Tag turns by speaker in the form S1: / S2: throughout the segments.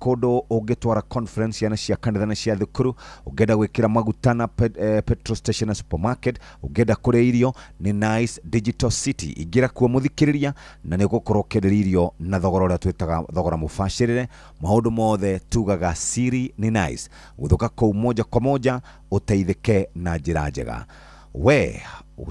S1: Kũndũ ũngĩtwara conference ciana cia kanitha na cia thukuru, ũngĩenda gwĩkĩra maguta na petrol station na supermarket, ũngĩenda kũrĩa irio, nĩ Nice Digital City. Ingĩra kuo mũthikĩrĩria, na nĩ ũgũkorwo ũkĩenderio irio na thogora ũrĩa twĩtaga thogora mũbacĩrĩre. Maũndũ mothe tugaga siri nĩ Nice. Gũthũka kũu moja kwa moja ũteithĩke na njĩra njega. We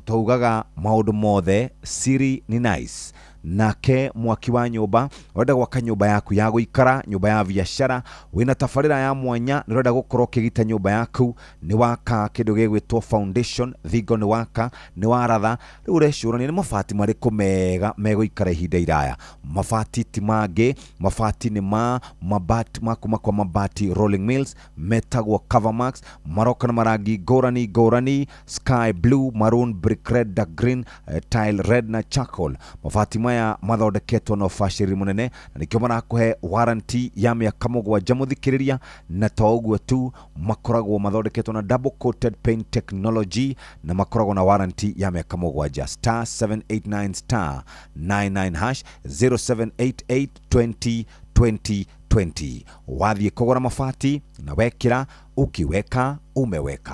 S1: taugaga maũndũ mothe siri nĩ Nice. Nake mwaki wa nyũmba, ũrenda gwaka nyũmba yaku ya gũikara, nyũmba ya biacara, wĩna tabarĩra ya mwanya, nĩ ũrenda gũkorwo ũkĩgita nyũmba yaku, nĩ waka kĩndũ gĩgwĩtwo foundation, thingo nĩ waka, nĩ waratha, rĩu ũrecũrania nĩ mabati marĩkũ mega megũikara ihinda iraya. Mabati ti mangĩ, mabati nĩ ma mabati ma kuma kwa Mabati Rolling Mills, metagwo Covermax, maroka na marangi ngũrani ngũrani, sky blue, maroon, brick red, dark green, tile red na charcoal. Mabati maya mathondeketwo na ũbacĩrĩri mũnene na nĩkĩo marakũhe warranty ya mĩaka 7 mũthikĩrĩria, na to ũguo tu, makoragwo mathondeketwo na double coated paint technology na makoragwo na warranty ya mĩaka 7. Star 789 star 99 hash 0788 20 20 20. Wathiĩ kũgũra mabati na wekĩra, ukiweka umeweka.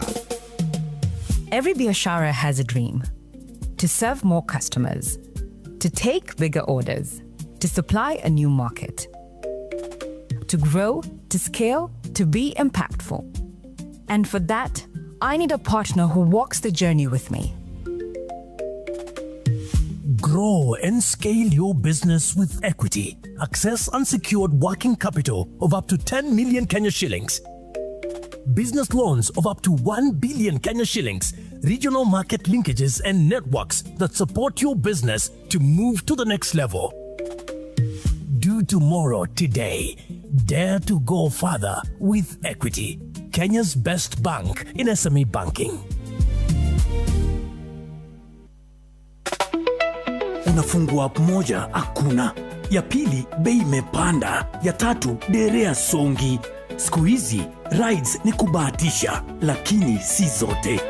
S2: Every biashara has a dream. To serve more customers, to take bigger orders, to supply a new market, to grow, to scale, to be impactful. And for that, I need a partner who walks the journey with me.
S3: Grow and scale your business with Equity. Access unsecured working capital of up to 10 million Kenya shillings. Business loans of up to 1 billion Kenya shillings. Regional market linkages and networks that support your business to move to the next level. Do tomorrow today. Dare to go further with Equity, Kenya's best bank in SME banking.
S4: Unafungua app moja, hakuna. Ya pili, bei imepanda. Ya tatu, derea songi. Siku hizi rides ni kubahatisha, lakini si zote.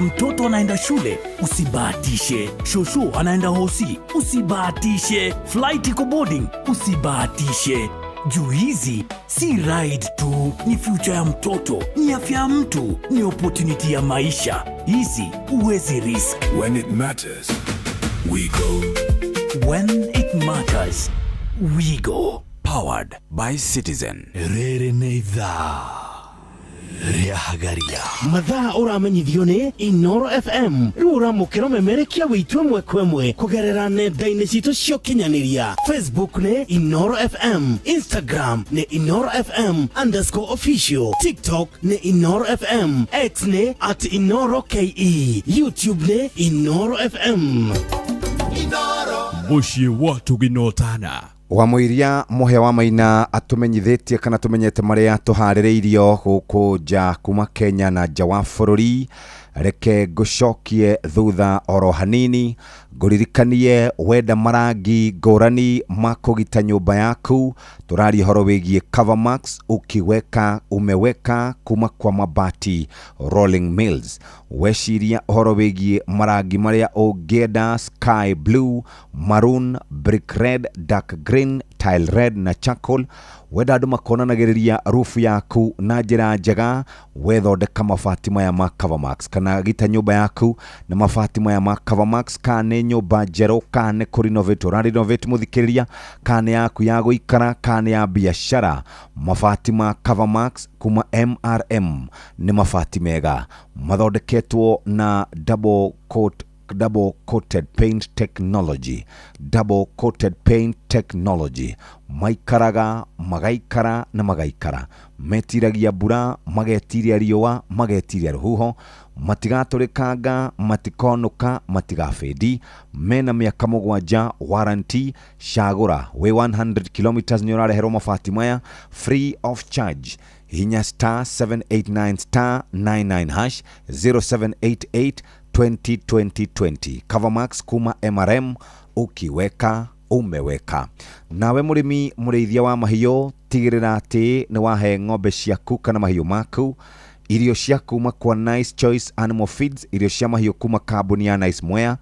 S4: Mtoto anaenda shule, usibahatishe. Shosho anaenda hosi, usibahatishe. Flight iko boarding, usibahatishe. Juu hizi si ride tu, ni future ya mtoto, ni afya ya mtu, ni opportunity ya maisha. Hizi huwezi risk.
S5: When it matters, we go.
S4: When it matters, we go.
S5: Powered by Citizen.
S4: Rĩrĩ nĩ ithaa rĩa Hagaria.
S6: Mathaa ũramenyithio nĩ Inoro FM. Rĩu ũramũkĩra ũmemerekia witũ ĩmwe kwa ĩmwe kũgerera nenda-inĩ citũ cia ũkinyanĩria. Facebook nĩ Inoro FM, Instagram nĩ Inoro FM underscore official, TikTok nĩ Inoro FM, X nĩ at Inoro KE, YouTube nĩ Inoro FM.
S7: Mũciĩ wa Tũginotana.
S1: Wa mũiria Mũhĩa wa Maina atũmenyithĩtie kana tũmenyete marĩa tũharĩrĩirio gũkũ nja kuma Kenya na nja wa bũrũri. Reke ngũcokie thutha oro hanini, ngũririkanie wenda marangi ngũrani ma kũgita nyũmba yaku. Tũraria ũhoro wĩgiĩ Covermax, ukiweka umeweka, kuma kwa Mabati Rolling Mills. Weciria ũhoro wĩgiĩ marangi marĩa ũngĩenda, sky blue, maroon, brick red, dark green, tile red na charcoal. Wenda andũ makonanagĩrĩria roof yaku na njĩra njega, wethondeka mabati maya ma Covermax, kana gita nyũmba yaku na mabati maya ma Covermax, kana nĩ nyũmba njerũ, kana nĩ kũ-renovate ũra-renovate mũthikĩrĩria, kana nĩ yaku ya gũikara, kana nĩ ya biacara. Mabati ma Covermax kuma MRM nĩ mabati mega mathondeketwo na double coat, double coated paint technology, double coated paint technology. Maikaraga, magaikara na magaikara, metiragia mbura, magetiria riũa, magetiria rũhuho, matigatũrĩkanga, matikonũka, matigabĩndi. Mena mĩaka 7 warranty. Cagũra wĩ 100 kilometers nĩ ũrareherwo mabati maya free of charge. Hinya star 789 star 99 hash 0788 20 20 20. Covermax kuma MRM, ukiweka umeweka. Nawe mũrĩmi mũrĩithia wa mahiũ, tigĩrĩra atĩ nĩ wahe ng'ombe ciaku kana mahiũ maku irio cia kuma kwa Nice Choice Animal Feeds, irio cia mahiũ kuma kambuni ya Nice Mwea.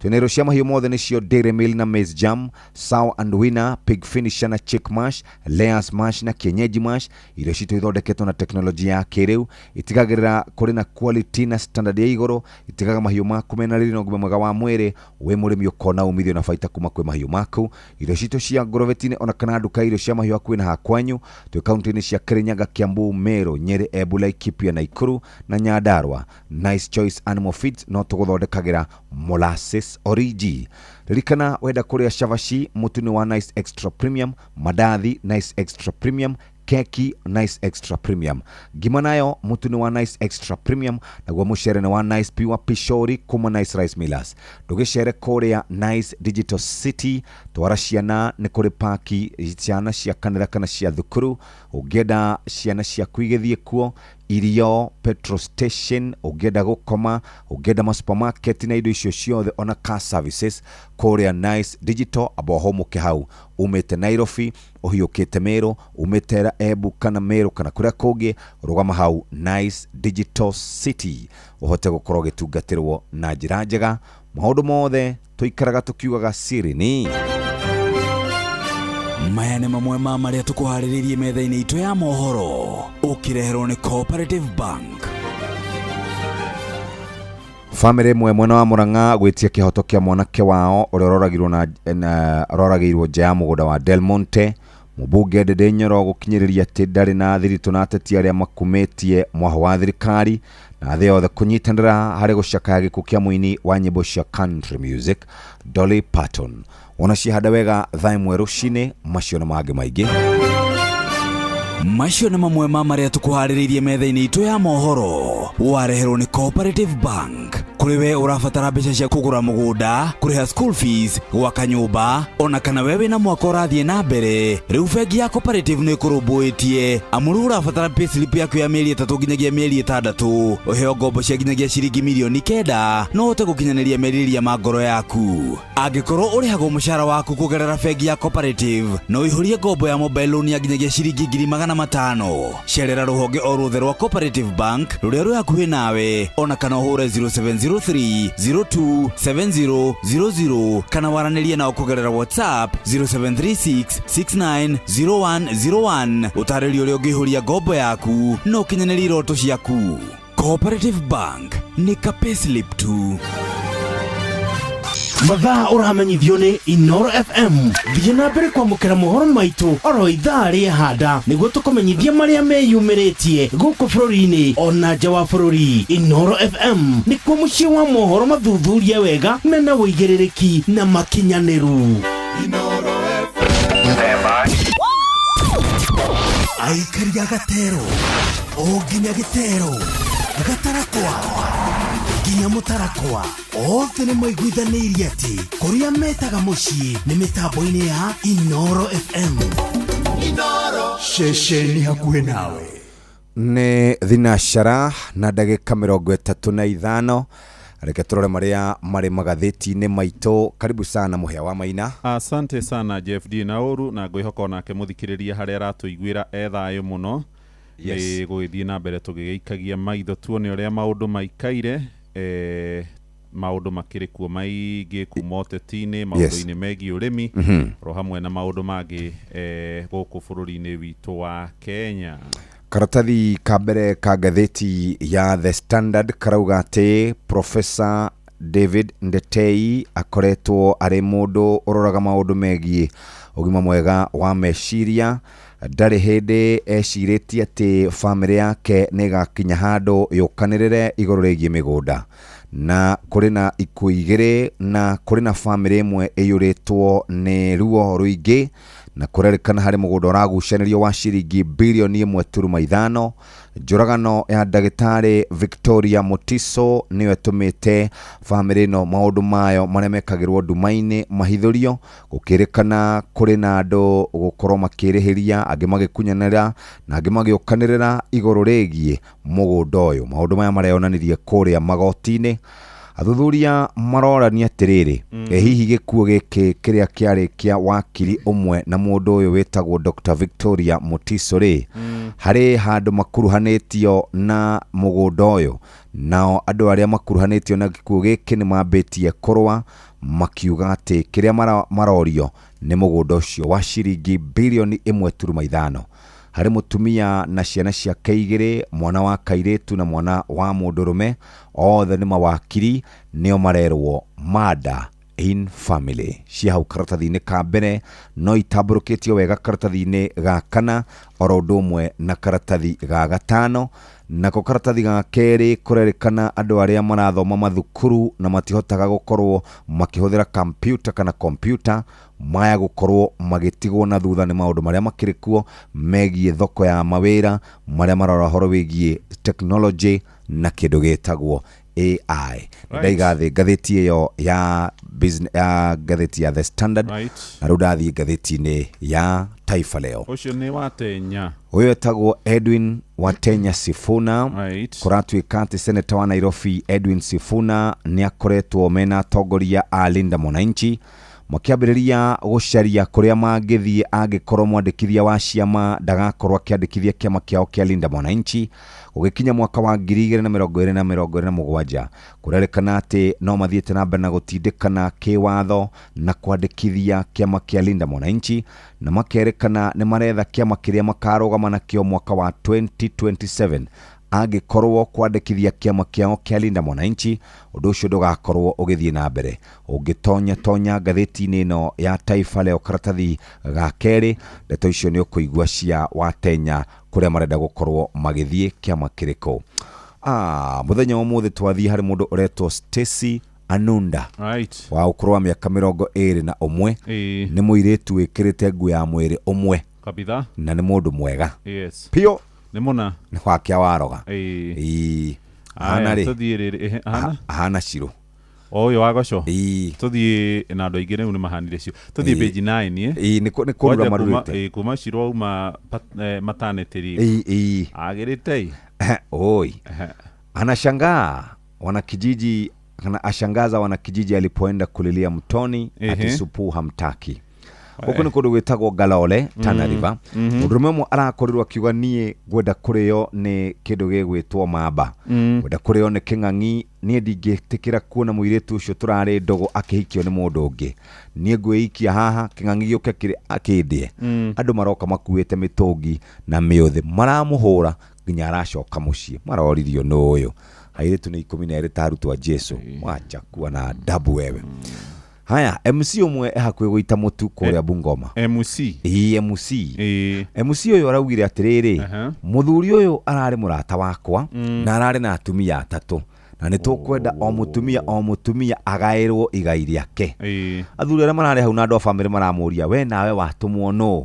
S1: Twĩna irio cia mahiũ mothe nĩcio Dairy Meal na Maize Jam, Sour and Winner, Pig Finisher na Chick Mash, Layers Mash na Kienyeji Mash. Irio citũ ithondeketwo na teknolojia ya kĩrĩu, itigagĩrĩra kũrĩ na quality na standard ya igũrũ, itigaga mahiũ maku mena riri na ũgima mwega wa mwĩrĩ. Wĩ mũrĩmi ũkona umithio na baita kuma kwĩ mahiũ maku. Irio citũ cia ngorobeti-inĩ ona kana nduka ya irio cia mahiũ hakuhĩ na hakwanyu. Twĩ kaunti-inĩ cia Kirinyaga, Kiambu, Meru, Nyeri, Embu, Laikipia, Nakuru na Nyandarua. Nice Choice Animal Feeds no tũgũthondekagĩra molasses origi. Ririkana wenda kũrĩa cabaci, mũtu nĩ wa Nice Extra Premium, mandathi Nice Extra Premium, keki Nice Extra Premium, ngima nayo mũtu nĩ wa Nice Extra Premium, naguo mũcere nĩ wa Nice Pure Pishori kuma Nice Rice Millers. Ndũgĩcere kũrĩa Nice Digital City, twara ciana nĩ kũrĩ paki ciana cia kanitha kana cia thukuru. Ũngĩenda ciana ciaku igĩthiĩ kuo, irio petrol station, ũngĩenda gũkoma, ũngĩenda ma supermarket na indo icio ciothe ona car services kũrĩa Nice Digital. Amba ũhũmũke hau umĩte Nairobi ũhiũkĩte Meru, umĩte Embu kana Meru kana kũrĩa kũngĩ, rũgama hau Nice Digital City ũhote gũkorwo ũgĩtungatĩrwo na njĩra njega. Maũndũ mothe tũikaraga tũkiugaga siri ni
S4: Maya nĩ mamwe ma marĩa tũkũharĩrĩirie metha-inĩ itũ ya mohoro, ũkĩreherwo nĩ Cooperative Bank.
S1: Bamĩrĩ ĩmwe mwena wa Murang'a gwĩtia kĩhoto kĩa mwanake wao ũrĩa ũroragirwo na ũroragĩirwo nja ya mũgũnda wa Del Monte. Mũmbunge Ndindi Nyoro gũkinyĩrĩria atĩ ndarĩ na thiritũ na ateti arĩa makumĩtie mwaho wa thirikari, na thĩ yothe kũnyitanĩra harĩ gũcakaya gĩkuũ kĩa mũini wa nyĩmbo cia country music Dolly Parton. Wona ciahanda wega thaa 1 rũcinĩ, macio na mangĩ maingĩ.
S4: Macio nĩ mamwe ma marĩa tũkũharĩrĩirie metha-inĩ itũ ya mohoro, wareherwo nĩ Cooperative Bank. Kũrĩ we ũrabatara mbeca cia kũgũra mũgũnda, kũrĩha school fees, gwaka nyũmba, ona kana we wĩna mwaka ũrathiĩ na mbere, rĩu bengi ya Cooperative nĩ ĩkũrũmbũĩtie. Amu rĩu ũrabatara payslip yaku ya mĩeri 3 nginyagia mĩeri 6, ũheo ngombo cia nginyagia ciringi mirioni 9, no ũhote gũkinyanĩria merirĩria ma ngoro yaku. Angĩkorwo ũrĩhagwo mũcara waku kũgerera bengi ya Cooperative, no ũihũrie ngombo ya mobile loan ya nginyagia ciringi 500,000. Cerera rũhonge o ruothe rwa Cooperative Bank rũrĩa rwĩ hakuhĩ nawe, ona kana ũhũre 0703 027000 kana waranĩrie nao kũgerera WhatsApp 0736 690101, ũtarĩrie ũrĩa ũngĩihũria ngombo yaku na ũkinyanĩrie iroto ciaku. Cooperative Bank nĩ ka payslip tu.
S6: Mathaa ũramenyithio nĩ Inoro FM. Thiĩ na mbere kwamũkĩra mohoro maitũ oro ithaa rĩehanda nĩguo tũkũmenyithia marĩa meyumĩrĩtie gũkũ bũrũri-inĩ ona nja wa bũrũri. Inoro FM nĩkuo mũciĩ wa mohoro mathuthurie wega mena ũigĩrĩrĩki na makinyanĩru.
S3: Aikari a gatero o nginya gĩtero, gatarakwa nginya mũtarakwa, othe nĩ maiguithanĩirie atĩ kũrĩa metaga mũciĩ nĩ mĩtambo-inĩ ya Inoro FM.
S7: Ceceni hakuhĩ nawe.
S1: Nĩ thinacara na ndagĩka 35. Reke tũrore marĩa marĩ magathĩti-inĩ maitũ. Karibu sana Mũhĩa wa Maina.
S8: Asante sana Jeff D Nauru, na ngwĩhoka onake mũthikĩrĩria harĩa aratũiguĩra e thayũ mũno. Nĩ gũgĩthiĩ na mbere tũgĩgĩikagia maitho tuone ũrĩa maũndũ maikaire. Maũndũ makĩrĩ kuo maingĩ kuma ũteti-inĩ, maũndũ-inĩ megiĩ ũrĩmi, oro hamwe na maũndũ mangĩ gũkũ bũrũri-inĩ witũ wa Kenya.
S1: Karatathi ka mbere ka ngathĩti ya The Standard karauga atĩ Professor David Ndetei akoretwo arĩ mũndũ ũroraga maũndũ megiĩ ũgima mwega wa meciria. Ndarĩ hĩndĩ ecirĩtie atĩ bamĩrĩ yake nĩ ĩgakinya handũ yũkanĩrĩre igũrũ rĩgiĩ mĩgũnda, na kũrĩ na ikuũ igĩrĩ na kũrĩ na bamĩrĩ ĩmwe ĩiyũrĩtwo nĩ ruo rũingĩ, na kũrerĩkana harĩ mũgũnda ũragucanĩrio wa ciringi bilioni 1.5. Njũragano ya ndagĩtarĩ Victoria Mutiso nĩyo ĩtũmĩte bamĩrĩ ĩno maũndũ mayo marĩa mekagĩrwo nduma-inĩ mahithũrio, gũkĩrĩkana kũrĩ na andũ gũkorwo makĩrĩhĩria, angĩ magĩkunyanĩra na angĩ magĩũkanĩrĩra igũrũ rĩgiĩ mũgũnda ũyũ. Maũndũ maya mareyonanirie kũrĩa magoti-inĩ. Athuthuria marorania atĩrĩrĩ, hihi gĩkuũ gĩkĩ kĩrĩa kĩarĩ kĩa wakiri ũmwe na mũndũ ũyũ wĩtagwo Dr. Victoria Mutiso rĩ, Harĩ handũ makuruhanĩtio na mũgũnda ũyũ, nao andũ arĩa makuruhanĩtio na gĩkuũ gĩkĩ nĩ mambĩtie kũrũa makiuga atĩ kĩrĩa marorio nĩ mũgũnda ũcio wa ciringi bilioni 1.5 harĩ mũtumia na ciana ciake igĩrĩ, mwana wa kairĩtu na mwana wa mũndũrũme, othe nĩ mawakiri, nĩo marerwo murder in family. Cia hau karatathi-inĩ ka mbere no itambũrũkĩtio wega karatathi-inĩ ga kana oro ũndũ ũmwe na karatathi ga gatano. Nako karatathi ga kerĩ kũrerĩkana andũ arĩa marathoma mathukuru na matihotaga gũkorwo makĩhũthĩra kampiuta kana kompyuta maya gũkorwo magĩtigwo na thutha nĩ maũndũ marĩa makĩrĩ kuo megiĩ thoko ya mawĩra marĩa marora ũhoro wĩgiĩ technology na kĩndũ gĩtagwo AI. Ndaiga thĩ ngathĩti ĩyo ya business, ya ngathĩti ya The Standard.
S8: Right.
S1: Na rĩu ndathiĩ ngathĩti-inĩ ya Taifa Leo.
S8: Ũcio nĩ Watenya.
S1: Ũyũ etagwo Edwin Watenya Sifuna.
S8: Right.
S1: Kũratuĩka atĩ seneta wa Nairobi Edwin Sifuna nĩ akoretwo mena atongoria a Linda Mwananchi makĩambĩrĩria gũcaria kũrĩa mangĩthiĩ angĩkorwo mwandĩkithia wa ciama ndagakorwo akĩandĩkithia kĩama kĩao kĩa Linda Mwananchi. Gũgĩkinya mwaka wa 2027 kũrerĩkana atĩ no mathiĩte na mbere na gũtindĩkana kĩwatho na kwandĩkithia kĩama kĩa Linda Mwananchi, na makerĩkana nĩ maretha kĩama kĩrĩa makarũgama nakĩo mwaka wa 2027 angĩkorwo kwandĩkithia kĩama kĩao kĩa Linda Mwananchi ũndũ ũcio ndũgakorwo ũgĩthiĩ na mbere. Ũngĩtonya tonya ngathĩti-inĩ ĩno ya Taifa Leo karatathi ga kerĩ, ndeto icio nĩ ũkũigua cia Watenya kũrĩa marenda gũkorwo magĩthiĩ kĩama kĩrĩkũ. Mũthenya wa ũmũthĩ twathiĩ harĩ mũndũ ũretwo Stacy Anunda.
S8: Right.
S1: Wa ũkũrũ wa mĩaka 21. Nĩ mũirĩtu wĩkĩrĩte nguo ya mwĩrĩ ũmwe.
S8: Kabitha.
S1: Na nĩ mũndũ mwega.
S8: Yes.
S1: Pio.
S8: Nĩ mũna.
S1: Nĩ wakia waroga.
S8: Ĩĩ.
S1: Ahana rĩ?
S8: Tũthiĩ rĩrĩ, ahana?
S1: Ahana Shiro.
S8: O ũyũ wa goco?
S1: Ĩĩ.
S8: Tũthiĩ na andũ aingĩ rĩu nĩ mahanire cio. Tũthiĩ page 9.
S1: Ĩĩ, nĩ kũrura marurĩte.
S8: Ĩĩ, kuma Shiro auma maternity leave.
S1: Ĩĩ.
S8: Agĩrĩte ĩ.
S1: Oi. Anashangaa wanakijiji, kana ashangaza wanakijiji alipoenda kulilia mtoni ati supu hamtaki. Gũkũ nĩ kũndũ gwĩtagwo Galole, Tana River. Mũndũrũme ũmwe arakorirwo akiuga niĩ ngwenda kũrĩo nĩ kĩndũ gĩgwĩtwo mamba. Ngwenda kũrĩo nĩ kĩng'ang'i, niĩ ndingĩtĩkĩra kuona mũirĩtu ũcio tũrarĩ ndũgũ akĩhikio nĩ mũndũ ũngĩ. Niĩ ngwĩikia haha kĩng'ang'i gĩũke akĩndĩe. Andũ maroka makuĩte mĩtũngi na mĩũthĩ maramũhũra nginya aracoka mũciĩ. Maroririo nũ ũyũ. Airĩtu nĩ 12 ta arutwo a Jesu. Wacha kuwa na adabu wewe. Haya, MC ũmwe e hakuhĩ gũita mũtu kũrĩa Bungoma.
S8: MC.
S1: Ĩĩ, MC. MC ũyũ araugire atĩrĩrĩ, mũthuri ũyũ ararĩ mũrata wakwa na ararĩ na atumia atatũ na nĩ tũkwenda o mũtumia o mũtumia agaĩrwo igai rĩake. Athuri arĩa mararĩ hau na andũ a bamĩrĩ maramũria, we nawe watũmwo nũ?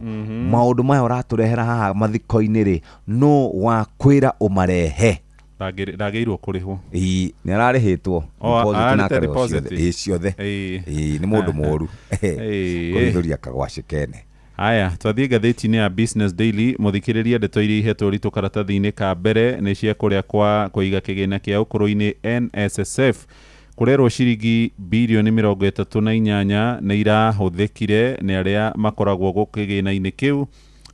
S1: Maũndũ maya ũratũrehera haha mathiko-inĩ rĩ, nũ wakwĩra ũmarehe?
S8: Ndagĩrĩirwo kũrĩhwo.
S1: Ĩĩ, nĩ ararĩhĩtwo.
S8: Deposit na
S1: akarĩhwo ciothe. Ĩĩ, ciothe. Ĩĩ, nĩ mũndũ mũũru. Kũrithũria kagwacĩ kene.
S8: Haya, twathiĩ ngathĩti-inĩ ya Business Daily, mũthikĩrĩria ndeto iria ihetwo ũritũ karatathi-inĩ ka mbere nĩ cia kũrĩa kwa kũiga kĩgĩna kĩa ũkũrũ-inĩ NSSF. Kũrerwo ciringi bilioni 38 nĩ irahũthĩkire nĩ arĩa makoragwo kĩgĩna-inĩ kĩu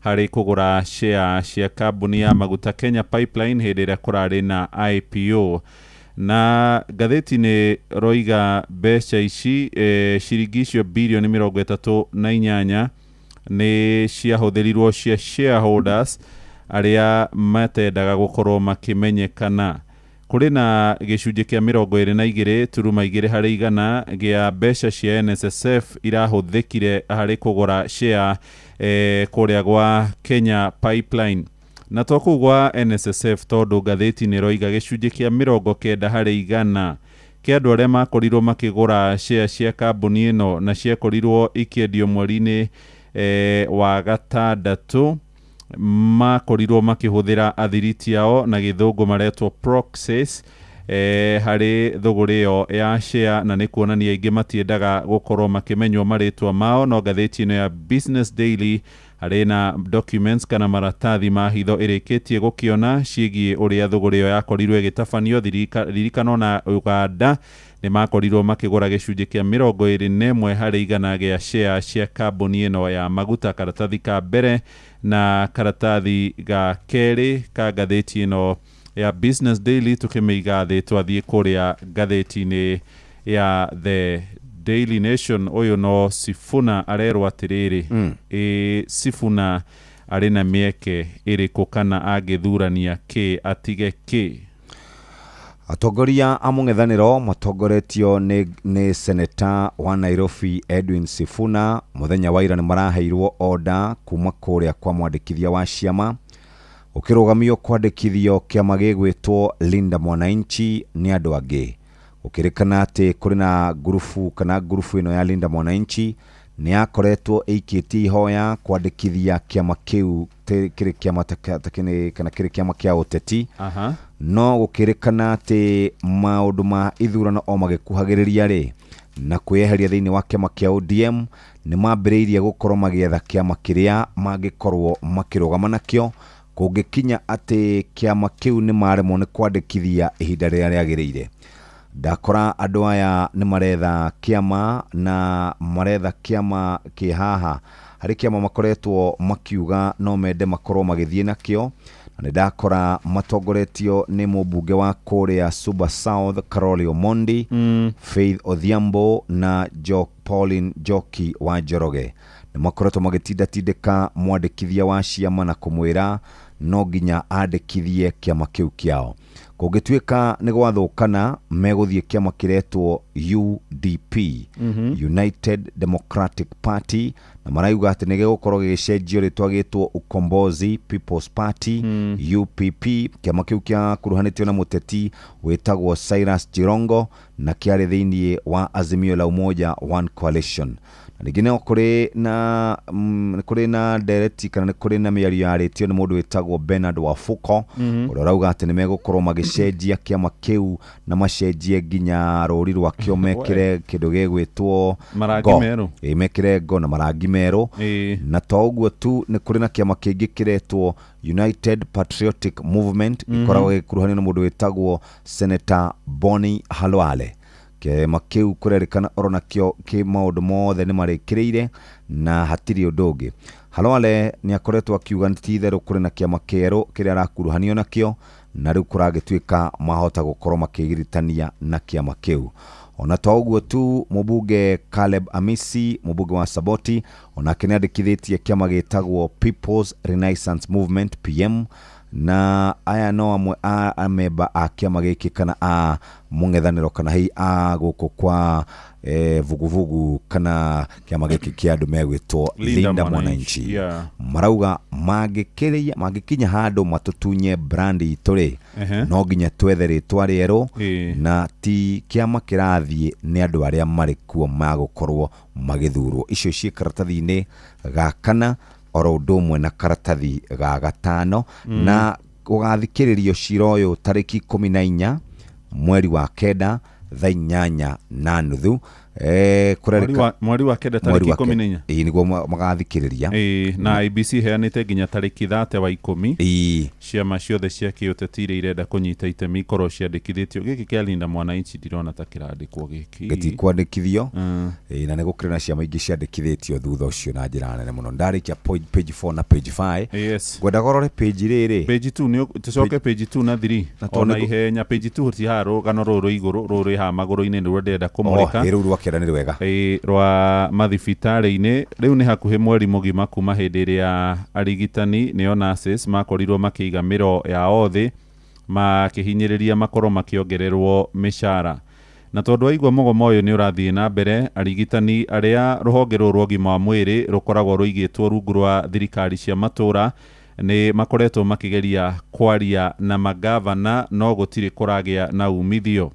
S8: harĩ kũgũra share cia kambuni ya maguta Kenya Pipeline hĩndĩ ĩrĩa kũrarĩ na IPO. Na ngathĩti-inĩ roiga mbeca ici ciringi icio bilioni 38 nĩ ciahũthĩrirwo cia shareholders arĩa matendaga gũkorwo makĩmenyekana. Kũrĩ na gĩcunjĩ kĩa 22.2 harĩ igana gĩa mbeca cia NSSF irahũthĩkire harĩ kũgũra share kũrĩa gwa Kenya Pipeline. Na to kũu gwa NSSF tondũ ngathĩti nĩ roiga gĩcunjĩ kĩa 90 harĩ igana kĩa andũ arĩa makorirwo makĩgũra share cia kambuni ĩno na ciakorirwo ikĩendio mweri-inĩ wa gatandatũ makorirwo makĩhũthĩra athiriti ao na gĩthũngũ maretwo proxies harĩ thũgũrĩ ĩyo ya share, na nĩ kuonania aingĩ matiendaga gũkorwo makĩmenywo marĩtwa mao. No ngathĩti ĩno ya Business Daily harĩ na documents kana maratathi ma hitho ĩrĩkĩtie gũkĩona ciĩgiĩ ũrĩa thũgũrĩ ĩyo yakorirwo ĩgĩtabanio. Ririkano na Uganda nĩ makorirwo makĩgũra gĩcunjĩ kĩa 21 harĩ igana gĩa share cia kambuni ĩno ya maguta. Karatathi ka mbere Na karatathi ga kerĩ ka ngathĩti ĩno ya Business Daily tũkĩmĩiga thĩ, twathiĩ kũrĩa ngathĩti-inĩ ya The Daily Nation. Ũyũ no Sifuna arerwo atĩrĩrĩ, ĩ Sifuna arĩ na mĩeke ĩrĩkũ kana angĩthurania kĩ atige kĩ?
S1: Atongoria a mũng'ethanĩro matongoretio nĩ seneta wa Nairobi Edwin Sifuna mũthenya wa ira nĩ maraheirwo order kuma kũrĩa kwa mwandĩkithia wa ciama ũkĩrũgamio kwandĩkithio kĩama gĩgwĩtwo Linda Mwananchi nĩ andũ angĩ. Gũkĩrĩkana atĩ kũrĩ na ngurubu kana ngurubu ĩno ya Linda Mwananchi nĩ yakoretwo ĩikĩtie ihoya kwandĩkithia kĩama kĩu kĩrĩ kĩama kana kĩrĩ kĩama kĩa ũteti. No gũkĩrĩkana atĩ maũndũ ma ithurano o magĩkuhagĩrĩria rĩ, na kwĩyeheria thĩinĩ wa kĩama kĩa ODM, nĩ mambĩrĩirie gũkorwo magĩetha kĩama kĩrĩa mangĩkorwo makĩrũgama nakĩo kũngĩkinya atĩ kĩama kĩu nĩ maremwo nĩ kwandĩkithia ihinda rĩrĩa rĩagĩrĩire. Ndakora andũ aya nĩ maretha kĩama na maretha kĩama kĩ haha harĩ kĩama makoretwo makiuga no mende makorwo magĩthiĩ nakĩo, na nĩ ndakora matongoretio nĩ mũmbunge wa kũrĩa Suba South Caroli Omondi, Faith Odhiambo na Pauline Njoki wa Njoroge. Nĩ makoretwo magĩtindatindĩka mwandĩkithia wa ciama na kũmwĩra no nginya andĩkithie kĩama kĩu kĩao. Kũngĩtuĩka nĩ gwathũkana megũthiĩ kĩama kĩretwo UDP, United Democratic Party, na marauga atĩ nĩ gĩgũkorwo gĩgĩcenjio rĩtwa gĩtwo Ukombozi People's Party, UPP. Kĩama kĩu kĩakuruhanĩtio na mũteti wĩtagwo Cyrus Jirongo na kĩarĩ thĩinĩ wa Azimio la Umoja One Coalition. Na rĩngĩ no kũrĩ na kũrĩ na ndereti kana nĩ kũrĩ na mĩario yarĩtio nĩ mũndũ wĩtagwo Bernard Wafuko, ũrĩa ũrauga atĩ nĩ megũkorwo magĩcenjia kĩama kĩu na macenjie nginya rũri rwakĩo mekĩre kĩndũ gĩgwĩtwo
S8: marangi merũ.
S1: Ĩ, mekĩre ngo na marangi merũ. Na to ũguo tu, nĩ kũrĩ na kĩama kĩngĩ kĩretwo United Patriotic Movement gĩkoragwo gĩkuruhanio na mũndũ wĩtagwo Senator Boni Halwale. Kĩama kĩu kũrerĩkana oro nakĩo kĩ maũndũ mothe nĩ marĩkĩrĩire na hatirĩ ũndũ ũngĩ. Halwale nĩ akoretwo akiuga ti itherũ kũrĩ na kĩama kĩerũ kĩrĩa arakuruhanio nakĩo, na rĩu kũragĩtuĩka mahota gũkorwo makĩgiritania na kĩama kĩu. Ona to ũguo tu, mũmbunge Caleb Amisi, mũmbunge wa Saboti, onake nĩ andĩkithĩtie kĩama gĩtagwo People's Renaissance Movement PM, na aya no amwe a amemba a kĩama gĩkĩ kana a mũng'ethanĩro kana hihi a gũkũ kwa vuguvugu kana kĩama gĩkĩ kĩa andũ megwĩtwo Linda Mwananchi. Marauga mangĩkinya handũ matũtunye brand itũ rĩ, no nginya twethe rĩtwa rĩerũ, na ti kĩama kĩrathiĩ nĩ andũ arĩa marĩ kuo magũkorwo magĩthurwo. Icio ciĩ karatathi-inĩ ga kana oro ũndũ ũmwe na karatathi ga gatano. Na gũgathikĩrĩrio cira ũyũ tarĩki 14 mweri wa 9 thaa 8:30.
S8: Mweri wa 9 tarĩki 14.
S1: Ĩĩ, nĩguo magathikĩrĩria.
S8: Na IBC heanĩte nginya tarĩki 30 wa 10. Ciama ciothe cia kĩũteti iria irenda kũnyita itemi ikorwo ciandĩkithĩtio. Gĩkĩ kĩa Linda Mwananchi ndirona ta kĩrandĩkwo gĩkĩ.
S1: Gĩtikwandĩkithio. Na nĩ gũkĩrĩ na ciama ingĩ ciandĩkithĩtio thutha ũcio na njĩra nene mũno. Ndarĩkia page 4 na page 5. Ngwendaga ũrore page rĩrĩ.
S8: Page 2 nĩ tũcoke page 2 na 3. Ona ihenya page 2 ti haha rũgano rũrũ igũrũ rũrĩ haha magũrũ-inĩ nĩruo ndĩrenda kũmũrĩka.
S1: Rũu rwa kenda nĩ rwega.
S8: Rwa mathibitarĩ-inĩ rĩu nĩ hakuhĩ mweri mũgima kuma hĩndĩ ĩrĩa arigitani nĩo nurses makorirwo makĩiga mĩro yao thĩ makĩhinyĩrĩria makorwo makĩongererwo mĩcara. Na tondũ waigua mũgomo ũyũ nĩ ũrathiĩ na mbere, arigitani arĩa rũhonge rũrũ rwa ũgima wa mwĩrĩ rũkoragwo rũigĩtwo rungu rwa thirikari cia matũra nĩ makoretwo makĩgeria kwaria na magavana no gũtirĩ kũragĩa na umithio.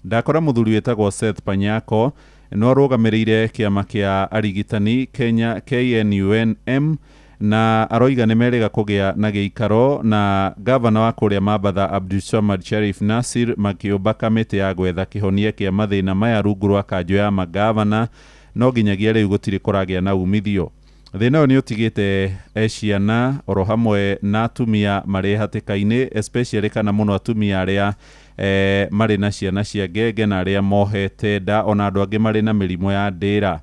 S8: Ndakora mũthuri wĩtagwo Seth Panyako no arũgamĩrĩire kĩama kĩa arigitani Kenya KNUNM na aroiga nĩ merĩga kũgĩa na gĩikaro na gavana wa kũrĩa Mambatha Abdulswamad Sharif Nasir makĩũmba kamĩtĩ ya gwetha kĩhonia kĩa mathĩna maya rungu rwa kanjũ ya magavana, no nginyagia rĩu gũtirĩ kũragĩa na umithio. Thĩna ũyũ nĩ ũtigĩte ciana oro hamwe na atumia marĩ hatĩka-inĩ, especially kana mũno atumia arĩa marĩ na ciana cia ngenge na arĩa mohete nda ona andũ angĩ marĩ na mĩrimũ ya ndĩra.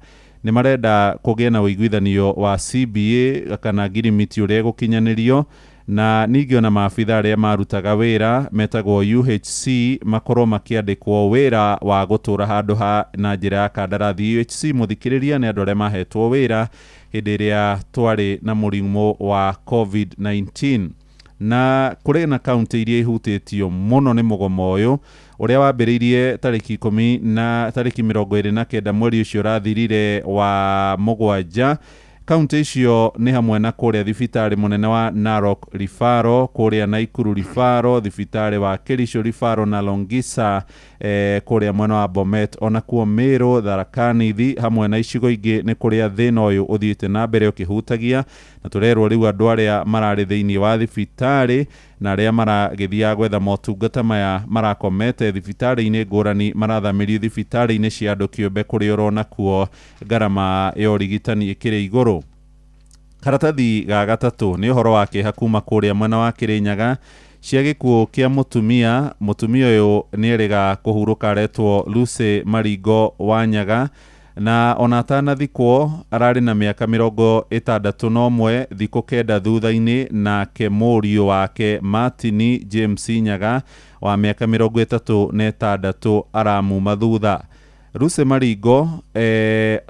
S8: Nĩ marenda kũgĩe na ũiguithanio wa CBA kana ngirimiti ũrĩa ĩgũkinyanĩrio, na ningĩ ona maabitha arĩa marutaga wĩra metagwo UHC makorwo makĩandĩkwo wĩra wa gũtũra handũ ha na njĩra ya kandarathi. UHC, mũthikĩrĩria, nĩ andũ arĩa mahetwo wĩra hĩndĩ ĩrĩa twarĩ na mũrimũ wa COVID-19. Na kũrĩ na kaunti iria ihutĩtio mũno nĩ mũgomo ũyũ ũrĩa wambĩrĩirie tarĩki 10 na tarĩki 29 mweri ũcio ũrathirire wa 7. Kaunti icio nĩ hamwe na kũrĩa thibitarĩ mũnene wa Narok Referral, kũrĩa Naikuru Referral, thibitarĩ wa Kericho Referral na Longisa, kũrĩa mwena wa Bomet, onakuo Meru, Tharaka Nithi hamwe na icigo ingĩ nĩ kũrĩa thĩna ũyũ ũthiĩte na mbere ũkĩhutagia. Na tũrerwo rĩu andũ arĩa mararĩ thĩinĩ wa thibitarĩ na arĩa maragĩthiaga gwetha motungata maya marakomete thibitarĩ-inĩ ngũrani marathamĩrio thibitarĩ-inĩ cia andũ kĩũmbe, kũrĩa ũrona kuo ngarama ya ũrigitani ĩkĩrĩ igũrũ. Karatathi ga gatatũ nĩ ũhoro wa kĩeha kuma kũrĩa mwena wa Kĩrĩnyaga cia gĩkuũ kĩa mũtumia. Mũtumia ũyũ nĩ erĩga kũhurũka, aretwo Lucy Maringo Wanyaga, na ona atanathikwo ararĩ na mĩaka 61. Thikũ 9 thutha-inĩ, nake mũriũ wake Martin James Nyaga wa mĩaka 36 aramuma thutha. Lucy Maringo,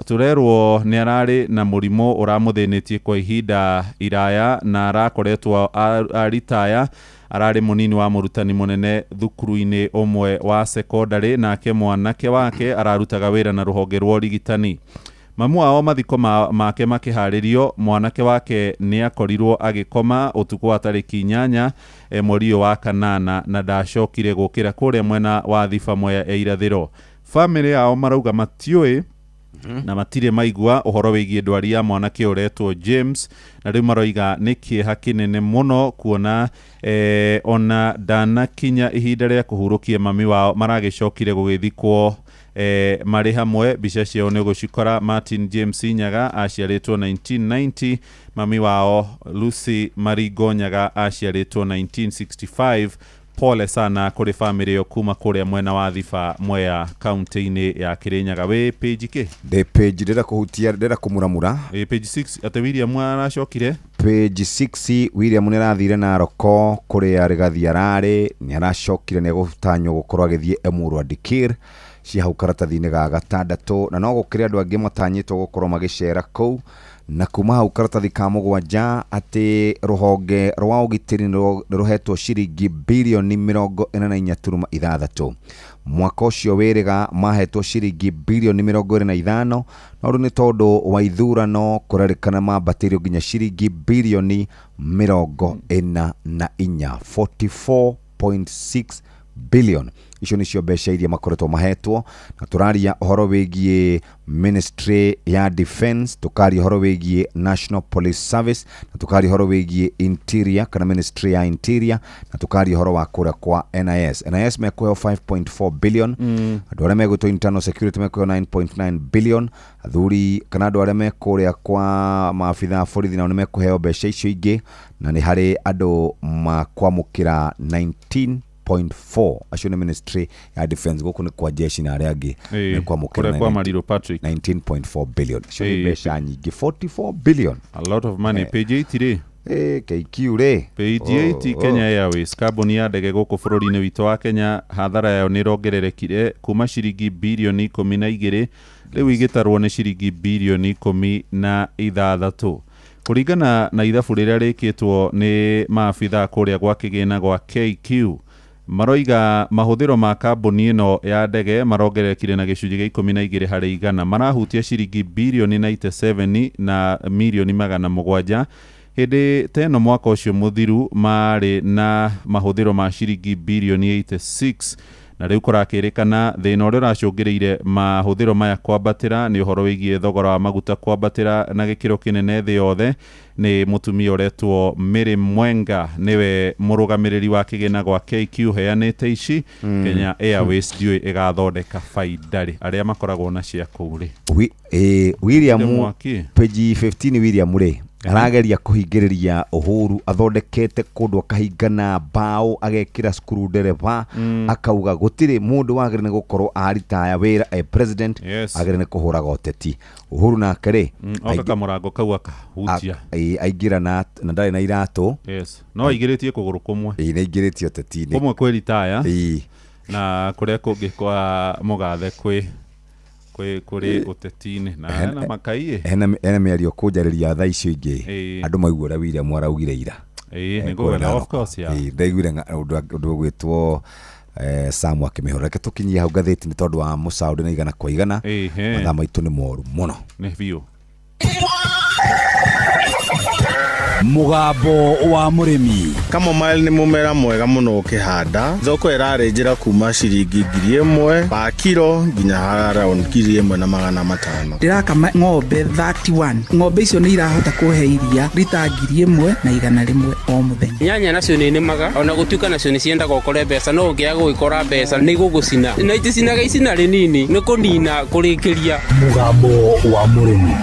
S8: tũrerwo nĩ ararĩ na mũrimũ ũramũthĩnĩtie kwa ihinda iraya na arakoretwo aritaya. Ararĩ mũnini wa mũrutani mũnene thukuru-inĩ ũmwe wa sekondarĩ, nake mwanake wake ararutaga wĩra na rũhonge rwa ũrigitani. Mamu wao mathiko make makĩharĩrio, mwanake wake nĩ akorirwo agĩkoma ũtukũ wa tarĩki 8 mweri ũyũ wa 8 na ndacokire gũkĩra kũrĩa mwena wa Thiba Mwea ya irathĩro. Bamĩrĩ yao marauga matiũĩ na matirĩ maigua ũhoro wĩgiĩ ndwari ya mwanake ũretwo James, na rĩu maroiga nĩ kĩeha kĩnene mũno kuona ona ndanakinya ihinda rĩa kũhurũkia mami wao, maragĩcokire gũgĩthikwo marĩ hamwe. Mbica ciao nĩ ũgũcikora. Martin James Nyaga aciarĩtwo 1990, mami wao Lucy Maringo Nyaga aciarĩtwo 1965. Pole sana kũrĩ bamĩrĩ ĩyo kuma kũrĩa mwena wa Thiba Mwea, kaunti-inĩ ya Kĩrĩnyaga. Wĩ page kĩ?
S1: Ndĩ page, ndĩrenda kũhutia, ndĩrenda kũmuramura.
S8: Ĩ page 6 atĩ William aracokire.
S1: Page 6, William nĩ arathire Naroko kũrĩa Rigathi ararĩ, nĩ aracokire, nĩ egũtanywo gũkorwo agĩthiĩ Emurua Dikirr cia hau karatathi-inĩ ga gatandatũ, na no gũkĩrĩ andũ angĩ matanyĩtwo gũkorwo magĩcera kũu. Na kuma hau karatathi ka 7 atĩ rũhonge rwa ũgitĩri nĩ rũhetwo ciringi birioni 44.6. Mwaka ũcio wĩrĩga mahetwo ciringi birioni 25, no rĩu nĩ tondũ wa ithurano kũrerĩkana mambatĩirio nginya ciringi birioni 44, 44.6 billion. Icio nĩcio mbeca iria makoretwo mahetwo. Na tũraria ũhoro wĩgiĩ Ministry ya Defense, tũkaria ũhoro wĩgiĩ National Police Service, na tũkaria ũhoro wĩgiĩ Interior kana Ministry ya Interior, na tũkaria ũhoro wa kũrĩa kwa NIS. NIS mekũheo 5.4 billion, andũ arĩa megwĩtwo Internal Security mekũheo 9.9 billion, athuri kana andũ arĩa me kũrĩa kwa maabitha a borithi nao nĩ mekũheo mbeca icio ingĩ, na nĩ harĩ andũ makwamũkĩra 19.4. Acio nĩ Ministry ya Defense, gũkũ nĩ kwa jeshi na arĩa angĩ mekwamũkĩra
S8: kũrĩa kwa Mariro Patrick
S1: 19.4 billion. Icio nĩ mbeca nyingĩ, 44 billion.
S8: A lot of money. Page 8 rĩ?
S1: KQ rĩ?
S8: Page 8, Kenya Airways, kambuni ya ndege gũkũ bũrũri-inĩ witũ wa Kenya, hathara yayo nĩ ĩrongererekire kuma ciringi birioni 12 rĩu igĩtarwo nĩ ciringi birioni 16, kũringana na ithabu rĩrĩa rĩkĩtwo nĩ maabitha kũrĩa gwa kĩgĩna gwa KQ. Maroiga mahũthĩro ma kambuni ĩno ya ndege marongererekire na gĩcunjĩ gĩa 12%, marahutia ciringi birioni 97 na mirioni 700. Hĩndĩ ta ĩno mwaka ũcio mũthiru marĩ na mahũthĩro ma ciringi birioni 86. Na rĩu kũrakĩrĩkana thĩna ũrĩa ũracũngĩrĩire mahũthĩro maya kwambatĩra nĩ ũhoro wĩgiĩ thogora wa maguta kwambatĩra na gĩkĩro kĩnene thĩ yothe. Nĩ mũtumia ũretwo Mary Mwenga nĩwe mũrũgamĩrĩri wa kĩgĩna gwa KQ heanĩte ici. Kenya Airways ndiũĩ ĩgathondeka baida rĩ, arĩa makoragwo na cia kũu rĩ.
S1: William
S8: Mwaki.
S1: Page 15, William rĩ, Arageria kũhingĩrĩria Uhuru, athondekete kũndũ akahingana mbaũ, agekĩra cukuru ndereba, akauga gũtirĩ mũndũ wagĩrĩire nĩ gũkorwo aritaya wĩra e president. Agĩrĩire nĩ kũhũraga ũteti. Uhuru nake rĩ,
S8: Oka kamũrango kau akahutia.
S1: Aingĩra na ndarĩ na iratũ.
S8: Yes, no aingĩrĩtie kũgũrũ kũmwe.
S1: Ĩĩ, nĩ aingĩrĩtie ũteti-inĩ.
S8: Kũmwe kwĩ ritaya na kũrĩa kũngĩ kwa mũgathe kwĩ kũrĩ ũteti-inĩ na hena makaiĩ.
S1: Hena mĩario kũnjarĩria thaa icio ingĩ. Andũ maigua ũrĩa William araugire ira.
S8: Ĩĩ, nĩ ngũgwetha, of course, yeah.
S1: Ĩĩ, ndaiguire ũndũ ũgwĩtwo Sam akĩmĩhũra. Reke tũkinyie hau ngathĩti nĩ tondũ wa mũcaũndĩ na igana kwa igana. Mathaa maitũ nĩ moru mũno.
S8: Nĩ biũ.
S7: Mũgambo wa mũrĩmi.
S9: Chamomile nĩ mũmera mwega mũno ũkĩhanda. Thoko ĩrarĩ njĩra kuma ciringi 1000 pa kiro nginya around 1500.
S10: Ndĩrakama ng'ombe 31. Ng'ombe icio nĩ irahota kũhe iria rita 1100 o mũthenya.
S11: Nyanya nacio nĩ nĩmaga ona gũtuĩka nacio nĩ ciendaga ũkore mbeca, no ũngĩaga gũgĩkora mbeca nĩ igũgũcina, na iticinaga icina rĩnini, nĩ kũnina kũrĩkĩria.
S7: Mũgambo wa mũrĩmi.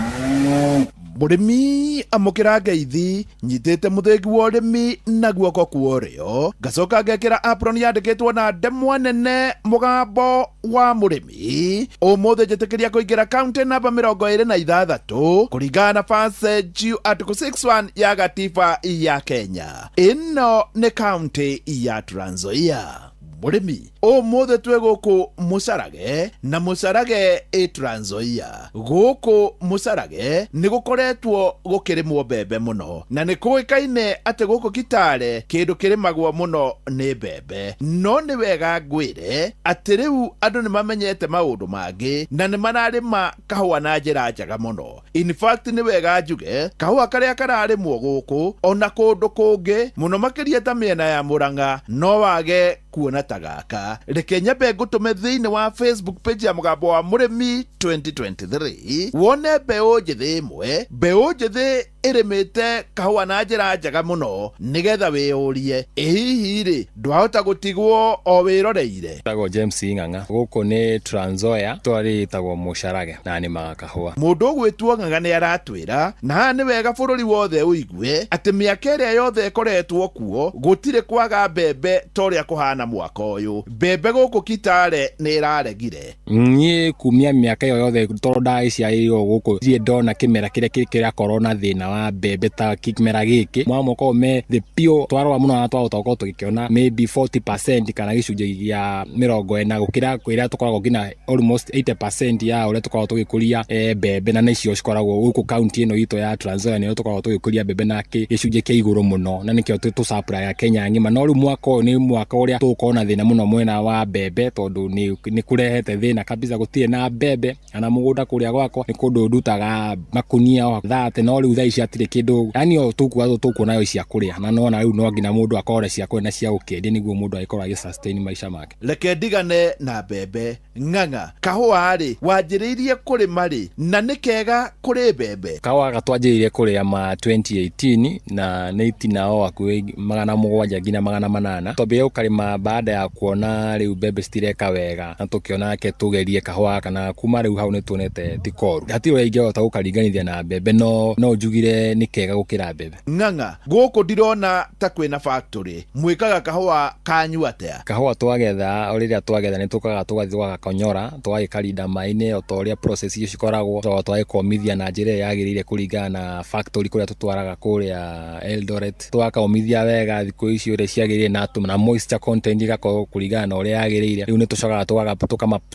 S12: Mũrĩmi amũkĩra ngeithi, nyitĩte mũthĩgi wa ũrĩmi na guoko kwa ũrĩo, ngacoka ngekĩra apron yandĩkĩtwo na ndemwa nene mũgambo wa mũrĩmi. Ũmũthĩ njĩtĩkĩria kũingĩra kaunti namba 26 kũringana na passage article 61 ya gatiba ya Kenya. Ĩno nĩ kaunti ya Trans Nzoia. Mũrĩmi, ũmũthĩ twĩ gũkũ Mũcarage, na Mũcarage ĩ Trans Nzoia. Gũkũ Mũcarage nĩ gũkoretwo gũkĩrĩmwo mbembe mũno, na nĩ kũĩkaine atĩ gũkũ Kitale kĩndũ kĩrĩmagwo mũno nĩ mbembe. No nĩ wega ngwĩre atĩ rĩu andũ nĩ mamenyete maũndũ mangĩ na nĩ mararĩma kahũa na njĩra njega mũno. In fact, nĩ wega njuge kahũa karĩa kararĩmwo gũkũ ona kũndũ kũngĩ mũno makĩria ta mĩena ya Mũrang'a no wage kuona ta gaka. Reke nyambe ngũtũme thĩinĩ wa Facebook page ya Mũgambo wa Mũrĩmi 2023 wone mbeũ njĩthĩ ĩmwe, mbeũ njĩthĩ ĩrĩmĩte kahũa na njĩra njega mũno, nĩgetha wĩyũrie, ĩ hihi rĩ ndwahota gũtigwo o wĩroreire.
S13: Tagwo James Ng'ang'a, gũkũ nĩ Trans Nzoia, itũũra rĩtagwo Mũcarage na nĩmaga kahũa.
S12: Mũndũ ũgwĩtwo Ng'ang'a nĩ aratwĩra, na haha nĩ wega bũrũri wothe ũigue atĩ mĩaka ĩrĩa yothe ĩkoretwo kuo gũtirĩ kwaga mbembe ta ũrĩa kũhana mwaka ũyũ. Mbembe gũkũ Kitale nĩ ĩraregire.
S13: Niĩ kumia mĩaka ĩyo yothe tondũ ndagĩciarĩirwo gũkũ, ndirĩ ndona kĩmera kĩrĩa kĩrakorwo na thĩna wa mbembe ta kĩmera gĩkĩ. Mwaka ũkoragwo me thĩ biũ, twarora mũno na twahota gũkorwo tũgĩkĩona maybe 40% kana gĩcunjĩ gĩa 40 gũkĩra kũrĩa tũkoragwo nginya almost 80% ya ũrĩa tũkoragwo tũgĩkũria mbembe, na nĩcio cikoragwo gũkũ kaunti ĩno itũ ya Trans Nzoia nĩyo tũkoragwo tũgĩkũria mbembe na gĩcunjĩ kĩa igũrũ mũno, na nĩkĩo tũsupply Kenya ng'ima. No rĩu mwaka ũyũ nĩ mwaka ũrĩa tũgũkorwo na thĩna mũno mwena wa mbembe, tondũ nĩ kũrehete thĩna kabisa, gũtirĩ na mbembe ana mũgũnda kũrĩa gwakwa nĩ kũndũ ndutaga makunia o 30, no rĩu thaa ici hatirĩ kĩndũ, yani o tũkuona cia kũrĩa, na nona rĩu no nginya mũndũ akorwo cia kũrĩa na cia gũkĩendia nĩguo mũndũ agĩkorwo agĩ sustain maica make.
S12: Reke ndigane na mbembe. Ng'ang'a, kahũa rĩ wanjĩrĩirie kũrĩma rĩ, na nĩ kega kũrĩ mbembe?
S13: Kahũa gaka twanjĩrĩirie kũrĩa ma 2018 na nĩ itina o hakuhĩ 700 nginya 800. Twambĩrĩirie gũkarĩma baada ya kuona rĩu mbembe citireka wega, na tũkĩona reke tũgerie kahũa gaka, na kuma rĩu hau nĩ tuonete ti koru. Hatirĩ ũrĩa ingĩhota gũkaringanithia na mbembe, no njugire nĩ kega gũkĩra mbembe.
S12: Ng'ang'a, gũkũ ndirona ta kwĩna factory, mwĩkaga kahũa kanyu atĩa?
S13: Kahũa twagetha, o rĩrĩa twagetha nĩ tũkaga tũgathiĩ tũgakonyora, tũgagĩkarinda maĩ-inĩ o ta ũrĩa process icio cikoragwo, tũgacoka tũgagĩkomithia na njĩra ĩrĩa yagĩrĩire kũringana na factory kũrĩa tũtwaraga kũrĩa Eldoret. Tũgakomithia wega thikũ ici ũrĩa ciagĩrĩire na moisture content ĩgakorwo kũringana na ũrĩa yagĩrĩire. Rĩu nĩ tũcokaga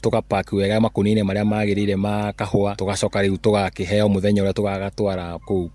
S13: tũkapack wega makũnia-inĩ marĩa magĩrĩire ma kahũa, tũgacoka rĩu tũgakĩheo mũthenya ũrĩa tũgagatwara kũu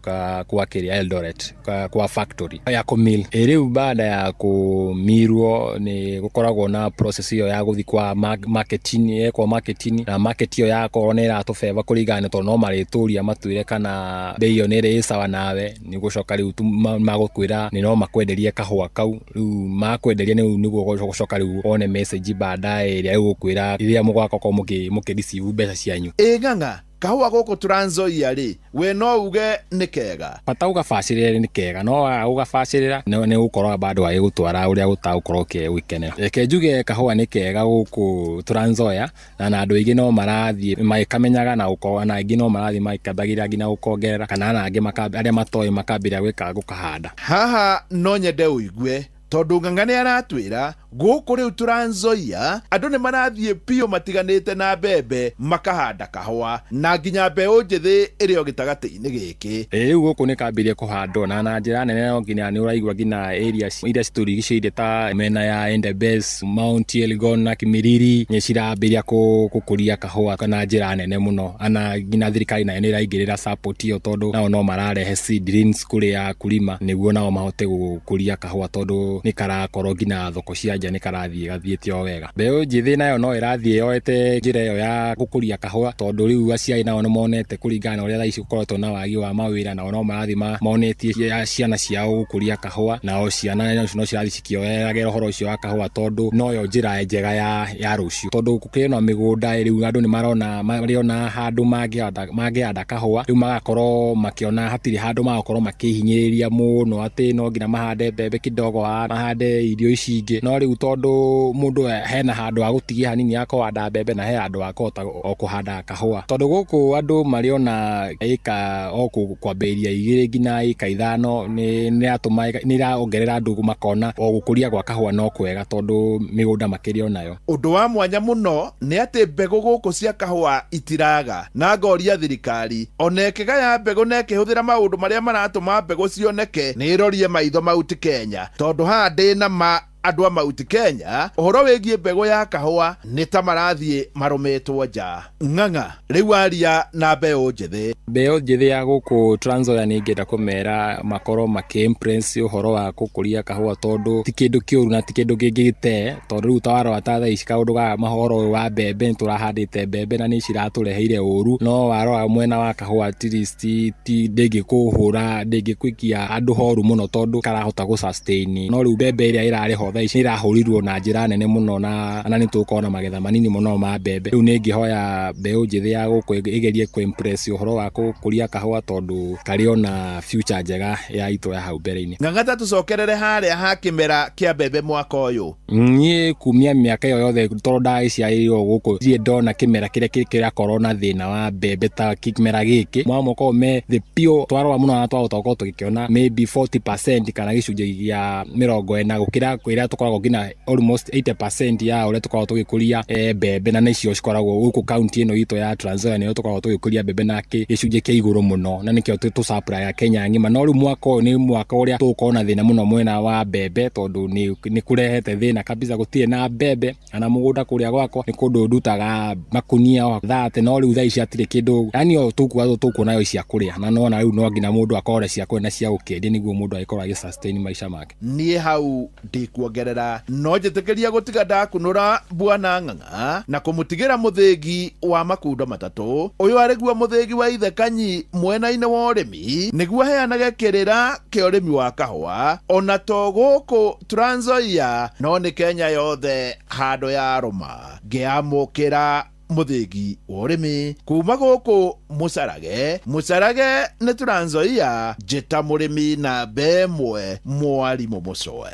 S13: kwa kĩrĩa Eldoret, kwa factory ya kũmill. Rĩu baada ya kũmirwo nĩ gũkoragwo na process ĩyo ya gũthiĩ kwa marketing, yekwo marketing, na market ĩyo yakorwo nĩ ĩratũbeba kũringana tondũ no marĩtũria matwĩre kana bei ĩyo nĩ ĩrĩ sawa nawe, nĩ gũcoka rĩu magũkwĩra nĩ no makwenderie kahũa kau. Rĩu makwenderia rĩu nĩguo gũcoka rĩu wone message baadaye ĩrĩa ĩgũkwĩra rĩrĩa mũgakorwo mũkĩ receive mbeca cianyu.
S12: Ĩ Ng'ang'a, Kahũa gũkũ Trans Nzoia rĩ, we no uge nĩ kega?
S13: Bata ũgabacĩrĩre nĩ kega, no waga gũgabacĩrĩra nĩ gũkorwo bado gagĩgũtwara ũrĩa gũtagũkorwo ũgĩkenera. Reke njuge kahũa nĩ kega gũkũ Trans Nzoia na andũ aingĩ no marathiĩ magĩkamenyaga na gũkorwo na aingĩ no marathiĩ magĩkambagĩrĩra nginya gũkongerera, kana ona angĩ arĩa matoĩ makambĩrĩria gwĩka gũkahanda.
S12: Haha no nyende ũigue tondũ Ng'ang'a nĩ aratwĩra gũkũ rĩu Trans Nzoia andũ nĩ marathiĩ biũ matiganĩte na mbembe makahanda kahũa na nginya mbeũ njĩthĩ ĩrĩ o gĩtagatĩ-inĩ gĩkĩ.
S13: Ĩĩ, rĩu gũkũ nĩ kambĩrĩria kũhandwo na njĩra nene, no nginya nĩ ũraigua nginya area iria citũrigicĩirie ta mĩena ya Endebess, Mount Elgon na Kimilili nĩ cirambĩrĩria gũkũria kahũa na njĩra nene mũno. Na nginya thirikari nayo nĩ ĩraingĩrĩra support ĩyo tondũ nao no mararehe seedlings kũrĩ akulima nĩguo nao mahote gũkũria kahũa tondũ nĩ karakorwo nginya thoko cia nja nĩ karathiĩ gathiĩte o wega. Mbeũ njĩthĩ nayo no ĩrathiĩ yoete njĩra ĩyo ya gũkũria kahũa tondũ rĩu aciari nao nĩ monete kũringana na ũrĩa thaa ici gũkoretwo na wagi wa mawĩra, nao no marathiĩ monetie ciana ciao gũkũria kahũa, nao ciana no cirathiĩ cikĩoyagĩra ũhoro ũcio wa kahũa tondũ noyo njĩra njega ya rũciũ, tondũ gũkĩrĩ na mĩgũnda rĩu andũ nĩ marona marĩona handũ mangĩhanda kahũa, rĩu magakorwo makĩona hatirĩ handũ magakorwo makĩhinyĩrĩria mũno atĩ no nginya mahande mbembe kidogo, mahande irio ici ingĩ. No rĩu tondũ mũndũ hena handũ ha gũtigia hanini ha kũhanda mbembe na he handũ ha kũhota o kũhanda kahũa, tondũ gũkũ andũ marĩona ĩka o kwambĩrĩria 2 nginya ĩka 5 nĩ ĩraongerera andũ makona o gũkũria gwa kahũa no kwega tondũ mĩgũnda makĩrĩ onayo.
S12: Ũndũ wa mwanya mũno nĩ atĩ mbegũ gũkũ cia kahũa itiraga, na ngoria thirikari ona ĩkĩgaya mbegũ na ĩkĩhũthĩra maũndũ marĩa maratũma mbegũ cioneke nĩ ĩrorie maitho Mount Kenya, tondũ haha ndĩna ma andũ a Mount Kenya ũhoro wĩgiĩ mbegũ ya kahũa nĩ ta marathiĩ marũmĩtwo nja. Ng'ang'a rĩu aria na mbeũ njĩthĩ.
S13: Mbeũ njĩthĩ ya gũkũ Trans Nzoia nĩ ingĩenda kũmera makorwo makĩ-impress ũhoro wa gũkũria kahũa tondũ ti kĩndũ kĩũru na ti kĩndũ kĩngĩgĩte, tondũ rĩu ta warora ta thaa ici kaũndũ ga mahoro ũyũ wa mbembe nĩ tũrahandĩte mbembe na nĩ ciratũreheire ũru, no warora mwena wa kahũa at least ti ndĩngĩkũhũra, ndĩngĩkũikia andũ horu mũno tondũ karahota gũ sustain. No rĩu mbembe ĩrĩa ĩrarĩ ho thaa ici nĩ ĩrahũrirwo na njĩra nene mũno na nĩ tũgũkorwo na magetha manini mũno ma mbembe. Rĩu nĩ ingĩhoya mbeũ njĩthĩ ya gũkũ ĩgerie kũ-impress ũhoro wa gũkũria kahũa tondũ karĩ ona future njega ya itũ ya hau mbere-inĩ.
S12: Ng'ang'a, tũcokerere harĩa ha kĩmera kĩa mbembe mwaka ũyũ.
S13: Niĩ kumia mĩaka ĩyo yothe tondũ ndagĩciarĩirwo gũkũ ndirĩ ndona kĩmera kĩrĩa kĩrakorwo na thĩna wa mbembe ta kĩmera gĩkĩ. Mwaka makoragwo me thĩ biũ, twarora mũno na twahota gũkorwo tũgĩkĩona maybe 40% kana gĩcunjĩ gĩa 40 gũkĩra kũrĩa tũkoragwo nginya almost 80% ya ũrĩa tũkoragwo tũgĩkũria mbembe, na nĩcio cikoragwo gũkũ kaunti ĩno itũ ya Trans Nzoia nĩyo tũkoragwo tũgĩkũria mbembe na gĩcunjĩ kĩa igũrũ mũno, na nĩkĩo tũ-supply Kenya ng'ima. No rĩu mwaka ũyũ nĩ mwaka ũrĩa tũgũkorwo na thĩna mũno mwena wa mbembe tondũ nĩ kũrehete thĩna kabisa, gũtirĩ na mbembe ana mũgũnda kũrĩa gwakwa nĩ kũndũ ndutaga makunia o 30, no rĩu thaa ici hatirĩ kĩndũ, yani o tũkuga tũkuona cia kũrĩa, na nona rĩu no nginya mũndũ akorwo na cia kũrĩa na cia gũkĩendia nĩguo mũndũ agĩkorwo agĩ sustain maisha make.
S12: Niĩ hau ndikuongerera, no njĩtĩkĩria gũtiga ndakunũra bwana Ng'ang'a na kũmũtigĩra mũthĩgi wa makundo matatũ. Ũyũ arĩguo mũthĩgi wa ithe Kanyi mwena-inĩ wa ũrĩmi nĩguo aheanage kĩrĩra kĩa ũrĩmi wa kahũa ona to gũkũ Trans Nzoia no nĩ Kenya yothe handũ ya rũma. Ngĩamũkĩra mũthĩgi wa ũrĩmi kuma gũkũ Mũcarage, Mũcarage nĩ Trans Nzoia, njĩta mũrĩmi namba 1 mwarimũ Mũcoe.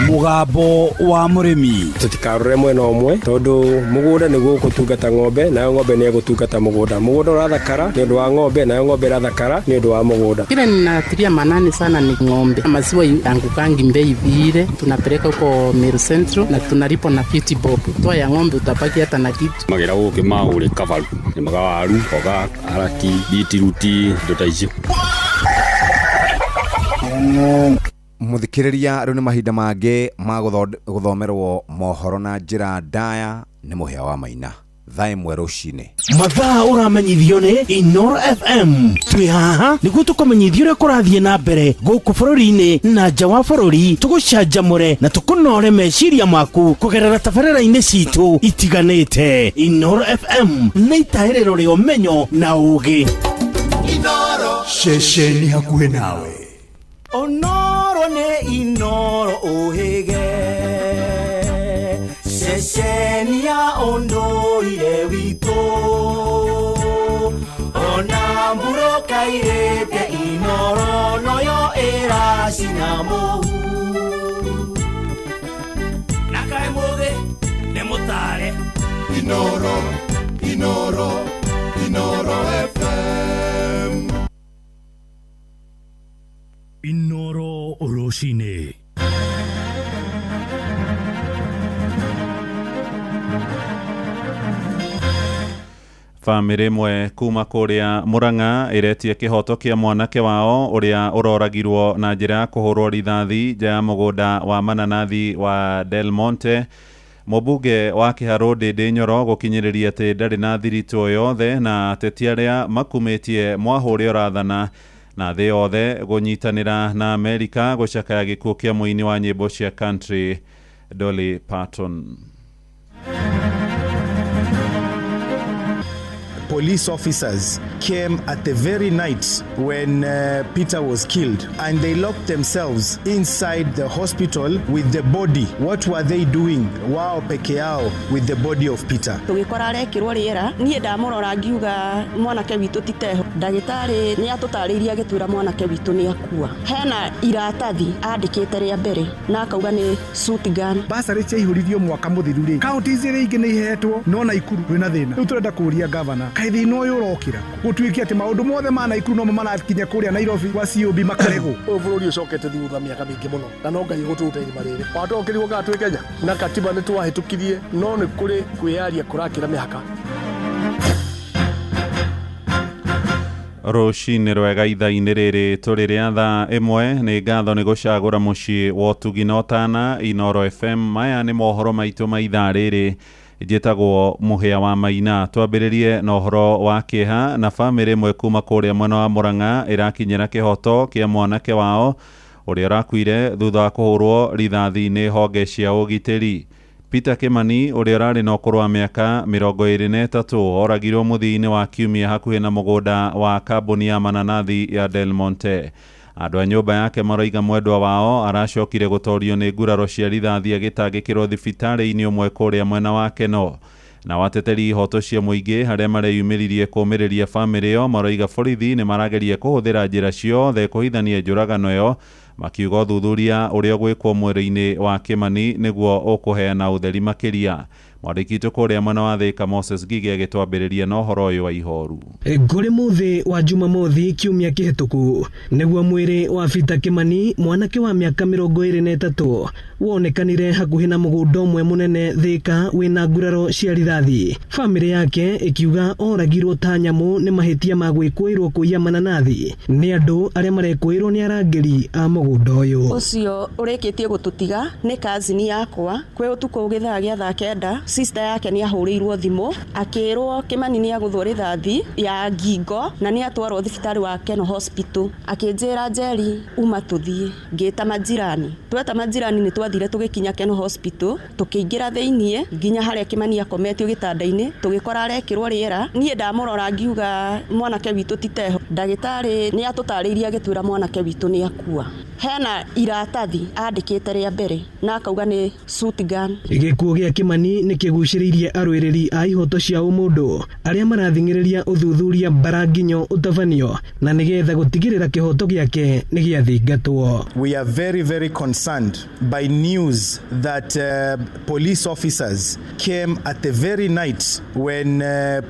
S7: Mũgambo wa mũrĩmi.
S14: Tũtikarore mwena ũmwe tondũ mũgũnda nĩguo ũgũtungata ng'ombe, nayo ng'ombe nĩ ĩgũtungata mũgũnda. Mũgũnda ũrathakara nĩ ũndũ wa ng'ombe, nayo ng'ombe ĩrathakara nĩ ũndũ wa mũgũnda.
S10: Kile ninatilia manani sana ni ng'ombe. Maziwa yangukangi bei vile, tunapeleka huko Meru Central na tunalipwa na 50 bob. Toa ya ng'ombe utabaki hata na kitu.
S15: Magera gũkĩ maũrĩ kabaru, nĩmaga waru, mboga, karati, bitiruti, indo ta icio.
S1: Mũthikĩrĩria, rĩu nĩ mahinda mangĩ ma gũthomerwo mohoro na njĩra ndaya nĩ Mũhĩa wa Maina thaa 1 rũcinĩ.
S6: Mathaa ũramenyithio nĩ Inooro FM. Twĩ haha nĩguo tũkũmenyithie ũrĩa kũrathiĩ na mbere gũkũ bũrũri-inĩ na nja wa bũrũri, tũgũcanjamũre na tũkũnore meciria maku kũgerera tabarĩra-inĩ citũ itiganĩte. Inooro FM nĩ itahĩrĩro rĩa ũmenyo na ũũgĩ.
S7: Ceceni hakuhĩ nawe.
S6: Onoro nĩ Inooro ũhĩge, ceceni ya
S16: Ũndũire witũ ona mburoka irĩte Inoro noyo ĩracina mũhu.
S4: Na kaĩ mũthĩ nĩ mũtare.
S5: Inoro, Inoro, Inoro FM.
S3: Inoro rũcinĩ.
S8: Bamĩrĩ ĩmwe kuma kũrĩa Murang'a ĩretie kĩhoto kĩa mwanake wao ũrĩa ũroragirwo na njĩra ya kũhũrwo rithathi nja ya mũgũnda wa mananathi wa Del Monte. Mũmbunge wa Kĩharũ Ndĩndĩ Nyoro gũkinyĩrĩria atĩ ndarĩ na thiritũ o yothe na ateti arĩa makumĩtie mwahũ ũrĩa ũrathana na thĩ yothe gũnyitanĩra na Amerika gũcakaya gĩkuũ kĩa mũini wa nyĩmbo cia country Dolly Parton.
S17: Police officers came at the very night when Peter was killed, and they locked themselves inside the hospital with the body. What were they doing? Wao peke yao with the body of Peter.
S18: Tũgĩkora arekĩrwo rĩera, niĩ ndamũrora ngiuga mwanake witũ ti teho. Ndagĩtarĩ nĩ atũtarĩirie agĩtwĩra mwanake witũ nĩ akua. Hena iratathi andĩkĩte rĩa mbere na akauga nĩ shoot gun.
S19: Basarĩ ciaihũririo mwaka mũthiru rĩ, kaunti ici ingĩ nĩ ihetwo no Naikuru kwĩna thĩna. Rĩu tũrenda kũria gavana, kaĩ thĩna ũyũ ũrokĩra gũtuĩke atĩ maũndũ mothe ma Naikuru nomo marakinya kũrĩa Nairobi gwa COB makaregwo.
S20: Ũyũ bũrũri ũcokete thutha mĩaka mĩingĩ mũno na no Ngai ũgũtũruta irima rĩrĩ. Watũkĩrigwo kana twĩ Kenya na katiba nĩ twahĩtũkirie, no nĩ kũrĩ kwĩyaria kũrakĩra mĩhaka.
S8: Rũcinĩ rwega ithaa-inĩ rĩrĩ tũrĩ rĩa thaa 1. Nĩ ngatho nĩ gũcagũra mũciĩ wa ũtugi na ũtana Inoro FM. Maya nĩ mohoro maitũ ma ithaa rĩrĩ. Njĩtagwo Mũhĩa wa Maina. Twambĩrĩrie na ũhoro wa kĩeha na bamĩrĩ ĩmwe kuma kũrĩa mwena wa Murang'a ĩrakinyĩra kĩhoto kĩa mwanake wao ũrĩa ũrakuire thutha wa kũhũrwo rithathi nĩ honge cia ũgitĩri. Peter Kimani ũrĩa ũrarĩ na ũkũrũ wa mĩaka 23 oragirwo mũthia-inĩ wa kiumia hakuhĩ na mũgũnda wa kambuni ya mananathi ya Del Monte. Andũ a nyũmba yake maroiga mwendwa wao aracokire gũtorio nĩ nguraro cia rithathi agĩtangĩkĩrwo thibitarĩ-inĩ ũmwe kũrĩa mwena wa Keno. Na wateteri ihoto cia mũingĩ harĩa mareyumĩririe kũũmĩrĩria bamĩrĩ ĩyo maroiga borithi nĩ marageria kũhũthĩra njĩra ciothe kũhithania njũragano ĩyo, makiuga ũthuthuria ũrĩa ũgwĩkwo mwĩrĩ-inĩ wa Kimani nĩguo ũkũheana ũtheri makĩria. Mwandĩki witũ kũrĩa mwena wa Thika Moses Ngige agĩtwambĩrĩria na ũhoro ũyũ wa ihoru.
S21: Ngũrĩ mũthĩ wa Jumamothi kiumia kĩhĩtũku nĩguo mwĩrĩ wa Peter Kimani mwanake wa mĩaka 23 wonekanire hakuhĩ na mũgũnda ũmwe mũnene Thika wĩna nguraro cia rithathi. Bamĩrĩ yake ĩkiuga oragirwo ta nyamũ nĩ mahĩtia ma gwĩkũĩrwo kũiya mananathi nĩ andũ arĩa marekũĩrwo nĩ arangĩri a mũgũnda ũyũ.
S18: Ũcio ũrĩkĩtie gũtũtiga nĩ kazini yakwa. Kwĩ ũtukũ gĩthaa gĩa thaa 9 sister yake nĩ ahũrĩirwo thimũ akĩrwo Kimani nĩ agũthwo rithathi ya ngingo na nĩ atwarwo thibitarĩ wa Keno Hospital. Akĩnjĩra Njeri uma tũthiĩ. Ngĩta majirani, tweta majirani nĩ twathire tũgĩkinya Keno Hospital, tũkĩingĩra thĩiniĩ nginya harĩa Kimani akometio gĩtanda-inĩ, tũgĩkora arekĩrwo rĩera. Niĩ ndamũrora ngiuga mwanake witũ ti teho. Ndagĩtarĩ nĩ atũtarĩirie agĩtwĩra mwanake witũ nĩ akua. Hena iratathi andĩkĩte rĩa mbere na akauga nĩ shoot gun.
S21: Gĩkuũ gĩa Kimani nĩ kĩgucĩrĩirie arũĩrĩri a ihoto cia ũmũndũ arĩa marathing'ĩrĩria ũthuthuria mbaranginyo ũtabanio na nĩgetha gũtigĩrĩra kĩhoto gĩake nĩ gĩathingatwo.
S17: We are very, very concerned by news that police officers came at the very night when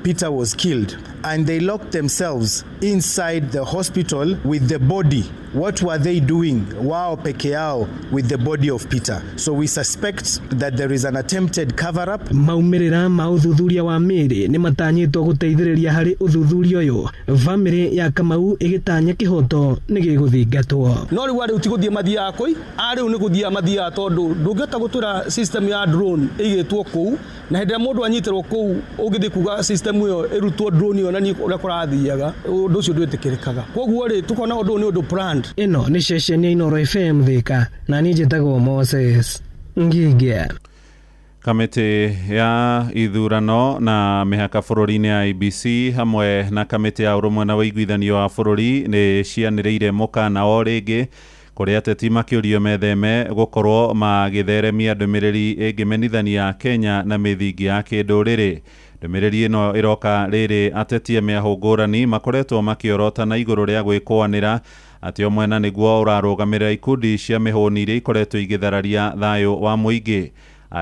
S17: Peter was killed, and they locked themselves inside the hospital with the body. What were they doing? Wao peke yao with the body of Peter. So we suspect that there is an attempted cover-up.
S21: Maumĩrĩra ma ũthuthuria wa mĩĩrĩ nĩ matanyĩtwo gũteithĩrĩria harĩ ũthuthuria ũyũ. Bamĩrĩ ya Kamau ĩgĩtanya kĩhoto nĩ gĩgũthingatwo.
S20: No rĩu arĩu ti gũthiĩ mathiaga kũi, arĩu nĩ gũthiĩ mathiaga tondũ ndũngĩhota gũtwĩra system ya drone ĩigĩtwo kũu, na hĩndĩ ĩrĩa mũndũ anyitĩrwo kũu ũngĩthiĩ kuga system ĩyo ĩrutwo drone ĩyo na nĩ ũrĩa kũrathiaga, ũndũ ũcio ndwĩtĩkĩrĩkaga. Koguo rĩ tũkona ũndũ ũyũ nĩ ũndũ planned.
S21: Ĩno nĩ ceceni ya Inoro FM Thika na niĩ njĩtagwo Moses Ngige.
S8: Kamĩtĩ ya ithurano na mĩhaka bũrũri-inĩ ya IEBC hamwe na kamĩtĩ ya ũrũmwe na ũiguithanio wa bũrũri nĩ cianĩrĩire mũkana o rĩngĩ Kũrĩ ateti makĩũrio metheme gũkorwo magĩtheremia ndũmĩrĩri ĩngĩmenithania Kenya na mĩthingi ya kĩndũrĩrĩ. Ndũmĩrĩri ĩno ĩroka rĩrĩ ateti a mĩahũ ngũrani makoretwo makĩorotana igũrũ rĩa gwĩkũanĩra atĩ o mwena nĩguo ũrarũgamĩrĩra ikundi cia mĩhũni iria ikoretwo igĩthararia thayũ wa mũingĩ.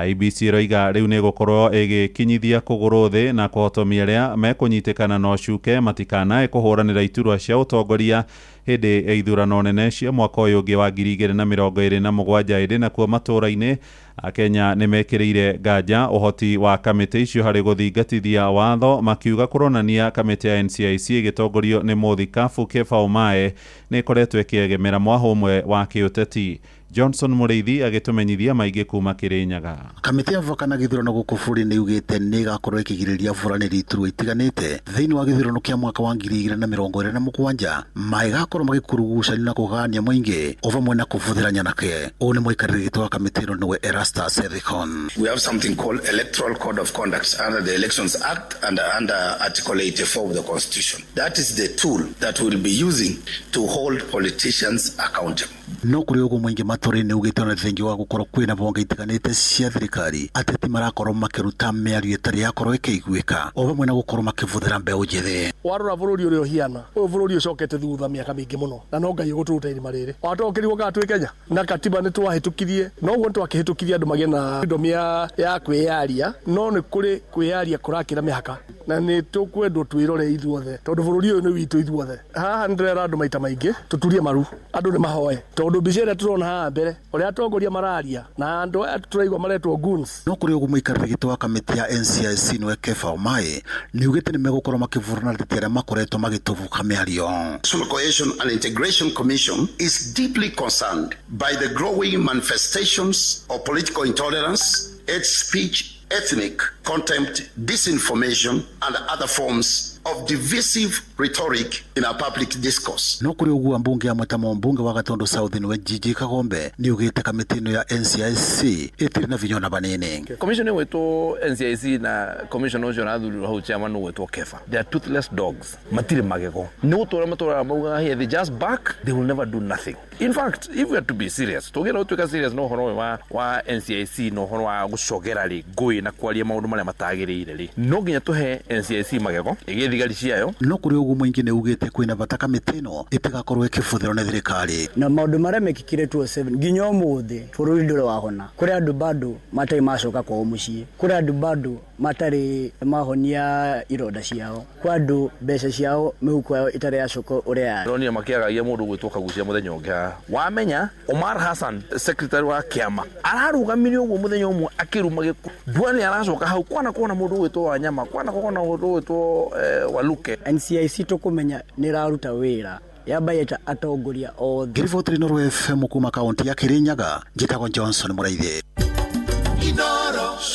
S8: IEBC ĩroiga rĩu nĩ ĩgũkorwo ĩgĩkinyithia kũgũrũ thĩ na kũhotomia arĩa mekũnyitĩkana na ũcuke matikanae kũhũranĩra iturwa cia ũtongoria hĩndĩ ya ithurano nene cia mwaka ũyũ ũngĩ wa 2027. Ĩndĩ nakuo matũũra-inĩ Akenya nĩ mekĩrĩire nganja ũhoti wa kamĩtĩ icio harĩ gũthingatithia watho, makiuga kũronania kamĩtĩ ya NCIC ĩgĩtongorio nĩ mũthikabu Kepha Omae nĩ ĩkoretwo ĩkĩegemera mwahũ ũmwe wa kĩũteti. Johnson Mũrĩithi agĩtũmenyithia maingĩ kuma Kĩrĩnyaga.
S2: Kamĩtĩ ya mĩbaka na gĩthurano gũkũ bũrũri-inĩ yugĩte nĩ ĩgakorwo ĩkĩgirĩrĩria ahũranĩri iturwa itiganĩte thĩinĩ wa gĩthurano kĩa mwaka wa 2027 maigakorwo magĩkurugucania na kũgania mũingĩ o vamwe na kũbũthĩra nyanake. Ũũ nĩ mũikarĩri gĩtĩ wa kamĩtĩ ĩno nĩwe Erastus Ethekon.
S22: We have something called Electoral Code of Conduct under the Elections Act and under Article 84 of the Constitution. That is the tool that we'll be using to hold politicians accountable.
S2: No kũrĩ ũguo mũingĩ matũũra-inĩ ugĩte ona thengia wa gũkorwo kwĩna honge itiganĩte cia thirikari ateti marakorwo makĩruta mĩario ĩtarĩ yakorwo ĩkĩiguĩka o vamwe na gũkorwo makĩbũthĩra mbeũ njĩthĩ.
S23: Warora bũrũri ũrĩa ũhiana ũyũ bũrũri ũcokete thutha mĩaka mĩingĩ mũno na no Ngai ũgũtũruta irima rĩrĩ watokĩrigwo kana twĩ Kenya na katiba nĩ twahĩtũkirie noguo nĩ twakĩhĩtũkirie andũ magĩe na freedom ya kwĩyaria no nĩ kũrĩ kwĩyaria kũrakĩra mĩhaka na nĩ tũkwendwo twĩrore ithuothe tondũ bũrũri ũyũ nĩ witũ ithuothe. Haha nĩ ndĩrera andũ maita maingĩ tũturie maru andũ nĩ mahoe tondũ mbica ĩrĩa tũrona haha mbere ũrĩa atongoria mararia na andũ aya tũraigua maretwo goons.
S2: No kũrĩ ũguo mũikarĩri gĩtĩ wa kamĩtĩ ya NCIC nĩwe Kepha Omae nĩ ugĩte nĩ megũkorwo makĩvurana ateti arĩa makoretwo magĩtũbũka mĩario.
S22: National Cohesion and Integration Commission is deeply concerned by the growing manifestations of political intolerance, hate speech, ethnic contempt, disinformation and other forms of divisive rhetoric in our public discourse.
S2: No kũrĩ ũguo mbunge amwe ta mũmbunge wa Gatundu South nĩwe Gigi Kagombe nĩ ugĩte kamĩtĩ ĩno ya NCIC ĩtirĩ na vinya ona vanini.
S24: Commission ĩgwĩtwo NCIC na commission ũcio ũrathurirwo hau chairman ũgwĩtwo Kepha. They are toothless dogs. Matirĩ magego. Nĩ gũtũra matũraga maugaga here they just bark, they will never do nothing. In fact, if we are to be serious, tũngĩenda gũtuĩka serious na ũhoro ũyũ wa NCIC na ũhoro wa gũcogera rĩ ngũĩ na kwaria maũndũ marĩa matagĩrĩire rĩ, no nginya tũhe NCIC magego ĩgĩe thigari ciayo.
S2: No kũrĩ ũguo mũingĩ nĩ ugĩte kwĩna bata kamĩtĩ ĩno ĩtigakorwo ĩkĩbũthĩrwo nĩ thirikari.
S25: Na maũndũ marĩa mekĩkire 2007 nginya ũmũthĩ bũrũri ndũrĩ wahona. Kũrĩ andũ bado matarĩ macoka kwao mũciĩ, kũrĩ andũ bado matarĩ mahonia ironda ciao, kwĩ andũ mbeca ciao mĩhuko yao ĩtarĩ yacoka ũrĩa yarĩ.
S24: Ndonire makĩagagia mũndũ ũgwĩtwo Kagucia mũthenya ũngĩ haha. Wamenya Omar Hassan secretary wa kĩama ararũgamire ũguo mũthenya ũmwe akĩruma gĩkuũ. Ndua nĩ aracoka hau kwana kuona mũndũ ũgwĩtwo Wanyama, kwana kuona mũndũ ũgwĩtwo Waluke.
S25: NCIC tũkũmenya nĩ ĩraruta wĩra yambaye atongoria othe.
S2: Ngiriboti Inooro FM kuma kaunti ya Kirinyaga, njĩtagwo Johnson Mũraithi.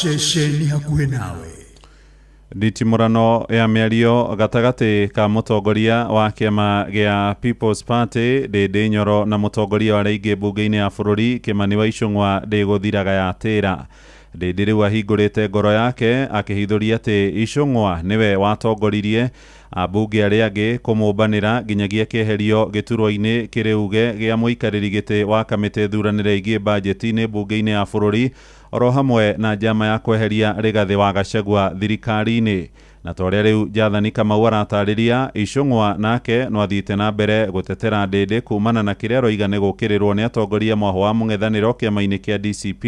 S7: Ceceni hakuhĩ nawe.
S8: Nditimũrano ya mĩario gatagatĩ ka mũtongoria wa kĩama gĩa People's Party Ndĩndĩ Nyoro na mũtongoria wa arĩa aingĩ mbunge-inĩ ya bũrũri Kĩmani wa Ichung'wa ndĩgũthiraga yatĩra. Ndĩndĩ rĩu ahingũrĩte ngoro yake akĩhithũria atĩ Ichung'wa nĩwe watongoririe ambunge arĩa angĩ kũmũmbanĩra nginyagia kĩeherio gĩturwa-inĩ kĩrĩuge gĩa mũikarĩri gĩtĩ wa kamĩtĩ thuranĩre ĩgiĩ bajeti-inĩ mbunge-inĩ ya bũrũri oro hamwe na njama ya kweheria Rigathĩ wa Gachagua thirikari-inĩ. Na ta ũrĩa rĩu Jathani Kamau aratarĩria, Ichung'wa nake no athiĩte na mbere gũtetera Ndĩndĩ kumana na kĩrĩa aroiga nĩ gũkĩrĩrwo nĩ atongoria mwahũ wa mũng'ethanĩro kĩama-inĩ kĩa DCP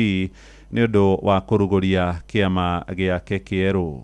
S8: nĩ ũndũ wa kũrugũria kĩama gĩake kĩerũ.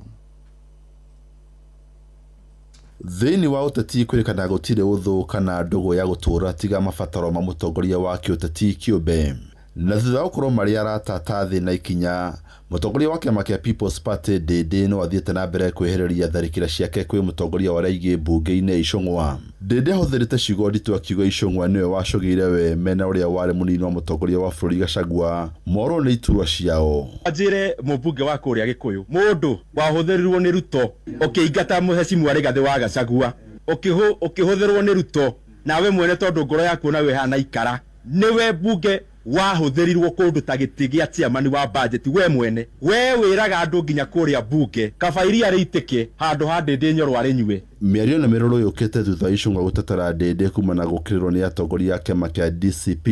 S26: Thĩinĩ wa ũteti kwĩrĩkana gũtirĩ ũthũ kana ndũgũ ya gũtũũra tiga mabataro ma mũtongoria wa kĩũteti kĩũmbe. Na thutha wa gũkorwo marĩ arata ta thĩ na ikinya, mũtongoria wa kĩama kĩa People's Party Ndĩndĩ no athiĩte na mbere kwĩhereria tharĩkĩra ciake kwĩ mũtongoria wa arĩa aingĩ mbunge-inĩ Ichung'wa. Ndĩndĩ ahũthĩrĩte ciugo nditũ akiuga Ichung'wa nĩwe wacũgĩire we mena ũrĩa warĩ mũnini wa mũtongoria wa bũrũri Gachagua morwo nĩ iturwa ciao.
S27: Anjĩre mũmbunge wa kũrĩa Gĩkũyũ mũndũ wahũthĩrirwo nĩ Ruto ũkĩingata mũhecimu wa Rigathĩ wa Gachagua ũkĩhũthĩrwo nĩ Ruto nawe mwene tondũ ngoro yaku nawe ĩhana ikara nĩwe mbunge Wahũthĩrirwo kũndũ ta gĩtĩ gĩa chairman wa budget we mwene. We wĩraga andũ nginya kũrĩa bunge kaba iria rĩitĩke handũ ha Ndĩndĩ Nyoro arĩnyue.
S26: Mĩario na mĩrũrũ yũkĩte thutha wa Ichung'wa gũtetera Ndĩndĩ kumana na gũkĩrĩrwo nĩ atongoria a kĩama kĩa DCP.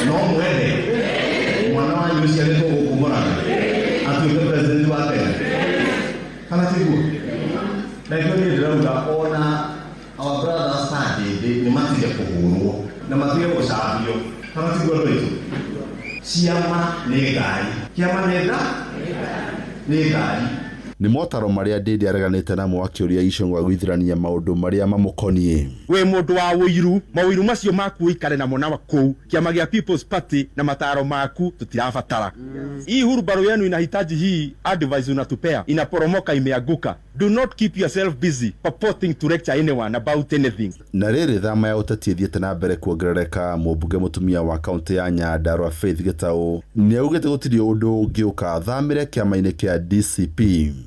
S9: No mwende mwana wanyu ũciarĩtwo gũkũ Mũrang'a atuĩke president wa Kenya kana tiguo? Na nĩkĩo niĩ ndĩrauga ona our brothers ta Ndĩndĩ nĩ matige kũhũrwo na matige gũcambio kana tiguo andũ aitũ? Ciama nĩ ngari, kĩama nĩ tha nĩ ngari.
S26: Nĩ motaro marĩa Ndĩndĩ areganĩte namo akĩũria Ichung'wa gũithĩrania maũndũ marĩa mamũkoniĩ.
S27: Wĩ mũndũ wa ũiru, maũiru macio maku ũikare namo na kũu kĩama gĩa People's Party na mataro maku tutirabatara. Hii hurubaro yenu inahitaji hii advice unatupea inaporomoka, imeanguka. Do not keep yourself busy purporting to lecture anyone about anything.
S26: Na rĩrĩ thama ya ũteti ĩthiĩte na mbere kuongerereka, mũmbunge mũtumia wa kaũntĩ ya Nyandarua Faith Gĩtaũ nĩaugĩte gũtirĩ ũndũ ũngĩũka athamĩre kĩama-inĩ kĩa DCP.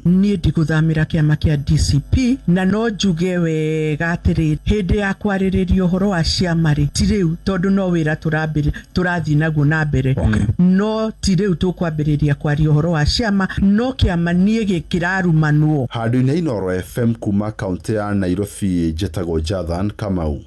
S10: Niĩ ndigũthamĩra kĩama kĩa DCP na no njuge wega atĩrĩ, hĩndĩ ya kwarĩrĩria ũhoro wa ciama rĩ, ti rĩu tondũ no wĩra tũrathiĩ naguo na mbere. No ti rĩu tũkwambĩrĩria kwaria ũhoro wa ciama, no kĩama niĩ gĩkĩrarumanwo.
S26: Handũ-inĩ Inooro FM kuma kaũntĩ ya Nairobi, njĩtagwo Jathan Kamau.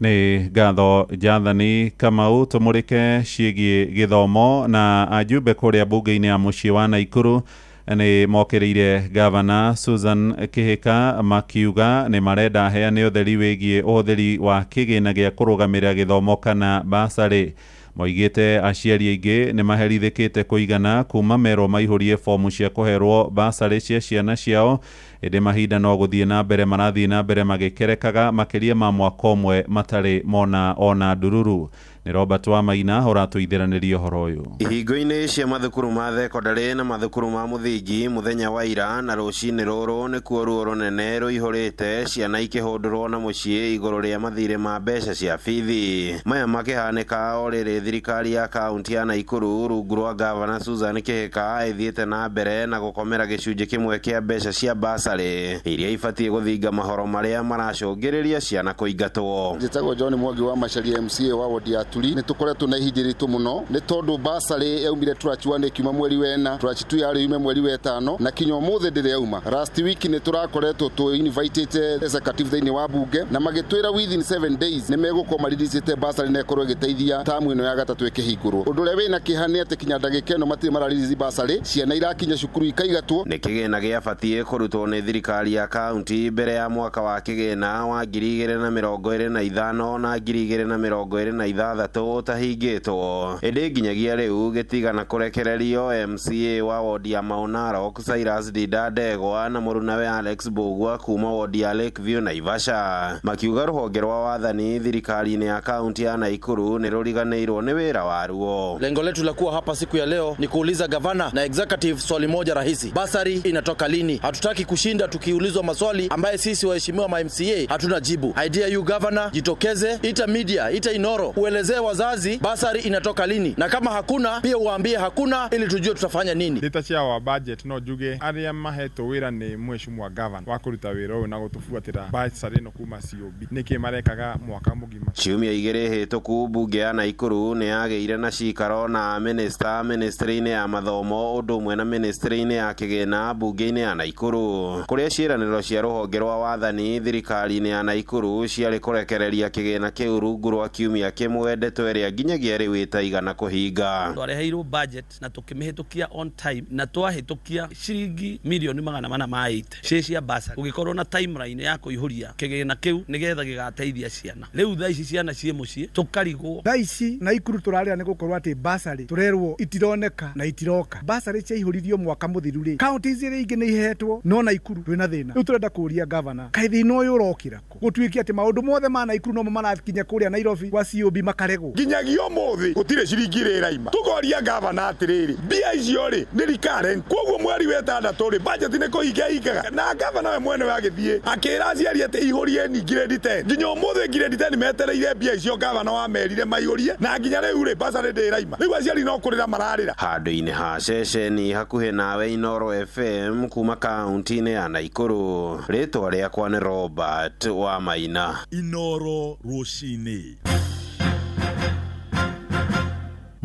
S8: Nĩ ngatho Jathani Kamau. Tũmũrĩke ciĩgiĩ gĩthomo na ajumbe kũrĩa bunge-inĩ ya mũciĩ wa Naikuru nĩ mokĩrĩire gavana Susan Kihika makiuga nĩ marenda aheane ũtheri wĩgiĩ ũhũthĩri wa kĩgĩna gĩa kũrũgamĩrĩra gĩthomo kana basarĩ. Moigĩte aciari aingĩ nĩ maherithĩkĩte kũigana kuma merwo maihũrie fomu cia kũherwo basarĩ cia ciana ciao, ĩndĩ mahinda no gũthiĩ na mbere marathiĩ na mbere magĩkerekaga makĩria ma mwaka ũmwe matarĩ mona ona ndururu. Nĩ Robert Wamaina ũratũithĩranĩria ũhoro ũyũ.
S11: Ihingo-inĩ cia mathukuru ma thekondarĩ na mathukuru ma mũthingi mũthenya wa ira na rũcinĩ rũrũ nĩkuo ruo rũnene rũihũrĩte ciana ikĩhũndũrwo na mũciĩ igũrũ rĩa mathirĩ ma mbeca cia bithi. Maya makĩhanĩka o rĩrĩ thirikari ya kaunti ya Naikuru rungu rwa gavana Susan Kihika ĩthiĩte na mbere na gũkomera gĩcunjĩ kĩmwe kĩa mbeca cia basarĩ iria ibatiĩ gũthinga mahoro marĩa maracũngĩrĩria ciana kũingatwo.
S12: Njĩtagwo John Mwangi wa Macharia MCA wa wodi ya Turi. Nĩ tũkoretwo na ihinda iritũ mũno nĩ tondũ basarĩ yaumire tranche 1 ĩkiuma mweri wa 4, tranche 2 yarĩ yume mweri wa 5 na kinya ũmũthĩ ndĩrĩ yauma. Last week nĩ tũrakoretwo tũ invitĩte executive thĩinĩ wa bunge na magĩtwĩra within 7 days nĩ megũkorwo mariricĩte basarĩ na ĩkorwo ĩgĩteithia tamu ĩno ya gatatũ ĩkĩhingũrwo. Ũndũ ũrĩa wĩna kĩeha nĩ atĩ kinya ndagĩka ĩno matirĩ mararirici basarĩ, ciana irakinya cukuru ikaigatwo.
S11: Nĩ kĩgĩna gĩabatiĩ kũrutwo nĩ thirikari ya kaunti mbere ya mwaka wa kĩgĩna wa 2025 na 2026 ũtahingĩtwo, ĩndĩ nginyagia rĩu gĩtigana kũrekererio. MCA wa wodi ya Mau Narok Cyrus Dinda Ndegwa na mũrunawe Alex Mbugua kuma wodi ya Lakeview Naivasha makiuga rũhonge rwa wathani thirikari-inĩ ya kaunti ya Naikuru nĩ rũriganĩirwo nĩ wĩra waruo.
S13: Lengo letu la kuwa hapa siku ya leo ni kuuliza gavana na executive swali moja rahisi: basari inatoka lini? Hatutaki kushinda tukiulizwa maswali ambaye sisi waheshimiwa ma MCA hatuna jibu. Idea you governor, jitokeze, ita media, ita Inoro, uelezee wazazi basari inatoka lini, na kama hakuna pia uambie hakuna ili tujue tutafanya nini.
S14: Ndita cia wa budget no njuge aria mahetwo wira ni mheshimiwa governor wa kuruta wira uyu na gutubuatira basari no kuma COB niki marekaga mwaka mugima.
S11: Ciumia igĩrĩ hĩtũku mbunge ya Naikuru nĩ yagĩire na cikaro na minister ministry-inĩ ya mathomo ũndũ ũmwe na ministry-inĩ ya kĩgĩna mbunge-inĩ ya Naikuru kũrĩa ciĩranĩro cia rũhonge rwa wathani thirikari-inĩ ya Naikuru ciarĩ kũrekereria kĩgĩna kĩu rungu rwa kiumia kĩmwe, ndeto ĩrĩa nginyagia rĩu ĩtaigana kũhinga.
S15: Twareheirwo budget na tũkĩmĩhĩtũkia on time na twahĩtũkia ciringi milioni 480 cia cia basari, gũgĩkorwo na timeline ya kũihũria kĩgĩna kĩu nĩgetha gĩgateithia ciana. Rĩu thaa ici ciana ciĩ mũciĩ tũkarigwo.
S19: Thaa ici Naikuru tũrarĩra nĩ gũkorwo atĩ basarĩ tũrerwo itironeka na itiroka. Basarĩ ciaihũririo mwaka mũthiru rĩ, kaunti iria ingĩ nĩ ihetwo no Naikuru twĩna thĩna. Rĩu tũrenda kũũria gavana kaĩ thĩna ũyũ ũrokĩra kũ? Gũtuĩke atĩ maũndũ mothe ma Naikuru nomo marakinya kũrĩa Nairobi kwa COB makaregwo.
S5: Nginyagia ũmũthĩ gũtirĩ ciringi ĩrĩ ĩraima. Tũkoria gavana atĩrĩrĩ, mbia icio rĩ nĩ recurrent, koguo mweri wa 6 rĩ budget nĩ kũhinga ĩhingaga, na gavana we mwene we agĩthiĩ akĩra aciari atĩ ihũrieni grade 10. Nginya ũmũthĩ grade 10 metereire mbia icio gavana wamerire maihũrie, na nginya rĩu rĩ basarĩ ndĩ ĩraima. Rĩu aciari no kũrĩra mararĩra.
S11: Handũ-inĩ ha ceceni hakuhĩ nawe Inooro FM kuma kaunti-inĩ ya Naikuru, rĩtwa rĩakwa nĩ Robert Wamaina.
S7: Inooro rũcinĩ.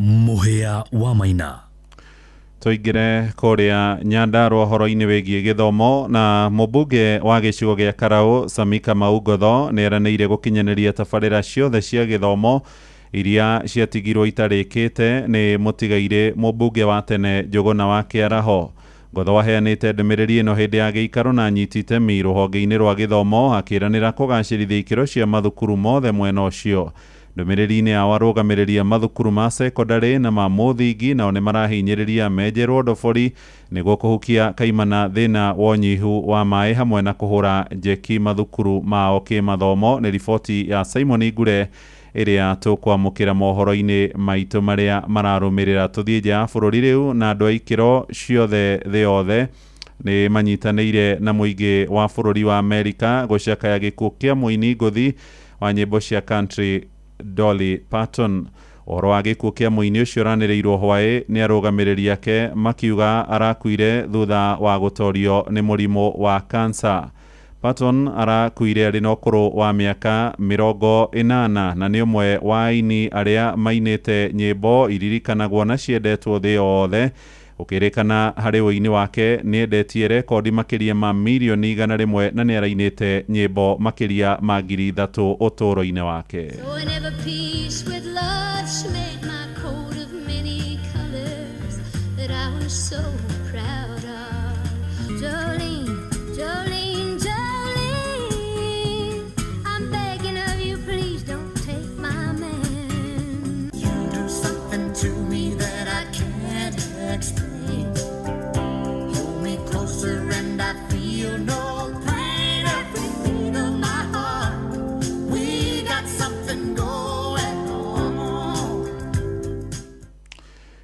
S7: Mũhĩa wa Maina.
S8: Tũingĩre kũrĩa Nyandarua ũhoro-inĩ wĩgiĩ gĩthomo na mũmbunge wa gĩcigo gĩa Karau Samika Maungotho nĩ eranĩire gũkinyanĩria tabarĩra ciothe cia gĩthomo iria ciatigirwo itarĩkĩte nĩ mũtigairĩ mũmbunge wa tene Njũgũna wa Kĩaraho. Ngotho aheanĩte ndũmĩrĩri ĩno hĩndĩ ya gĩikaro na anyiti itemi rũhonge-inĩ rwa gĩthomo akĩranĩra kũgacĩrithia ikĩro cia mathukuru mothe mwena ũcio. Ndũmĩrĩri-inĩ yao arũgamĩrĩri a mathukuru ma sekondarĩ na ma mũthingi nao nĩ marahinyĩrĩria menjerwo ndobori nĩguo kũhukia kaimana thĩna wa ũnyihu wa maĩ hamwe na kũhũra njeki mathukuru mao kĩmathomo. Nĩ riboti ya Simon Ngure ĩrĩa tũkwamũkĩra mohoro-inĩ maitũ marĩa mararũmĩrĩra. Tũthiĩ nja ya bũrũri rĩu na andũ a ikĩro ciothe thĩ yothe nĩ manyitanĩire na mũingĩ wa bũrũri wa Amerika gũcakaya gĩkuũ kĩa mũini ngũthi wa nyĩmbo cia country Dolly Parton. Ũhoro wa gĩkuũ kĩa mũini ũcio ũranĩrĩirwo hwaĩ nĩ arũgamĩrĩri ake makiuga arakuire thutha wa gũtorio nĩ mũrimũ wa cancer. Parton arakuire arĩ na ũkũrũ wa mĩaka 80 na nĩ ũmwe wa aini arĩa mainĩte nyĩmbo iririkanagwo na ciendetwo thĩ yothe. Gũkĩrĩkana harĩ ũini wake nĩ endetie rekondi makĩria ma mirioni 100 na nĩ arainĩte nyĩmbo makĩria ma 3,000 ũtũũro-inĩ wake.
S1: So in every peace with love, she made my coat of many colors that I was so proud of. Jolene, Jolene, Jolene, I'm begging of you, please don't take my man.
S3: You do something to me that I can't explain. Hold me closer and I feel no pain. Every beat of my heart, we got something going on.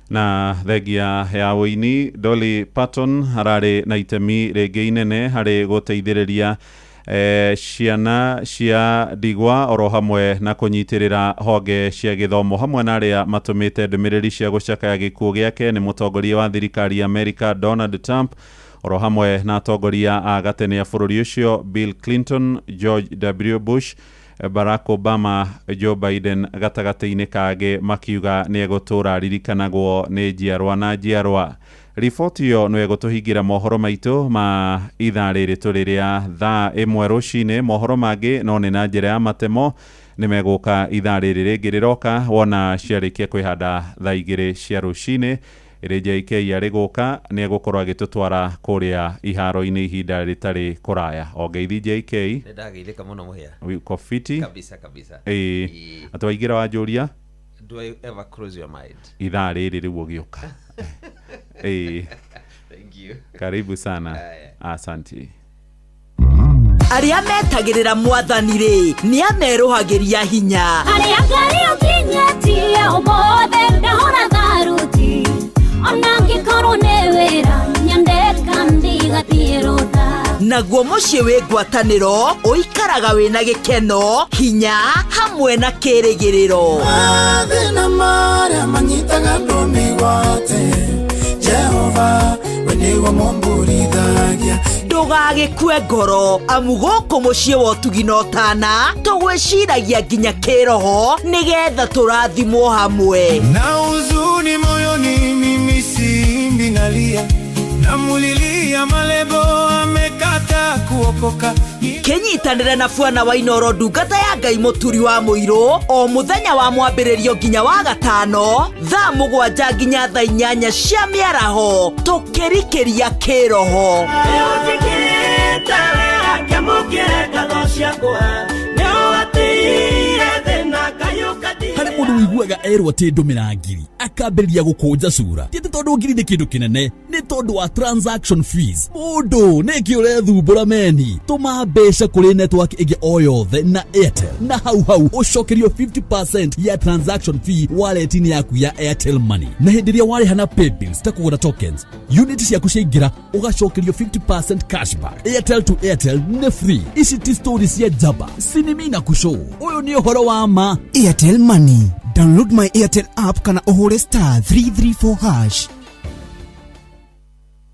S8: Na thengia ya ũini Dolly Parton ararĩ na itemi rĩngĩ inene harĩ gũteithĩrĩria ciana cia ndigwa oro hamwe na kũnyitĩrĩra honge cia gĩthomo hamwe na arĩa matũmĩte ndũmĩrĩri cia gũcakaya gĩkuũ gĩake nĩ mũtongoria wa thirikari ya Amerika Donald Trump oro hamwe na atongoria a gatene a bũrũri ũcio Bill Clinton, George W Bush, Barack Obama, Joe Biden gatagatĩ-inĩ kangĩ makiuga nĩ egũtũra aririkanagwo nĩ njiarwa na njiarwa. Riboti ĩyo no ĩgũtũhingĩra mohoro maitũ ma ithaa rĩrĩ tũrĩ rĩa thaa 1 rũcinĩ. Mohoro mangĩ no nĩ na njĩra ya matemo nĩ megũka ithaa rĩrĩ rĩngĩ rĩroka wona ciarĩkia kwĩhanda thaa 2 cia rũcinĩ. Ĩrĩ JK arĩ gũka nĩ egũkorwo agĩtũtwara kũrĩa iharo-inĩ ihinda rĩtarĩ kũraya. O ngeithi JK.
S4: Nĩ ndageithĩka mũno Mũhĩa.
S8: Uko fiti?
S4: Kabisa kabisa.
S8: Ĩĩ. Atĩ waingĩra wanjũria?
S4: Do I ever cross your mind?
S8: Ithaa rĩrĩ rĩu ũgĩũka. Ĩĩ.
S4: Thank you.
S8: Karibu sana. Asante.
S6: Arĩa metagĩrĩra mwathani rĩ nĩ amerũhagĩria hinya.
S1: Arĩa Ngai ũkinyĩtie ũmũthĩ ndahũra tharuti ona ngĩkorwo nĩ wĩra nyendeka ndigathiĩ rũtha.
S6: Naguo mũciĩ wĩ ngwatanĩro ũikaraga wĩna gĩkeno hinya hamwe na kĩrĩgĩrĩro.
S3: Mathĩna marĩa manyitaga andũ mĩgwate Jehova we nĩwe mũmburithagia.
S6: Ndũgagĩkue ngoro amu gũkũ mũciĩ wa ũtugi na ũtana tũgwĩciragia nginya kĩroho nĩgetha tũrathimwo hamwe.
S3: Na huzuni moyoni mimi simbi nalia namulilia malebo amekata kuokoka.
S6: Kĩnyitanĩre na Bwana wa Inooro ndungata ya Ngai mũturi wa mũirũ o mũthenya wa mwambĩrĩrio nginya wa gatano thaa 7 nginya thaa 8 cia mĩaraho tũkĩrikĩria kĩroho.
S7: Harĩ mũndũ ũiguaga erwo atĩ ndũmĩra ngiri akambĩrĩria gũkũnja cura ti atĩ tondũ ngiri nĩ kĩndũ kĩnene nĩ tondũ wa transaction fees. Mũndũ nĩkĩ ũrethumbũra meni tũma mbeca kũrĩ network ĩngĩ o yothe na Airtel na hau hau ũcokerio 50% ya transaction fee wallet-inĩ yaku ya Airtel Money. Na hĩndĩ ĩrĩa warĩha na paybills ta kũgũra tokens unit ciaku ciaingĩra ũgacokerio 50% cashback. Airtel to Airtel nĩ free. Ici ti story cia njamba sinimi na kushow ũyũ nĩ ũhoro wa ma.
S16: Airtel Money. Download my Airtel app kana ũhũre *334#.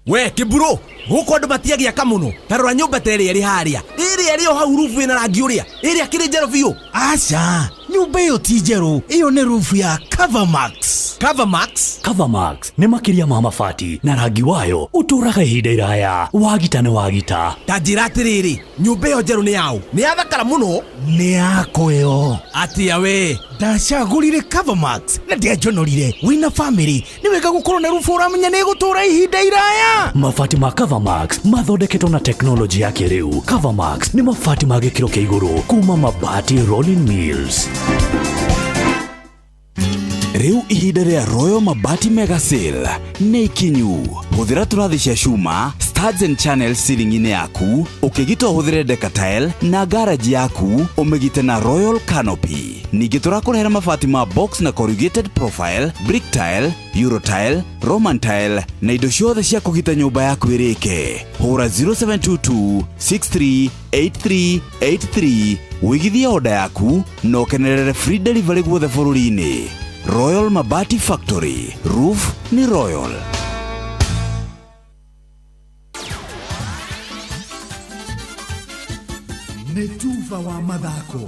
S17: We kiburo guku andu matiagiaka muno ta rora nyumba ta ĩrĩa ĩrĩ harĩa ĩrĩa ĩrĩ o hau rubu ĩna rangi ũrĩa ĩrĩa kĩrĩ njerũ biũ. Aca Nyũmba ĩyo ti njerũ, ĩyo nĩ roof ya Covermax. Covermax.
S7: Covermax nĩ makĩria ma mabati na rangi wayo ũtũũraga ihinda iraya. Wagita nĩ wagita.
S17: Ta njĩra atĩrĩrĩ, nyũmba ĩyo njerũ nĩ yaũ? Nĩ yathakara mũno. Nĩ yakwa ĩyo. Atĩa we? Ndacagũrire Covermax na ndianjonorire. Wĩna famĩlĩ nĩ wega gũkorwo na roof ũramenya nĩ ĩgũtũũra ihinda iraya.
S7: Mabati ma Covermax mathondeketwo na teknolojĩ ya kĩrĩu. Covermax nĩ mabati ma gĩkĩro kĩa igũrũ kuma Mabati Rolling Mills.
S18: Rĩu ihinda rĩa Royal Mabati Mega Sale nĩ ikinyu. Hũthĩra tũrathi cia cuma, studs and channels ceiling-inĩ yaku, ũkĩgita ũhũthĩre decatile na garage yaku ũmĩgite na Royal Canopy. Ningĩ tũrakũrehera mabati ma box na corrugated profile, brick tile, euro tile, roman tile na indo ciothe cia kũgita nyũmba yaku ĩrĩke. Hũra 0722 638383 wĩigithie oda yaku na ũkenerere free delivery guothe bũrũri-inĩ. Royal Mabati Factory, roof ni Royal.
S17: Nĩ tuba wa mathako.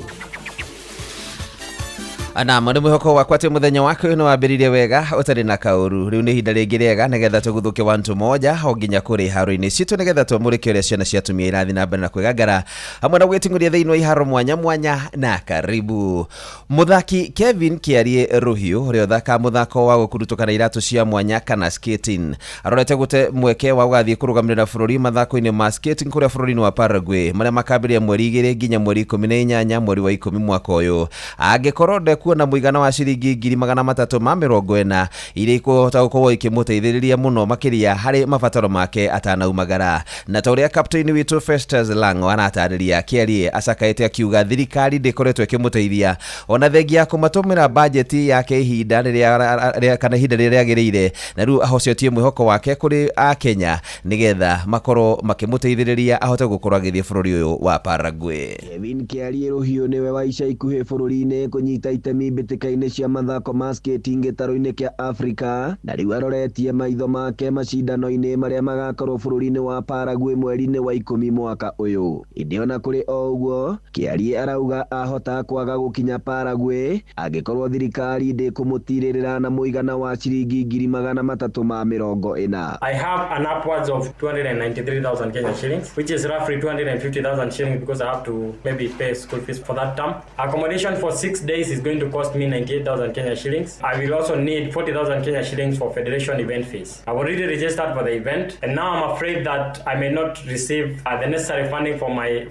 S4: Nam nĩ mwĩhoko wakwa atĩ mũthenya waku nĩ wambĩrĩirie wega ũtarĩ na kaũru. Rĩu nĩ ihinda rĩngĩ rĩega nĩgetha tũguthũke wantu moja o nginya kũrĩ iharo-inĩ citũ nĩgetha twamũrĩke ũrĩa ciana cia atumia irathiĩ na mbere na kwĩgangara hamwe na gwĩting'ũria thĩinĩ wa iharo mwanya mwanya. Na karibu mũthaki Kevin Kĩarie Rũhiũ ũrĩa ũthakaga mũthako wa gũkurutũka na iratũ cia mwanya kana skating arorete gũte mweke wa gũgathiĩ kũrũgamĩrĩra bũrũri mathako-inĩ ma skating kũrĩa bũrũri-inĩ wa Paraguay marĩa makambĩrĩria mweri 2 nginya mweri 18 mweri wa 10 mwaka ũyũ angĩkorwo ndekuona mũigana wa ciringi 340,000 iria ikũhota gũkorwo ikĩmũteithĩrĩria mũno makĩria harĩ mabataro make atanaumagara. Na ta ũrĩa captain witũ Festus Lango aratarĩria, Kĩarie acakaĩte akiuga thirikari ndĩkoretwo ĩkĩmũteithia ona thengia ya kũmatũmĩra bajeti yake ihinda rĩrĩa kana ihinda rĩrĩa rĩagĩrĩire, na rĩu ahocetie mwĩhoko wake kũrĩ Akenya nĩgetha makorwo makĩmũteithĩrĩria ahote gũkorwo agĩthiĩ bũrũri ũyũ wa Paraguay.
S20: Kevin Kĩarie Rũhiũ nĩwe wa ica ikuhĩ bũrũri-inĩ kũnyita itemi mbĩtĩka-inĩ cia mathako ma skating gĩtarũ-inĩ kĩa Afrika, na rĩu aroretie maitho make macindano-inĩ marĩa magakorwo bũrũri-inĩ wa Paraguay mweri-inĩ wa 10 mwaka ũyũ. Ĩndĩ ona kũrĩ o ũguo, Kĩarie arauga ahota kwaga gũkinya Paraguay angĩkorwo thirikari ndĩkũmũtirĩrĩra na mũigana wa ciringi 340,000.
S21: I have an upwards of 293,000 Kenya shillings, which is roughly 250,000 shillings because I have to maybe pay school fees for that term. Accommodation for 6 days is going to cost me 98,000 Kenya shillings. I will also need 40,000 Kenya shillings for federation event fees. I've already registered for the event, and now I'm afraid that I may not receive the necessary funding for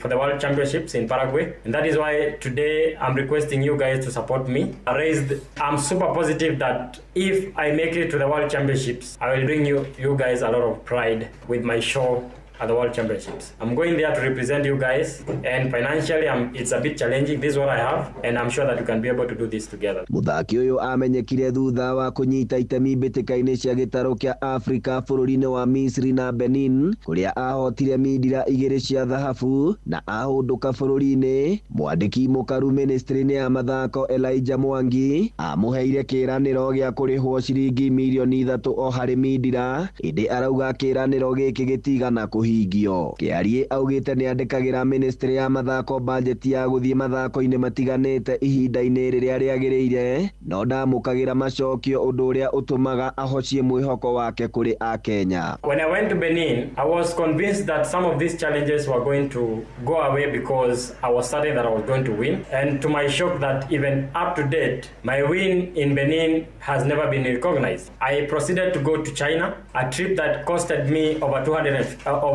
S21: the World Championships in Paraguay, and that is why today I'm requesting you guys to support me. I'm super positive that if I make it to the World Championships, I will bring you guys a lot of pride with my show at the World Championships. I'm going there to represent you guys, and financially it's a bit challenging. This is what I have, and I'm sure that you can be able to do this together.
S20: Mũthaki ũyũ amenyekire thutha wa kũnyita itemi mbĩtĩka-inĩ cia gĩtarũ kĩa Afrika bũrũri-inĩ wa Misri na Benin, kũrĩa ahotire mindira 2 cia thahabu na ahũndũka bũrũri-inĩ. Mwandĩki mũkaru ministry-inĩ ya mathako Elijah Mwangi amũheire kĩĩranĩro gĩa kũrĩhwo ciringi mirioni 3 o harĩ mindira, ĩndĩ arauga kĩĩranĩro gĩkĩ gĩtigana kũhingio. Kĩarie augĩte nĩ andĩkagĩra ministry ya mathako bajeti ya gũthiĩ mathako-inĩ matiganĩte ihinda-inĩ rĩrĩa rĩagĩrĩire, no ndamũkagĩra macokio, ũndũ ũrĩa ũtũmaga ahocie mwĩhoko wake kũrĩ Akenya.
S21: When I went to Benin, I was convinced that some of these challenges were going to go away because I was certain that I was going to win. And to my shock that even up to date, my win in Benin has never been recognized. I proceeded to go to China, a trip that costed me over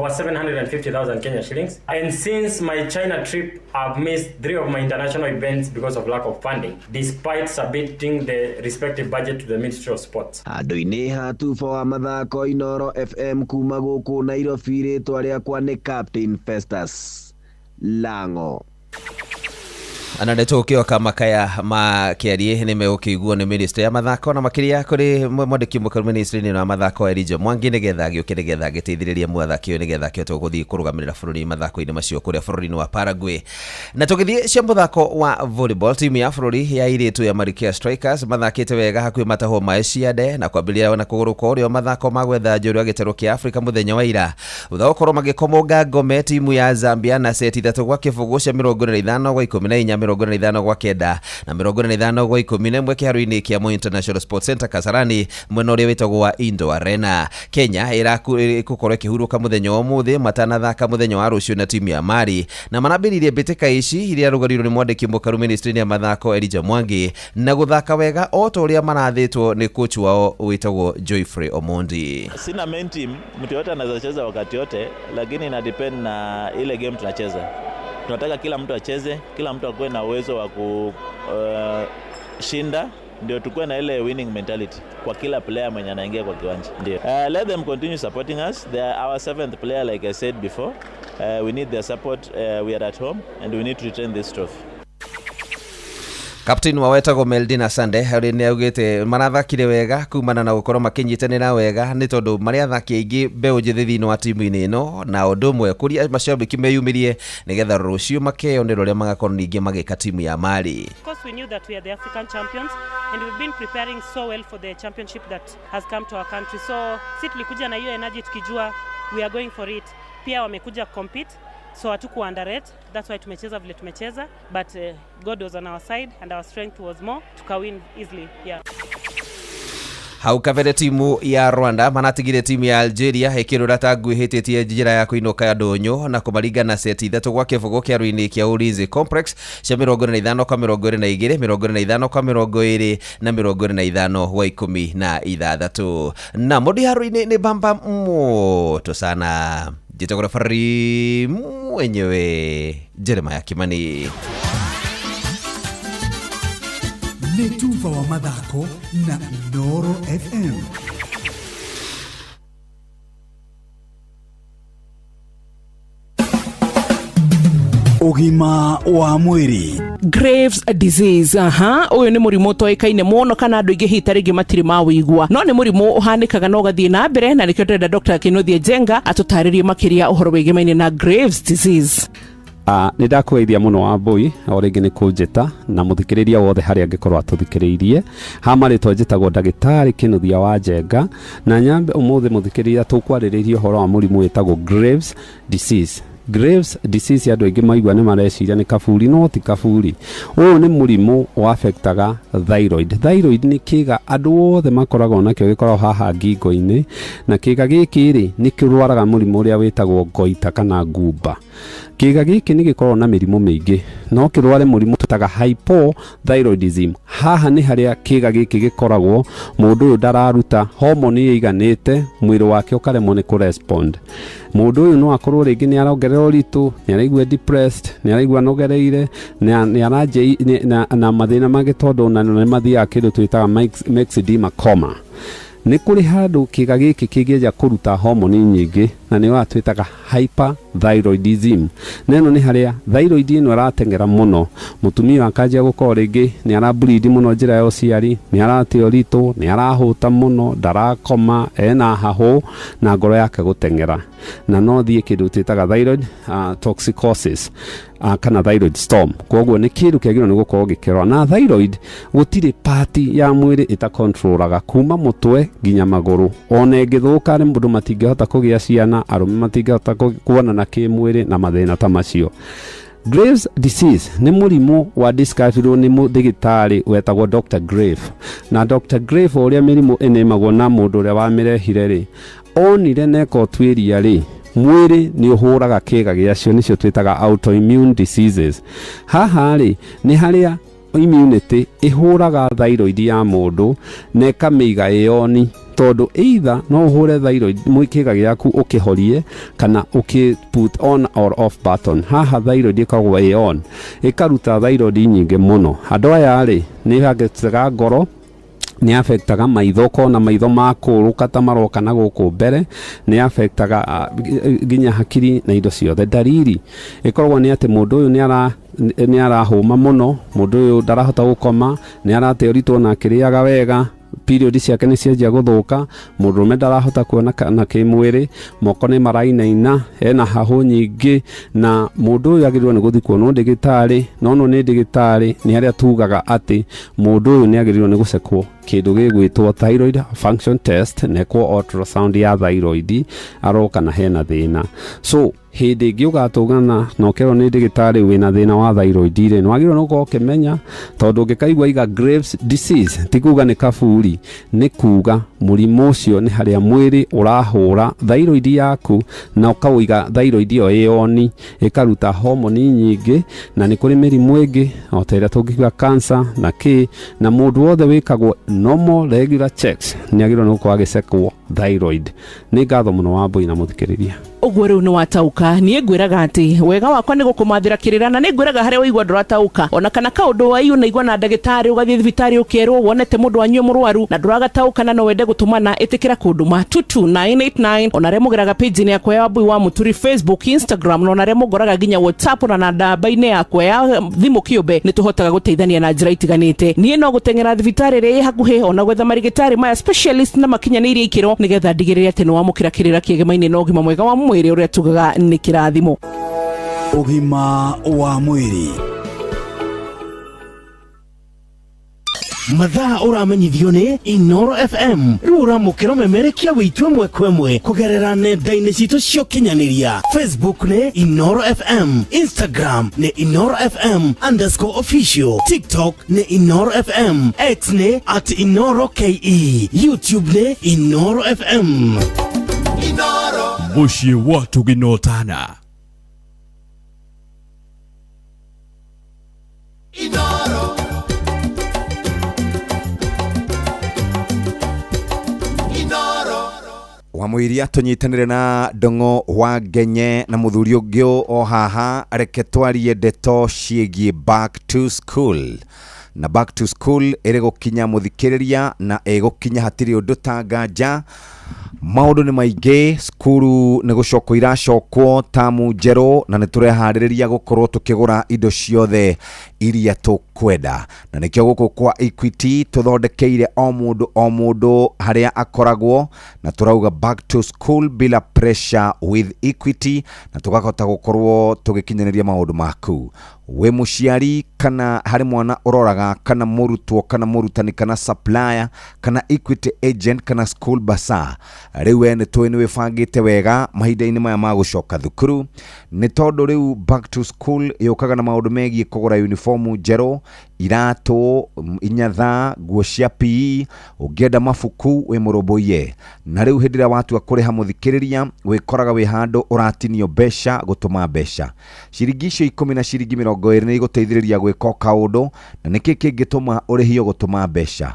S21: 750,000 Kenya shillings. And since my China trip, I've missed 3 of my international events because of lack of funding, despite submitting the respective budget to the Ministry of Sports.
S20: Handũ-inĩ ha tubo wa mathako Inoro FM kuma gũkũ Nairobi, rĩtwa rĩakwa nĩ Captain Festus Lango.
S4: Ana nĩ tũgũkĩoka makaya ma Kĩarie nĩ megũkĩiguo nĩ ministry ya mathako na makĩria kũrĩ mwandĩki mũkaru ministry-inĩ wa mathako Elijah Mwangi nĩgetha agĩũke nĩgetha agĩteithĩrĩrie mũthaki ũyũ nĩgetha akĩhote gũthiĩ kũrũgamĩrĩra bũrũri mathako-inĩ macio kũrĩa bũrũri-inĩ wa Paraguay. Na tũgĩthiĩ cia mũthako wa volleyball, timu ya bũrũri ya airĩtu ya Marikia Strikers mathakĩte wega hakuhĩ matahwo maĩ ciande na kwambĩrĩria na kũgũrũ kwa ũrĩo mathako ma gwetha njorua gĩtarũ kĩa Afrika mũthenya wa ira thutha wa gũkorwo magĩkomonga ngome timu ya Zambia na seti 3-0 cia 45 kwa 14, 45 gwa 9 na 45 gwa 11 kĩharo-inĩ kĩa Moi International Sports Center Kasarani mwena ũrĩa wĩtagwo wa Indo Arena. Kenya ĩgũkorwo ĩkĩhurũka mũthenya wa ũmũthĩ matanathaka mũthenya wa rũciũ na timu ya Mali, na marambĩrĩirie mbĩtĩka ici iria rũgarirwo nĩ mwandĩki mũkaru ministry-inĩ ya mathako Elijah Mwangi na gũthaka wega o ta ũrĩa marathĩtwo nĩ coach wao wĩtagwo Geoffrey Omondi.
S2: Sina main team, mtu yote anaweza cheza wakati yote, lakini ina depend na ile game tunacheza. Tunataka kila mtu acheze, kila mtu akuwe na uwezo wa kushinda, ndio tukuwe na ile winning mentality kwa kila player mwenye anaingia kwa kiwanja. Ndio. Let them continue supporting us. They are our seventh player, like I said before. We need their support. We are at home and we need to retain this trophy.
S4: Captain wa wetagwo Meldina Sande ũrĩa nĩ augĩte marathakire wega kumana na gũkorwo makĩnyitanĩra wega nĩ tondũ marĩ athaki aingĩ mbeũ njĩthĩ thĩinĩ wa timu-inĩ ĩno, na ũndũ ũmwe kũria macambĩki meyumĩrie nĩgetha rũciũ makeyonera ũrĩa magakorwo ningĩ magĩka timu ya Mali.
S9: Of course, we knew that we are the African champions and we've been preparing so well for the championship that has come to our country. So si tulikuja na hiyo energy tukijua we are going for it. Pia wamekuja compete, so hatuku underrate. That's why tumecheza vile tumecheza, but God was on our side and our strength was more, tukawin easily. Yeah.
S4: Hau kabere timu ya Rwanda manatigire timu ya Algeria ĩkĩrũra ta ngui hĩtĩtie njĩra ya kũinũka ndũnyũ na kũmaringa na seti 3-0 kĩaro-inĩ kĩa Ulinzi Complex cia 45 kwa 22, 45 kwa 20 na 45 kwa 16. Na mũndũ haro-inĩ nĩ bamba moto sana. Njĩtagwo referee mwenyewe Jeremiah Kimani.
S16: Nĩ tuba wa mathako na Inooro FM.
S18: Ũgima wa mwĩrĩ.
S22: Graves disease, aha, ũyũ nĩ mũrimũ ũtoĩkaine mũno kana andũ aingĩ hihi ta rĩngĩ matirĩ mawĩigua, no nĩ mũrimũ ũhanĩkaga na ũgathiĩ na mbere, na nĩkĩo ndĩrenda Dr. Kinuthia Njenga atũtarĩrie makĩria ũhoro wĩgĩmaine na Graves disease.
S23: Nĩ ndakũgeithia mũno Wambũi o rĩngĩ nĩ kũnjĩta na mũthikĩrĩria wothe harĩa angĩkorwo atũthikĩrĩirie. Ha marĩtwa njĩtagwo ndagĩtarĩ Kinuthia wa Njenga, na nyambe ũmũthĩ mũthikĩrĩria tũkwarĩrĩria ũhoro wa mũrimũ wĩtagwo Graves disease. Graves disease andũ aingĩ maigua nĩ mareciria nĩ kaburi, no ti kaburi. Ũyũ nĩ mũrimũ ũaffectaga thyroid. Thyroid nĩ kĩga andũ othe makoragwo nakĩo, gĩkoragwo haha ngingo-inĩ, na kĩga gĩkĩ rĩ nĩ kĩrwaraga mũrimũ ũrĩa wĩtagwo goita kana ngumba. Kĩga gĩkĩ nĩ gĩkoragwo na mĩrimũ mĩingĩ, no kĩrware mũrimũ tũtaga hypothyroidism. Haha nĩ harĩa kĩga gĩkĩ gĩkoragwo mũndũ ũyũ ndararuta hormone ĩiganĩte, mwĩrĩ wake ũkaremwo nĩ kũrespond. Mũndũ ũyũ no akorwo rĩngĩ nĩ arongerera ũritũ, nĩ araigua depressed, nĩ araigua anogereire, nĩ aranjia na mathĩna mangĩ, tondũ na nĩ mathiaga kĩndũ twĩtaga myxedema coma. Nĩ kũrĩ handũ kĩga gĩkĩ kĩngĩanjia kũruta hormone nyingĩ, na nĩ wa twĩtaga hyperthyroidism. Na ĩno nĩ harĩa thyroid ĩno ĩrateng'era mũno, mũtumia akanjia gũkorwo rĩngĩ nĩ arableed mũno njĩra ya ũciari, nĩ arate ũritũ, nĩ arahũta mũno, ndarakoma, ena hahũ na ngoro yake gũteng'era, na no thiĩ kĩndũ twĩtaga thyroid toxicosis kana thyroid storm. Koguo nĩ kĩndũ kĩagĩrĩirwo nĩ gũkorwo gĩkĩrora. Na thyroid gũtirĩ part ya mwĩrĩ ĩtakontrolaga kuma mũtwe nginya magũrũ. Ona ĩngĩthũka nĩ mũndũ matingĩhota kũgĩa ciana, arũme matingĩhota kuonana kĩmwĩrĩ na mathĩna ta macio. Graves disease nĩ mũrimũ wa discoverirwo nĩ mũndagĩtarĩ wetagwo Dr. Grave. Na Dr. Grave ũrĩa mĩrimũ ĩnĩmagwo na mũndũ ũrĩa wamĩrehire rĩ, onire neka ũtuĩria rĩ, mwĩrĩ nĩ ũhũraga kĩga gĩacio, nĩcio twĩtaga autoimmune diseases. Haha rĩ nĩ harĩa immunity ĩhũraga thyroid ya mũndũ na ĩkamĩiga ĩoni, tondũ either no ũhũre thyroid kĩga gĩaku ũkĩhorie kana ũkĩ put on or off button. Haha thyroid ĩkoragwo ĩ on, ĩkaruta thyroid nyingĩ mũno. Andũ aya rĩ nĩ affectaga ngoro, nĩ affectaga maitho, ũkona maitho makũrũka ta maroka na gũkũ mbere, nĩ affectaga nginya hakiri na indo ciothe. Ndariri ĩkoragwo nĩ atĩ mũndũ ũyũ nĩ arahũma mũno, mũndũ ũyũ ndarahota gũkoma, nĩ arate ũritũ na akĩrĩaga wega, period ciake nĩ cianjia gũthũka, mũndũrũme ndarahota kuona na kĩmwĩrĩ, moko nĩ marainaina, ena hahũ nyingĩ, na mũndũ ũyũ agĩrĩirwo nĩ gũthiĩ kuonwo ndagĩtarĩ. No no nĩ ndagĩtarĩ nĩ harĩa tugaga atĩ mũndũ ũyũ nĩ agĩrĩirwo nĩ gũcekwo kĩndũ gĩgwĩtwo thyroid function test, na ekwo ultrasound ya thyroid aroka na hena thĩna. So Hĩndĩ ĩngĩ ũgatũngana na ũkerwo nĩ ndagĩtarĩ wĩna thĩna wa thyroid rĩ, nĩ wagĩrĩirwo nĩ gũkorwo ũkĩmenya, tondũ ũngĩkaigua iga Graves disease ti kuga nĩ kaburi, nĩ kuga mũrimũ ũcio nĩ harĩa mwĩrĩ ũrahũra thyroid yaku na ũkawĩiga thyroid ĩyo ĩoni ĩkaruta homoni nyingĩ, na nĩ kũrĩ mĩrimũ ĩngĩ o ta ĩrĩa tũngiuga cancer na kĩ, na mũndũ wothe wĩkagwo normal regular checks nĩ agĩrĩirwo nĩ gũkorwo agĩcekwo thyroid. Nĩ ngatho mũno Wambũi na mũthikĩrĩria.
S22: Ũguo rĩu nĩ watauka. Niĩ ngwĩraga atĩ wega wakwa nĩ gũkũmathĩra kĩrĩra, na nĩ ngwĩraga harĩa waigua ndũratauka, ona kana kaũndũ waiyu naigua na ndagĩtarĩ, ũgathiĩ thibitarĩ ũkerwo wonete mũndũ wanyu e mũrwaru na ndũragatauka na no wende gũtũmana, ĩtĩkĩra kũndũma 22989, ona arĩa mũgeraga page-inĩ yakwa ya Wambui wa Mũturi Facebook, Instagram, na ona arĩa mũngoraga nginya WhatsApp ona na namba-inĩ yakwa ya thimũ kĩũmbe, nĩ tũhotaga gũteithania na njĩra itiganĩte. Niĩ no gũteng'era thibitarĩ ĩrĩa ĩ hakuhĩ, ona gwetha marigĩtarĩ maya specialist na makinyanĩirie ikĩro, nĩgetha ndigĩrĩre atĩ nĩ wamũkĩra kĩrĩra kĩegemaine na ũgima mwega wa mwĩrĩ ũrĩa tugaga nĩ kĩrathimo.
S18: Ũgima wa mwĩrĩ.
S17: Mathaa ũramenyithio nĩ Inoro FM. Rĩu ũramũkĩra ũmemerekia witũ ĩmwe kwa ĩmwe kũgerera nenda-inĩ citũ cia ũkinyanĩria. Facebook nĩ Inoro FM, Instagram nĩ Inoro FM underscore official, TikTok nĩ Inoro FM, X nĩ at Inoro KE, YouTube nĩ Inoro FM.
S7: Mũciĩ wa Tũginotana.
S10: Wamũiria tũnyitanĩre na Ndong'o wa Ngenye na mũthuri ũngĩ o haha, reke twarie ndeto ciĩgiĩ back to school. Na back to school ĩrĩ gũkinya mũthikĩrĩria, na ĩgũkinya hatirĩ ũndũ ta nganja. Maũndũ nĩ maingĩ, cukuru nĩ gũcokwo iracokwo tamu njerũ, na nĩ tũreharĩrĩria gũkorwo tũkĩgũra indo ciothe iria tũkwenda. Na nĩkĩo gũkũ kwa Equity tũthondekeire o mũndũ o mũndũ harĩa akoragwo, na tũrauga back to school bila pressure with Equity, na tũkahota gũkorwo tũgĩkinyanĩria maũndũ maku. Wĩ mũciari kana harĩ mwana ũroraga, kana mũrutwo, kana mũrutani, kana supplier, kana Equity agent, kana school bursar, rĩu we nĩ tũĩ nĩ wĩbangĩte wega mahinda-inĩ maya ma gũcoka thukuru, nĩ tondũ rĩu back to school yũkaga na maũndũ megiĩ kũgũra uniform njerũ, iratũ, inyatha, nguo cia PE, ũngĩenda mabuku wĩ mũrũmbũiye. Na rĩu hĩndĩ ĩrĩa watua kũrĩha mũthikĩrĩria, wĩkoraga wĩ handũ ũratinio mbeca gũtũma mbeca. Ciringi icio 10 na ciringi 20 nĩ igũteithĩrĩria gwĩka o kaũndũ, na nĩkĩ kĩngĩtũma ũrĩhio gũtũma mbeca?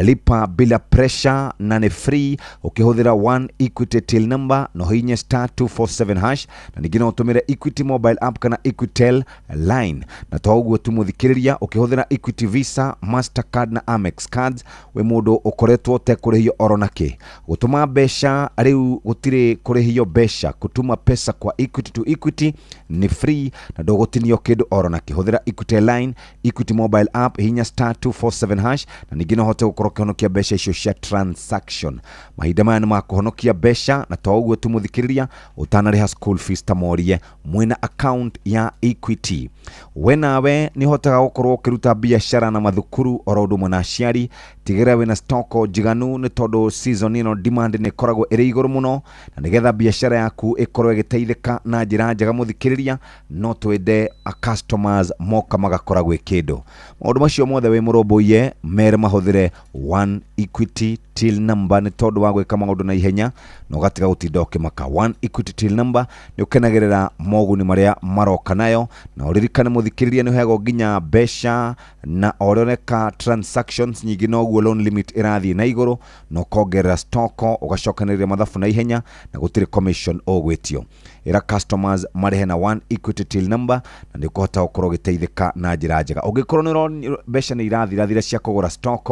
S10: Lipa bila pressure na nĩ free ũkĩhũthĩra one Equity till number na ũhihinye star 247 hash, na ningĩ no ũtũmĩre Equity mobile app kana Equitel line. Na to ũguo tu mũthikĩrĩria, ũkĩhũthĩra Equity Visa, Mastercard na Amex cards, wĩ mũndũ ũkoretwo ũtekũrĩhio oro nakĩ. Gũtũma mbeca rĩu gũtirĩ kũrĩhio mbeca, kũtuma pesa kwa Equity to Equity nĩ free na ndũgũtinio kĩndũ oro nakĩ. Hũthĩra Equity line, Equity mobile app, hihinya star 247 hash, na ningĩ no ũhote gũkorwo ũkĩhonokia mbeca icio cia transaction. Mahinda maya nĩ ma kũhonokia mbeca, na to ũguo tu mũthikĩrĩria, ũtanarĩha school fees ta morie mwĩna account ya Equity. We nawe nĩ ũhotaga gũkorwo ũkĩruta biacara na mathukuru oro ũndũ ũmwe na aciari, tigĩrĩra wĩna stock njiganu, nĩ tondũ season ĩno demand nĩ ĩkoragwo ĩrĩ igũrũ mũno, na nĩgetha biacara yaku ĩkorwo ĩgĩteithĩka na njĩra njega mũthikĩrĩria, no twende a customers moka magakora gwĩ kĩndũ. Maũndũ macio mothe wĩ mũrũmbũiye, mere mahũthĩre one Equity till number, nĩ tondũ wa gwĩka maũndũ na ihenya na ũgatiga gũtinda ũkĩmaka. One Equity till number nĩ ũkenagĩrĩra moguni marĩa maroka nayo, na ũririkane mũthikĩrĩria nĩ ũheagwo nginya mbeca, na o ũrĩa ũreka transactions nyingĩ noguo loan limit ĩrathiĩ na igũrũ, na ũkongerera stock, ũgacokanĩrĩria mathabu na ihenya, na gũtirĩ commission ũgwĩtio. Ĩra customers marĩhe na one Equity till number, na nĩ ũkũhota gũkorwo ũgĩteithĩka na njĩra njega. Ũngĩkorwo nĩ ũronio mbeca nĩ irathirathira cia kũgũra stock,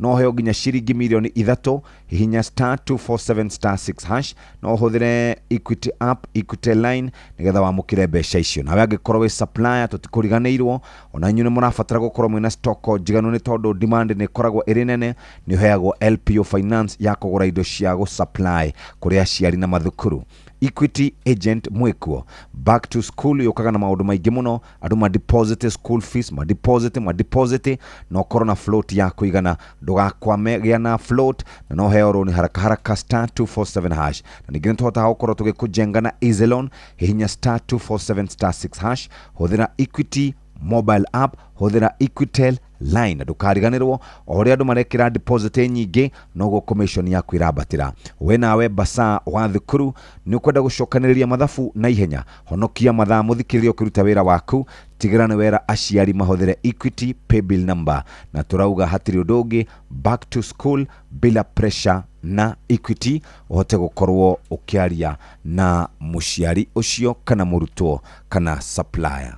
S10: no ũheo nginya ciringi mirioni 3, hihinya star 247 star 6 hash, no ũhũthĩre Equity app, Equity line, nĩgetha wamũkĩre mbeca icio. Nawe angĩkorwo wĩ supplier, tũtikũriganĩirwo, ona inyuĩ nĩ mũrabatara gũkorwo mwĩna stock njiganu, nĩ tondũ demand nĩ ĩkoragwo ĩrĩ nene, nĩ ũheagwo LPO finance ya kũgũra indo cia gũsupply kũrĩ aciari na mathukuru. Equity agent mwĩkuo. Back to school yũkaga na maũndũ maingĩ mũno, andũ ma deposit school fees, ma deposit, ma deposit, na ũkorwo na float ya kũigana, ndũgakwame, gĩa na float na no heo rũni haraka haraka star 247 hash. Na ningĩ nĩ tũhotaga gũkorwo tũgĩkũjenga na easy loan, hihinya star 247 star 6 hash, hũthĩra Equity mobile app, hũthĩra Equitel line, na ndũkariganĩrwo o ũrĩa andũ marekĩra deposit nyingĩ noguo commission yaku ĩrambatĩra. We nawe basaa wa thukuru nĩ ũkwenda gũcokanĩrĩria mathabu na ihenya, honokia mathaa mũthikĩrĩria ũkĩruta wĩra waku, tigĩra nĩ wera aciari mahũthĩre Equity paybill number, na tũrauga hatirĩ ũndũ ũngĩ, back to school bila pressure na Equity, ũhote gũkorwo ũkĩaria na mũciari ũcio kana mũrutwo kana supplier.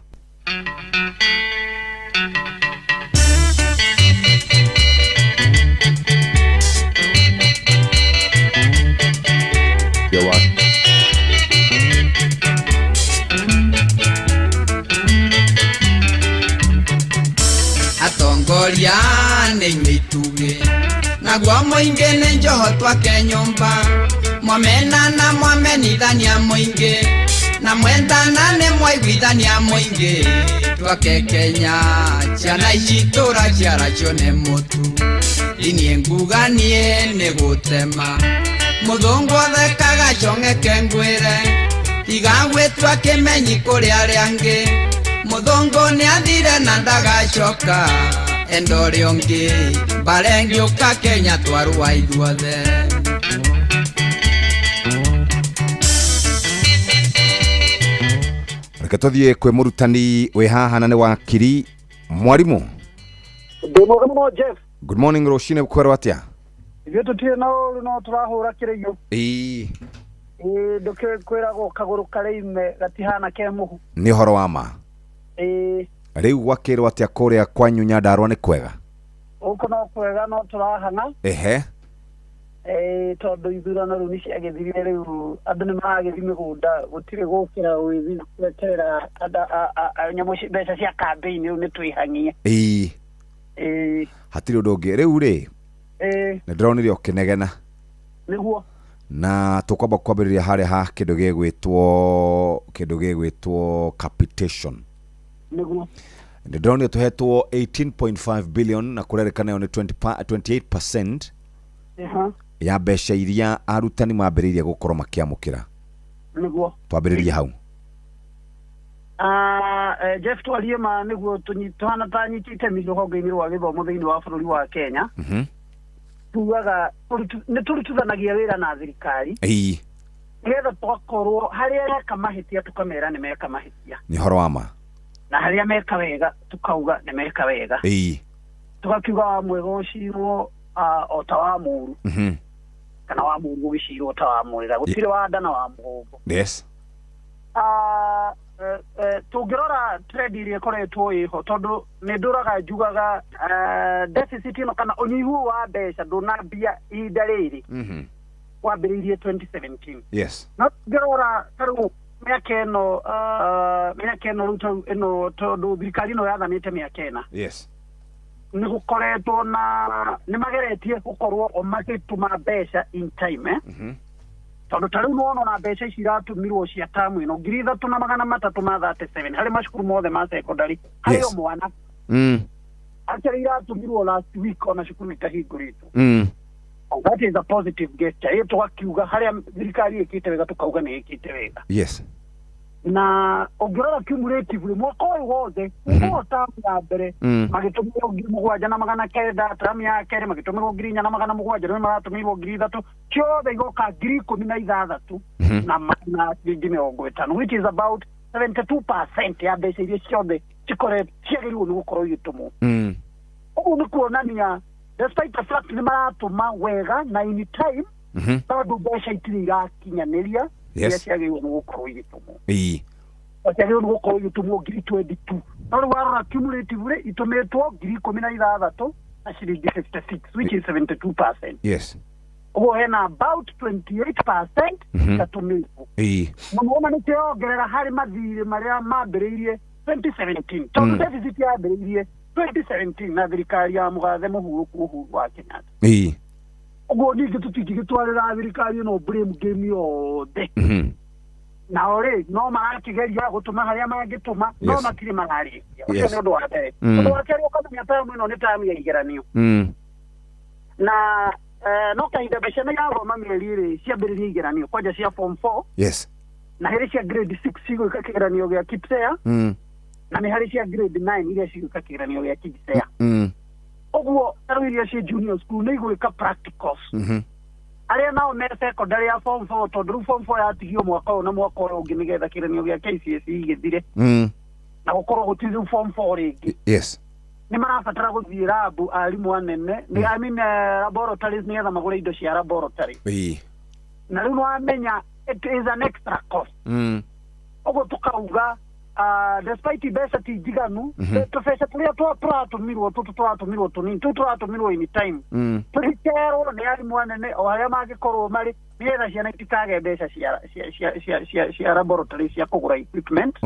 S12: Atongoria nĩ inyuĩ itugĩ, naguo mũingĩ nĩ njoho twake nyũmba, mwamenana mwamenithania mũingĩ, na mwendana nĩ mwaiguithania mũingĩ, twake Kenya ciana ici tũraciara cione mũtu, niĩ nguga niĩ nĩ gũtema, mũthũngũ athekaga cong'eke ngwĩre, tiga gwĩtua kĩmenyi kũrĩ arĩa angĩ, mũthũngũ nĩ athire na ndagacoka, enda ũrĩa ũngĩ, mbara ĩngĩũka Kenya twarũa ithuothe.
S10: Reke tũthiĩ kwĩ mũrutani wĩ haha na nĩ wakiri mwarimũ.
S13: Ndĩ mwega mũno Jeff.
S10: Good morning, rũcinĩ kwerwo atĩa?
S13: Ithuĩ tũtirĩ na ũru no tũrahũra kĩrĩiyo.
S10: Ĩĩ.
S13: Ĩĩ ndũkĩũĩ kwĩragwo kagũrũ karĩime gatihana ke mũhu.
S10: Nĩ ũhoro wa ma.
S13: Ĩĩ.
S10: Rĩu gwakĩrwo atĩa kũrĩa kwanyu Nyandarua nĩ kwega?
S13: Gũkũ no kwega no tũrahang'a.
S10: Ehe.
S13: Ĩĩ tondũ ithurano rĩu nĩ ciagĩthirire, rĩu andũ nĩ maragĩthiĩ mĩgũnda, gũtirĩ gũkĩra gwĩthiĩ gweterera nyamũ mbeca cia campaign, rĩu nĩ twĩhang'ie.
S10: Ĩĩ.
S13: Ĩĩ.
S10: Hatirĩ ũndũ ũngĩ rĩu rĩ.
S13: Ĩĩ.
S10: Nĩ ndĩronire ũkĩnegena.
S13: Nĩguo.
S10: Na tũkwamba kwambĩrĩria harĩa ha kĩndũ gĩgwĩtwo capitation.
S13: Nĩguo.
S10: Nĩ ndĩronire tũhetwo 18.5 billion na kũrerĩkana ĩyo nĩ 28% ya mbeca iria arutani mambĩrĩirie gũkorwo makĩamũkĩra.
S13: Nĩguo.
S10: Twambĩrĩrie hau.
S13: Jeff twarie ma nĩguo tũhana ta nyitĩte rũhonge-inĩ rwa gĩthomo thĩinĩ wa bũrũri wa Kenya. Tugaga nĩ tũrutithanagia wĩra na thirikari.
S10: Ĩĩ.
S13: Nĩgetha tũgakorwo harĩa meka mahĩtia tũkamera nĩ meka mahĩtia.
S10: Nĩ ũhoro wa ma.
S13: Na harĩa meka wega tukauga nĩ meka wega.
S10: Ĩĩ.
S13: Tũgakiuga wa mwega ũcirwo o ta wa mũũru. Kana wa mũũru ũgĩcirwo ta wa mwega, gũtirĩ wa nda na wa mũgongo.
S10: Yes.
S13: Tũngĩrora trend ĩrĩa ĩkoretwo ĩho, tondũ nĩ ndũraga njugaga deficit ĩno kana ũnyihu wa mbeca ndũnambia ihinda rĩrĩ. Wambĩrĩirie 2017.
S10: Yes.
S13: No tũngĩrora ta rĩu mĩaka ĩno mĩaka ĩno rĩu ta ĩno tondũ thirikari ĩno yathanĩte mĩaka ĩna.
S10: Yes.
S13: Nĩ gũkoretwo na nĩ mageretie gũkorwo o magĩtũma mbeca in time, Tondũ ta rĩu nĩwona ona mbeca ici iratũmirwo cia tamu ĩno 3,337 harĩ macukuru mothe ma secondary harĩ o mwana. Actually iratũmirwo last week ona cukuru itahingũrĩtwo. That is a positive gesture. Ĩ tũgakiuga harĩa thirikari ĩkĩte wega tũkauga nĩ ĩkĩte wega.
S10: Yes.
S13: Na ũngĩrora cumulatively mwaka ũyũ wothe kuma tamu ya mbere magĩtũmĩrwo 7,900, tamu ya kerĩ magĩtũmĩrwo 4,700, rĩu maratũmĩrwo 3,000, ciothe igoka 16,000 na ciringi 50, which is about 72% ya mbeca iria ciothe ciagĩrĩirwo nĩ gũkorwo igĩtũmwo. Ũguo nĩ kuonania despite the fact nĩ maratũma wega na in time, tondũ mbeca itirĩ irakinyanĩria iria ciagĩrĩirwo nĩ gũkorwo igĩtũmwo. Ciagĩrĩirwo nĩ gũkorwo igĩtũmwo 22,000, no rĩu warora cumulatively itũmĩtwo 16,000 na ciringi 56, which is 72%.
S10: Yes.
S13: Ũguo hena about 28% itatũmĩtwo. Mũno nĩ kĩongerera harĩ mathirĩ marĩa mambĩrĩirie 2017, tondũ deficit yambĩrĩirie 2017 na thirikari ya mũgathe mũhurũku Uhuru wa Kenyatta. Ũguo ningĩ tũtingĩgĩtwarĩra thirikari ĩno blame game yothe. Nao rĩ no marakĩgeria gũtũma harĩa mangĩtũma, no matirĩ mararĩkia. Ũcio nĩ ũndũ wa mbere. Ũndũ wa kerĩ, ũkamenya tamu ĩno nĩ tamu ya igeranio, na no kahinda mbeca ciana irathoma mĩeri ĩrĩ ciambĩrĩria igeranio, kwanja cia form 4, na harĩ cia grade 6 cigwĩka kĩgeranio gĩa KPSEA, na nĩ harĩ cia grade 9 iria cigwĩka kĩgeranio gĩa KPSEA. Ũguo tarĩu iria ciĩ junior school nĩ igwĩka practicals. Arĩa nao me secondary ya form 4, tondũ rĩu form 4 yatigio mwaka ũyũ na mwaka ũyũ ũngĩ nĩgetha kĩgeranio gĩa KCSE gĩthire na gũkorwo gũtirĩ rĩu form 4 rĩngĩ, nĩ marabatara gũthiĩ lab, arimũ anene nĩ, I mean, laboratories, nĩgetha magũre indo cia laboratory. Na rĩu nĩwamenya it is an extra cost. Ũguo tũkauga, despite mbeca ti njiganu, tũbeca tũrĩa tũratũmirwo tũtũ tũratũmirwo tũnini, tũu tũratũmirwo in time, tũrikerwo nĩ arimũ anene o harĩa mangĩkorwo marĩ, nĩgetha ciana itikage mbeca cia laboratory cia kũgũra equipment,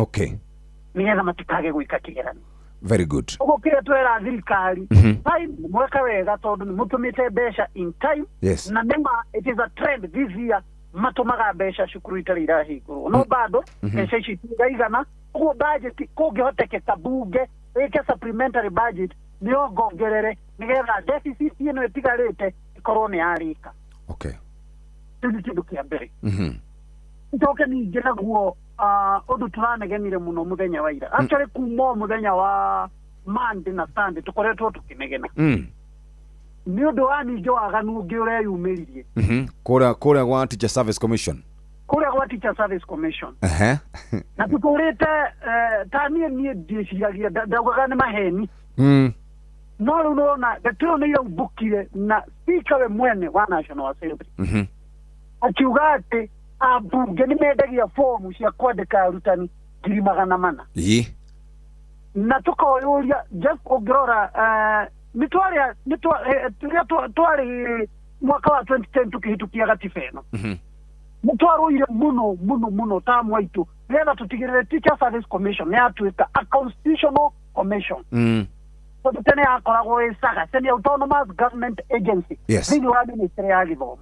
S13: nĩgetha matikage gwĩka kĩgeranio.
S10: Very good.
S13: Ũguo kĩrĩa twera thirikari, time mweka wega tondũ nĩ mũtũmĩte mbeca in time. Na nĩma it is a trend this year, matũmaga mbeca cukuru itarĩ irahingũrwo, no bado mbeca ici itiraigana. Ũguo budget kũngĩhotekeka bunge ĩke supplementary budget nĩyo ngongerere, nĩgetha deficit ĩno ĩtigarĩte ĩkorwo nĩ yarĩka. Kĩu nĩ kĩndũ kĩa mbere. Njoke ningĩ naguo, ũndũ tũranegenire mũno mũthenya wa ira, actually kuma o mũthenya wa Monday na Sunday tũkoretwo tũkĩnegena, nĩ ũndũ wa ningĩ waganu ũngĩ ũreyumĩririe.
S10: Kũrĩa gwa Teacher Service Commission.
S13: Kũrĩa gwa Teacher Service Commission. Na tũtũrĩte, ta niĩ ndiĩciragia, ndaugaga nĩ maheni, no rĩu nĩwona ndeto ĩyo nĩ iraumbũkire, na speaker we mwene wa National Assembly akiuga atĩ ambunge nĩ mendagia fomu cia kwandĩka arutani 400,000. Na tũkoyũria, just ũngĩrora, nĩ twarĩa nĩ tũrĩa twarĩ mwaka wa 2010 tũkĩhĩtũkia gatiba ĩno, nĩ twarũire mũno mũno mũno ta mwaitũ nĩgetha tũtigĩrĩre Teacher Service Commission nĩ yatuĩka a constitutional commission, tondũ tene yakoragwo ĩ saga semi autonomous government agency thĩinĩ wa ministry ya gĩthomo.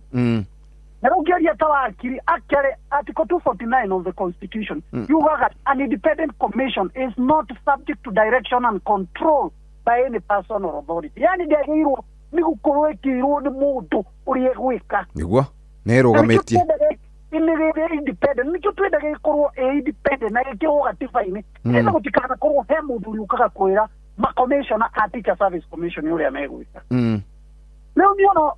S13: Na rĩu ngĩaria ta wakiri, actually article 249 of the constitution yugaga an independent commission is not subject to direction and control by any person or authority, yani ndĩagĩrĩirwo nĩ gũkorwo ĩkĩrwo nĩ mũndũ ũrĩa egwĩka.
S10: Nĩguo nĩ ĩrũgamĩtie.
S13: Nĩ independent, nĩkĩo twendaga ĩkorwo ĩ independent na ĩkĩrwo gatiba-inĩ, nĩgetha gũtikanakorwo he mũndũ ũrĩũkaga kwĩra makomishona a Teacher Service Commission ũrĩa megwĩka. Rĩu nĩono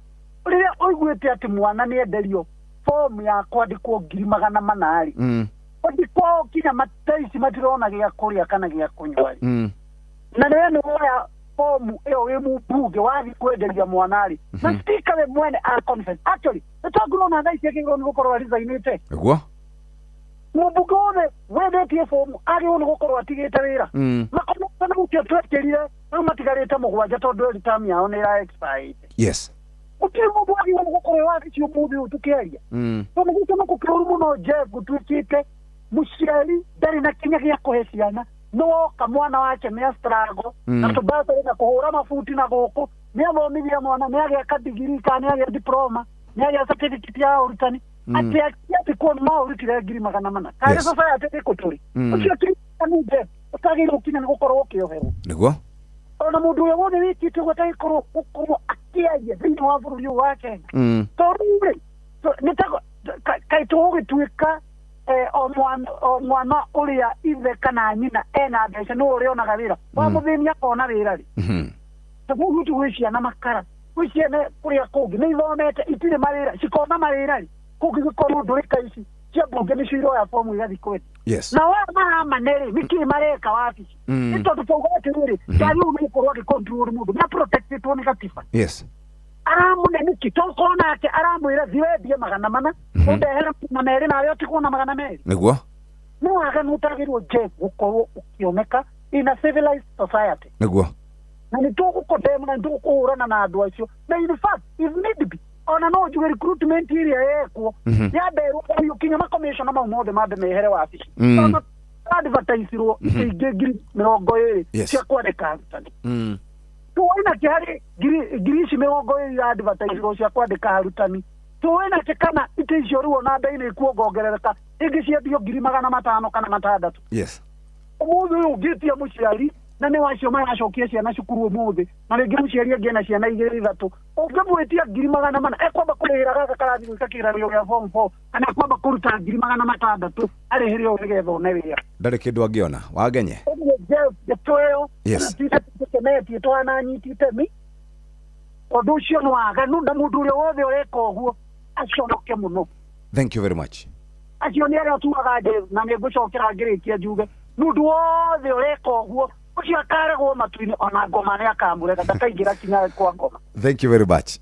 S13: rĩrĩa ũiguĩte atĩ mwana nĩ enderio fomu ya kwandĩkwo 400,000 rĩ, ũthi kwao kinya thaa ici matirona gĩa kũrĩa kana gĩa kũnyua rĩ, na nĩwe nĩ woya fomu ĩyo wĩ mũmbunge wathiĩ kwenderia mwana rĩ, na speaker we mwene a confess, actually nĩ twangĩrona thaa ici agĩrĩirwo nĩ gũkorwo aresignĩte. Mũmbunge wothe wendetie fomu agĩrĩirwo nĩ gũkorwo atigĩte wĩra. Makomishona gũkĩo twekĩrire rĩu matigarĩte mũgwanja, tondũ eri term yao nĩ ĩra expire. Gũtirĩ mũndũ wagĩrĩirwo nĩ gũkorwo wabici ũmũthĩ ũyũ tũkĩaria, tondũ gĩtũma kũkĩũru mũno, Jeff, gũtuĩkĩte mũciari ndarĩ na kinya gĩa kũhe ciana, nĩwoka mwana wake nĩ astrago na tũbacarĩ na kũhũra mabuti na gũkũ, nĩ athomithia mwana, nĩ agĩa kadigiri kana nĩ agĩa diploma, nĩ agĩa certificate ya ũrutani, atĩ atĩ kuo no ũrutire 400,000 karĩ society ĩrĩkũ tũrĩ? Ũcio ti Jeff ũtagĩrĩirwo kinya nĩ gũkorwo ũkĩoherwo. Ona mũndũ ũrĩa wothe wĩkĩte ũguo atagĩkorwo gũkorwo akĩaria thĩinĩ wa bũrũri ũyũ wa Kenya, tondũ rĩ nĩ ta kaĩ tũgũgĩtuĩka, o mwana ũrĩa ithe kana nyina ena mbeca nĩ ũrĩonaga wĩra wa mũthĩni akona wĩra rĩ? Tondũ rĩu gwĩ ciana makara, gwĩ ciana kũrĩa kũngĩ nĩ ithomete itirĩ mawĩra, cikona mawĩra rĩ, kũngĩgĩkorwo ndũrĩka ici cia mbunge nĩcio iroya fomu igathiĩ kwendia. Na waya maramane rĩ, nĩkĩĩ mareka wabici? Nĩ tondũ twauga atĩrĩrĩ, ndagĩrĩirwo nĩ gũkorwo agĩcontrol mũndũ, nĩ aprotectĩtwo nĩ gatiba. Aramũne nĩkĩ tokorwo nake aramwĩra thiĩ wendie 400 ũndehere 200 nawe ũtigwo na 200? Nĩ waganu ũtagĩrĩirwo, Jeff, gũkorwo ũkĩoneka in a civilized society. Na nĩ tũgũkondemna na nĩ tũkũhũrana na andũ acio, na in fact, if need be, ona no njuge recruitment ĩrĩa yekwo yambe ĩrũgamio kinya makomishona mau mothe mambe mehere wabici. Tondũ advertisirwo itĩ ingĩ 20,000 cia kwandĩka arutani, tũĩ nakĩ harĩ ngiri ici 20 ira advertisirwo cia kwandĩka arutani? Tũĩ nakĩ kana itĩ icio rĩu ona mbei nĩ ikuongongerereka? Ingĩ ciendio 500,000 kana 600.
S10: Yes.
S13: Ũmũthĩ ũyũ ũngĩtia mũciari na nĩ wacio maracokia ciana cukuru ũmũthĩ, na rĩngĩ mũciari angĩ ena ciana 2 3, ũngĩmwĩtia 400,000 ekwamba kũrĩhĩra gaka karathiĩ gwĩka kĩgeranio gĩa form 4 kana ekwamba kũruta 600,000 arĩhĩre ũũ nĩgetha one wĩra.
S10: Ndarĩ kĩndũ angĩona. Wangenye.
S13: Ũguo Jeff, ndeto ĩyo
S10: Yes.
S13: tũkenetie twananyita itemi, tondũ ũcio nĩ waganu na mũndũ ũrĩa wothe ũreka ũguo aconoke mũno.
S10: Thank you very much.
S13: Acio nĩ arĩa tugaga Jeff, na nĩ ngũcokera ngĩrĩkia njuge mũndũ wothe ũreka ũguo ũcio akaregwo matu-inĩ, ona ngoma nĩ akamũrega, ndakaingĩra kinya kwa ngoma.
S10: Thank you very much.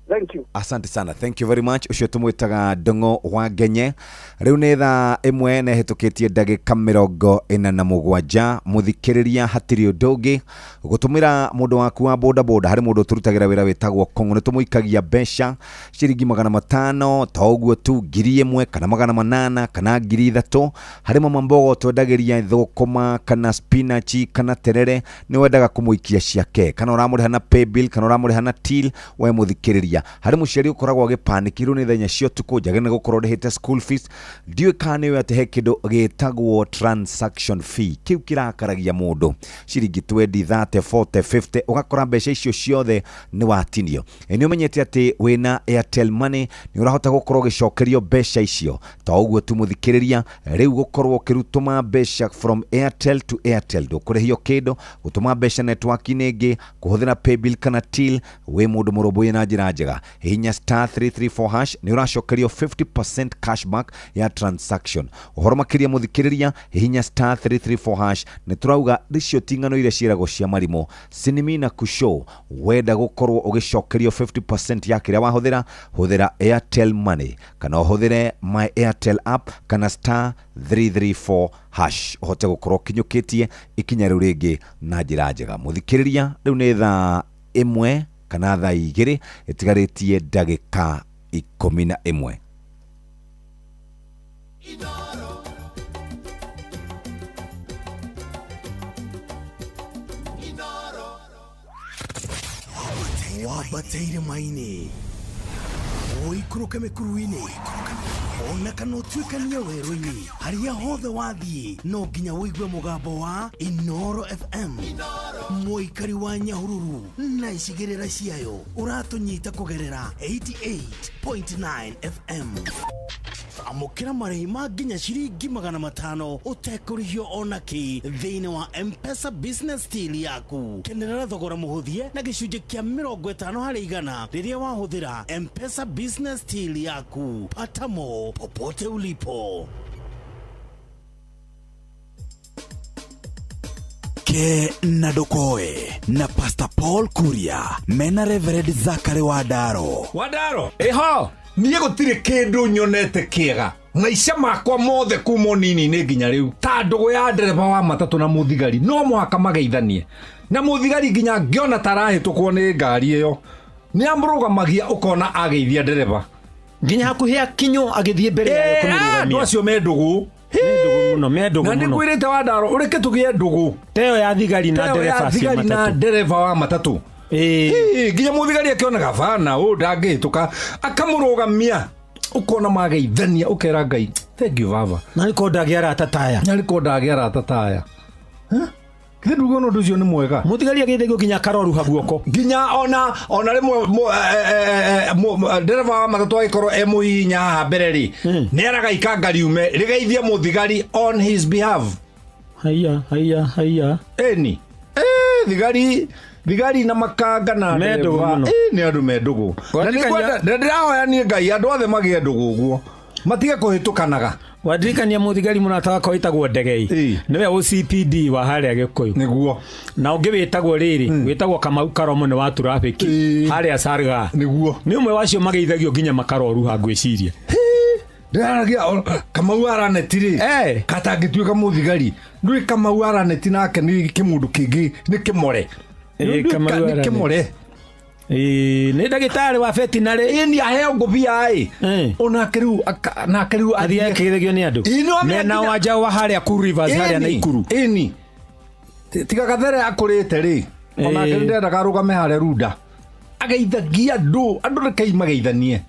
S13: Thank you.
S10: Asante sana. Thank you very much. Ucio tumwitaga Ndongo wa Ngenye. Riu ni thaa 1 na ihitukitie ndagika 47. Muthikiriria hatiri undu ungi gutumira mundu waku wa boda boda hari mundu turutagira wira witagwo Kongo ni tumuikagia mbeca ciringi 500 ta uguo tu 1000 kana 800 kana 3000 hari mama mbogo twendagiria thukuma kana spinach kana terere ni wendaga kumuikia ciake kana uramuriha na paybill kana uramuriha na till we muthikiriria hari muciari ukoragwo agipanikirwo ni thenya cia utuku njage ni gukorwo ndihite school fees ndiũĩ kana nĩũĩ atĩ he kĩndũ gĩtagwo transaction fee kĩu kĩrakaragia mũndũ ciringi 20 30 40 50 ũgakora mbeca icio ciothe nĩ watinio. Nĩ ũmenyete atĩ wĩna Airtel Money nĩ ũrahota gũkorwo ũgĩcokerio mbeca icio ta ũguo tu mũthikĩrĩria rĩu gũkorwo ũkĩrutũma mbeca from Airtel to Airtel ndũkũrĩhio kĩndũ gũtũma mbeca network-inĩ ĩngĩ kũhũthĩra paybill kana till wĩ mũndũ mũrũmbũiye na njĩra njega hihinya star 334 hash nĩ ũracokerio 50% cashback ya transaction. Ũhoro makĩria mũthikĩrĩria hihinya star 334 hash nĩ tũrauga icio ti ng'ano iria ciĩragwo cia marimũ sinimi na kushow wenda gũkorwo ũgĩcokerio 50% ya kĩrĩa wahũthĩra hũthĩra Airtel Money kana ũhũthĩre my Airtel app kana star 334 hash ũhote gũkorwo ũkinyũkĩtie ikinya rĩu rĩngĩ na njĩra njega. Mũthikĩrĩria rĩu nĩ thaa 1 kana thaa 2 ĩtigarĩtie ndagĩka 11.
S17: Wambate irĩma-inĩ ũikũrũke mĩkuru-inĩ ona kana ũtuĩkanie werũ-inĩ harĩa hothe wathiĩ no nginya ũigue mũgambo wa Inoro FM. Mũikari wa Nyahururu na icigĩrĩra ciayo ũratũnyita kũgerera 88.9 FM. Amũkĩra marĩhi ma nginya ciringi 500 ũtekũrĩhio ona kĩ thĩinĩ wa M-Pesa Business Till yaku. Kenerera thogora mũhũthie na gĩcunjĩ kĩa 50 harĩ igana rĩrĩa wahũthĩra M-Pesa Business Till yaku. Pata mo popote ulipo.
S18: Ke na Ndokoe na Pastor Paul Kuria mena Reverend Zachary Wadaro.
S14: Wadaro eho niĩ gũtirĩ kĩndũ nyonete kĩega maica makwa mothe kuma nini-inĩ nginya rĩu ta ndũgũ ya ndereba wa matatũ na mũthigari no mũhaka mageithanie na mũthigari nginya ngĩona ta arahĩtũkwo nĩ ngari ĩyo nĩ amũrũgamagia ũkona ageithia ndereba
S15: nginya hakuhĩ akinyo agĩthiĩ mbere yayo kũmĩrũgamia.
S14: Andũ acio me ndũgũ
S15: mũno me ndũgũ
S14: na
S15: mũno.
S14: Nĩ ngwĩrĩte Wadaro ũreke tũgĩe ndũgũ
S15: teyo ya thigari na ndereba cia
S14: thigari na
S15: matatũ.
S14: ndereba wa matatũ nginya mũthigari akĩonaga bana ũũ ndangĩhĩtũka akamũrũgamia ũkona mageithania ũkera Ngai thank you baba
S15: na nĩ ko ndagĩa arata taya
S14: na nĩ ko ndagĩa arata taya githĩ nduge ũndũ ũcio nĩ mwega
S15: mũthigari agĩtheithio nginya akaroruha guoko
S14: nginya ona rĩmwe ndereba wa matatũ agĩkorwo e mũhihinya haha mbere rĩ nĩ araga ikanga riume rĩgeithie mũthigari on his behalf.
S15: Haiya haiya haiya
S14: ĩni thigari na makanga na ndereba nĩ andũ me ndũgũ na ndĩrahoya niĩ Ngai andũ othe magĩe ndũgũ ũguo matige kũhĩtũkanaga.
S15: Wadirikania mũthigari mũrata wakwa wĩtagwo Ndegei nĩwe OCPD wa harĩa Gĩkũyũ
S14: nĩguo
S15: na ũngĩ wĩtagwo rĩrĩ wĩtagwo Kamau Karomo nĩ wa traffic harĩa Sarga
S14: nĩguo
S15: nĩ ũmwe wacio mageithagio nginya makaroruha ngwĩciria
S14: ndĩraragia Kamau Araneti rĩ katangĩtuĩka mũthigari ndũĩ Kamau Araneti nake nĩ kĩmũndũ kĩngĩ nĩ kĩmore nĩ kĩmore
S15: nĩ ndagĩtarĩ wa veterinary
S14: ĩni aheo ngũbia ĩ onake rĩu nake rĩu
S15: athiĩ akĩgeithagio nĩ andũ mena wanja wa harĩa Cool Rivers harĩa Naikuru
S14: ĩni tiga Gathere akũrĩte rĩ onake nĩ ndendaga arũgame harĩa Runda ageithagia andũ andũ rekei mageithanie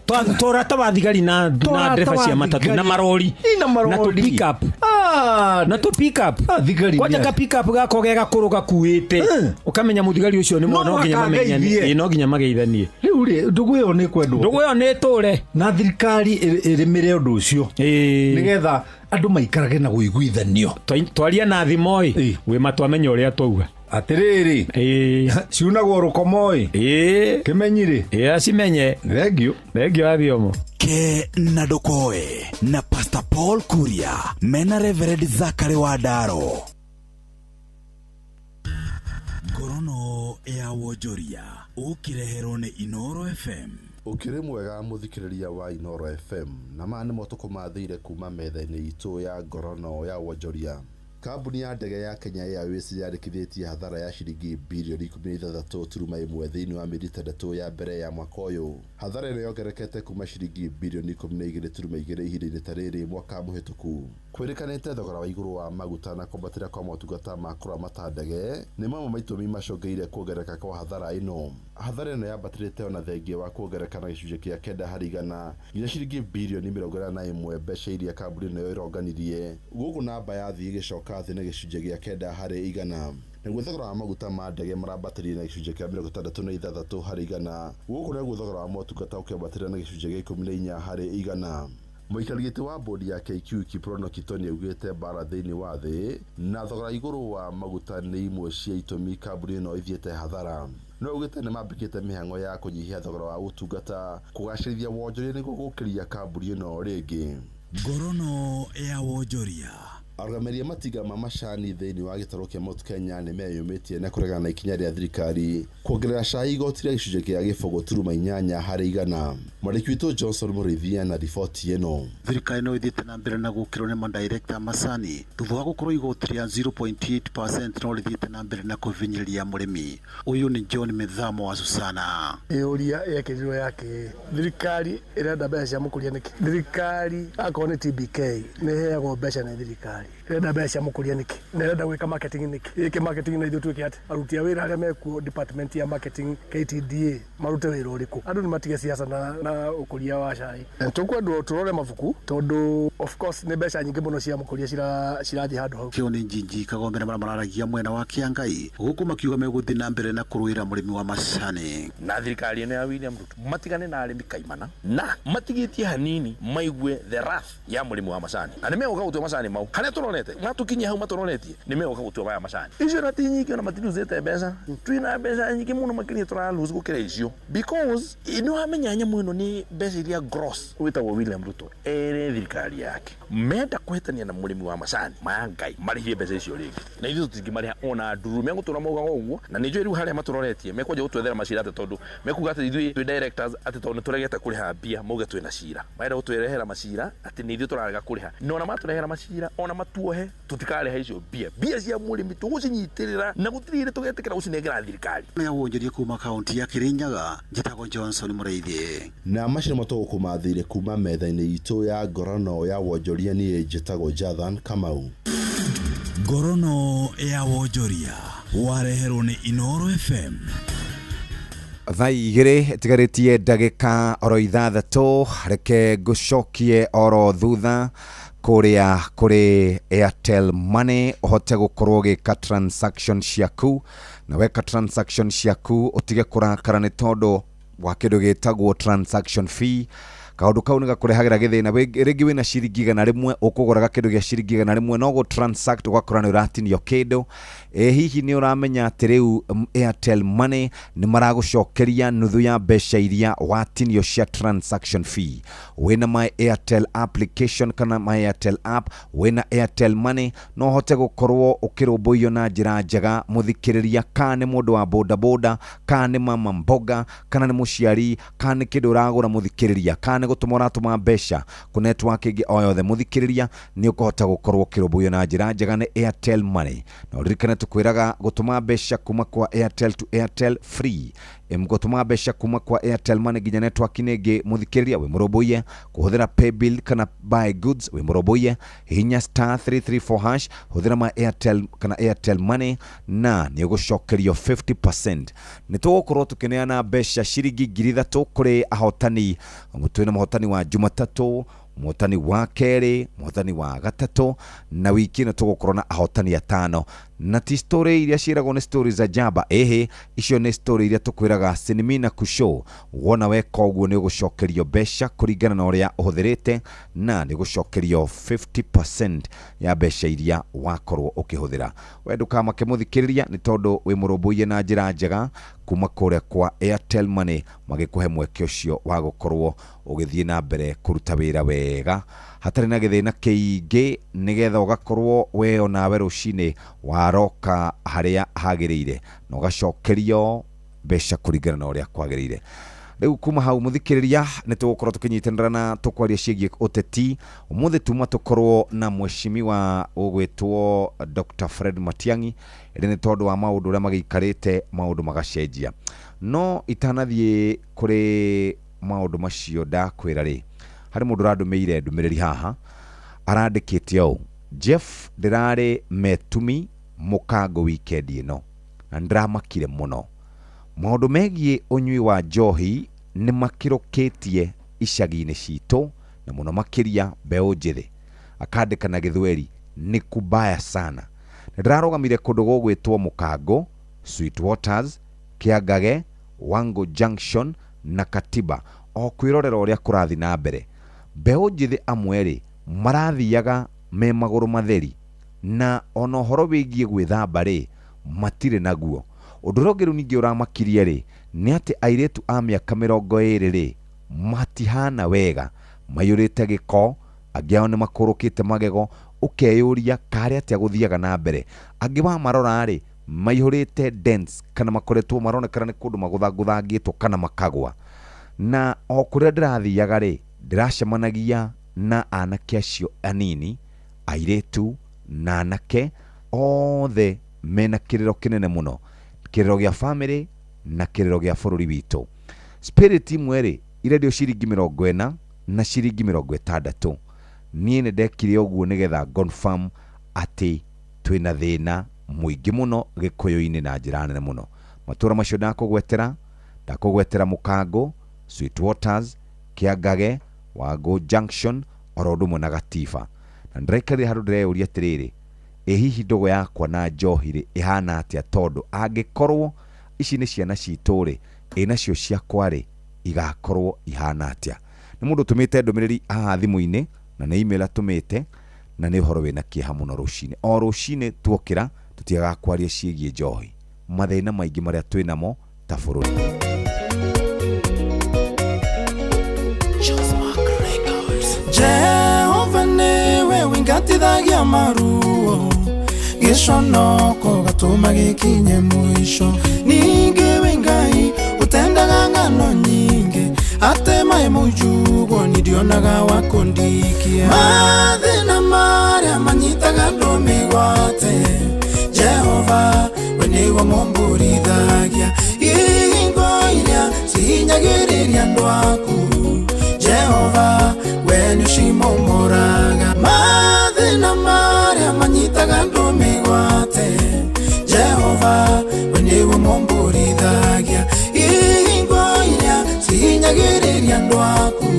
S15: Tũrata wa thigari na ndereba cia matatũ na marori
S14: na marori
S15: na tũ pick up na tũ pick up
S14: thigari
S15: kwanja
S14: nĩ-
S15: ka pick up gako ge gakũrũ gakuĩte ũkamenya mũthigari ũcio nĩ
S14: No
S15: no nginya
S14: mũhaka
S15: mamenyane
S14: ageithie.
S15: Ĩ, no nginya mageithanie
S14: rĩu rĩ ndũgũ ĩyo nĩ kwendwo
S15: ndũgũ ĩyo nĩ ĩtũre
S14: na thirikari ĩrĩmĩre ũndũ ũcio nĩgetha andũ maikarage na gũiguithanio
S15: twaria na thimo ĩ wĩ matwamenya ũrĩa twauga
S14: atĩrĩrĩ ciunagwo rũkomo ĩ kĩmenyirĩ
S15: ĩ acimenye
S14: thengio
S15: thengio athiomo
S18: Ke na ndũkoe na Pastor Paul Kuria mena Reverend Zachary Wandaro. Ngorono ya wonjoria ũkĩreherwo nĩ Inoro FM.
S5: Ũkĩrĩ mwega mũthikĩrĩria wa Inoro FM na maya nĩmo tũkũmathĩire kuma metha-inĩ itũ ya ngorono ya wonjoria. Kambuni ya ndege ya Kenya Airways yandĩkithĩtie hathara ya ciringi birioni 16.1 thĩinĩ wa mĩeri 6 ya mbere ya mwaka ũyũ. Hathara ĩno yongererekete kuma ciringi birioni 12.2 ihinda-inĩ ta rĩrĩ mwaka mũhĩtũku. Kwĩrĩkanĩte thogora wa igũrũ wa maguta na kwambatĩra kwa motungata ma kũramata ndege nĩ mamwe ma itũmi macũngĩrĩirie kuongerereka kwa hathara ĩno. Hathara ĩno yambatĩrĩte ona thengia wa kuongerereka na gĩcunjĩ kĩa 9% nginya ciringi birioni 81 mbeca iria kambuni ĩno ĩronganirie. Gũkũ namba ya thĩ ĩgĩcoka thĩ na gĩcunjĩ kĩa 9%. Naguo thogora wa maguta ma ndege marambatĩrire na gĩcunjĩ kĩa 66%. Gũkũ naguo thogora wa motungata ũkĩambatĩra na gĩcunjĩ kĩa 14%. Mũikarĩri gĩtĩ wa bodi ya KQ Kiprono Kitoni augĩte mbara thĩinĩ wa thĩ na thogora igũrũ wa maguta nĩ imwe cia itũmi kambuni ĩno ĩthiĩte hathara. No augĩte nĩ mambĩkĩte mĩhang'o ya kũnyihia thogora wa ũtungata kũgacĩrithia wonjoria nĩguo gũkĩria kambuni ĩno rĩngĩ.
S18: Ngorono ya wonjoria.
S5: Arũgamĩrĩri a matinga ma macani thĩinĩ wa gĩtarũ kĩa Mount Kenya nĩ meyũmĩtie na kũregana na ikinya rĩa thirikari kuongerera cai igoti rĩa gĩcunjĩ kĩa 0.8%. Mwandĩki witũ Johnson Mũrĩithia na riboti ĩno.
S11: Thirikari no ĩthiĩte na mbere na gũkĩrwo nĩ madirekta macani thutha wa gũkorwo igoti rĩa 0.8% no rĩthiĩte na mbere na kũhinyĩrĩria mũrĩmi. Ũyũ nĩ John Mĩthamo wa Susana.
S19: Ĩũria yekĩrirwo yake thirikari ĩrenda mbeca cia mũkũria nĩkĩ? Thirikari akorwo nĩ TBK nĩ ĩheagwo mbeca nĩ thirikari ĩrenda mbeca cia mũkũria nĩkĩ? Na ĩrenda gwĩka marketing nĩkĩ? Ĩke marketing na ithuĩ twĩke atĩa? Aruti a wĩra arĩa mekuo department ya marketing KTDA marute wĩra ũrĩkũ? Andũ nĩ matige siasa na ũkũria wa cai. Tũkwendwo tũrore mabuku tondũ of course nĩ mbeca nyingĩ mũno cia mũkũria cirathiĩ handũ hau.
S11: Kĩo nĩ Njinji Kagombe na marĩa mararagia mwena wa Kĩangai gũkũ makiuga megũthiĩ na mbere na kũrũĩra mũrĩmi wa macani.
S24: Na thirikari ĩno ya William Ruto matigane na arĩmi kaimana na matigĩtie hanini maigue the wrath ya mũrĩmi wa macani na nĩ megũka gũtua macani mau harĩa tũrorete matũkinyie hau matũroretie nĩ megũka gũtua maya macani icio na ti nyingĩ ona matiruzĩte mbeca twĩna mbeca nyingĩ mũno makĩria tũralose gũkĩra icio because nĩ wamenya nyamũ ĩno nĩ mbeca iria gross wĩtagwo William Ruto ere thirikari yake menda kũhĩtania na mũrĩmi wa macani maya Ngai marĩhie mbeca icio rĩngĩ na ithuĩ tũtingĩmarĩha ona nduru megũtũra maugaga ũguo na nĩ njũĩ rĩu harĩa matũroretie mekwanja gũtwethera macira atĩ tondũ mekuga atĩ ithuĩ twĩ directors atĩ tondũ nĩtũregete kũrĩha mbia mauge twĩna cira marenda gũtwĩrehera macira atĩ nĩ ithuĩ tũrarega kũrĩha na ona matũrehera macira ona matuohe tũtikarĩha icio mbia mbia cia mũrĩmi tũgũcinyitĩrĩra na gũtirĩ hĩndĩ tũgetĩkĩra gũcinengera thirikari.
S11: Ya wonjoria kuma kaunti ya Kirinyaga njĩtagwo Johnson Mũrĩithi.
S5: Na macio nĩmo tũgũkũmathĩire kuma metha-inĩ itũ ya ngorono ya wonjoria niĩ njĩtagwo Jathan Kamau.
S18: Ngorono ya wonjoria wareherwo nĩ Inoro FM.
S10: Thaa 2 ĩtigarĩtie ndagĩka oro 6 reke ngũcokie oro thutha kũrĩa kũrĩ Airtel Money ũhote gũkorwo ũgĩka transaction ciaku na weka transaction ciaku ũtige kũrakara nĩ tondũ wa kĩndũ gĩtagwo transaction fee. Kaũndũ kau nĩ gakũrehagĩra gĩthĩna. Rĩngĩ wĩna ciringi 100 ũkũgũraga kĩndũ gĩa ciringi 100 no gũ transact ũgakora nĩ ũratinio kĩndũ. Hihi nĩ ũramenya atĩ rĩu Airtel Money nĩ maragũcokeria nuthu ya mbeca iria watinio cia transaction fee. Wĩna my Airtel application kana my Airtel app, wĩna Airtel Money no ũhote gũkorwo ũkĩrũmbũiyo na njĩra njega mũthikĩrĩria, kana nĩ mũndũ wa bodaboda, kana nĩ mama mboga, kana nĩ mũciari, kana nĩ kĩndũ ũragũra mũthikĩrĩria, kana nĩ gũtũma ũratũma mbeca kũ network ĩngĩ o yothe mũthikĩrĩria, nĩ ũkũhota gũkorwo ũkĩrũmbũiyo na njĩra njega nĩ Airtel Money. Na ũririkane tũkwĩraga gũtũma mbeca kuma kwa Airtel to Airtel free. Gũtũma mbeca kuma kwa Airtel Money nginya network-inĩ ĩngĩ mũthikĩrĩria wĩ mũrũmbũiye, kũhũthĩra paybill kana buy goods wĩ mũrũmbũiye, hihinya star 334 hash, hũthĩra ma Airtel kana Airtel Money na nĩ ũgũcokerio 50%. Nĩ tũgũkorwo tũkĩneana mbeca ciringi 3,000 kũrĩ ahotani. Twĩna mũhotani wa Jumatatũ, mũhotani wa kerĩ, mũhotani wa gatatũ, na wiki ĩno tũgũkorwo na ahotani atano. Na ti story iria ciĩragwo nĩ story za jamba, ĩhĩ, icio nĩ story iria tũkwĩraga sinimina kushow. Wona weka ũguo nĩ ũgũcokerio mbeca kũringana na ũrĩa ũhũthĩrĩte, na nĩ ũgũcokerio 50% ya mbeca iria wakorwo ũkĩhũthĩra. We ndũkamake mũthikĩrĩria, nĩ tondũ wĩ mũrũmbũiye na njĩra njega kuma kũrĩa kwa Airtel Money, magĩkũhe mweke ũcio wa gũkorwo ũgĩthiĩ na mbere kũruta wĩra wega hatarĩ na gĩthĩna kĩingĩ, nĩgetha ũgakorwo we onawe rũcinĩ waroka harĩa hagĩrĩire na ũgacokerio mbeca kũringana na ũrĩa kwagĩrĩire. Rĩu kuma hau mũthikĩrĩria nĩ tũgũkorwo tũkĩnyitanĩra na tũkwaria ciĩgiĩ ũteti. Ũmũthĩ tuma tũkorwo na mheshimiwa ũgwĩtwo Dr. Fred Matiang'i, ĩndĩ nĩ tondũ wa maũndũ ũrĩa magĩikarĩte maũndũ magacenjia. No itanathiĩ kũrĩ maũndũ macio ndakwĩra rĩ, harĩ mũndũ ũrandũmĩire ndũmĩrĩri haha, arandĩkĩte ũũ: Jeff, ndĩrarĩ Metumi mũkango weekend ĩno na nĩndĩramakire mũno. Maũndũ megiĩ ũnyui wa njohi nĩ makĩrũkĩtie icagi-inĩ citũ na mũno makĩria mbeũ njĩthĩ. Akandĩka na Gĩthweri, nĩ kubaya sana. Nĩndĩrarũgamire kũndũ gũgwĩtwo Mũkango, Sweet Waters, Kĩangage, Wango Junction na Katiba, o kwĩrorera ũrĩa kũrathiĩ na mbere. Mbeũ njĩthĩ amwe rĩ marathiaga me magũrũ matheri, na ona ũhoro wĩgiĩ gwĩthamba rĩ matirĩ naguo. Ũndũ ũrĩa ũngĩ rĩu ningĩ ũramakirie rĩ nĩ atĩ airĩtu a mĩaka 20 rĩ matihana wega, maiyũrĩte gĩko, angĩ ao nĩ makũrũkĩte magego, ũkeyũria karĩ atĩa gũthiaga na mbere. Angĩ wamarora rĩ maihũrĩte dents, kana makoretwo maronekana nĩ kũndũ magũthangũthangĩtwo kana makagwa. Na o kũrĩa ndĩrathiaga rĩ ndĩracemanagia na anake acio anini, airĩtu na anake othe mena kĩrĩro kĩnene mũno, kĩrĩro gĩa famĩlĩ na kĩrĩro gĩa bũrũri witũ. Spirit imwe rĩ irendio ciringi 40 na ciringi 60. Niĩ nĩ ndekire ũguo nĩgetha confirm atĩ twĩna thĩna mũingĩ mũno Gĩkũyũ-inĩ na njĩra nene mũno. Matũra macio ndakũgwetera Mũkango, Sweet Waters, Kĩangage, Wango Junction, oro ũndũ ũmwe na Gatiba. Na ndĩraikarire handũ ndĩreyũria atĩrĩrĩ, ĩ hihi ndũgũ yakwa na njohi rĩ ĩhana atĩa, tondũ angĩkorwo ici nĩ ciana citũ rĩ, ĩ nacio ciakwa rĩ igakorwo ihana atĩa. Nĩ mũndũ ũtũmĩte ndũmĩrĩri haha thimũ-inĩ na nĩ email atũmĩte, na nĩ ũhoro wĩna kĩeha mũno rũcinĩ. O rũcinĩ tuokĩra tũtiagaga kwaria ciĩgiĩ njohi, mathĩna maingĩ marĩa twĩnamo ta bũrũri.
S1: Jehova nĩwe wingatithagia maruo, gĩconoko gatũma gĩkinye mũico. Ningĩ wĩ Ngai ũtendaga ng'ano nyingĩ, atĩ maĩ mũnjugwo niĩ ndionaga wa kũndikia. Mathĩna marĩa manyitaga andũ mĩgwate, Jehova we nĩwe mũmbũrithagia. Ihingo iria cihinyagĩrĩria andũ aku, Jehova we nĩũcimomoraga. Mathĩna marĩa manyitaga andũ mĩgwate, Jehova we nĩwe mũmbũrithagia. Ihingo iria cihinyagĩrĩria andũ aku,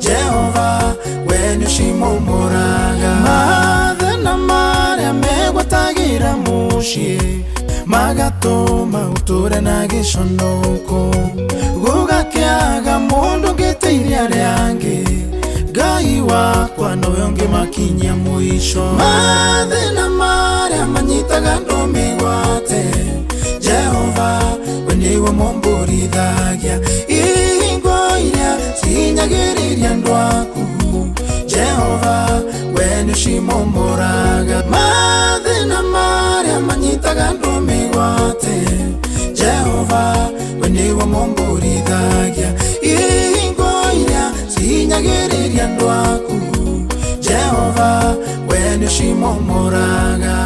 S1: Jehova we nĩũcimomoraga. Mathĩna marĩa megwatagĩra mũciĩ magatũma ũtũre na gĩconoko, gũgakĩaga mũndũ ũngĩteithia arĩa angĩ, Ngai wakwa nowe ũngĩmakinyia mũico. Mathĩna marĩa manyitaga andũ mĩgwate, Jehova we nĩwe mũmbũrithagia. Ihingo iria cihinyagĩrĩria andũ aku, Jehova we nĩũcimomoraga. Mathĩna marĩa manyitaga andũ mĩgwate, Jehova we nĩwe mũmbũrithagia. Ihingo iria cihinyagĩrĩria andũ aku, Jehova we nĩũcimomoraga.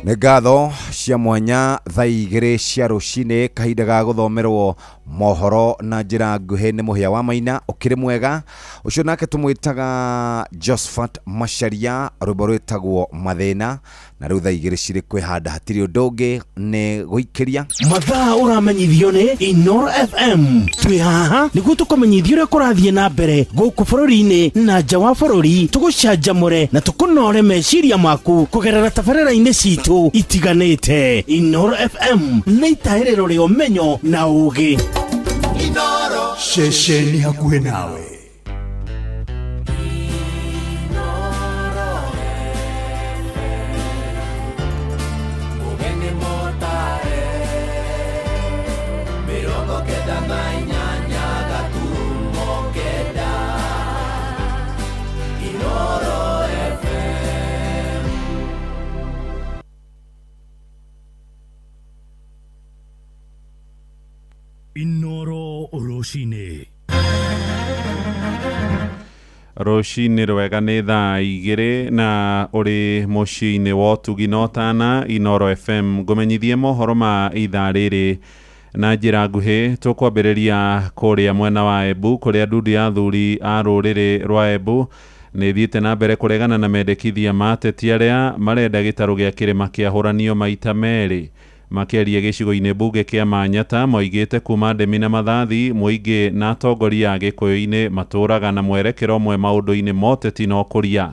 S10: Nĩ ngatho Cia mwanya thaa 2 cia rũcinĩ, kahinda ga gũthomerwo mohoro na njĩra nguhĩ nĩ Mũhĩa wa Maina. Ũkĩrĩ mwega ũcio nake tũmwĩtaga Josephat Macharia, rwĩmbo rwĩtagwo Mathĩna. Na rĩu thaa 2 cirĩ kwĩhanda, hatirĩ ũndũ ũngĩ nĩ gũikĩria
S17: Mathaa ũramenyithio nĩ Inoro FM. Twĩ haha nĩguo tũkũmenyithia ũrĩa kũrathiĩ na mbere gũkũ bũrũri-inĩ na nja wa bũrũri, tũgũcanjamũre na tũkũnore meciria maku kũgerera tabarĩra-inĩ citũ itiganĩte. Inoro FM nĩ itahĩrĩro rĩa ũmenyo na ũũgĩ.
S3: Ceceni hakuhĩ nawe.
S6: Mũgeni mũtare 98.9 Inoro FM.
S3: Inoro rũcinĩ.
S8: Rũcinĩ rwega, nĩ thaa 2 na ũrĩ mũciĩ-inĩ wa ũtugi na ũtana Inoro FM. Ngũmenyithie mohoro ma ithaa rĩrĩ na njĩra nguhĩ. Tũkwambĩrĩria kũrĩa mwena wa Embu, kũrĩa ndundu ya athuri a rũrĩrĩ rwa Embu nĩ ĩthiĩte na mbere kũregana na mendekithia ma ateti arĩa marenda gĩtarũ gĩa kĩrĩma kĩahũranio maita merĩ. Makĩaria gĩcigo-inĩ mbunge kĩa Manyata, moigĩte kuma ndemi na mathathi mũingĩ na atongoria a gĩkũyũ-inĩ matũraga na mwerekero ũmwe maũndũ-inĩ ma ũteti na ũkũria.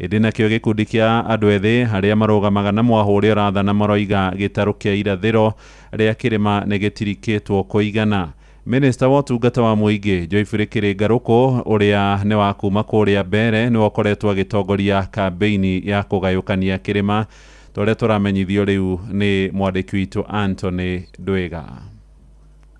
S8: Ĩndĩ nakĩo gĩkundi kĩa andũ ethĩ arĩa marũgamaga na mwahũ ũrĩa ũrathana maroiga gĩtarũ kĩa irathĩro rĩa kĩrĩma nĩ gĩtirikĩtwo kũigana. Minista wa ũtungata wa mũingĩ Geoffrey Kĩrĩngarũkũ, ũrĩa nĩ wa kuma kũrĩa Mbere, nĩwe ũkoretwo agĩtongoria kambĩini ya kũgayũkania kĩrĩma, ta ũrĩa tũramenyithio rĩu nĩ mwandĩki witũ Anthony Ndwiga.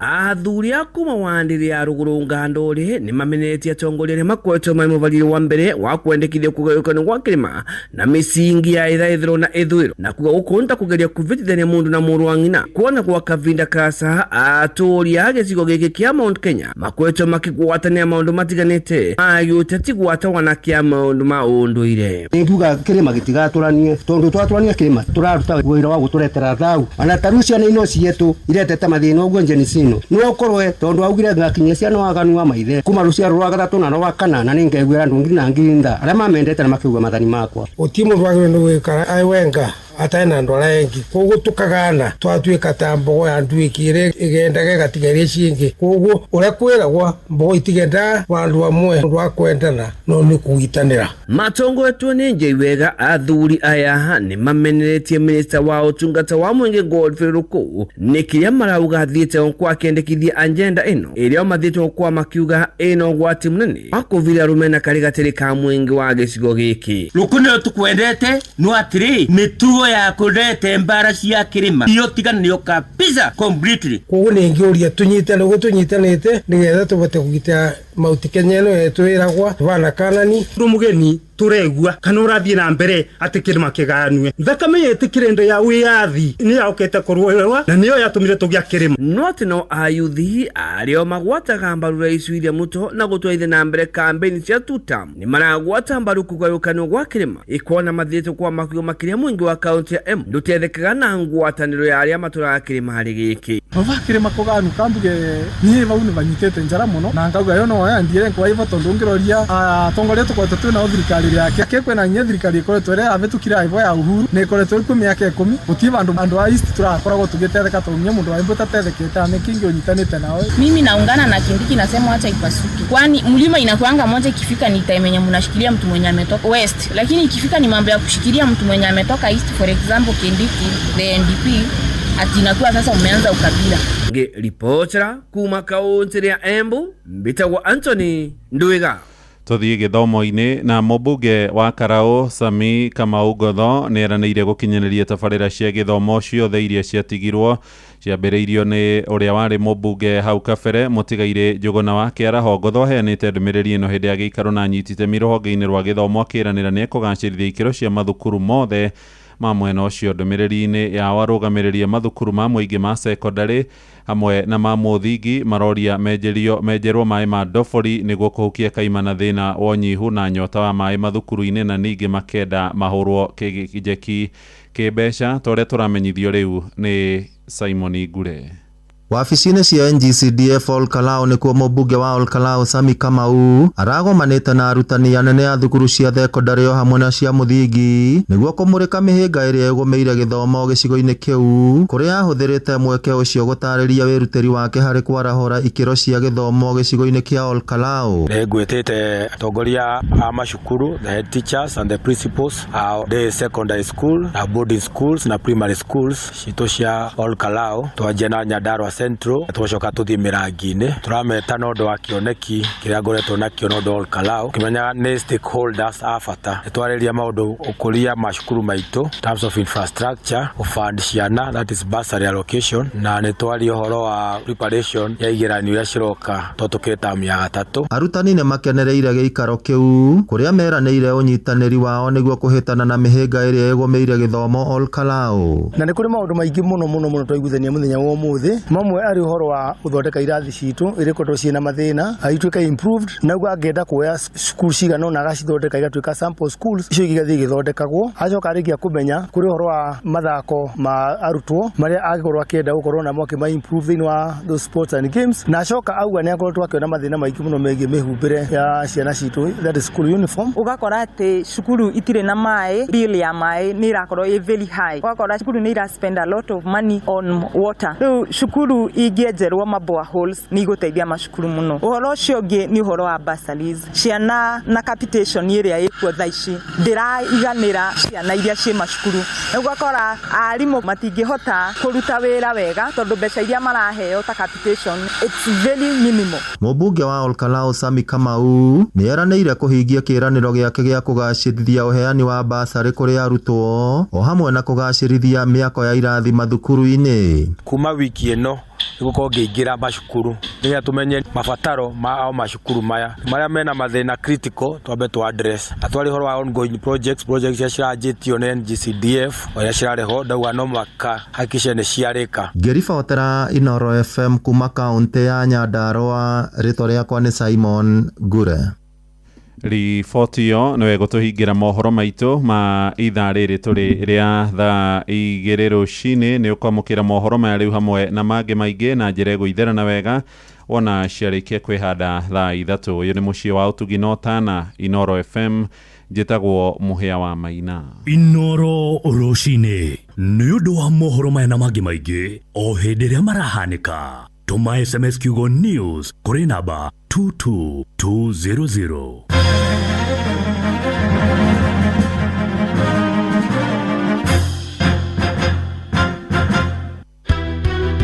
S21: Athuri a kuma wandĩrĩ ya rũgũrũ ngandũrĩ nĩ mamenetie atongoria arĩa makoretwo marĩ mũbarĩre wa mbere wa kwendekithia kũgayũkanio gwa kĩrĩma na mĩcingi ya irathĩro na ithũĩro, na kuga gũkũ nĩ ta kũgeria kũvĩtithania mũndũ na mũrũ wa ng'ina, kuona gwa kavinda kasa atũũri a gĩcigo gĩkĩ kĩa Mount Kenya makoretwo makĩgwatanĩra maũndũ matiganĩte ma gĩũteti gwatawa na kĩa maũndũ ma ũndũire.
S25: Nĩngiuga kĩrĩma gĩtigatũranie, tondũ twatũrania kĩrĩma tũraruta wĩra wa gũtũretera thau, ona ta rĩu ciana ino cietũ iretete mathĩna ũguo Gen Z ĩno no ũkorwe tondũ augire ngakinyia ciana waganu wa maithe kuma rũciaro rwa gatatũ na rwa kana, na nĩngeguĩra andũ ngiri na ngiri tha arĩa mamendete na makĩigua mathani makwa.
S19: Gũtirĩ mũndũ wagĩrĩirwo nĩ gwĩkara arĩ wenga atarĩ na andũ arĩa angĩ, koguo tũkagana twatuĩka ta mbogo ya nduĩki ĩrĩa ĩgendaga ĩgatiga iria ciĩngĩ. Koguo ũrĩa kwĩragwo mbogo itigendaga vandũ hamwe, ũndũ wa kwendana no nĩ kũgitanĩra.
S21: Matongoretwo nĩ Njei Wega, athuri aya nĩ mameneretie minista wa ũtungata wa mũingĩ Godfrey Rũkũ nĩ kĩrĩa marauga athiĩte kwa akĩendekithia agenda ĩno ĩrĩa mathiĩte kwa makiuga ĩna ũgwati mũnene wa kũvira rũmena karĩ gatĩrĩ ka mũingĩ wa gĩcigo gĩkĩ.
S26: Rũkũ nĩyo tũkwendete no atĩrĩ mĩtugo ya kũrete mbara cia kĩrĩma iyo tiganĩo kabisa completely.
S19: Koguo nĩngĩũria tũnyitane ũguo tũnyitanĩte nĩgetha tũbote kũgitĩra Mount Kenya ĩno yetu ĩragwa bana kanani.
S27: Ũndũ mũgeni tũregua kana ũrathiĩ na mbere atĩ kĩrĩma kĩgayanue, thakame yetĩkĩre ndo ya wĩyathi nĩ yokĩte kũrũĩrwa na nĩyo yatũmire tũgĩa kĩrĩma.
S21: No atĩ no ayuthi arĩa magwataga mbaru rais William Ruto na gũtwarithia na mbere kambĩini cia tutam nĩ maragwata mbaru kũgayũkanwo gwa kĩrĩma, ikuona mathiĩte kwa makiugo makĩria mũingĩ wa kaũntĩ ya Embu ndũtethekaga na ngwatanĩro ya arĩa matũraga kĩrĩma harĩ gĩkĩ.
S28: Baba kĩrĩma kũganu kambuge niĩ vau nĩ vanyitĩte njara mũno na ngauga yo no yandire kwa ivo tondu ngiroria atongoria tũkoretwo twĩ nao thirikari yake kwĩna nginya thirikari ĩkoretwo ĩrĩa yahĩtũkire ivo ya Uhuru nĩ ĩkoretwo ĩkuo mĩaka 10 gũtirĩ vandũ andũ a East tũrakoragwo tũgĩtetheka tondũ nginya mũndũ wa Embu ũtatethekete na kĩngĩ ũnyitanĩte nao.
S29: Mimi naungana na Kindiki, nasema acha ipasuke, kwani mlima inakuanga moja, ikifika ni time yenye mnashikilia mtu mwenye ametoka West, lakini ikifika ni mambo ya kushikilia mtu mwenye ametoka East, for example Kindiki the NDP, ati inakuwa sasa umeanza ukabila.
S21: Ngĩribotera kuma kaũntĩ ya Embu, mbĩtagwo Anthony Ndwiga.
S8: Tũthiĩ gĩthomo-inĩ na mũmbunge wa Karau Sami Kamau Ngotho nĩ eranĩire gũkinyanĩria tabarĩra cia gĩthomo ciothe iria ciatigirwo ciambĩrĩirio nĩ ũrĩa warĩ mũmbunge hau kabere mũtigairĩ Njũgũna wa Kĩaraho. Ngotho aheanĩte ndũmĩrĩri ĩno hĩndĩ ya gĩikaro na anyiti itemi rũhonge-inĩ rwa gĩthomo, akĩĩranĩra nĩ ekũgacĩrithia ikĩro cia mathukuru mothe ma mwena ũcio. Ndũmĩrĩri-inĩ yao arũgamĩrĩri a mathukuru ma mũingĩ ma cekondarĩ hamwe na ma mũthingi maroria menjerwo maĩ ma ndobori nĩguo kũhukia kaimana thĩna wa ũnyihu na nyota wa maĩ mathukuru-inĩ, na ningĩ makenda mahũrwo njeki Kĩmbeca ta ũrĩa tũramenyithio rĩu nĩ Simon Ngure.
S2: Wabici-inĩ cia NGCDF Olkalau nĩkuo mũmbunge wa Olkalau Sami Kamau aragomanĩte na arutani anene a thukuru cia thekondarĩ o hamwe na cia mũthingi nĩguo kũmũrĩka mĩhĩnga ĩrĩa ĩgũmĩire gĩthomo gĩcigo-inĩ kĩu, kũrĩa ahũthĩrĩte mweke ũcio gũtarĩria wĩrutĩri wake harĩ kwarahũra ikĩro cia gĩthomo gĩcigo-inĩ kĩa Olkalau.
S4: Nĩ ngwĩtĩte atongoria a macukuru, the head teachers and the principals a day secondary school na boarding schools na primary schools citũ cia Olkalau, twanjia na Nyandarua Central, twacoka tuthie Mirangi-inĩ. Tũrameta na ũndũ wa kĩoneki kĩrĩa ngoretwo nakĩo na ũndũ wa Olkalau, kĩmenyaga nĩ stakeholders a bata. Nĩtwarĩria maũndũ ũkũria macukuru maitũ in terms of infrastructure, gũfund ciana, that is bursary allocation, na nĩtwaria ũhoro wa preparation ya igeranio iria ciroka to tũkĩrĩ tamu ya gatatũ.
S2: Arutani nĩ makenereire gĩikaro kĩu kũrĩa meranĩire ũnyitanĩri wao nĩguo kũhĩtana na mĩhĩnga ĩrĩa ĩgũmĩire gĩthomo Olkalau.
S7: Na nĩ kũrĩ maũndũ maingĩ mũno mũno mũno twaiguithania mũthenya wa ũmũthĩ, mamwe arĩ ũhoro wa gũthondeka irathi citũ iria ikoretwo ciĩna mathĩna ituĩke improved, na ũguo angĩenda kuoya cukuru cigana ũna agacithondeka igatuĩka sample schools, icio ingĩ igathiĩ igĩthondekagwo. Acoka arĩkia kũmenya kũrĩ ũhoro wa mathako ma arutwo marĩa angĩkorwo akĩenda gũkorwo namo akĩma improve thĩinĩ wa those sports and games, na acoka auga nĩ akoretwo akĩona mathĩna maingĩ mũno megiĩ mĩhumbĩre ya ciana citũ, that is school uniform.
S9: Ũgakora atĩ cukuru itirĩ na maĩ, bill ya maĩ nĩ ĩrakorwo ĩ very high, ũgakora cukuru nĩ ira spend a lot of money on water. Rĩu cukuru ingĩenjerwo ma boreholes nĩ igũteithia macukuru mũno. Ũhoro ũcio ũngĩ nĩ ũhoro wa bursaries, ciana na capitation ĩrĩa ĩkuo thaa ici ndĩraiganĩra ciana iria ciĩ macukuru, ũgakora arimũ matingĩhota kũruta wĩra wega tondũ mbeca iria maraheo ta capitation it's very minimal.
S2: Mũmbunge wa Olkalau Sami Kamau nĩ eranĩire kũhingia kĩĩranĩro gĩake gĩa kũgacĩrithia ũheani wa basarĩ kũrĩ arutwo o hamwe na kũgacĩrithia mĩako ya irathi mathukuru-inĩ.
S4: Kuma wiki ĩno nĩgũkorwo ngĩingĩra macukuru nĩgetha tũmenye mabataro ma o macukuru maya marĩa mena mathĩna critical twambe tũ address, na twarĩ ũhoro wa ongoing projects iria ciranjĩtio nĩ NGCDF o iria cirarĩho ndauga no mũhaka hakikishe nĩ ciarĩka.
S2: Ngĩribotera Inooro FM kuma kaũntĩ ya Nyandarua, rĩtwa rĩakwa nĩ Simon Ngure.
S8: Riboti ĩyo nĩwe gũtũhingĩra mohoro maitũ ma ithaa rĩrĩ tũrĩ rĩa thaa 2 rũcinĩ. Nĩ ũkwamũkĩra mohoro maya rĩu hamwe na mangĩ maingĩ na njĩra ĩgũitherana wega wona ciarĩkia kwĩhanda thaa 3. Ũyũ nĩ mũciĩ wa ũtugi na ũtana, Inooro FM. Njĩtagwo Mũhĩa wa Maina.
S3: Inooro rũcinĩ nĩ ũndũ wa mohoro maya na mangĩ maingĩ o hĩndĩ ĩrĩa marahanĩka. Tũma SMS kiugo news kũrĩ namba 22200.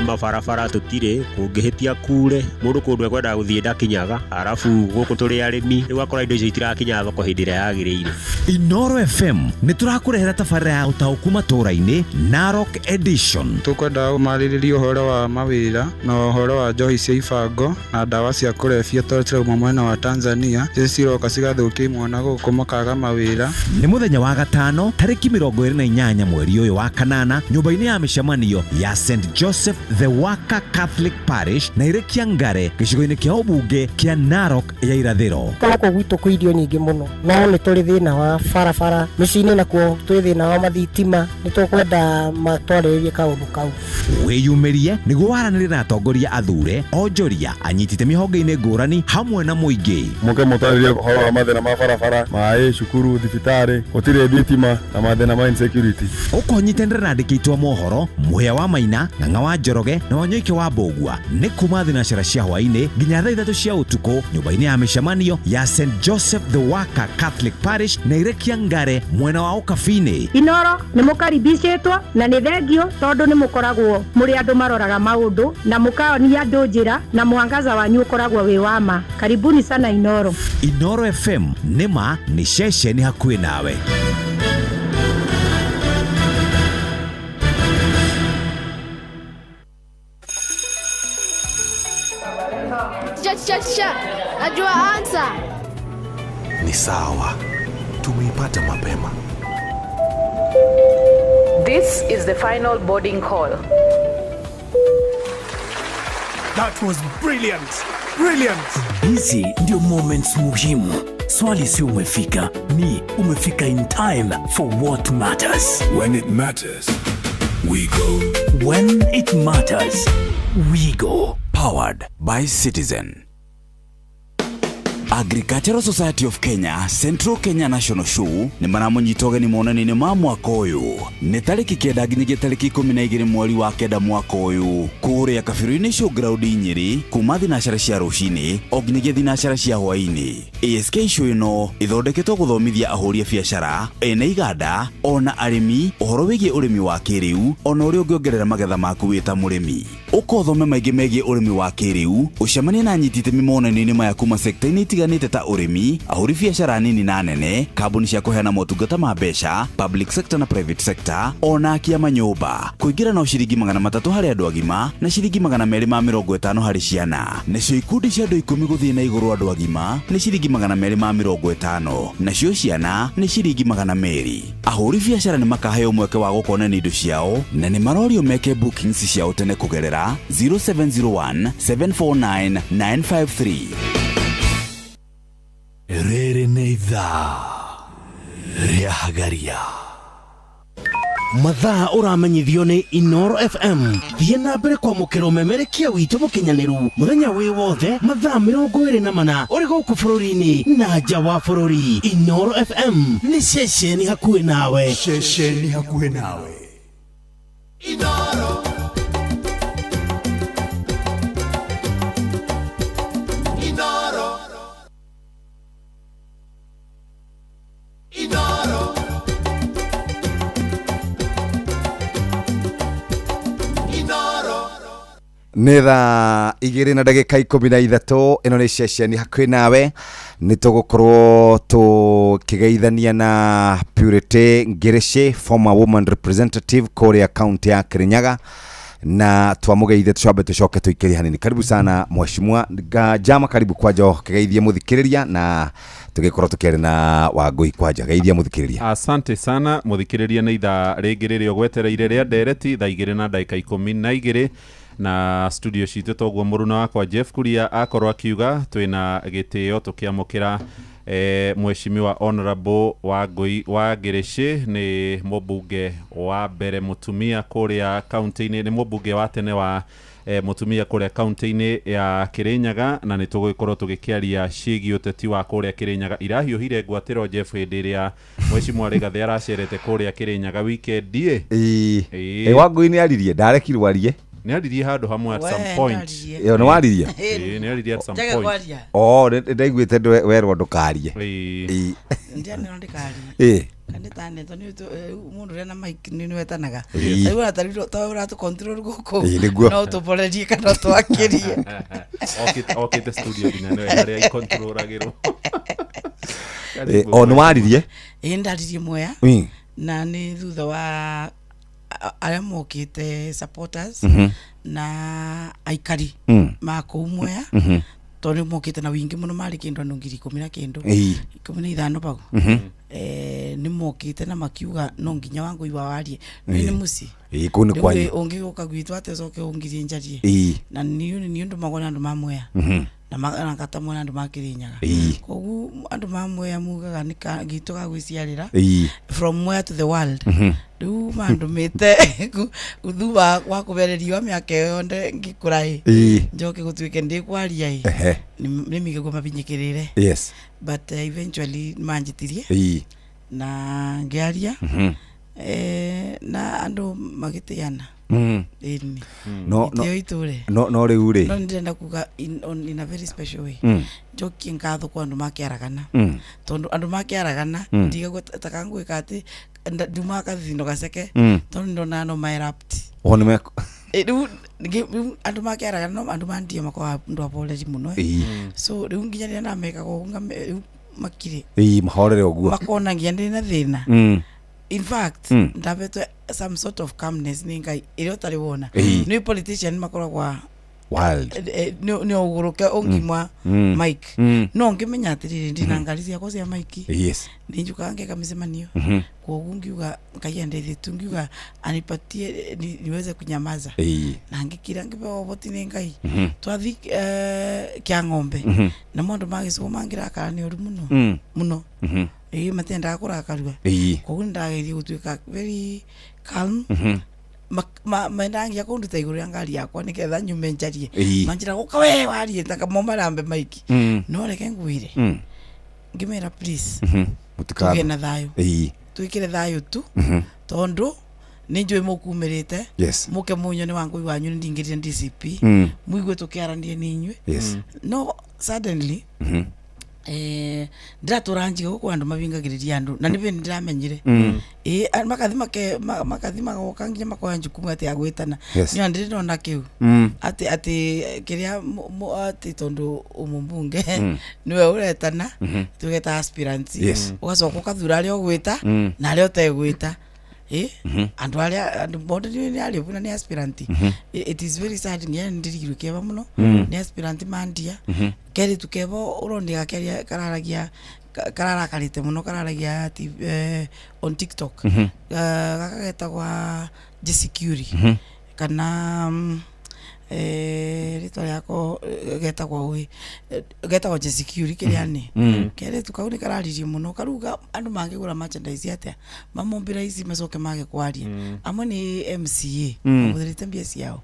S12: Mabarabara tũtirĩ, kũngĩhĩtia kure mũndũ kũndũ ekwendaga gũthiĩ ndakinyaga, arabu gũkũ tũrĩ arĩmi rĩu ũgakora indo icio itirakinya thoko hĩndĩ ĩrĩa yagĩrĩire.
S10: Inooro FM nĩ tũrakũrehera tabarĩra ya ũtaũku matũũra-inĩ, Narok Edition.
S16: Tũkwenda marĩrĩrie ũhoro wa mawĩra na ũhoro wa njohi cia ibango na ndawa cia kũrebia tondũ cirauma mwena wa Tanzania, icio ciroka cigathũkia imwana gũkũ makaga mawĩra.
S10: Nĩ mũthenya wa gatano tarĩki 28 mweri ũyũ wa kanana nyũmba-inĩ ya mĩcemanio ya St Joseph the Worker Catholic Parish na Irekia Ngare gĩcigo-inĩ kĩa ũmbunge kĩa Narok ya irathĩro.
S20: Gũkũ gwitũ kwĩ irio nyingĩ mũno, no nĩ tũrĩ thĩna wa barabara mĩciĩ-inĩ, nakuo twĩ thĩna wa mathitima, nĩ tũkwenda matwarĩrĩrie kaũndũ kau.
S10: Wĩyumĩrie nĩguo waranĩrie na atongoria athure, onjoria, anyiti itemi honge-inĩ ngũrani hamwe na mũingĩ.
S22: Mũke mũtarĩrie ũhoro wa mathĩna ma barabara, maĩ, cukuru, thibitarĩ, gũtirĩ thitima na mathĩna ma insecurity.
S10: Ũkũnyitanĩra na andĩki aitũ a mohoro Mũhĩa wa Maina, Ng'ang'a wa Njoroge na Wanyoike wa Mbũgua nĩ kuma thinacara cia hwaĩ-inĩ nginya thaa 3 cia ũtukũ nyũmba-inĩ ya mĩcemanio ya St Joseph the Worker Catholic Parish na Irekia Ngare mwena wa Ũkabi-inĩ.
S23: Inooro nĩ mũkaribicĩtwo na nĩ thengio tondũ nĩ mũkoragwo mũrĩ andũ maroraga maũndũ na mũkaonia andũ njĩra na mwangaza wanyu ũkoragwo wĩ wa ma. Karibuni sana Inooro.
S10: Inooro FM nĩ ma nĩ ceceni hakuhĩ nawe.
S30: Cha, najua answer.
S31: Ni sawa, tumeipata mapema.
S32: This is the final boarding call.
S17: That was brilliant. Brilliant.
S3: Hizi ndio moments muhimu. Swali si umefika, ni umefika in time for what matters.
S31: When it matters, we go.
S3: When it matters, we go.
S1: Powered by Citizen. Agricultural Society of Kenya Central Kenya National Show nĩ maramũnyita ũgeni monanio-inĩ ma mwaka ũyũ. Nĩ tarĩki 9 nginyagia tarĩki 12 mweri wa 9 mwaka ũyũ, kũrĩa Kabirũ-inĩ Showground Nyĩrĩ, kuma thinacara cia rũcinĩ o nginyagia thinacara cia hwaĩ-inĩ. ASK Show ĩno ĩthondeketwo gũthomithia ahũri a biacara, ene iganda ona arĩmi ũhoro wĩgiĩ ũrĩmi wa kĩrĩu ona ũrĩa ũngĩongerera magetha maku wĩ ta mũrĩmi. Ũka ũthome maingĩ megiĩ ũrĩmi wa kĩrĩu, ũcemanie na anyiti itemi monanio-inĩ maya kuma sekta-inĩ itiganĩte ta ũrĩmi, ahũri biacara nini na nene, kambuni cia kũheana motungata ma mbeca, public sector na private sector, ona akia manyũmba. Kũingĩra no ciringi 300 harĩ andũ agima na ciringi 250 harĩ ciana. Nacio ikundi cia andũ 10 gũthiĩ na igũrũ andũ agima nĩ ciringi 250, nacio ciana nĩ ciringi 200. Ahũri biacara nĩ makaheo mweke wa gũkonania indo ciao na nĩ marorio meke bookings ciao tene kũgerera 0701 749 953.
S3: Rĩrĩ nĩ ithaa rĩa Hagaria.
S17: Mathaa ũramenyithio nĩ Inoro FM. Thiĩ na mbere kwamũkĩra ũmemerekia witũ mũkinyanĩru mũthenya wĩ wothe mathaa 24 ũrĩ gũkũ bũrũri-inĩ na nja wa bũrũri. Inoro FM nĩ ceceni hakuhĩ nawe.
S31: Ceceni hakuhĩ nawe.
S5: Inoro. Inoro. Inoro. Inoro.
S10: Nĩ thaa 2:13. Ĩno nĩ ceceni hakuhĩ nawe. Nĩ tũgũkorwo tũkĩgeithania na Purity Ngirici, former woman representative kũrĩa kaunti ya Kirinyaga, na twamũgeithie tũcambe tũcoke tũikĩrie hanini. Karibu sana mheshimiwa Jama, karibu kwanja kĩgeithie mũthikĩrĩria na tũgĩkorwo tũkĩaria na Wangũi kwanja. Geithia mũthikĩrĩria.
S8: Asante sana mũthikĩrĩria. Nĩ ithaa rĩngĩ rĩrĩa ũgwetereire rĩa ndereti, thaa 2:12 na studio citũ toguo mũruna wakwa Jeff Kuria akorwo akiuga twĩna gĩtĩo tũkĩamũkĩra mheshimiwa Honorable Wangũi wa Ngirici. Nĩ mũmbunge wa mbere mũtumia kũrĩa kaunti-inĩ, nĩ mũmbunge wa tene wa mũtumia kũrĩa kaunti-inĩ ya Kirinyaga, na nĩ tũgũgĩkorwo tũgĩkĩaria ciĩgiĩ ũteti wa kũrĩa Kirinyaga. Irahiũhire ngwatĩro Jeff hĩndĩ ĩrĩa mheshimiwa Rigathĩ aracerete kũrĩa Kirinyaga weekend ĩ.
S10: Ĩĩ, Wangũi nĩ aririe, ndarekirwo arie.
S8: Nĩ aririe handũ hamwe at some point.
S10: Ĩyo nĩ waririe?
S8: Ĩĩ, nĩ aririe at some
S6: Njage
S8: point.
S6: kwaria.
S10: Oh, ndaiguĩte werwo ndũkarie.
S8: Ĩĩ.
S6: Ndianĩrwo ndĩkarie.
S10: Ĩĩ.
S6: Kana tanetwo nĩ mũndũ ũrĩa na mic nĩ wetanaga.
S10: Ĩĩ.
S6: Rĩu ona tarĩu to ũratũ control gũkũ.
S10: Ĩĩ, nĩguo.
S6: No ũtũborerie kana ũtwakĩrie.
S8: Okĩte studio nginya nĩwe harĩa ikontrolagĩrwo.
S10: Ĩĩ, o nĩ waririe?
S6: Ĩĩ, ndaririe Mwea.
S10: Ĩĩ.
S6: Na nĩ thutha wa arĩa mokĩte supporters na aikari ma kũu Mwea, tondũ nĩ mokĩte na wingĩ mũno, marĩ kĩndũ andũ 10,000 na kĩndũ 15 bau. Nĩ mokĩte na makiuga no nginya Wangũi wa warie nĩ mũciĩ.
S10: Ĩĩ, kũu nĩ
S6: Rĩu
S10: kwanyu.
S6: ũngĩgũka gwitũ atĩ ũcoke ũngirie njarie. Na niĩ ndũmagwo nĩ andũ ma Mwea na ngatamwo nĩ andũ ma Kirinyaga. Koguo andũ ma Mwea mugaga nĩ gitũ ga gwĩciarĩra, from Mwea to the world. Rĩu mandũmĩte thutha wa kũbererio mĩaka ĩyo yothe ngĩkũra ĩ, njoke gũtuĩke ndĩkwaria ĩ, nĩ mĩgego mabinyĩkĩrĩre. But eventually manjĩtirie na ngĩaria, na andũ magĩtĩana. Ĩni.
S10: No no
S6: Gĩtĩo itũre.
S10: No rĩu rĩ.
S6: No nĩndĩrenda kuga in a very special way. Njokie ngatho kwa andũ makĩaragana, tondũ andũ makĩaragana ndigagwo takangwĩka atĩ ndumaga kathithindo gaceke, tondũ nĩndonaga no ma-erupt.
S10: O nĩ
S6: Rĩu andũ makĩaragana no andũ mandia makoragwo andũ aboreri mũno. So rĩu nginya rĩrĩa ndamekaga ũguo rĩu makire.
S10: Ĩĩ, mahorere ũguo.
S6: Makona nginya ndĩ na thĩna. In fact, ndabetwe some sort of calmness nĩ Ngai ĩrĩa ũtarĩ wona. Nĩ politician makoragwo
S10: Wild.
S6: Nä å gå rå ke å ngimwa mike. No ngä atä rä rä ndä na ngari ciakwa cia maiki. Nä njukaga ngeka mĩcemanio. Kwoguo ngiuga Ngai andeithie tu, ngiuga anipatie niweze kunyamaza. Na ngĩkira ngĩbeo ũhoti nĩ Ngai. Twathi kĩa ng'ombe, na mũndũ magĩcũgũ mangĩrakara nĩ ũru mũno. Mũno. Ĩĩ, matiendaga kũrakarua. Koguo nĩndageria gũtuĩka very calm. Mendaga nginya kũnduta igũrũ rĩa ngari yakwa nĩgetha nyume njarie. Manjĩra gũka we warie taka mo marambe maiki. No reke ngwĩre, ngĩmera please,
S10: Mũtikathe.
S6: tũgĩe na thayũ. Twĩkĩre thayũ tu, tondũ nĩ njũĩ mũkumĩrĩte. Mũke mũnyone Wangũi wanyu nĩ ndingĩrire DCP. Mũigue tũkĩaranire nĩ inyuĩ. No suddenly ndiratũra njiga gũkũ andũ mabingagĩrĩria andũ na nĩ bĩndĩ ndĩramenyire. Ĩ makathi makathi magoka nginya makoya njukumu atĩ ya gwĩtana. Nĩ ndĩrĩ ndona kĩu atĩ kĩrĩa atĩ tondũ ũmũmbunge nĩwe ũretana, tũgeta aspirants. Ũgacoka ũkathura arĩa ũgwĩta na arĩa ũtegwĩta. Ĩ andũ arĩa andũ bonde nĩ arĩbu na nĩ aspirant. It is very sad, nginya nĩ ndirigirwo kĩeva mũno. Nĩ aspirant mandia keritu kevo ũronire gakeria kararagia kararakarĩte mũno, kararagia ati on TikTok. Gaka getagwa Jesse Curie kana rĩtwa rĩako getagwo ũĩ, getagwo Jesse Curie kĩrĩa nĩ keritu kau nĩ kararirie mũno, karuga andũ mangĩgũra merchandise atĩa mamombĩra ici macoke mage kwaria. Amwe nĩ MCA mahũthĩrĩte mbia ciao.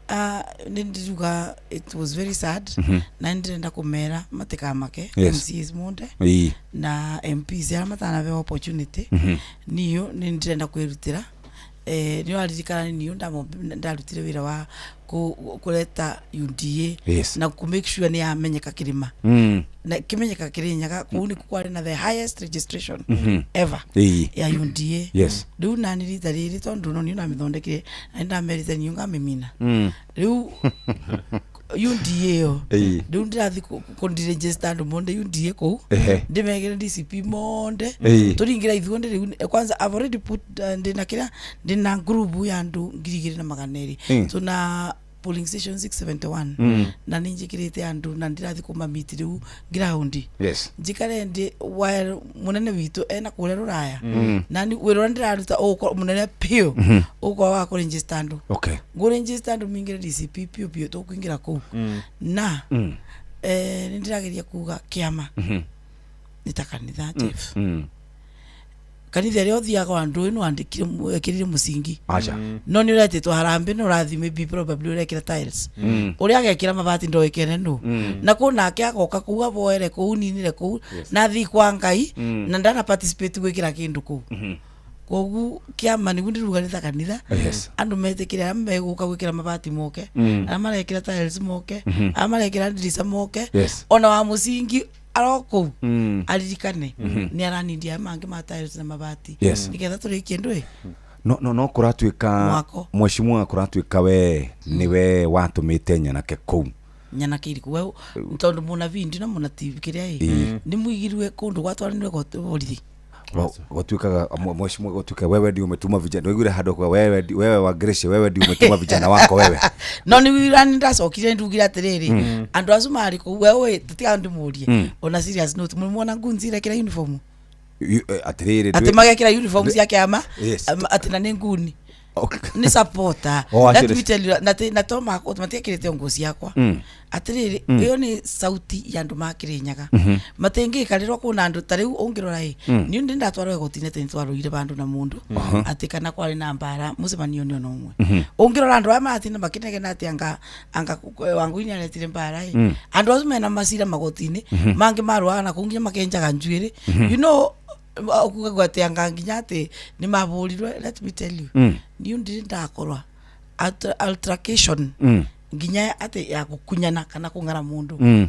S6: Ah, nĩ ndiruga it was very sad. Na nĩ ndĩrenda kũmera matikamake. MCAs monde na MPs arĩa matanabeo opportunity, niyo nĩ ndĩrenda kwĩrutĩra. Nĩ waririkana niyo ndarutire wĩra wa kũreta UDA na kũ make sure nĩ yamenyeka kĩrĩma na kĩmenyeka Kĩrĩnyaga kũu nĩkuo kwarĩ na the highest registration ever ya UDA. Rĩu nani rita rĩrĩ tondũ no niĩ ndamĩthondekire na nĩ ndamerĩte niĩ ngamĩmina. Rĩu UDA ĩyo, rĩu ndĩrathi kũndiregister andũ monde UDA kũu, ndĩmekĩre DCP monde. Tũringĩra ithuothe rĩu. Kwanza I've already put ndĩna kĩrĩa ndĩna group ya andũ 2200. Tuna polling station 671 na nĩ njĩkĩrĩte andũ na ndĩrathi kũmamiti rĩu ground. Njikare ndĩ while mũnene witũ ena kũrĩa rũraya na nĩ wĩra ũrĩa ndĩraruta ũgũkorwo mũnene biũ, ũgũkorwo wa kũregister andũ. Ngũregister andũ mingĩre DCP biũ biũ, tũkũingĩra kũu na nĩ ndĩrageria kuga kĩama nĩ ta kanitha, Jeff. Kanitha ĩrĩa ũthiaga andũ ĩno wandĩkire wekĩrire mũcingi.
S10: Aca.
S6: No nĩ ũretĩtwo harambĩ no ũrathi maybe probably ũrekĩra tiles. Ũrĩa agekĩra mabati ndoĩkene nũ. Na kũ nake agoka kũu aboere kũu ninire kũu na thiĩ kwa Ngai na ndana participate gwĩkĩra kĩndũ kũu. Koguo kĩama nĩguo ndĩruga nĩ ta kanitha. Andũ metĩkĩre arĩa megũka gwĩkĩra mabati moke, arĩa marekĩra tiles moke, arĩa marekĩra ndirica moke. Ona wa mũcingi aro kũu aririkane nĩ aranindia mangĩ ma tiles na mabati nĩgetha tũrĩkie ndũĩ.
S10: No kũratuĩka
S6: Mwako.
S10: Mheshimiwa, kũratuĩka we nĩwe watũmĩte nyanake kũu.
S6: Nyanake irĩkũ we? Tondũ mũnabii ndina mũnatii kĩrĩa ĩ nĩ mũigirwe kũndũ gwatwaranirwe borithi.
S10: Gũtuĩkaga mheshimiwa, gũtuĩka wewe ndio umetuma vijana, waiguire handũ kwa wewe wewe wa Grace, wewe ndio umetuma vijana wako wewe.
S6: No nĩ wira nĩ ndacokire ndugire atĩrĩrĩ, andũ acio marĩ kũu wewe tũtiga ndĩmũrie. Ona serious note, mũrĩmwona ngunzi irekĩra uniform?
S10: Atĩrĩrĩ
S6: atĩ magekĩra uniform cia kĩama atĩ na nĩ nguni nĩ supporter.
S10: Oh,
S6: Let
S10: acio
S6: me tell you na to matiekĩrĩte nguo ciakwa. Atĩrĩrĩ, ĩyo nĩ sauti ya andũ makĩrĩnyaga matingĩikarĩrwo kũna andũ ta rĩu ũngĩrora ĩ niĩ ndĩ ndatwarwo igoti-inĩ atĩ nĩtwarũire bandũ na mũndũ atĩ kana kwarĩ na mbara mũcemanio-inĩ ona ũmwe. Ũngĩrora andũ aya maratinda makĩnegena atĩ anga Wangũi nĩaretire mbara ĩ andũ acio mena macira magoti-inĩ mangĩ marũaga na kũu nginya makenjaga njuĩrĩ, ukuga atĩ anga nginya atĩ nĩ mabũrirwe. Let me tell you, niĩ ndirĩ ndakorwa altercation nginya atĩ ya gũkunyana kana kũng'ara mũndũ.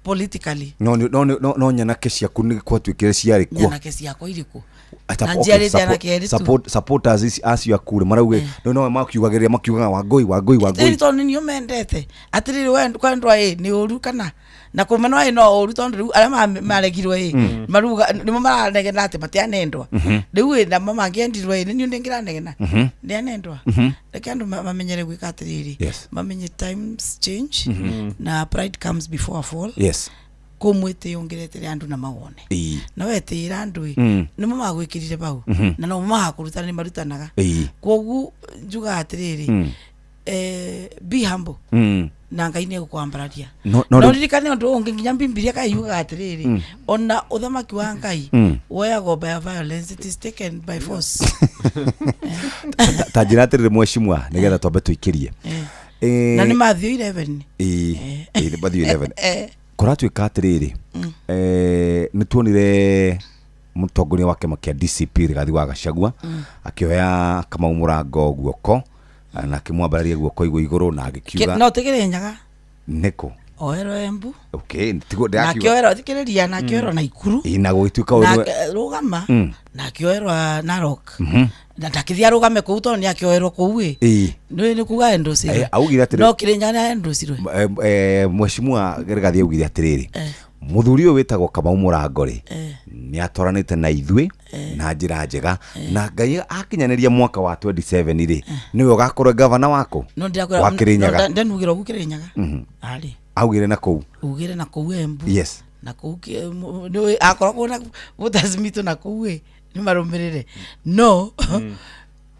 S6: Politically
S10: no no no no nyanake ciaku nĩ kwatuĩkire ciarĩ kuo.
S6: Nyanake ciakwa irĩkũ? Na njiarĩte anake erĩ tu.
S10: Supporters ici acio aku rĩ marauge no no makiugagĩrĩria makiugaga Wangũi Wangũi Wangũi.
S6: Ĩni tondũ nĩo mendete atĩrĩrĩ we kwendwa ĩ nĩ ũru kana na kũmenwa ĩ no ũru tondũ rĩu arĩa maregirwo ĩ maruga nĩmo maranegena atĩ matianendwa. Rĩu ĩ namo mangĩendirwo ĩ nĩ niĩ ndĩngĩranegena ndianendwa. Reke andũ mamenyere gwĩka atĩrĩrĩ, mamenye times change na pride comes before a fall.
S10: Yes.
S6: Kũmwĩtĩo ngĩretere andũ na mawone na wetĩĩra andũ ĩ nĩmo magwĩkĩrire bau na no magakũrutana nĩ marutanaga. Kwoguo njugaga atĩrĩrĩ, be humble na Ngai nĩ egũkwambararia. No ririkane ũndũ ũngĩ nginya Bibilia kaiugaga atĩrĩrĩ, ona ũthamaki wa Ngai woyagwo by violence, it is taken by force.
S10: Ta njĩra atĩrĩrĩ mheshimiwa, nĩgetha twambe tũikĩrie.
S6: Na nĩ Matthew 11.
S10: Ĩ Matthew 11. Kũratuĩka atĩrĩrĩ, nĩ tuonire mũtongoria wa kĩama kĩa DCP Rigathi wa Gachagua akĩoya Kamau Mũrango guoko na akĩmwambararia guoko igũ igũrũ na agĩkiuga
S6: no tigĩrĩ
S10: nĩkũ
S6: oerwo Embu.
S10: Okay, tiguo
S6: ndĩrakiuga. Nakĩoerwo thikĩrĩria, nakĩoerwo Naikuru.
S10: Ĩ na gũgĩtuĩka
S6: ũndũ rũgama nakĩoerwo Narok. Na ndakĩthiĩ arũgame kũu tondũ nĩakĩoerwo kũu ĩ. Nĩ kuga endocirwe.
S10: Augire atĩrĩ.
S6: No Kĩrĩnyaga nĩ endocirwe.
S10: Mheshimiwa Rigathi augire atĩrĩrĩ, mũthuri ũyũ wĩtagwo Kamau Mũrango rĩ nĩ atwaranĩte na ithuĩ na njĩra njega na Ngai akinyanĩria mwaka wa 27 rĩ nĩwe ũgakorwo gavana wako wa Kĩrĩnyaga.
S6: Ndenugĩra ũguo Kĩrĩnyaga. Arĩ.
S10: Augire na kũu.
S6: Ugire na kũu Embu.
S10: Yes.
S6: Na kũu nĩ akoragwo na voters mitũ na kũu ĩ nĩ marũmĩrĩre. No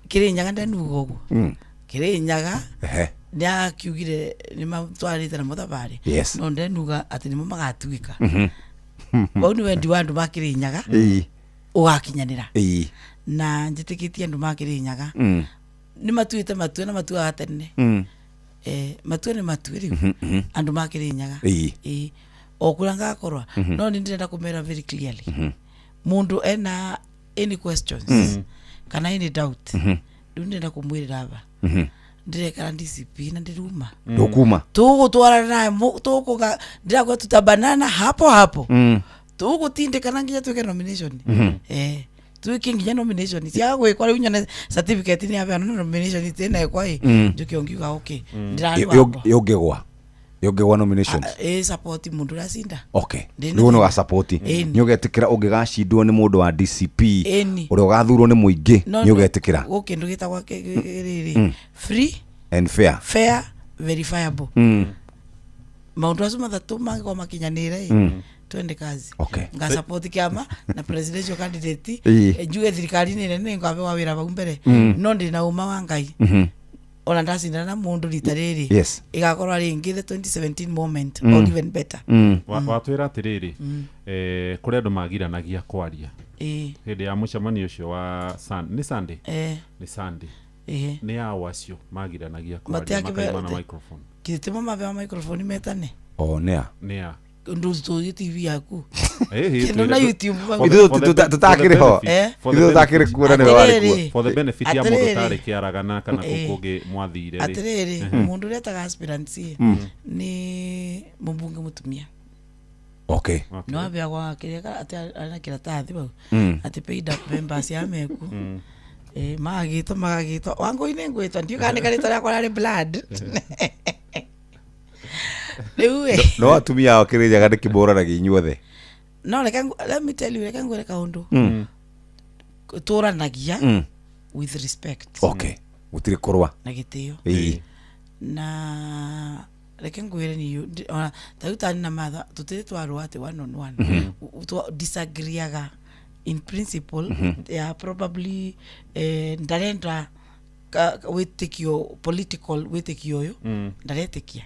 S6: Kĩrĩnyaga ndenuga ũguo. Kĩrĩnyaga nĩ akiugire nĩ matwarĩte na mũthabarĩ. No ndenuga atĩ nĩmo magatuĩka. Wau nĩ wendi wa andũ ma Kĩrĩnyaga ũgakinyanĩra. Na njĩtĩkĩtie andũ ma Kĩrĩnyaga nĩ matuĩte matua na matuaga tene. Matua nĩ matua rĩu andũ ma Kĩrĩnyaga. O kũrĩa ngakorwo no nĩ ndĩrenda kũmera very clearly. Mũndũ ena any questions kana any doubt rĩu ndĩrenda kũmwĩrĩra aba ndirekara DCP na ndiruma
S10: ndukuma
S6: tugutwarana naye tukuga ndirakuwa tutabanana hapo hapo tugutindikana nginya twike nomination twike nginya nomination cia gwikwa riu nyone certificate ni abeana nomination tinekwa i njuke ngiuga okay
S10: yongegwa yongegwa nomination
S6: support mundu uracinda.
S10: Okay, riu no support ni ugetikira ungigacindwo ni mundu wa DCP uria ugathurwo ni muingi ni ugetikira
S6: gukindu gitagwa riri free
S10: and fair,
S6: fair verifiable. Maundu acio mathatu mangĩkorwo makinyanĩire twende kazi.
S10: Okay.
S6: Nga support kiama na presidential candidate njuge thirikari-inĩ nene ngabewa wĩra vau mbere no ndĩ na ũma wa Ngai ona ndacindana na mundu rita rĩrĩ igakorwo rĩngĩ the 2017 moment or even better.
S8: Watwĩra atĩrĩrĩ, kũrĩ andũ magiranagia kwaria hĩndĩ ya mũcemanio ũcio wa nĩ Sunday nĩ Sunday nĩ ao acio magiranagia kwaria makaima na microphone
S6: kĩtimo mabewa microphone metane
S10: o nĩa
S8: nĩa
S6: ndu TV yaku kindu na YouTube
S10: ithuĩ tutakĩrĩ ho ithuĩ tutakĩrĩ kuona nĩwe warĩ kuo
S8: for the benefit ya mũndũ ũtarĩ kĩaragana kana kũu kũngĩ mwathire rĩ.
S6: Atĩrĩrĩ, mũndũ ũrĩa etaga aspirants nĩ mũmbunge mũtumia.
S10: Okay.
S6: No abeagwa kĩrĩa atĩ arĩ na kĩratathi bau atĩ paid up members ya meku magagĩtwo magagĩtwo Wangũi nĩ ngwĩtwo ndiũ kana nĩ karĩtwa rĩakwa rarĩ blood.
S10: No atumia ao Kĩrĩnyaga nĩ kĩmũranagia inyuothe.
S6: No reke let me tell you, reke ngwĩre kaũndũ tũranagia with respect.
S10: Okay, gũtirĩ kũrũa
S6: na gĩtĩo na reke ngwĩre ni ona ta rĩu tani na Martha tũtirĩ twarũa atĩ one on one, disagreeaga in principle ya probably ndarenda wĩtĩkio political wĩtĩkio ũyũ ndaretĩkia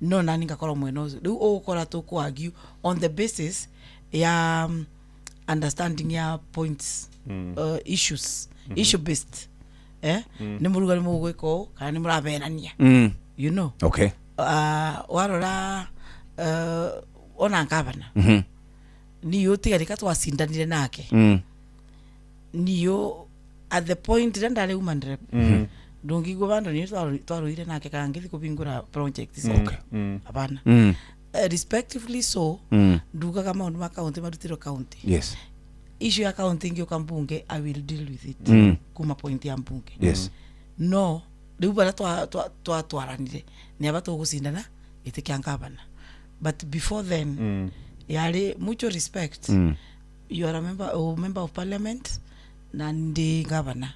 S6: no nani ngakorwo mwena ũcio rĩu ũgũkora tũkũ argue on the basis ya understanding ya points, issues, issue based nĩ mũruga nĩ mũgwĩka ũũ kana nĩ mũraberania you know.
S10: Okay.
S6: Warora ona ngavana niyo tigarika twacindanire nake niyo at the point rĩrĩa ndarĩ woman rep ndũngĩigua bandũ niyo twarũire nake kana ngĩthiĩ kũbingũra project. Okay. Hapana. Respectively so ndugaga maundu ma county marutirwo county.
S10: Yes.
S6: Issue ya county ngiuka mbunge, I will deal with it kuma point ya mbunge.
S10: Yes.
S6: No riu bara twatwaranire ni aba tugucindana giti kia ngavana, but before then yari mucho respect. You are a member of parliament na ndi ngavana,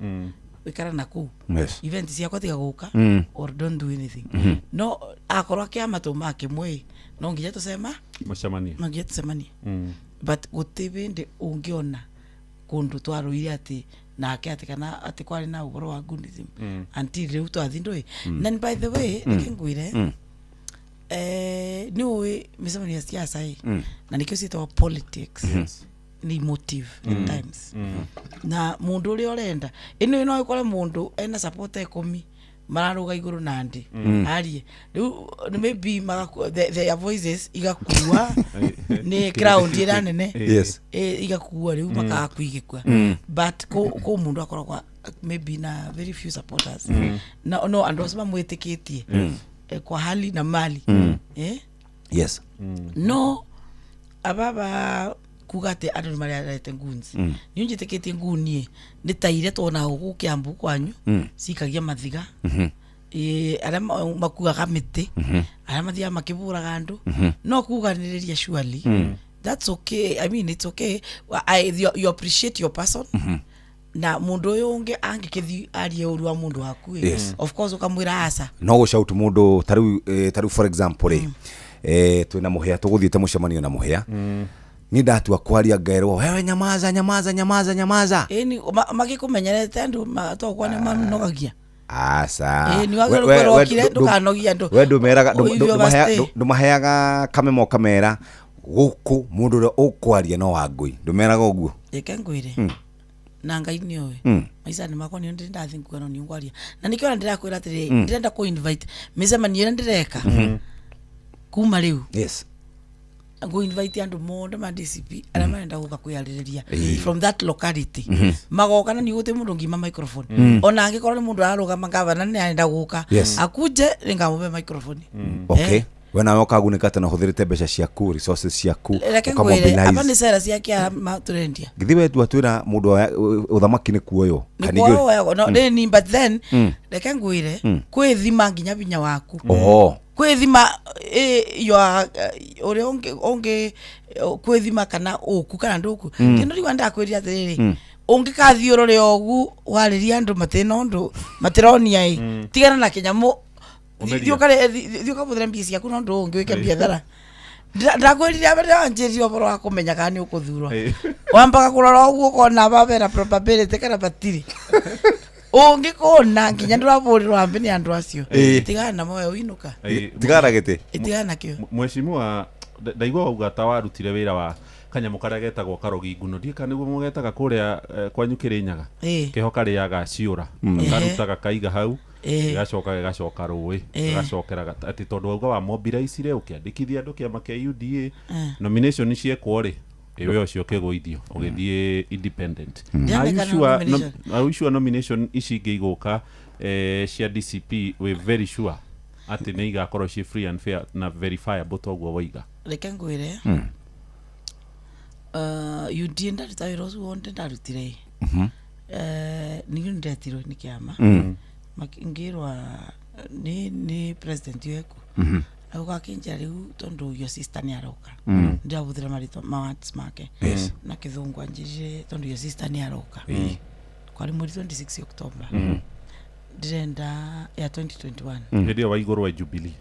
S6: wikara naku.
S10: Yes.
S6: Event ciakwa tiga guka or don't do anything. No akorwo kiama tuma kimwe no nginya tusema
S8: mucemanie,
S6: no nginya tucemanie. But guti bindi ungiona kundu twaruire ati nake ati kana ati kwari na uhoro wa goonism until riu twathi ndui. Na by the way, reke ngwire, ni uwi micemanio ya siasa i na nikio ciitagwo politics.
S8: Yes.
S6: Ni motive at times. Na mundu uria urenda ino no ikore mundu ena support 10 mararuga iguru na ndi arie riu maybe their voices igakua ni crowd ira nene.
S10: Yes.
S6: Igakua riu makakuigikua, but ko mundu akoragwa maybe na very few supporters. Na no andu acio mamwitikitie kwa hali na mali.
S10: Yes.
S6: No ababa kuga ati andu nimararete nguns, ni njitikitie ngunie ni ta iria twona guku Kiambu kwanyu cikagia mathiga, aria makuaga miti, aria mathiaga makiburaga andu, no kuganiriria surely. That's okay. I mean, it's okay. You appreciate your person. Na mundu uyu ungi angikithi arie uru wa mundu waku.
S10: Yes.
S6: Of course ukamwira aca
S10: no gucaut mundu tariu for example ri twina Muhia tuguthiite mucemanio na Muhia, ni ndatua kwaria ngairwo wewe nyamaza nyamaza nyamaza nyamaza.
S6: Ni magikumenyerete andu tokwa ni manogagia.
S10: Aca
S6: ni wagĩrĩirwo kwĩrwo okire ndũkanogie andũ.
S10: We ndumeraga ndumaheaga kamemo kamera guku mundu uria ukwaria no wangui, ndumeraga uguo.
S6: Reke ngwire na Ngai nĩ oĩ maica-inĩ makwa nĩ ndĩ ndathi nguga no nĩ ngwaria, na nĩkĩo ona ndĩrakwĩra atĩrĩ ndĩrenda kũ invite mĩcemanio ĩrĩa ndĩreka kuma rĩu.
S10: Yes.
S6: Ngo invite andu monde ma DCP aria marenda guka kwiyaririria from that locality, magoka na ni guti mundu ngima microphone, ona angikorwo ni mundu ararugama ngavana ni arenda guka akuje ningamube microphone.
S10: Okay. We nawe ukagunĩka tena ũhũthĩrĩte mbeca ciaku, resources ciaku,
S6: Reke ngwĩre aba nĩ cera cia kĩara turendia
S10: githi we twatwĩra mũndũ ũthamaki nĩ kuoywo.
S6: Nĩ kuoywo no nĩ, but then reke ngwĩre kwĩthima nginya binya waku. Kwĩthima ũrĩa ũngĩ kwĩthima kana ũku kana ndũku kĩndũ rĩu ndakwĩrire atĩrĩrĩ ũngĩkathiĩ ũrore ũgu warĩria andũ matĩna ũndũ matironia ĩ tigana na kĩnyamũ, thiĩ ũkabũthĩra mbia ciaku na ũndũ ũngĩ wĩke biathara. Ndakwĩrire mbere wanjĩrire ũhoro wa kũmenya kana nĩ ũkũthurwo, wambaga kũrora ũguo ũkona babera probability kana batirĩ ũngĩkona nginya ndũrabũrĩrwo wambe nĩ andũ acio, tigana na moyo ũinũka,
S10: tigana gĩtĩ,
S6: tigana nakĩo.
S8: Mheshimiwa, ndaigua wauga ta warutire wĩra wa kanyamũ karĩa getagwo karogi nguno, ndiĩ kana nĩguo mũgetaga kũrĩa kwanyu Kĩrĩnyaga, kĩho karĩaga ciũra, karutaga kaiga hau gĩgacoka gĩgacoka rũĩ gĩgacokera atĩ tondũ wauga wa mobilize ũkĩandĩkithia andũ kĩama kĩa UDA nomination ciekwo rĩ iwe ũcio ũkĩgũithio ũgĩthiĩ independent. Are you sure nomination ici ingĩ igũka cia DCP we very sure atĩ nĩ igakorwo ci free and fair na verifiable toguo waiga?
S6: Reke ngwĩre UDA ndaruta wĩra ũcio wothe ndarutire nĩguo nĩndetirwo nĩ kĩama ngĩrwa nĩ president weku auga akĩnjĩra rĩu tondũ your sister nĩ aroka, ndĩrabũthĩra marĩtwa ma words make na kĩthũngũ, anjĩrire tondũ your sister nĩ aroka kwari mweri 26 October ndĩrenda ya 2021
S8: hĩndĩ ĩyo waigũrũ wa Jubilee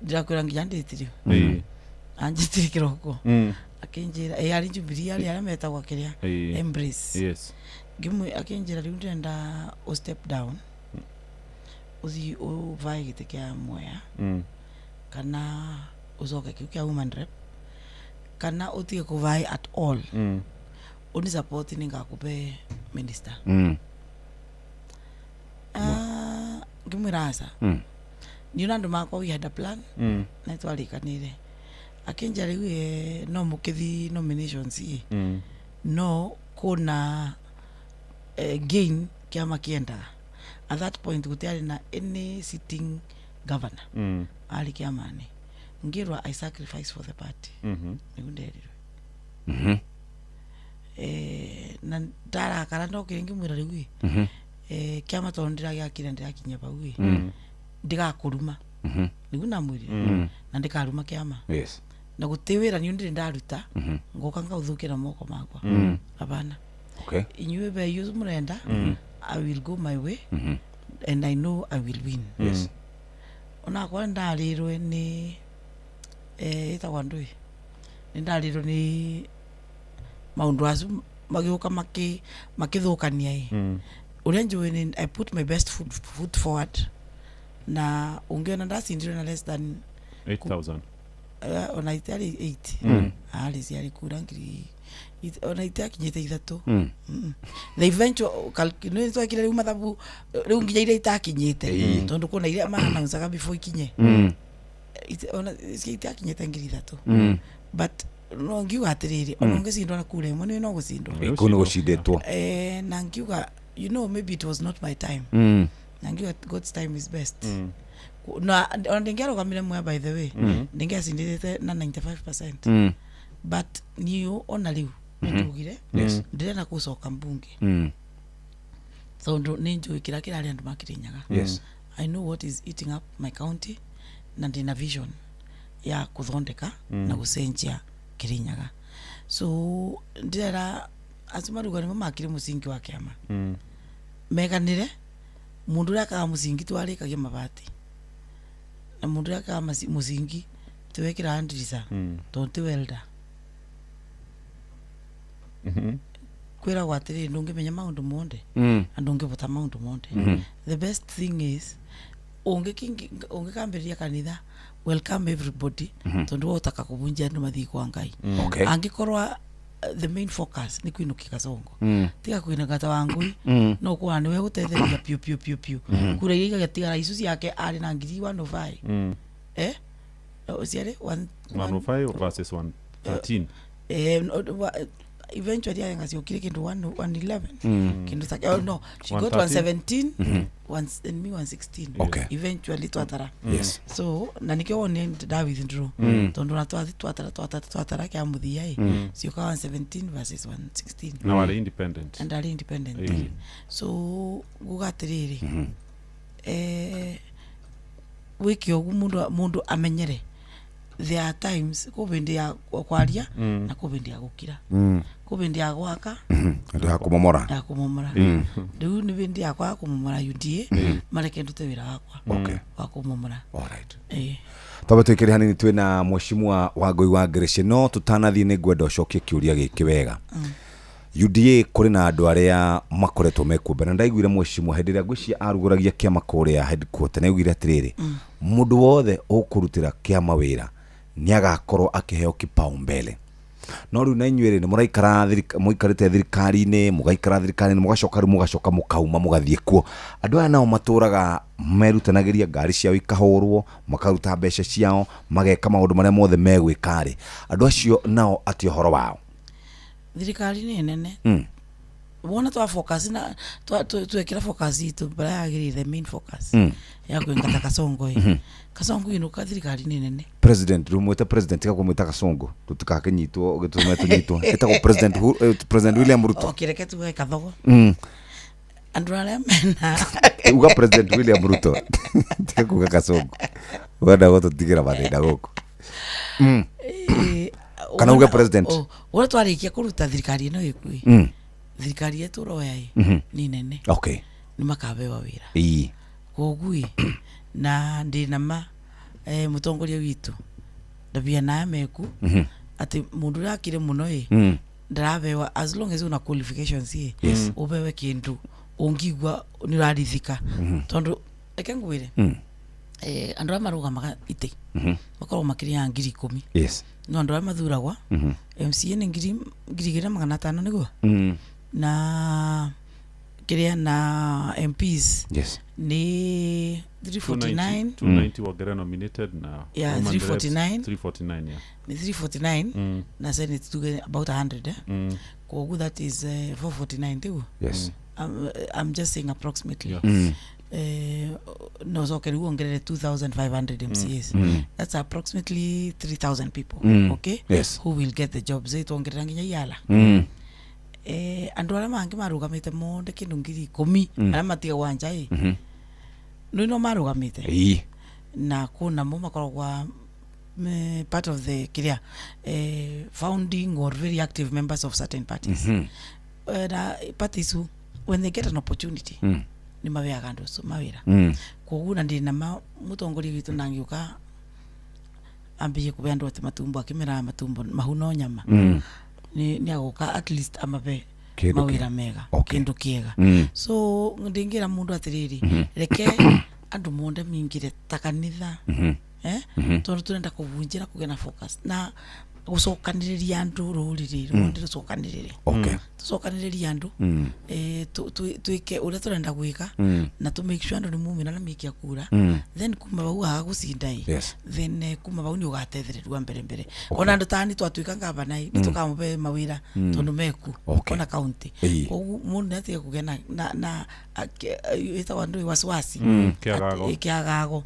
S6: ndĩrakwĩra nginya ndĩtirio anjĩtire kĩroko akĩnjĩra arĩ Jubilee arĩ arĩa metagwo kĩrĩa Embrace.
S8: Yes.
S6: Akĩnjĩra rĩu ndĩrenda ũ step down ũthiĩ ũvae gĩtĩ kĩa Mwea kana ũcoke kĩu kĩa woman rep kana ũtige kũvae at all, ũni support nĩngakũbe minister. Ngĩmwĩra aca niĩ na andũ makwa we had a plan na nĩtwarĩkanĩire. Akĩnjĩra rĩu no mũkĩthi nominations ĩ no kũna gain kĩama kĩendaga. At that point gũtiarĩ na any sitting governor arĩ kĩama-inĩ, Ngirwa I sacrifice for the party. Nigu nderirwe. Na ndarakara ndokire ngimwira riu ĩ, kiama tondu ndiragiakire ndirakinyia bau ĩ, ndigakuruma. Nigu namwirire. Na ndikaruma kiama.
S10: Yes.
S6: Na guti wira ni ndiri ndaruta ngoka ngauthukira moko makwa. Abana.
S10: Okay.
S6: Inyuĩ be murenda, I will go my way and I know I will win.
S10: Yes.
S6: Onakwa ndarirwe ni itagwa ndui, ni ndarirwe ni maundu acu magiuka makithukania i. Uria njui ni I put my best foot forward, na ungiona ndacindirwe na less than
S8: 8000.
S6: Ona itiari 8. Ari ciari kura ngiri ona itiakinyite 3. The eventual nĩ twekire riu mathabu riu nginya iria itakinyite, tondu kuna iria maannouncaga before ikinye. Ona itiakinyite ngiri 3. But no ngiuga atiriri, ona ungicindwa na kura imwe ni no gucindwa.
S10: Kuu nĩ gũcindĩtwo.
S6: Na ngiuga, you know, maybe it was not my time. Na ngiuga God's time is best. Na ona ndingiarugamire Mwea, by the way, ndingiacindĩte na 95%. But niũ ona riu nĩndugire ndĩrenda gũcoka mbunge, tondu nĩ njũĩ kĩrĩa kĩrarĩ andũ makĩrĩnyaga. I know what is eating up my county, na ndĩna vision ya kuthondeka na gũcenjia Kirinyaga. So ndĩrera acio maruga nĩmo makire mũcingi wa kĩama. Meganĩre mũndũ ũrĩa akaga mũcingi twarĩkagia mabati, na mũndũ ũrĩa akaga mũcingi tiwekĩraga ndirica, tondũ ti welder. Kwĩragwo atĩrĩrĩ, ndũngĩmenya maũndũ monthe na ndũngĩbota maũndũ monthe. The best thing is ũngĩkambĩrĩria kanitha, welcome everybody, tondũ wotaka kũbunjia andũ mathiĩ kwa Ngai. Angĩkorwo the main focus nĩ kwinũkia Kasongo, tiga kwinũka ta Wangui, no kuona nĩwe gũtetheria piũ piũ piũ piũ. Kura iria igatigara icu ciake arĩ na ngiri 105. Ciarĩ
S8: 105 versus 113.
S6: Eventually anga ciokire kindu 111, kindu ta, oh no, she got 117 and me 116. Eventually twatara. So na nikio wone nda withdraw, tondu na twathi twatara twatara twatara kia muthia i, cioka 117 versus 116.
S8: Na wale independent.
S6: And ari independent. So nguga atiriri, wike ogu mundu amenyere there are times kubindi ya kwaria na kubindi ya gukira, kubindi ya gwaka
S10: andu ya kumomora.
S6: Ya kumomora. Riu ni bindi yakwa ya kumomora UDA, mareke ndute wira wakwa wa kumomora.
S10: Alright. Twambe twikire hanini twina mheshimiwa Wangui wa Ngirici, no tutanathie nĩ ngwenda ũcokie kĩũria gĩkĩ wega. UDA kũrĩ na andũ arĩa makoretwo mekuo mbere, na ndaiguire mheshimiwa hĩndĩ ĩrĩa ngwĩciria arugũragia kĩama kũrĩa headquarter, nĩ augire atĩrĩrĩ, mũndũ wothe ũkũrutĩra kĩama wĩra nĩ agakorwo akĩheo kipaumbele. No rĩu na inyuĩ rĩ, nĩ mũraikara mũikarĩte thirikari-inĩ, mũgaikara thirikari-inĩ, mũgacoka rĩu mũgacoka mũkauma mũgathiĩ kuo. Andũ aya nao matũraga merutanagĩria ngari ciao ikahũrwo, makaruta mbeca ciao, mageka maũndũ marĩa mothe megwĩka rĩ, andũ acio nao atĩ ũhoro wao?
S6: Thirikari nĩ nene. Wona twa focus na twekira focus itu bara yagirire the main focus ya kwingata Kasongo i. Kasongo inuka thirikari nĩ nene.
S10: President rĩu mwĩte president tiga kũmwĩta Kasongo, tũtikakĩnyitwo ũgĩtũme tũnyitwo. Ĩtagwo president President William Ruto.
S6: Okay, reke tuge Kathogo. Andũ arĩa mena
S10: uga President William Ruto, tiga kuga Kasongo, wenda gũtũtigĩra mathĩna gũkũ. Kana uge president.
S6: Ũrĩa twarĩkia kũruta thirikari ĩno ĩkuĩ, thirikari yetu roya ĩ nĩ nene. Nĩ makabewa wĩra. Koguo ĩ, na ndĩna ma mũtongoria witũ ndabia naye meku atĩ mũndũ ũrĩa akire mũno ĩ ndarabewa, as long as una qualifications ĩ, ũbewe kĩndũ ũngigua nĩ ũrarithika. Tondũ reke ngwĩre, andũ arĩa marũgamaga itĩ makoragwo makĩrĩaga ngiri 10. No andũ arĩa mathuragwa MCA nĩ ngiri 2500 nĩguo, na kĩrĩa na MPs ni 349.
S8: 290 were nominated na
S6: yeah, 349.
S8: 349, yeah.
S6: Ni 349 na Senate tuge about 100 Koguo that is 449 too.
S10: Yes.
S6: I'm just saying approximately.
S8: Yeah.
S6: No ucoke rĩu wongerere 2500 MCAs. That's approximately 3000 people, okay, who will get the jobs. Twongerera nginya iala. Andũ arĩa mangĩ marũgamĩte monde kĩndũ 10,000 arĩa matigagwa nja ĩ, nĩ no marũgamĩte na kuna mo makoragwa part of the kiria founding or very active members of certain parties. Na parties when they get an opportunity, ni mabeaga andu acio mawira. Koguo na ndina ma mutongoria witu nangiuka ambie kube andu ati matumbo akimera matumbo mahuno nyama, ni agoka at least amabe mawira mega, kindu kiega. So ndingira mundu atiriri, reke andu monde mingire ta kanitha, tondu turenda kuvunjira kugĩa na focus na gucokaniriria andu ruriri rundi rucokanirire. Tucokaniririe andu, twike uria turenda gwika na tu make sure andu ni mumira na mikia kura. Then kuma bau haha gucinda i, then kuma bau ni ugatethererua mbere mbere. Ona andu tani twatuika ngavana i, ni tukamube mawira tondu meku ona county. Koguo mundu niatige kugĩa na ĩtagwo andu wasiwasi kiagago,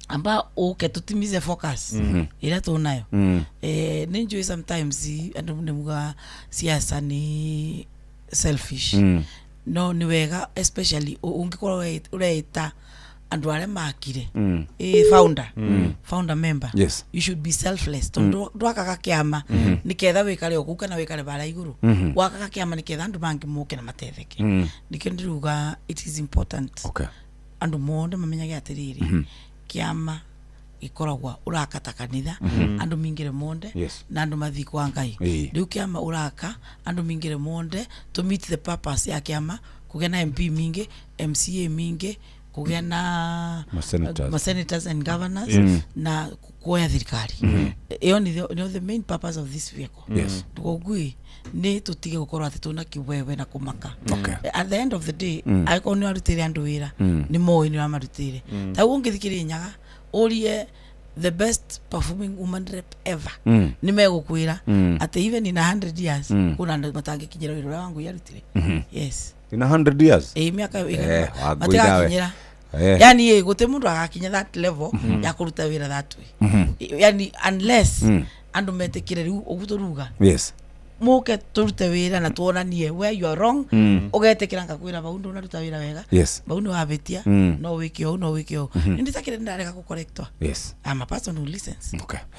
S6: amba uke tutimize focus ira tunayo. Ninjui sometimes andu nimuga siasa ni selfish. No ni wega, especially ungikorwo ureita andu aria makire founder, founder member, you should be selfless, tondu ndwakaga kiama niketha wikare o kuu kana wikare bara iguru. Wakaga kiama niketha andu mangi moke na matetheke. Nikio ndiruga it is important andu monde mamenyage atiriri, kiama ikoragwa urakata kanitha, andu mingire monde na andu mathi kwa Ngai. Riu kiama uraka andu mingire monde to meet the purpose ya kiama, kugĩa na MP mingi, MCA mingi, kugĩa na senators and governors, na kuoya thirikari. Iyo ni the main purpose of this vehicle. Koguo ni tutige gukorwo ati tuna kiwewe na kumaka. At the end of the day, akorwo ni warutire andu wira, ni moi ni wamarutire. Ta ungithi Kirinyaga urie the best performing woman rep ever, ni megukwira ati even in 100 years kuna andu matangikinyira wira wangu yarutire. Yes,
S10: in 100 years,
S6: miaka matikakinyira. Yani guti mundu agakinya that level ya kuruta wira that way, yani unless andu metikire riu ugu turuga. Muke turute wira na tuonanie where you are wrong, ugetikira ngakwira bau ndunaruta wira wega, bau ni wabitia, no wike ou, no wike ou. Nditakire ndarega gukorectwa. I'm a person who listens.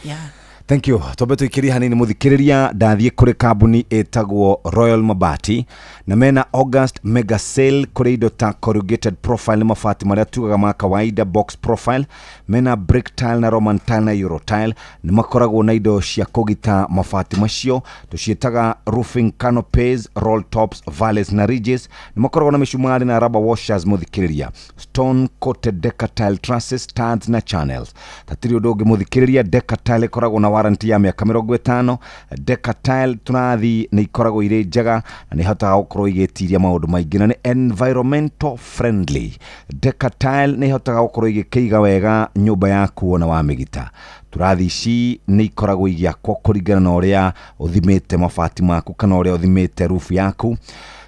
S6: Yeah.
S10: Thank you. Twambe tuikirie hanini muthikiriria, ndathie kuri kambuni ĩtagwo Royal Mabati na mena August mega sale kuri indo ta corrugated profile, nĩ mabati marĩa tugaga ma kawaida, box profile, mena brick tile na Roman tile na Euro tile. Nĩ makoragwo na indo cia kũgita mabati macio tũciĩtaga roofing canopies, roll tops, valleys na ridges. Nĩ makoragwo na mĩcumarĩ na rubber washers muthikiriria, stone coated decatile trusses, studs na channels. Tatirĩ ũndũ ũngĩ muthikiriria, decatile ĩkoragwo na warranty ya mĩaka 50. Decatile tũrathi nĩ ikoragwo irĩ njega na nĩ ihotaga gũkorwo igĩtiria maũndũ maingĩ na nĩ environmental friendly. Decatile nĩ ihotaga gũkorwo igĩkĩiga wega nyũmba yaku ona wamĩgita. Tũrathi ici nĩ ikoragwo igĩakwo kũringana na ũrĩa ũthimĩte mabati maku kana ũrĩa ũthimĩte roof yaku.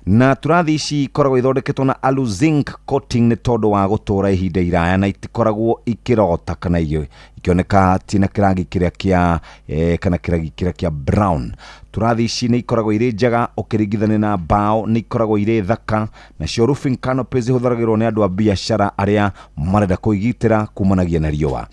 S10: Na tũrathi ici ikoragwo ithondeketwo na alu zinc coating nĩ tondũ wa gũtũra ihinda iraya na itikoragwo ikĩrota kana ikĩoneka tina kĩrangi kĩrĩa kĩa kana kĩrangi kĩrĩa kĩa brown. Tũrathi ici nĩ ikoragwo irĩ njega ũkĩringithania na mbao, nĩ ikoragwo irĩ thaka. Nacio roofing canopies ihũthagĩrwo nĩ andũ a biacara arĩa marenda kwĩgitĩra kumanagia na riũa.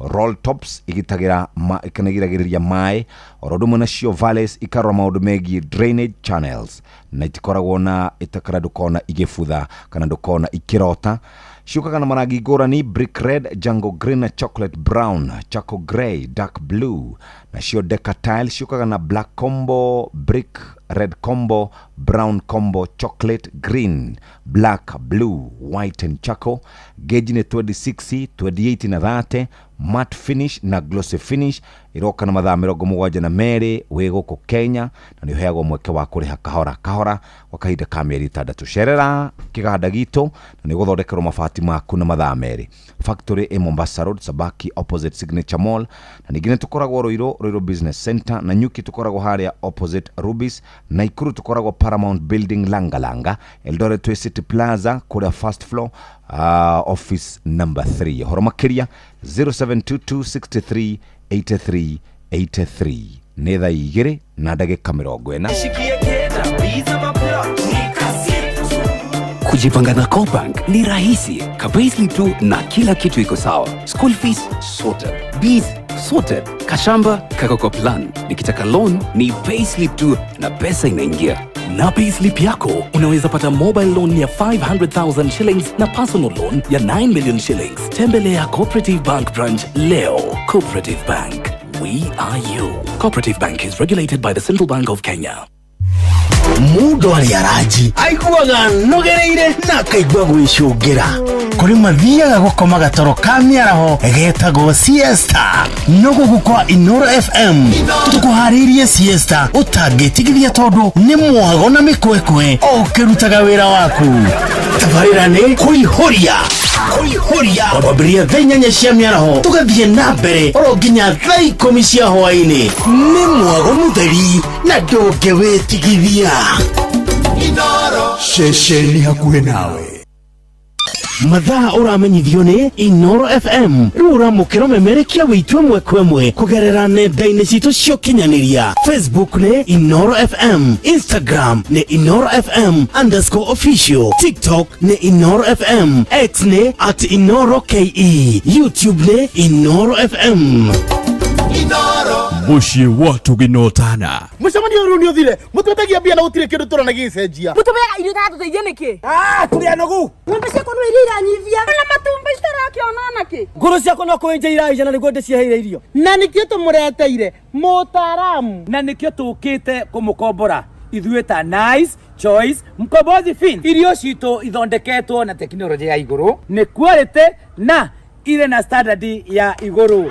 S10: Roll tops igitagĩra kana igiragĩrĩria maĩ, oro ũndũ ũmwe nacio valleys ikarora maũndũ megiĩ drainage channels na itikoragwo na itakara ndũkona igĩbutha kana ndũkona ikĩrota. Ciũkaga na marangi ngũrani, brick red, jungle green na chocolate brown, charcoal grey, dark blue. Nacio decatile ciũkaga na black combo, brick red combo, brown combo, chocolate green, black, blue, white and charcoal. Gauge nĩ 26, 28 na 30, matte finish na glossy finish. Iroka na mathaa 72 wĩ gũkũ Kenya na nĩ ũheagwo mweke wa kũrĩha kahora kahora kwa kahinda ka mĩeri 6. Cerera kĩganda gitũ na nĩ ũgũthondekerwo mabati maku na mathaa 2. Factory ĩ Mombasa Road, Sabaki opposite Signature Mall, na ningĩ nĩ tũkoragwo Ruiru, Ruiru Business Center, na Nyuki tũkoragwo harĩa opposite Rubis. Naikuru tũkoragwo Paramount Building Langalanga. Eldoret twĩ City Plaza kũrĩa first floor, office number 3. Ũhoro makĩria 0722 63 83 83. Nĩ thaa 2 na ndagĩka 40.
S11: Kujipanga na CoBank ni rahisi. Ka-payslip tu na kila kitu iko sawa. School fees sorted. Bees sorted. Kashamba kako kwa plan. Nikitaka loan ni payslip tu na pesa inaingia.
S3: Na payslip yako unaweza pata mobile loan ya 500,000 shillings na personal loan ya 9 million shillings. Tembelea Cooperative Bank branch leo. Cooperative Bank. We are you. Cooperative Bank is regulated by the Central Bank of Kenya.
S17: Mundu arĩa aranji aiguaga nogereire na akaigua gwĩcũngĩra kũrĩ mathiaga gũkoma gatoro ka mĩaraho getagwo siesta. No gũkũ kwa Inoro FM tũkũharĩirie siesta ũtangĩtigithia tondũ nĩ mwago na mĩkwekwe o ũkĩrutaga wĩra waku. Tabarĩra nĩ kũihũria kũihũria kwambĩrĩria thaa 8 cia mĩaraho tũgathiĩ na mbere oro nginya thaa 10 cia hwaĩ-inĩ. Nĩ mwago mũtheri na ndũngĩwĩtigithia.
S31: Ceceni hakuhĩ nawe.
S17: Mathaa ũramenyithio nĩ Inoro FM. Rĩu ũramũkĩra ũmemerekia wĩitũ ĩmwe kwa ĩmwe kũgerera nenda-inĩ citũ cia ũkinyanĩria. Facebook nĩ Inoro FM, Instagram nĩ Inoro FM underscore official, TikTok nĩ Inoro FM, X nĩ at Inoro KE, YouTube nĩ Inoro FM.
S31: Mũciĩ wa tũginotana.
S13: Mũcemanio rĩu nĩ ũthire mũtwetagia mbia na gũtirĩ kĩndũ tũrona gĩgĩcenjia.
S14: Mũtũmeaga irio itatũteithia nĩkĩ?
S13: Tũrĩ anogu.
S14: Ng'ombe ciakwa no iria iranyivia na matumbi citarakĩona nakĩ.
S15: Ngũrũ ciakwa no kũenja iraija na nĩguo ndĩciheire irio.
S13: Na nĩkĩo tũmũreteire mũtaaramu.
S15: Na nĩkĩo tũkĩte kũmũkombora ithuĩ ta Nice Choice Mkombozi Fin. Irio citũ ithondeketwo na tekinoronjĩ ya igũrũ, nĩ quality na irĩ na standard ya igũrũ.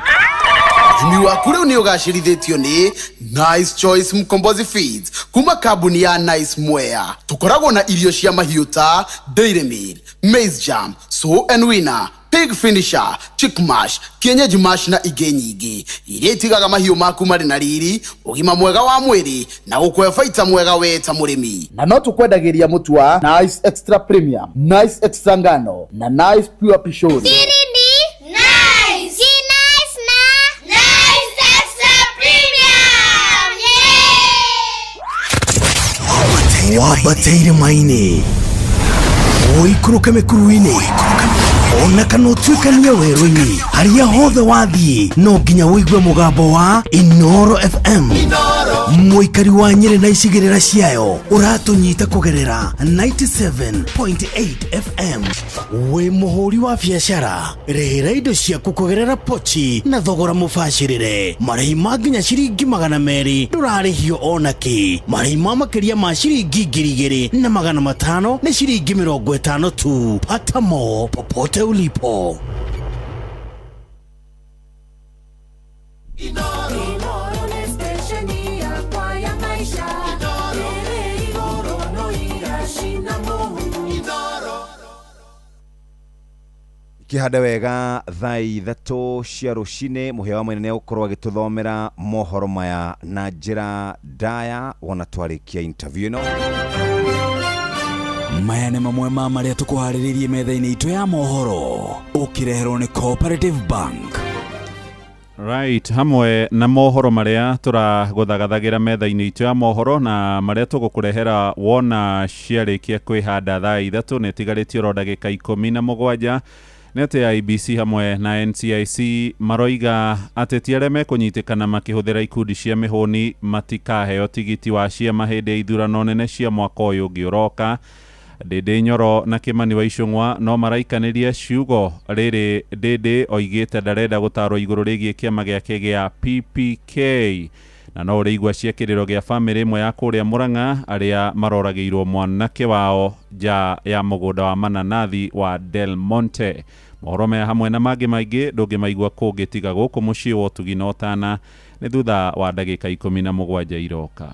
S5: Ũrĩmi waku rĩu nĩ ũgacĩrithĩtio nĩ Nice Choice Mkombozi Feeds kuma kambuni ya Nice Mwea. Tũkoragwo na irio cia mahiũ ta Dairy Meal, Maize Jam, Sow and Winner, Pig Finisher, Chick Mash, Kienyeji Mash na ingĩ nyingĩ iria itigaga mahiũ maku marĩ na riri, ũgima mwega wa mwĩrĩ na gũkũhe baita mwega we ta mũrĩmi.
S13: Na no tũkwendagĩria mũtu wa Nice Extra Premium, Nice Extra Ngano na Nice Pure Pishori.
S30: Siri ni Nice. Si nice na Nice Extra Premium. Yeah!
S17: Wambateire maini ũikũrũke mĩkuru-inĩ ona kana ũtuĩkanie werũ-inĩ harĩa hothe wathiĩ no nginya ũigue mũgambo wa Inoro FM. Mũikari wa Nyĩrĩ na icigĩrĩra ciayo ũratũnyita kũgerera 97.8 FM. Wĩ mũhũri wa biacara rĩhĩra indo ciaku kũgerera pochi na thogora mũbacĩrĩre. Marĩhi ma nginya ciringi 200 ndũrarĩhio ona kĩ. Marĩhi ma makĩria ma ciringi 2500 nĩ ciringi 50 tu. Pata mo popote ulipo.
S10: Kĩhande wega thaa 3 cia rũcinĩ mũhĩa wa mwene nĩegũkorwo agĩtũthomera mohoro maya na njĩra ndaya wona twarĩkia interview ĩno.
S1: Maya nĩ mamwe ma marĩa tũkũharĩrĩirie metha-inĩ itũ ya mohoro ũkĩreherwo nĩ Cooperative Bank.
S8: Right, hamwe na mohoro marĩa tũragũthagathagĩra metha-inĩ itũ ya mohoro na marĩa tũgũkũrehera wona ciarĩkia kwĩhanda thaa 3 nĩ ĩtigarĩtie oro ndagĩka 17 nĩ atĩ IEBC hamwe na NCIC maroiga ateti arĩa mekũnyitĩkana makĩhũthĩra ikundi cia mĩhũni matikaheo tigiti wa ciama hĩndĩ ya ithurano nene cia mwaka ũyũ ũngĩ ũroka. Ndĩndĩ Nyoro na Kĩmani wa Icũng'wa no maraikanĩria ciugo rĩrĩ Ndĩndĩ oigĩte ndarenda gũtarwo igũrũ rĩgiĩ kĩama gĩake gĩa PPK na no ũrĩigua cia kĩrĩro gĩa bamĩrĩ ĩmwe ya kũrĩa Mũrang'a arĩa maroragĩirwo mwanake wao nja ya mũgũnda wa mananathi wa Del Monte. Mohoro maya hamwe na mangĩ maingĩ ndũngĩmaigua kũngĩ tiga gũkũ mũciĩ wa ũtugi na ũtana nĩ thutha wa ndagĩka 17 iroka.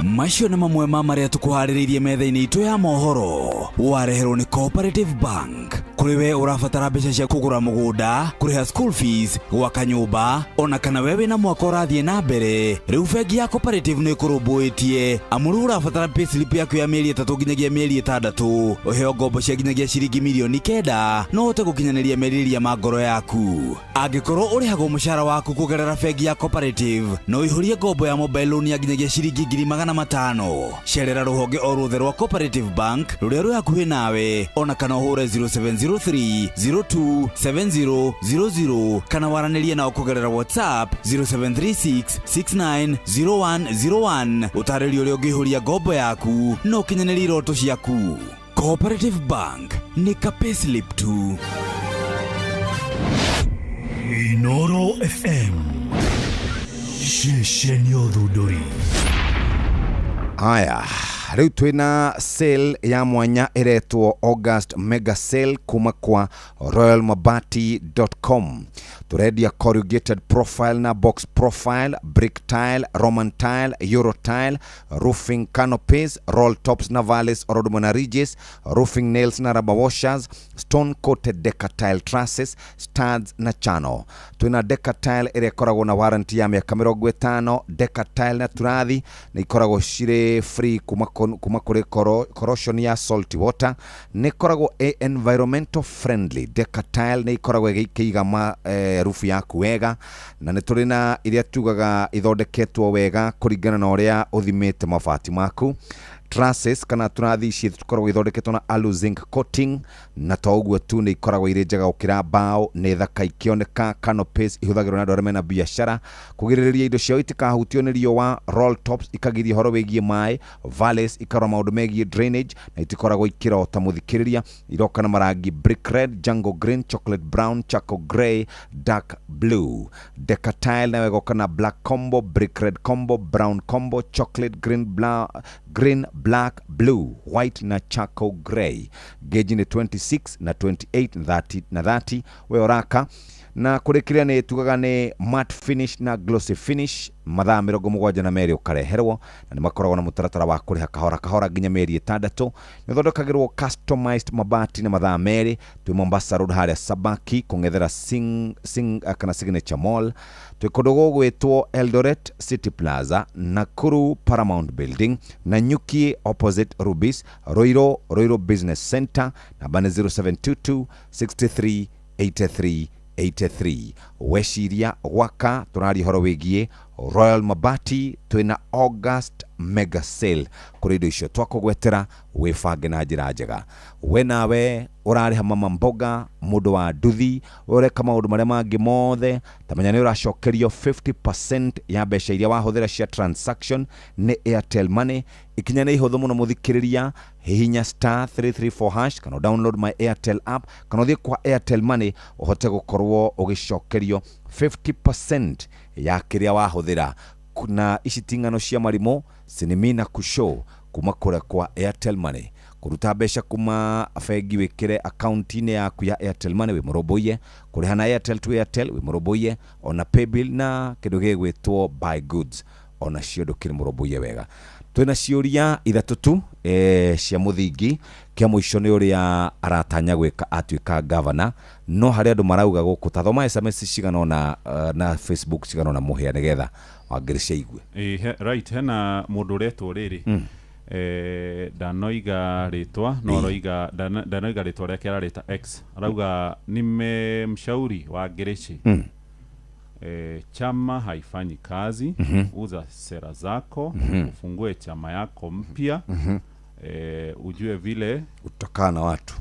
S1: Macio nĩ mamwe ma marĩa tũkũharĩrĩirie metha-inĩ itũ ya mohoro wareherwo nĩ Cooperative Bank. Kũrĩ we ũrabatara mbeca cia kũgũra mũgũnda, kũrĩha school fees, gwaka nyũmba, ona kana we wĩna mwaka ũrathiĩ na mbere, rĩu bengi ya Cooperative nĩ ĩkũrũmbũĩtie. Amu rĩu ũrabatara payslip yaku ya mĩeri 3 nginyagia mĩeri 6, ũheo ngombo cia nginyagia ciringi mirioni 9 no ũhote gũkinyanĩria merirĩria ma ngoro yaku. Angĩkorwo ũrĩhagwo mũcara waku kũgerera bengi ya Cooperative, no ũihũrie ngombo ya mobile loan ya nginyagia ciringi 500,000. Cerera rũhonge o ruothe rwa Cooperative Bank rũrĩa rwĩ hakuhĩ nawe, ona kana ũhũre 0703 02 7000 kana waranĩrie nao kũgerera WhatsApp 0736 690101 ũtarĩrie ũrĩa ũngĩihũria ngombo yaku na ũkinyanĩrie iroto ciaku. Cooperative Bank nĩ ka payslip tu.
S31: Inoro FM ceceni ũthundũri.
S10: Haya, rĩu twĩna sale ya mwanya ĩretwo August Mega Sale kuma kwa royalmabati.com. Tũrendia corrugated profile na box profile, brick tile, Roman tile, Euro tile, roofing canopies, roll tops na valleys oro ũndũ ũmwe na ridges, roofing nails na rubber washers, stone coated deca tile trusses, studs na channel. Twĩna deca tile ĩrĩa ĩkoragwo na warranty ya mĩaka 50, deca tile na turathi nĩ ikoragwo cirĩ free kuma kũrĩ corrosion ya salty water, nĩ ikoragwo ĩ environmental friendly. Deca tile nĩ ikoragwo ĩgĩkĩiga rufu yaku wega, na nĩ tũrĩ na iria tugaga ithondeketwo wega kũringana na ũrĩa ũthimĩte mabati maku. Trusses kana turathi ici ikoragwo ithondeketwo na alu zinc coating, na to ũguo tu nĩ ikoragwo irĩ njega gũkĩra mbaũ, nĩ thaka ikĩoneka. Canopies ihũthagĩrwo nĩ andũ arĩa mena biacara kũgirĩrĩria indo ciao itikahutio nĩ riũa. Roll tops ikagiria ũhoro wĩgiĩ maĩ, valleys ikarora maũndũ megiĩ drainage na itikoragwo ikĩrota mũthikĩrĩria. Iroka na marangi brick red, jungle green, chocolate brown, charcoal grey, dark blue. Deca tile nayo ĩgoka na black combo, brick red combo, brown combo, chocolate green, green, black, blue, white na charcoal grey. Gauge nĩ 26 na 28 na 30 na 30 we oraka. Na kũrĩ kĩrĩa nĩ tugaga nĩ matte finish na glossy finish, mathaa 72 ũkareherwo, na nĩ makoragwo na mũtaratara wa kũrĩha kahora kahora nginya mĩeri 6. Nĩ ũthondekagĩrwo customized mabati na mathaa 2. Twĩ Mombasa Road harĩa Sabaki kũng'ethera sing kana Signature Mall. Twĩ kũndũ gũgwĩtwo Eldoret City Plaza, Nakuru Paramount Building, Nanyuki opposite Rubis, Ruiru Business Center. Namba nĩ 0722 63 83 83. Weciria gwaka tũraria ũhoro wĩgiĩ Royal Mabati, twĩna August Mega Sale kũrĩ indo icio twakũgwetera, wĩbange na njĩra njega. We nawe ũrarĩha mama mboga, mũndũ wa nduthi, ũreka maũndũ marĩa mangĩ mothe, ta menya nĩ ũracokerio 50% ya mbeca iria wahũthĩra cia transaction nĩ Airtel Money. Ikinya nĩ ihũthũ mũno mũthikĩrĩria, hihinya star 334 hash kana download my Airtel app kana ũthiĩ kwa Airtel Money ũhote gũkorwo ũgĩcokerio 50% ya kĩrĩa wahũthĩra. Na ici ti ng'ano cia marimũ, sinimina kusho kuma kũrĩa kwa Airtel Money. Kũruta mbeca kuma bengi wĩkĩre akaunti-inĩ yaku ya Airtel Money wĩ mũrũmbũiye, kũrĩha na Airtel to Airtel wĩ mũrũmbũiye, ona paybill na kĩndũ gĩgwĩtwo buy goods ona cio ndũkĩrĩ mũrũmbũiye wega. Twĩna ciũria 3 tu cia mũthingi. Kĩa mũico nĩ ũrĩa aratanya gwĩka atuĩka gavana, no harĩ andũ marauga gũkũ ta thoma SMS cigana ũna na Facebook cigana ũna mũhĩa nĩgetha wangĩrĩ ciaigue.
S8: Right, hena mũndũ ũretwo rĩrĩ ndanoiga rĩtwa no aroiga ndanoiga rĩtwa rĩake ararĩta X, arauga nimemshauri Wangĩrĩci chama haifanyi kazi, uza sera zako, ufungue chama yako mpya, ujue vile
S10: utakaa na watu.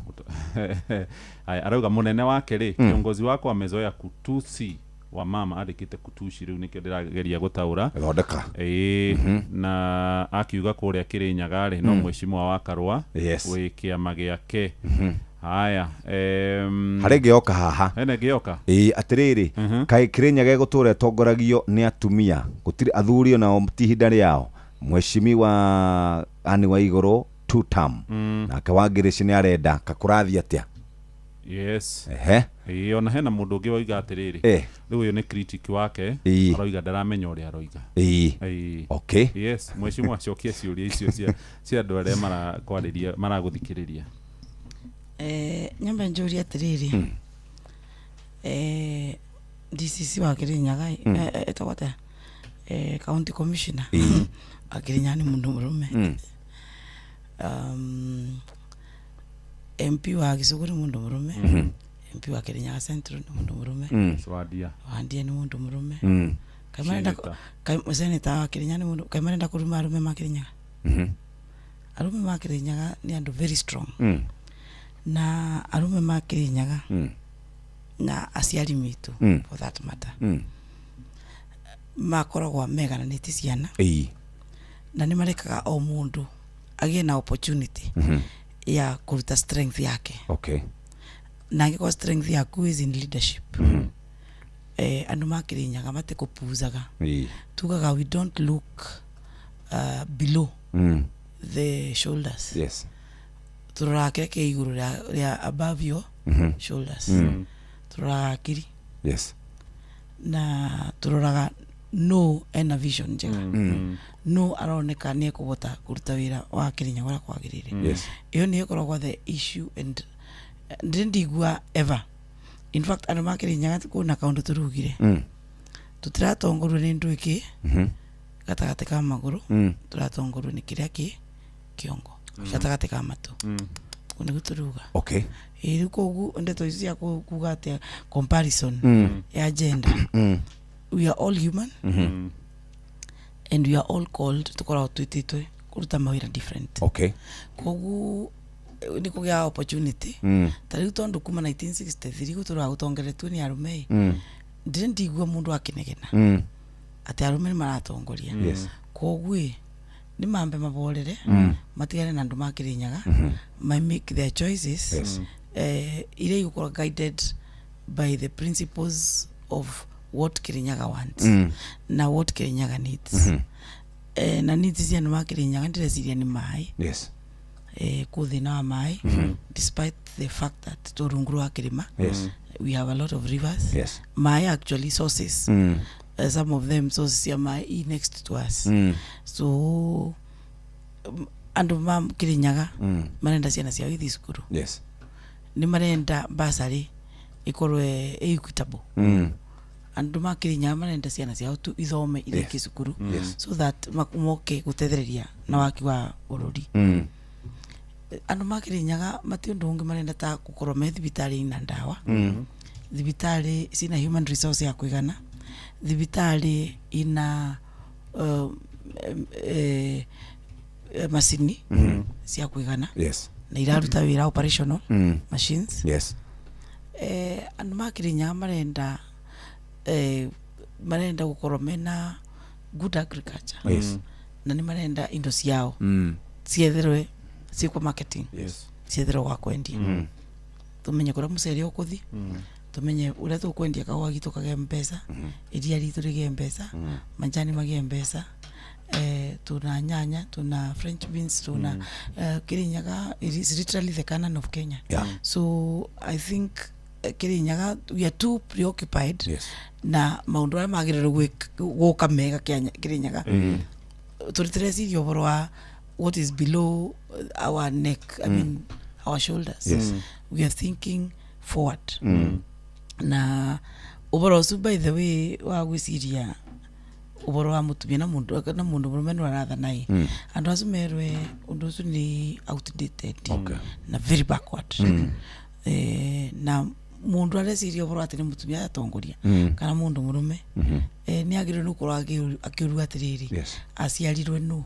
S8: Arauga munene wake rĩ, kiongozi wako amezoea kutusi wa mama, andĩkĩte kutushi rĩu nĩkĩo ndĩrageria gũtaũra
S10: thondeka.
S8: Na akiuga kũrĩa Kĩrĩnyaga rĩ no mheshimiwa wa Karũa wĩ kĩama gĩake. Haya,
S10: harĩ ngĩoka haha,
S8: hena ngĩoka
S10: atĩrĩrĩ, kaĩ Kĩrĩnyaga ĩgũtũra ĩtongoragio nĩ atumia, gũtirĩ athuri onao ti ihinda rĩao. Mheshimiwa Anne Waigũrũ 2 term, nake Wangĩrĩci nĩ arenda kakũrathiĩ atĩa?
S8: Yes.
S10: Ehe.
S8: Ona hena mũndũ ũngĩ wauga atĩrĩrĩ, rĩu ũyũ nĩ critic wake, aroiga ndaramenya ũrĩa aroiga.
S10: Okay.
S8: Yes, mheshimiwa acokie ciũria icio cia andũ arĩa marakwarĩria maragũthikĩrĩria.
S6: Nyambe njũrie atĩrĩrĩ, DCC wa Kirinyaga, etagwo atĩa, county commissioner wa Kirinyaga nĩ mũndũ mũrũme. MP wa Gĩcũgũ nĩ mũndũ mũrũme. MP wa Kirinyaga Central nĩ mũndũ mũrũme.
S8: Swadia.
S6: Wandia nĩ mũndũ mũrũme. Kaĩ marenda kaĩ senator wa Kirinyaga nĩ mũndũ, kaĩ marenda kũruma arũme ma Kirinyaga? Arũme ma Kirinyaga nĩ andũ very strong. Na arũme ma Kirinyaga na aciari mitũ, for that matter, makoragwo megananĩtie ciana na nĩ marekaga o mũndũ agĩe na opportunity ya kũruta strength yake. Na angĩkorwo strength yaku is in leadership, andũ ma Kirinyaga matikũpuzaga. Tugaga we don't look below the shoulders. Tũroraga kĩrĩa kĩ igũrũ rĩa above your shoulders. Tũroraga akiri. Na tũroraga no ena vision njega, no aroneka nĩ ekũhota kũruta wĩra wa Kirinyaga ũrĩa kwagĩrĩire. Ĩyo nĩyo ĩkoragwo the issue, and ndĩ ndigua ever, in fact, andũ ma Kirinyaga kwĩna kaũndũ tũrugire. Tũtiratongorio nĩ ndũ ĩkĩ gatagatĩ ka magũrũ. Tũratongorio nĩ kĩrĩa kĩ kĩongo gatagatĩ ka matũ. Ũguo nĩguo tũruga. Ĩ rĩu koguo ndeto ici cia kuga atĩa comparison ya gender, we are all human and we are all called, tũkoragwo twĩtĩtwe kũruta mawĩra different. Koguo nĩ kũgĩa opportunity. Ta rĩu tondũ kuma 1963 gũtũraga gũtongoretio nĩ arũme ĩ, ndĩrĩ ndigua mũndũ akĩnegena atĩ arũme nĩ maratongoria. Koguo ĩ nĩ mambe maborere, matigane na andũ ma Kirinyaga, ma make their choices iria igũkorwo guided by the principles of what Kirinyaga wants na what Kirinyaga needs. Na needs cia andũ ma Kirinyaga ndĩreciria nĩ maĩ. Kũ thĩna wa maĩ, despite the fact that tũ rungu rwa kĩrĩma, we have a lot of rivers. Maĩ, actually sources, some of them, sources cia maĩ i next to us. So andũ ma Kirinyaga marenda ciana ciao ithiĩ cukuru. Nĩ marenda basarĩ ĩkorwo ĩ equitable. Andũ ma Kirinyaga marenda ciana ciao tu ithome, irĩkie cukuru, so that moke gũtethereria na waki wa bũrũri. Andũ ma Kirinyaga mati ũndũ ũngĩ marenda ta gũkorwo me thibitarĩ ina ndawa, thibitarĩ cina human resource ya kũigana, thibitarĩ ina macini cia kũigana na iraruta wĩra, operational machines. Andũ ma Kirinyaga marenda marenda gũkorwo mena good agriculture. Na nĩ marenda indo ciao cietherwe ciĩkwo marketing, cietherwo gwa kwendia, tumenye kũrĩa mũcere ũkũthi, tumenye ũrĩa tũkwendia kahũa gitũ kagĩe mbeca, iria ritũ rĩgĩe mbeca, majani magĩe mbeca. Tuna nyanya, tuna french beans, tuna Kirinyaga, it is literally the Canaan of Kenya. So I think Kirinyaga, we are too preoccupied na maũndũ arĩa magĩrĩirwo gũka mega Kirinyaga. Tũrĩ tũreciria ũhoro wa what is below our neck, I mean our shoulders. We are thinking forward. Na ũhoro ũcio, by the way, wa gwĩciria ũhoro wa mũtumia na mũndũ mũrũme nĩ arathana ĩ, andũ acio merwe ũndũ ũcio nĩ outdated na very backward. Na mũndũ areciria ũhoro atĩ nĩ mũtumia atongoria kana mũndũ mũrũme, nĩ agĩrĩirwo nĩ gũkorwo akĩũrua atĩrĩrĩ, aciarirwe nũ?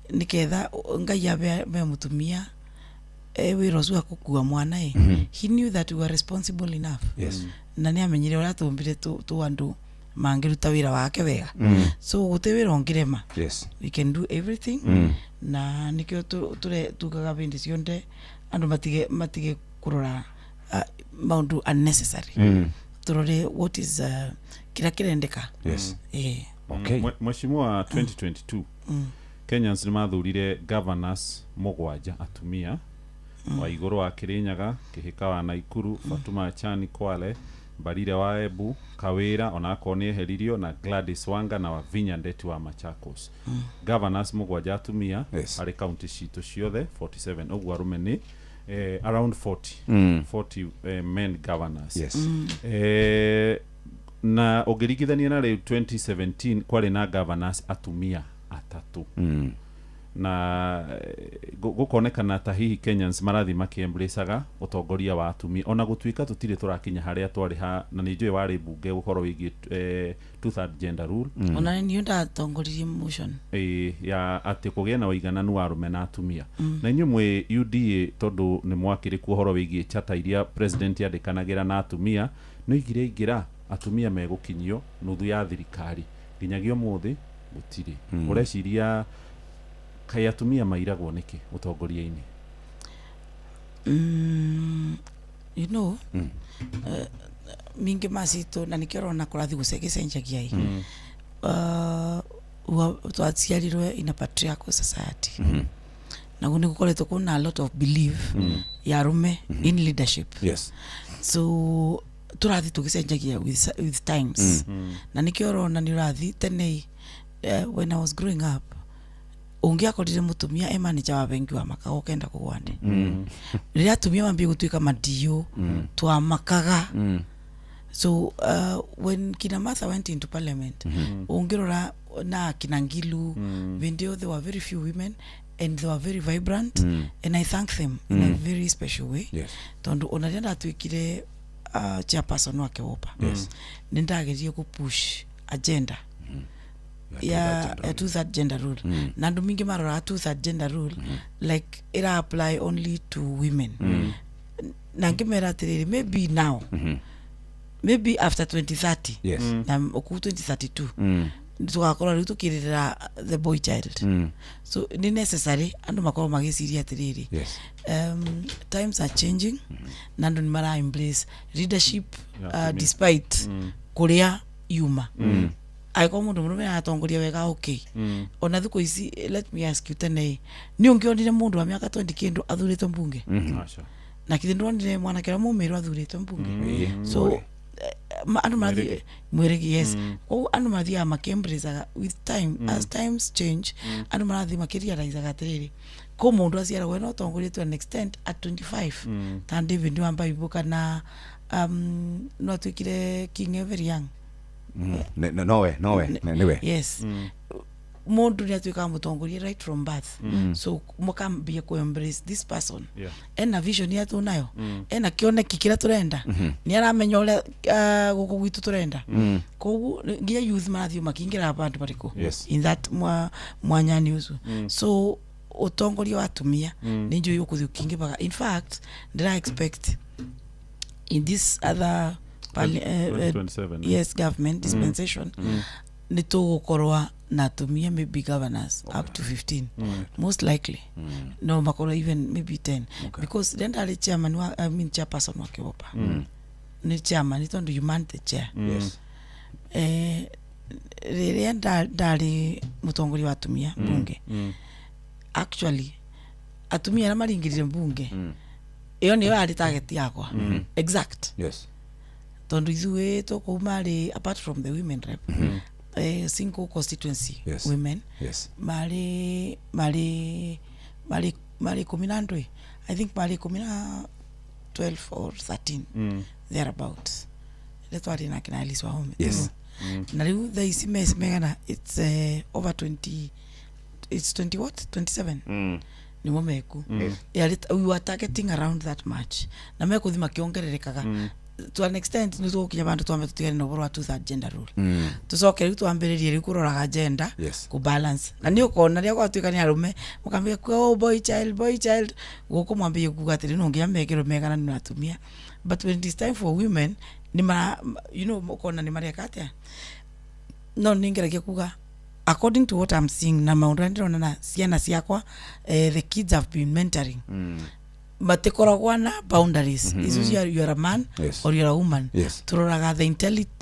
S6: Nĩgetha Ngai abe mũtumia wĩra ũcio wa gũkua mwana ĩ, he knew that we were responsible enough. Na nĩ amenyire ũrĩa tũmbire tũ andũ mangĩruta wĩra wake wega. So gũtĩ wĩra ũngĩrema. We can do everything. Na nĩkĩo tugaga bĩndĩ cionde andũ matige kũrora maũndũ unnecessary. Tũrore what is kĩrĩa kĩrendeka.
S8: Mheshimiwa, 2022 Kenyans nĩ mathurire governors mũgwanja atumia: wa igũrũ wa Kirinyaga, Kihika wa Naikuru, Fatuma Achani Kwale, Mbarire wa Embu, Kawira onakorwo nĩ eheririo, na Gladys Wanga na Wavinya Ndeti wa Machakos. Governors mũgwanja atumia harĩ county citũ ciothe 47, ũguo arũme nĩ around 40. 40 men governors. Na ũngĩringithania na rĩu 2017 kwarĩ na governors atumia atatũ. Na gũkonekana ta hihi Kenyans marathiĩ makĩembracaga ũtongoria wa atumia, ona gũtuĩka tũtirĩ tũrakinya harĩa twarĩ ha, na nĩ njũĩ warĩ mbunge gũkorwo wĩgiĩ two-third gender rule.
S6: Ona niĩ ndatongoririe motion
S8: Ya atĩ kũgĩe na ũigananu wa arũme na atumia. Na inyuĩ mwĩ UDA, tondũ nĩ mwakĩrĩ kuo ũhoro wĩgiĩ chata iria president yandĩkanagĩra na atumia, nĩ oigire aingĩra atumia megũkinyio nuthu ya thirikari, nginyagia ũmũthĩ gũtirĩ. Ũreciria kaĩ atumia mairagwo nĩkĩ ũtongoria-inĩ?
S6: Mingĩ macitũ na nĩkĩo ũrona kũrathiĩ gũcenjagia ĩ. Twaciarirwe in a patriarchal society, naguo nĩ gũkoretwo kwĩna a lot of belief ya arũme in leadership. So tũrathiĩ tũgĩcenjagia with times. Na nĩkĩo ũrona nĩ ũrathiĩ tene, when I was growing up, ũngĩakorire mũtumia e manager wa bengi wa makaga ũkenda kũgwa ndĩ. Rĩrĩa atumia mambie gũtuĩka madio, twamakaga. So when kina Martha went into parliament, ũngĩrora na kina Ngilu, vĩndĩ ĩyo there were very few women and they were very vibrant, and I thank them in a very special way, tondũ ona rĩrĩa ndatuĩkire chairperson wa KEWOPA, nĩ ndageririe kũ-push agenda ya two third gender rule. Na andũ mingĩ maroraga two third gender rule like ira apply only to women, na ngĩmera atĩrĩrĩ, maybe now, maybe after 2030, na okuu 2032, tũgakorwo rĩu tũkĩrĩrĩra the boy child. So nĩ necessary andũ makorwo magĩciria atĩrĩrĩ, times are changing na andũ nĩ mara embrace leadership
S8: Ya atumia.
S6: Despite kũrĩa yuma. Angĩkorwo mũndũ mũrũme aratongoria wega, okay. Ona thikũ ici, let me ask you, tene nĩ ũngĩonire mũndũ wa mĩaka 20 kĩndũ athurĩtwo mbunge?
S8: Aca.
S6: Na kithĩ ndwonire mwanake ũrĩa mũmĩrũ athurĩtwo mbunge? So andũ marathiĩ
S8: Mwĩrĩgi.
S6: Mwĩrĩgi, yes. Koguo andũ mathiaga makĩembracaga with time. As times change, andũ marathiĩ makĩrealizaga atĩrĩrĩ, kũ mũndũ aciaragwo ena ũtongoria to an extent at 25, ta David wa Bible, kana no atuĩkire king very young.
S10: Nowe nĩwe.
S6: Yes, mũndũ nĩ atuĩkaga mũtongoria right from birth. So mũkambia ku embrace this person, ena vision ya tunayo, ena kĩoneki kĩrĩa tũrenda, nĩ aramenya ũrĩa gũkũ gwitũ tũrenda. Koguo nginya youth marathiĩ makĩingĩraga bandũ marĩkũ in that mwanyani ũcio. So ũtongoria wa atumia nĩ njũĩ ũkũthiĩ ũkĩingĩbaga. In fact, ndĩra expect in this other
S8: 2027, eh?
S6: Yes, government dispensation, nĩ tũgũkorwa na atumia maybe governors up to 15, most likely. No makorwo even maybe 10, because rĩrĩa ndarĩ chairman wa, I mean, chairperson wa KEWOPA, nĩ chairman nĩ tondũ you man the chair. Rĩrĩa ndarĩ mũtongoria wa atumia mbunge, actually atumia arĩa maringirire mbunge, ĩyo nĩyo yarĩ target yakwa exact, tondũ ithuĩ tũkũu marĩ, apart from the women rep, single constituency women marĩ 12, I think marĩ 10 na 12 or 13, thereabout, rĩrĩa twarĩ nake na Alice Wahome. Na rĩu thaa ici megana, it's over 20, it's 20 what, 27 nĩmo meku. We were targeting around that much, na mekũthi makĩongererekaga. To an extent nĩ tũgũkinya bandũ twambe tũtigane na ũhoro wa two third gender rule, tũcoke rĩu twambĩrĩrie rĩu kũroraga gender, kũ balance. Na nĩ ũkona rĩrĩa gwatuĩka nĩ arũme, mũkambia kuga, "Oh, boy child, boy child." Gũkũ mwambĩie kuga atĩrĩ, no nginya mekĩrwo megana nĩ atumia, but when it is time for women, nĩ mara ũkona nĩ mareka atĩa. No nĩ ngeragia kuga, according to what I'm seeing na maũndũ arĩa ndĩrona na ciana ciakwa, the kids have been mentoring, matikoragwo na boundaries icio cia you are a man or you are a woman. Turoraga the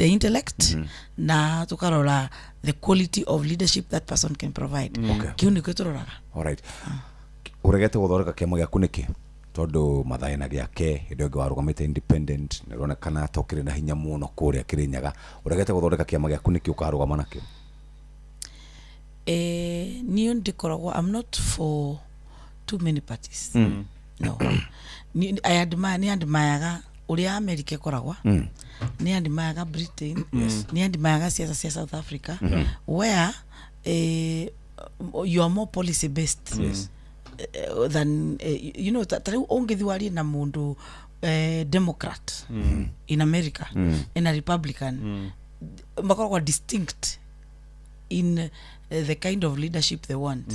S6: intellect, na tukarora the quality of leadership that person can provide. Kiu nĩkĩo tũroraga.
S10: Alright, uregete guthondeka kĩama gĩaku nĩkĩ? Tondu Mathai na gĩake hĩndĩ ĩngĩ warũgamĩte independent nĩ ũronekana ta ũkĩrĩ na hinya mũno kũrĩa Kĩrĩnyaga. Ũregete gũthondeka kĩama gĩaku nĩkĩ ũkarũgama nakĩo?
S6: Niĩ ndikoragwo, I'm not for too many parties. No. I admire, nĩ admireaga ũrĩa America ĩkoragwa. Nĩ admireaga Britain. Nĩ admireaga siasa cia South Africa, where you are more policy based than ta rĩu ũngĩthiĩ warie na mũndũ Democrat in America and a Republican, makoragwo distinct in the kind of leadership they want.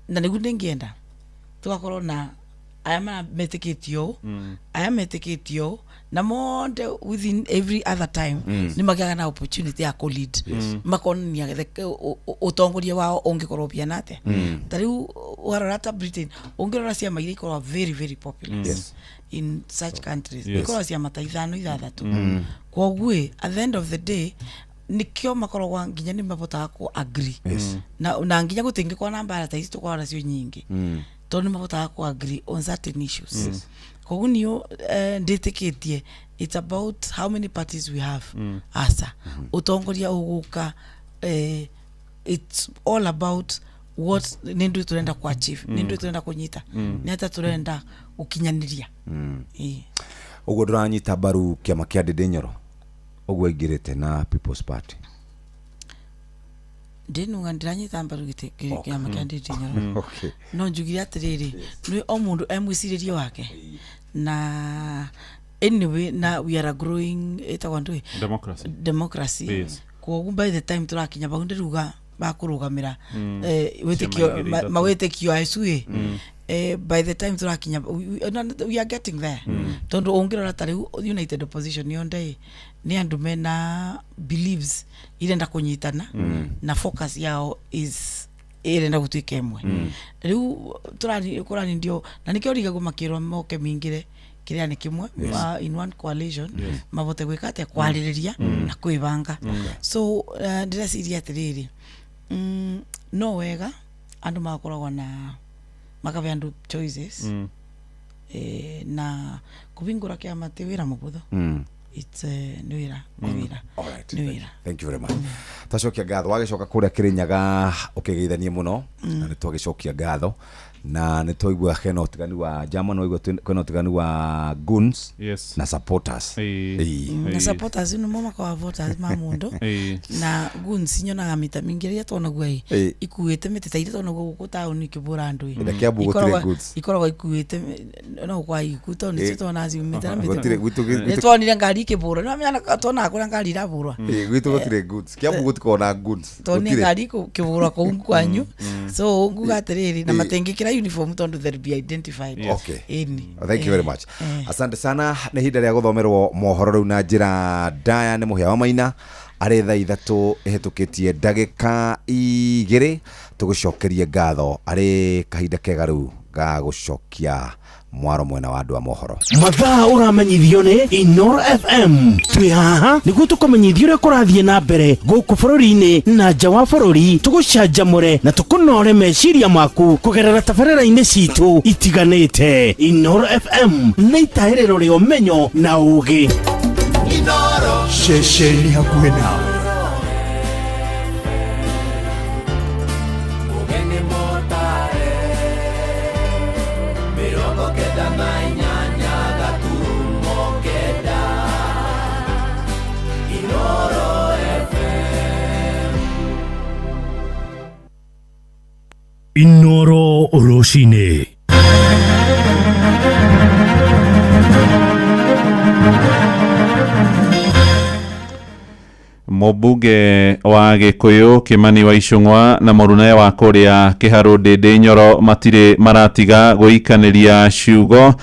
S6: Na nĩguo ndĩngĩenda tũgakorwo na aya metĩkĩtio ũũ, aya metĩkĩtio ũũ, na monde within every other time nĩ magĩaga na opportunity ya kũ lead. Makonania ũtongoria wao ũngĩkorwo ũbiana atĩa. Ta rĩu warora ta Britain, ũngĩrora ciama iria ikoragwo very very popular in such countries, ikoragwo ciama ta ithano ithathatũ. Kwoguo at the end of the day nikio makoragwo nginya nĩ mabotaga ku agree. Na nginya gũtingĩkorwo na mbara ta ici tũkoragwo nacio nyingĩ, tondũ nĩ mabotaga ku agree on certain issues. Koguo niyo ndĩtĩkĩtie it's about how many parties we have. Asa ũtongoria ũgũka, it's all about what nĩ ndũ tũrenda ku achieve, nĩ ndũ tũrenda kũnyita, nĩ atĩa tũrenda gũkinyanĩria. Ĩĩ.
S10: Ũguo ndũranyita mbaru kĩama kĩa Ndĩndĩ Nyoro ũguo aingĩrĩte na People's Party?
S6: Ndĩnuga ndiranyita mbaru gĩtĩ kĩama kĩa Ndĩndĩ Nyoro. No njugire atĩrĩrĩ, nĩ o mũndũ e mwĩcirĩrie wake, na anyway na we are a growing ĩtagwo ndũĩ
S8: Democracy.
S6: Democracy. Kwoguo by the time tũrakinya bau ndĩruga bakũrũgamĩra wĩtĩkio
S8: Ciama igĩrĩ ithatũ.
S6: Mawĩtĩkio acu ĩ, by the time tũrakinya we are getting there, tondũ ũngĩrora ta rĩu United Opposition yonthe ĩ nĩ andũ mena beliefs irenda kũnyitana, na focus yao is ĩrenda gũtuĩka ĩmwe. Rĩu tũrani kũranindio na nĩkĩo rigagwo makĩrwo moke mingĩre kĩrĩa nĩ kĩmwe, in one coalition, mabote gwĩka atĩa, kwarĩrĩria na kwĩbanga. So ndĩreciria atĩrĩrĩ, no wega andũ magakoragwo na makabe andũ choices. Na kũbingũra kĩama ti wĩra mũbũthũ. It's nĩ wĩra, nĩ wĩra.
S10: Alright.
S6: Nĩ wĩra.
S10: Thank you very much. Twacokia ngatho wagĩcoka kũrĩa Kĩrĩnyaga ũkĩgeithanie mũno, na nĩ twagĩcokia ngatho na nĩ twaigua hena ũtiganu wa German, waigua kwĩna ũtiganu wa goons na supporters. Ĩĩ.
S6: Na supporters nĩmo makoragwo voters ma mũndũ. Na goons nyonaga mita mingĩ rĩrĩa twonagua ĩ ikuĩte mĩtĩ ta iria twonagua gũkũ taũni ikĩbũra andũ ĩ.
S10: Na Kiambu gũtirĩ goons.
S6: Ikoragwo ikuĩte no kwa iku tondũ nĩcio twonaga ciumĩte na mĩtĩ.
S10: Gũtirĩ- gwitũ-
S6: Nĩ twonire ngari ikĩbũrwo, nĩwamenya twonaga kũrĩa ngari irabũrwa.
S10: Ĩĩ, gwitũ gũtirĩ goons. Kiambu gũtikoragwo na goons.
S6: Tondũ nĩ
S10: Gũtirĩ.
S6: ngari ikĩbũrwa kũu kwanyu, so nguga atĩrĩrĩ, na matingĩkĩra uniform tondũ they'll be identified. Ĩni.
S10: Thank you very much. Asante sana. Nĩ ihinda rĩa gũthomerwo mohoro rĩu na njĩra ndaya nĩ Mũhĩa wa Maina arĩ thaa 3 ĩhĩtũkĩtie ndagĩka 2. Tũgũcokerie ngatho arĩ kahinda kega rĩu ga gũcokia mwaro mwena wa andũ a mohoro.
S17: Mathaa ũramenyithio nĩ Inoro FM. Twĩ haha nĩguo tũkũmenyithie ũrĩa kũrathiĩ na mbere gũkũ bũrũri-inĩ na nja wa bũrũri, tũgũcanjamũre na tũkũnore meciria maku kũgerera tabarĩra-inĩ citũ itiganĩte. Inoro FM nĩ itahĩrĩro rĩa ũmenyo na ũũgĩ.
S31: Ceceni hakuhĩ nawe.
S4: Ũgeni mũtare 98.9 Inoro FM.
S31: Inoro rũcinĩ.
S8: Mũmbunge wa Gĩkũyũ Kimani wa Icũng'wa na mũrunae wa kũrĩa Kĩharũ Ndĩndĩ Nyoro matirĩ maratiga gũikanĩria ciugo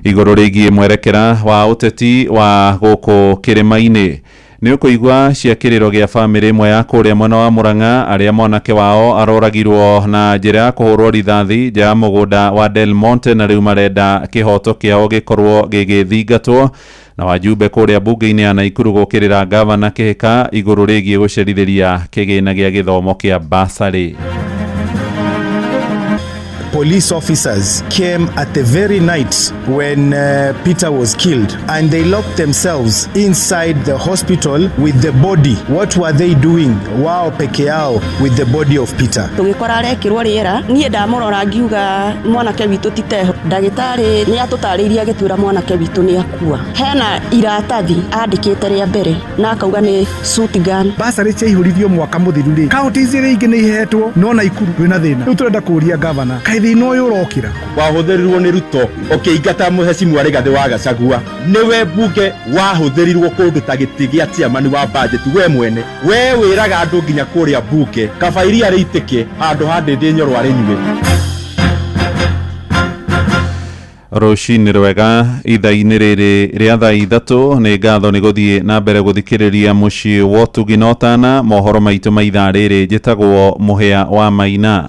S8: igũrũ rĩgiĩ mwerekera wa ũteti wa gũkũ kĩrĩma-inĩ. Nĩ ũkũigua cia kĩrĩro gĩa bamĩrĩ ĩmwe ya kũrĩa mwena wa Mũrang'a arĩa mwanake wao aroragirwo na njĩra ya kũhũrwo rithathi nja ya mũgũnda wa Del Monte, na rĩu marenda kĩhoto kĩao gĩkorwo gĩgĩthingatwo. Na wajumbe kũrĩa mbunge-inĩ ya Naikuru gũkĩrĩra gavana Kĩhĩka igũrũ rĩgiĩ gũcerithĩria kĩgĩna gĩa gĩthomo kĩa basarĩ.
S2: police officers came at the very night when Peter was killed, and they locked themselves inside the hospital with the body. What were they doing wao peke yao with the body of Peter?
S7: Tũgĩkora arekĩrwo rĩera, niĩ ndamũrora ngiuga mwanake witũ ti teho. Ndagĩtarĩ nĩ atũtarĩirie agĩtwĩra mwanake witũ nĩ akua. Hena iratathi andĩkĩte rĩa mbere na akauga nĩ suit gun.
S9: Basarĩ ciaihũririo mwaka mũthiru rĩ, kaunti iria ingĩ nĩ ihetwo no Naikuru kwĩna thĩna. Rĩu tũrenda kũria gavana, kaĩ thĩna ũyũ ũrokĩra?
S18: Wahũthĩrirwo nĩ Ruto ũkĩingata mũhecimu Rigathĩ wa Gachagua, nĩwe mbunge wahũthĩrirwo kũndũ ta gĩtĩ gĩa chairman wa budget. We mwene we wĩraga andũ nginya kũrĩa mbunge kaba iria rĩitĩke handũ ha Ndĩndĩ Nyoro arĩnyue.
S8: Rũcinĩ rwega ithaa-inĩ rĩrĩ rĩa thaa 3, nĩ ngatho nĩ gũthiĩ na mbere gũthikĩrĩria mũciĩ wa ũtugi na ũtana mohoro maitũ ma ithaa rĩrĩ. Njĩtagwo Mũhĩa wa Maina.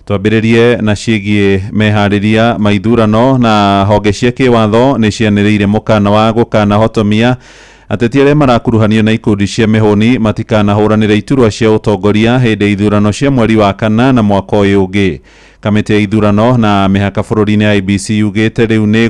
S8: Twambĩrĩrie na ciĩgiĩ meharĩria ma ithurano, na honge cia kĩwatho nĩ cianĩrĩire mũkana wa gũkanahotomia ateti arĩa marakuruhanio na ikundi cia mĩhũni matikanahũranĩre iturwa cia ũtongoria hĩndĩ ya ithurano cia mweri wa kana na mwaka ũyũ ũngĩ. Kamĩtĩ ya ithurano na mĩhaka bũrũri-inĩ IEBC yugĩte rĩu nĩ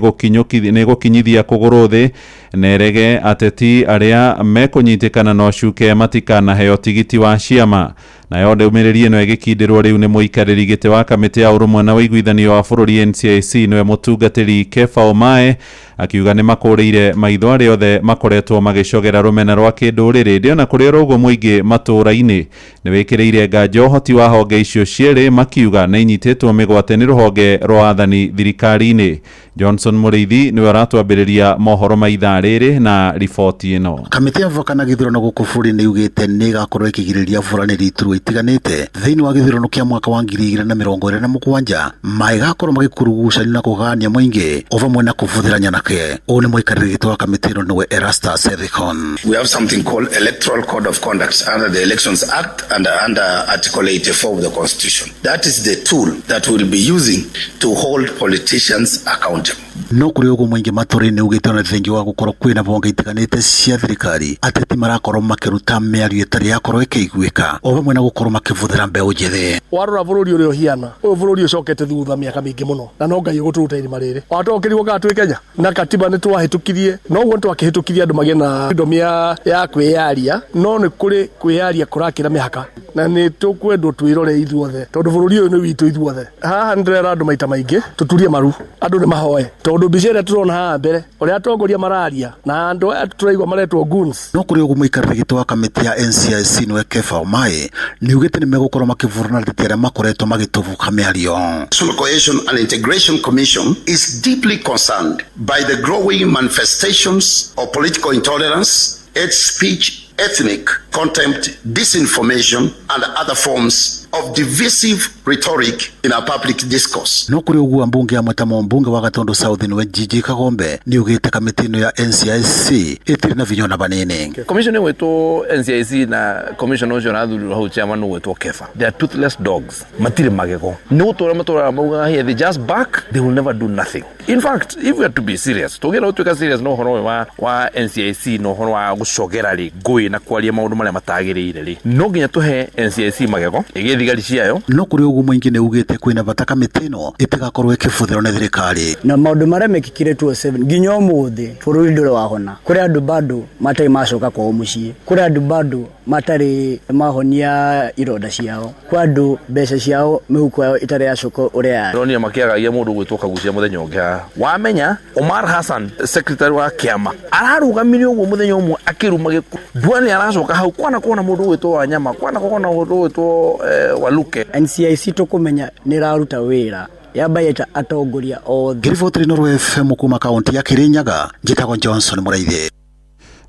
S8: gũkinyithia kũgũrũ thĩ na ĩrege ateti arĩa mekũnyitĩkana na ũcuke matikanaheo tigiti wa ciama. Nayo ndũmĩrĩri ĩno ĩgĩkindĩrwo rĩu nĩ mũikarĩri gĩtĩ wa kamĩtĩ ya ũrũmwe na ũiguithanio wa bũrũri NCIC, nĩwe mũtungatĩri Kefa Omae, akiuga nĩ makũrĩire maitho arĩa othe makoretwo magĩcogera rũmena rwa kĩndũrĩrĩ. Ndĩona kũrĩ oro ũguo mũingĩ matũũra-inĩ nĩ wĩkĩrĩire nganja ũhoti wa honge icio cierĩ, makiuga nĩ inyitĩtwo mĩgwate nĩ rũhonge rwa athani thirikari-inĩ. Johnson Mũrĩithi nĩwe ũratwambĩrĩria mohoro ma ithaa rĩrĩ na riboti ĩno.
S19: Kamĩtĩ ya mĩhaka na gĩthurano gũkũ bũrũri-inĩ yugĩte nĩ ĩgakorwo ĩkĩgirĩrĩria bũranĩri iturwa itiganĩte thĩinĩ wa gĩthurano kĩa mwaka wa 2027, magakorwo magĩkurugucania na kũgania mũingĩ o vamwe na kũbũthĩra nyanake. Ũũ nĩ mũikarĩri gĩtĩ wa kamĩtĩ ĩno nĩwe Erastus Ethekon.
S21: We have something called Electoral Code of Conduct under the Elections Act and under Article 84 of the Constitution. That is the tool that we'll be using to hold politicians accountable.
S19: No kũrĩ ũguo mũingĩ matũũra-inĩ ugĩte ona thengia wa gũkorwo kwĩna honge itiganĩte cia thirikari, ateti marakorwo makĩruta mĩario ĩtarĩ yakorwo ĩkĩiguĩka o vamwe na gũkorwo makĩbũthĩra mbeũ njĩthĩ.
S24: Warora bũrũri ũrĩa ũhiana, ũyũ bũrũri ũcokete thutha mĩaka mĩingĩ mũno, na no Ngai ũgũtũruta irima rĩrĩ. Watokĩrwo kana twĩ Kenya na katiba nĩ twahĩtũkirie, noguo nĩ twakĩhĩtũkirie andũ magĩe na freedom ya kwĩyaria, no nĩ kũrĩ kwĩyaria kũrakĩra mĩhaka, na nĩ tũkwendwo twĩrore ithuothe tondũ bũrũri ũyũ nĩ witũ ithuothe. Haha nĩ ndĩrera andũ maita maingĩ tũturie maru, andũ nĩ mahoe, tondũ mbica ĩrĩa tũrona haha mbere ũrĩa atongoria mararia na andũ aya tũraigua maretwo goons.
S19: No kũrĩ ũguo mũikarĩri gĩtĩ wa kamĩtĩ ya NCIC nĩwe Kefa Omae nĩ ugĩte nĩ megũkorwo makĩvurana ateti arĩa makoretwo magĩtũbũka mĩario.
S21: National Cohesion and Integration Commission is deeply concerned by the growing manifestations of political intolerance, hate speech, ethnic contempt, disinformation, and other forms of divisive rhetoric in our public discourse.
S19: No kũrĩ ũguo ambunge amwe ta mũmbunge wa Gatundu South nĩwe Gigi Kagombe nĩ ugĩte kamĩtĩ ĩno ya NCIC ĩtirĩ na vinya ona vanini.
S25: Commission ĩgwĩtwo NCIC na commission ũcio ũrathurirwo hau chairman ũgwĩtwo Kefa, they are toothless dogs, matirĩ magego, nĩ gũtũra matũraga maugaga here, they just bark, they will never do nothing. In fact, if we are to be serious, tũngĩenda gũtuĩka serious na ũhoro ũyũ wa NCIC na ũhoro wa gũcogera rĩ ngũĩ na kwaria maũndũ marĩa matagĩrĩire rĩ, no nginya tũhe NCIC magego ĩgĩe thigari ciayo.
S19: No kũrĩ ũguo mũingĩ nĩ ugĩte kwĩna bata kamĩtĩ ĩno ĩtigakorwo ĩkĩbũthĩrwo nĩ thirikari.
S26: Na maũndũ marĩa mekĩkire 2007 nginya ũmũthĩ bũrũri ndũrĩ wahona. Kũrĩ andũ bado matarĩ macoka kwao mũciĩ, kũrĩ andũ bado matarĩ mahonia ironda ciao, kwĩ andũ mbeca ciao mĩhuko yao ĩtarĩ yacoka ũrĩa yarĩ.
S25: Ndĩronire makĩagagia mũndũ ũgwĩtwo Kagucia mũthenya ũngĩ haha. Wamenya Omar Hassan, secretary wa kĩama, ararũgamire ũguo mũthenya ũmwe akĩruma gĩkuũ. Ndwani aracoka hau kwana kuona mũndũ ũgwĩtwo Wanyama, kwana kuona mũndũ ũgwĩtwo Waluke.
S26: NCIC tũkũmenya nĩ ĩraruta wĩra yamba yeta atongoria othe.
S19: Ngiriboti Inooro FM kuma kaunti ya Kirinyaga, njĩtagwo Johnson Mũraithi.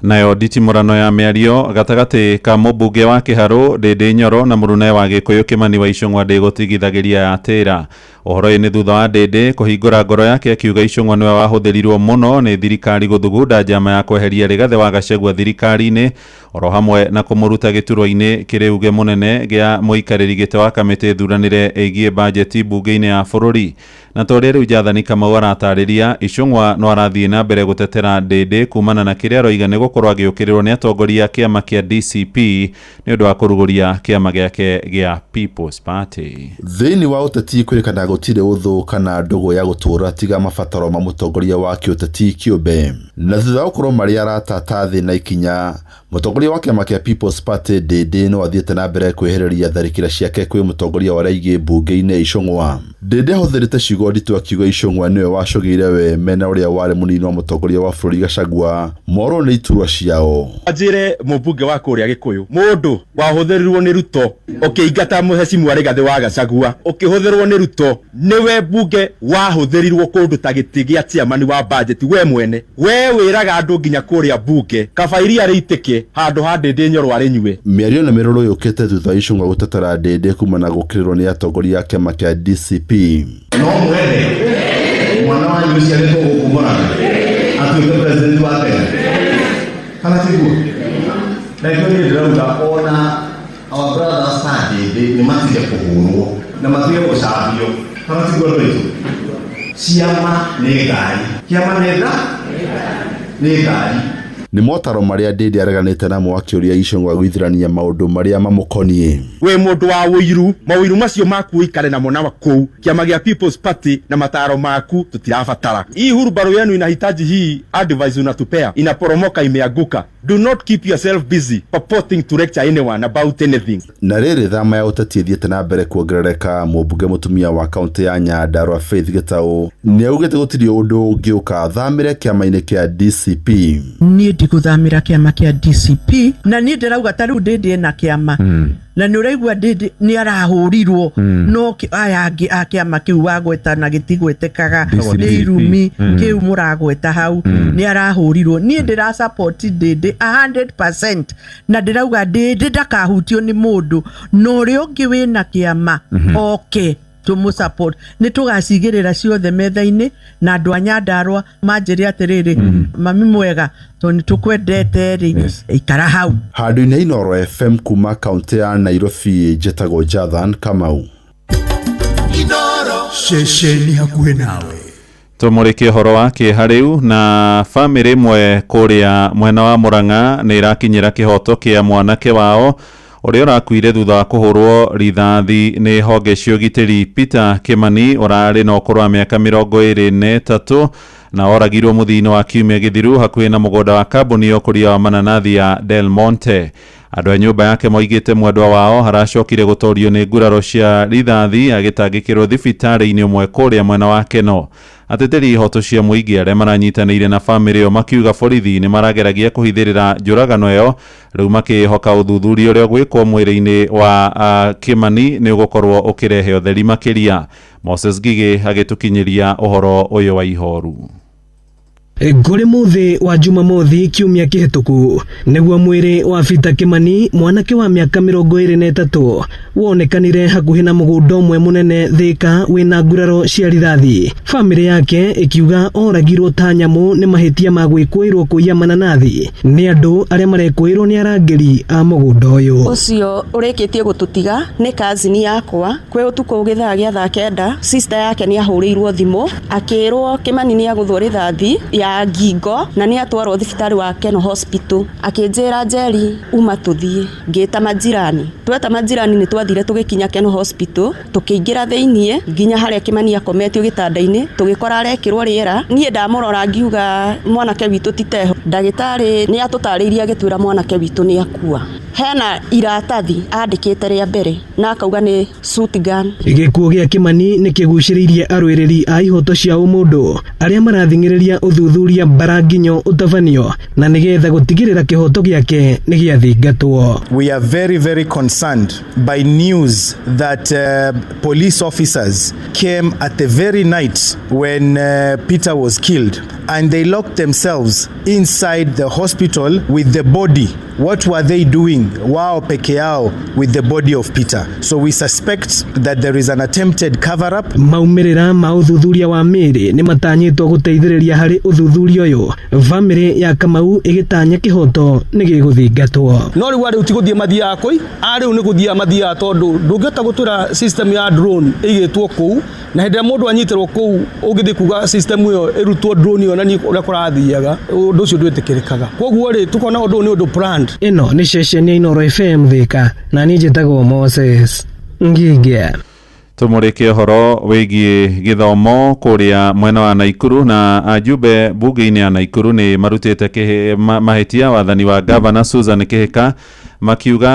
S8: Nayo nditimũrano ya mĩario gatagatĩ ka mũmbunge wa Kĩharũ Ndĩndĩ Nyoro na mũrune wa Gĩkũyũ Kĩmani wa Icũng'wa ndĩgũtigithagĩria yatĩra. Ũhoro ũyũ nĩ thutha wa Ndĩndĩ kũhingũra ngoro yake akiuga Icũng'wa nĩwe wahũthĩrirwo mũno nĩ thirikari gũthugunda njama ya kweheria Rigathĩ wa Gachagua thirikari-inĩ oro hamwe na kũmũruta gĩturwa-inĩ kĩrĩ uge mũnene gĩa mũikarĩri gĩtĩ wa kamĩtĩ thuranĩre ĩgiĩ bajeti mbunge-inĩ ya bũrũri. Na ta ũrĩa rĩu Jathani Kamau aratarĩria, Icũng'wa no arathiĩ na mbere gũtetera Ndĩndĩ kumana na kĩrĩa aroiga nĩ gũkorwo agĩũkĩrĩrwo nĩ atongoria a kĩama kĩa DCP nĩ ũndũ wa kũrugũria kĩama gĩake gĩa People's Party.
S27: Thĩinĩ wa ũteti kwĩrĩkana
S3: gũtirĩ ũthũ kana ndũgũ ya gũtũra tiga mabataro ma mũtongoria wa kĩũteti kĩũmbe. Na thutha wa gũkorwo marĩ arata ta thĩ na ikinya, mũtongoria wa kĩama kĩa People's Party Ndĩndĩ no athiĩte na mbere kwĩhereria tharĩkĩra ciake kwĩ mũtongoria wa arĩa aingĩ mbunge-inĩ Icũng'wa. Ndĩndĩ ahũthĩrĩte ciugo nditũ akiuga Icũng'wa nĩwe wacũgĩire we mena ũrĩa warĩ mũnini wa mũtongoria wa bũrũri Gachagua morwo nĩ iturwa ciao.
S18: Njĩre mũmbunge wa kũrĩa Gĩkũyũ, mũndũ wahũthĩrirwo nĩ Ruto ũkĩingata mũhecimu Rigathĩ wa Gachagua, ũkĩhũthĩrwo nĩ Ruto, nĩwe mbunge wahũthĩrirwo kũndũ ta gĩtĩ gĩa chairman wa budget we mwene. We wĩraga andũ nginya kũrĩa mbunge kaba iria rĩitĩke handũ ha Ndĩndĩ Nyoro arĩnyue.
S3: Mĩario na mĩrũrũ yũkĩte thutha wa Icũng'wa gũtetera Ndĩndĩ kumana na gũkĩrĩrwo nĩ atongoria a kĩama kĩa DCP.
S11: No mwende mwana wanyu ũciarĩtwo gũkũ Mũrang'a atuĩke president wa Kenya, kana tiguo? Na nĩkĩo niĩ ndĩrauga ona our brothers ta Ndĩndĩ nĩ matige kũhũrwo na matige gũcambio, kana tiguo andũ aitũ? Ciama nĩ ngari, kĩama nĩ tha nĩ ngari.
S3: Nĩ motaro marĩa Ndĩndĩ areganĩte namo akĩũria Icũng'wa gwĩthirania maũndũ marĩa mamũkoniĩ.
S18: Wĩ mũndũ wa ũiru, maũiru macio maku ũikare namo na kũu kĩama gĩa People's Party na mataro maku tutirabatara. Hii hurubaro yenu inahitaji hii advice unatupea inaporomoka, imeanguka. Do not keep yourself busy purporting to lecture anyone about anything.
S3: Na rĩrĩ thama ya ũteti ĩthiĩte na mbere kuongerereka, mũmbunge mũtumia wa kaũntĩ ya Nyandarua Faith Gĩtaũ nĩaugĩte gũtirĩ ũndũ ũngĩũka athamĩre kĩama-inĩ kĩa DCP.
S12: Niĩ ndigũthamĩra kĩama kĩa DCP, na niĩ ndĩrauga ta rĩu Ndĩndĩ ena kĩama na nĩ ũraigua Ndĩndĩ nĩ arahũrirwo, no aya angĩ a kĩama kĩu wagweta na gĩtigwetekaga nĩ irumi kĩu mũragweta hau, nĩ arahũrirwo. Niĩ ndĩra support Ndĩndĩ 100% na ndĩrauga Ndĩndĩ ndakahutio nĩ mũndũ, na ũrĩa ũngĩ wĩna kĩama oke tũmũ support. Nĩ tũgacigĩrĩra ciothe metha-inĩ na andũ a Nyandarua manjĩre atĩrĩrĩ, mami mwega, tondũ nĩ tũkwendete rĩ, ikara hau.
S3: Handũ-inĩ Inooro FM kuma kaũntĩ ya Nairobi, njĩtagwo Jathan Kamau.
S31: Ceceni hakuhĩ nawe.
S8: Tũmũrĩkie ũhoro wa kĩeha rĩu na bamĩrĩ ĩmwe kũrĩa mwena wa Mũrang'a nĩ ĩrakinyĩra kĩhoto kĩa mwanake wao ũrĩa ũrakuire thutha wa kũhũrwo rithathi nĩ honge cia ũgitĩri. Peter Kimani ũrarĩ na ũkũrũ wa mĩaka 23 na oragirwo mũthia-inĩ wa kiumia gĩthiru hakuhĩ na mũgũnda wa kambuni ya ũkũria wa mananathi ya Del Monte. Andũ a nyũmba yake moigĩte mwendwa wao aracokire gũtorio nĩ nguraro cia rithathi agĩtangĩkĩrwo thibitarĩ-inĩ ũmwe kũrĩa mwena wa Keno. Ateteri ihoto cia mũingĩ arĩa maranyitanĩire na bamĩrĩ ĩyo makiuga borithi nĩ marageragia kũhithĩrĩra njũragano ĩyo, rĩu makĩhoka ũthuthuria ũrĩa ũgwĩkwo mwĩrĩ-inĩ wa Kimani nĩ ũgũkorwo ũkĩrehe ũtheri makĩria. Moses Ngigĩ agĩtũkinyĩria ũhoro ũyũ wa ihoru.
S14: Ngũrĩ mũthĩ wa Jumamothi kiumia kĩhĩtũku nĩguo mwĩrĩ wa Peter Kimani mwanake wa mĩaka 23 wonekanire hakuhĩ na mũgũnda ũmwe mũnene Thika wĩna nguraro cia rithathi. Bamĩrĩ yake ĩkiuga oragirwo ta nyamũ nĩ mahĩtia ma gwĩkũĩrwo kũiya mananathi nĩ andũ arĩa marekũĩrwo nĩ arangĩri a mũgũnda ũyũ.
S7: Ũcio ũrĩkĩtie gũtũtiga nĩ kazini yakwa. Kwĩ ũtukũ gĩthaa gĩa thaa 9 sister yake nĩ ahũrĩirwo thimũ akĩrwo Kimani nĩ agũthwo rithathi ya ngingo na nĩ atwarwo thibitarĩ wa Keno Hospital. Akĩnjĩra Njeri uma tũthiĩ, ngĩta majirani, tweta majirani nĩ twathire tũgĩkinya Keno Hospital, tũkĩingĩra thĩiniĩ nginya harĩa Kimani akometio gĩtanda-inĩ, tũgĩkora arekĩrwo rĩera. Niĩ ndamũrora ngiuga mwanake witũ ti teho. Ndagĩtarĩ nĩ atũtarĩirie agĩtwĩra mwanake witũ nĩ akua. Hena iratathi andĩkĩte rĩa mbere na akauga nĩ suit gun.
S14: Gĩkuũ gĩa Kimani nĩ kĩgucĩrĩirie arũĩrĩri a ihoto cia ũmũndũ arĩa marathing'ĩrĩria ũthuthuria mbaranginyo ũtabanio na nĩgetha gũtigĩrĩra kĩhoto gĩake nĩ gĩathingatwo.
S2: We are very, very concerned by news that police officers came at the very night when Peter was killed and they locked themselves inside the hospital with the body. What were they doing wao peke yao with the body of Peter? So we suspect that there is an attempted cover-up.
S14: Maumĩrĩra ma ũthuthuria wa mĩĩrĩ nĩ matanyĩtwo gũteithĩrĩria harĩ ũthuthuria ũyũ. Bamĩrĩ ya Kamau ĩgĩtanya kĩhoto nĩ gĩgũthingatwo.
S24: No rĩu arĩu ti gũthiĩ mathiaga kũi, arĩu nĩ gũthiĩ mathiaga tondũ ndũngĩhota gũtwĩra system ya drone ĩigĩtwo kũu, na hĩndĩ ĩrĩa mũndũ anyitĩrwo kũu ũngĩthiĩ kuga system ĩyo ĩrutwo drone ĩyo na nĩ ũrĩa kũrathiaga, ũndũ ũcio ndwĩtĩkĩrĩkaga. Koguo rĩ, tukona ũndũ ũyũ nĩ ũndũ planned.
S14: Ĩno nĩ ceceni ya Inooro FM Thika, na niĩ njĩtagwo Moses Ngigĩ.
S8: Tũmũrĩke ũhoro wĩgiĩ gĩthomo kũrĩa mwena wa Naikuru na ajumbe bunge-inĩ ya Naikuru nĩ marutĩte mahĩtia wathani wa Gavana Susan Kihika makiuga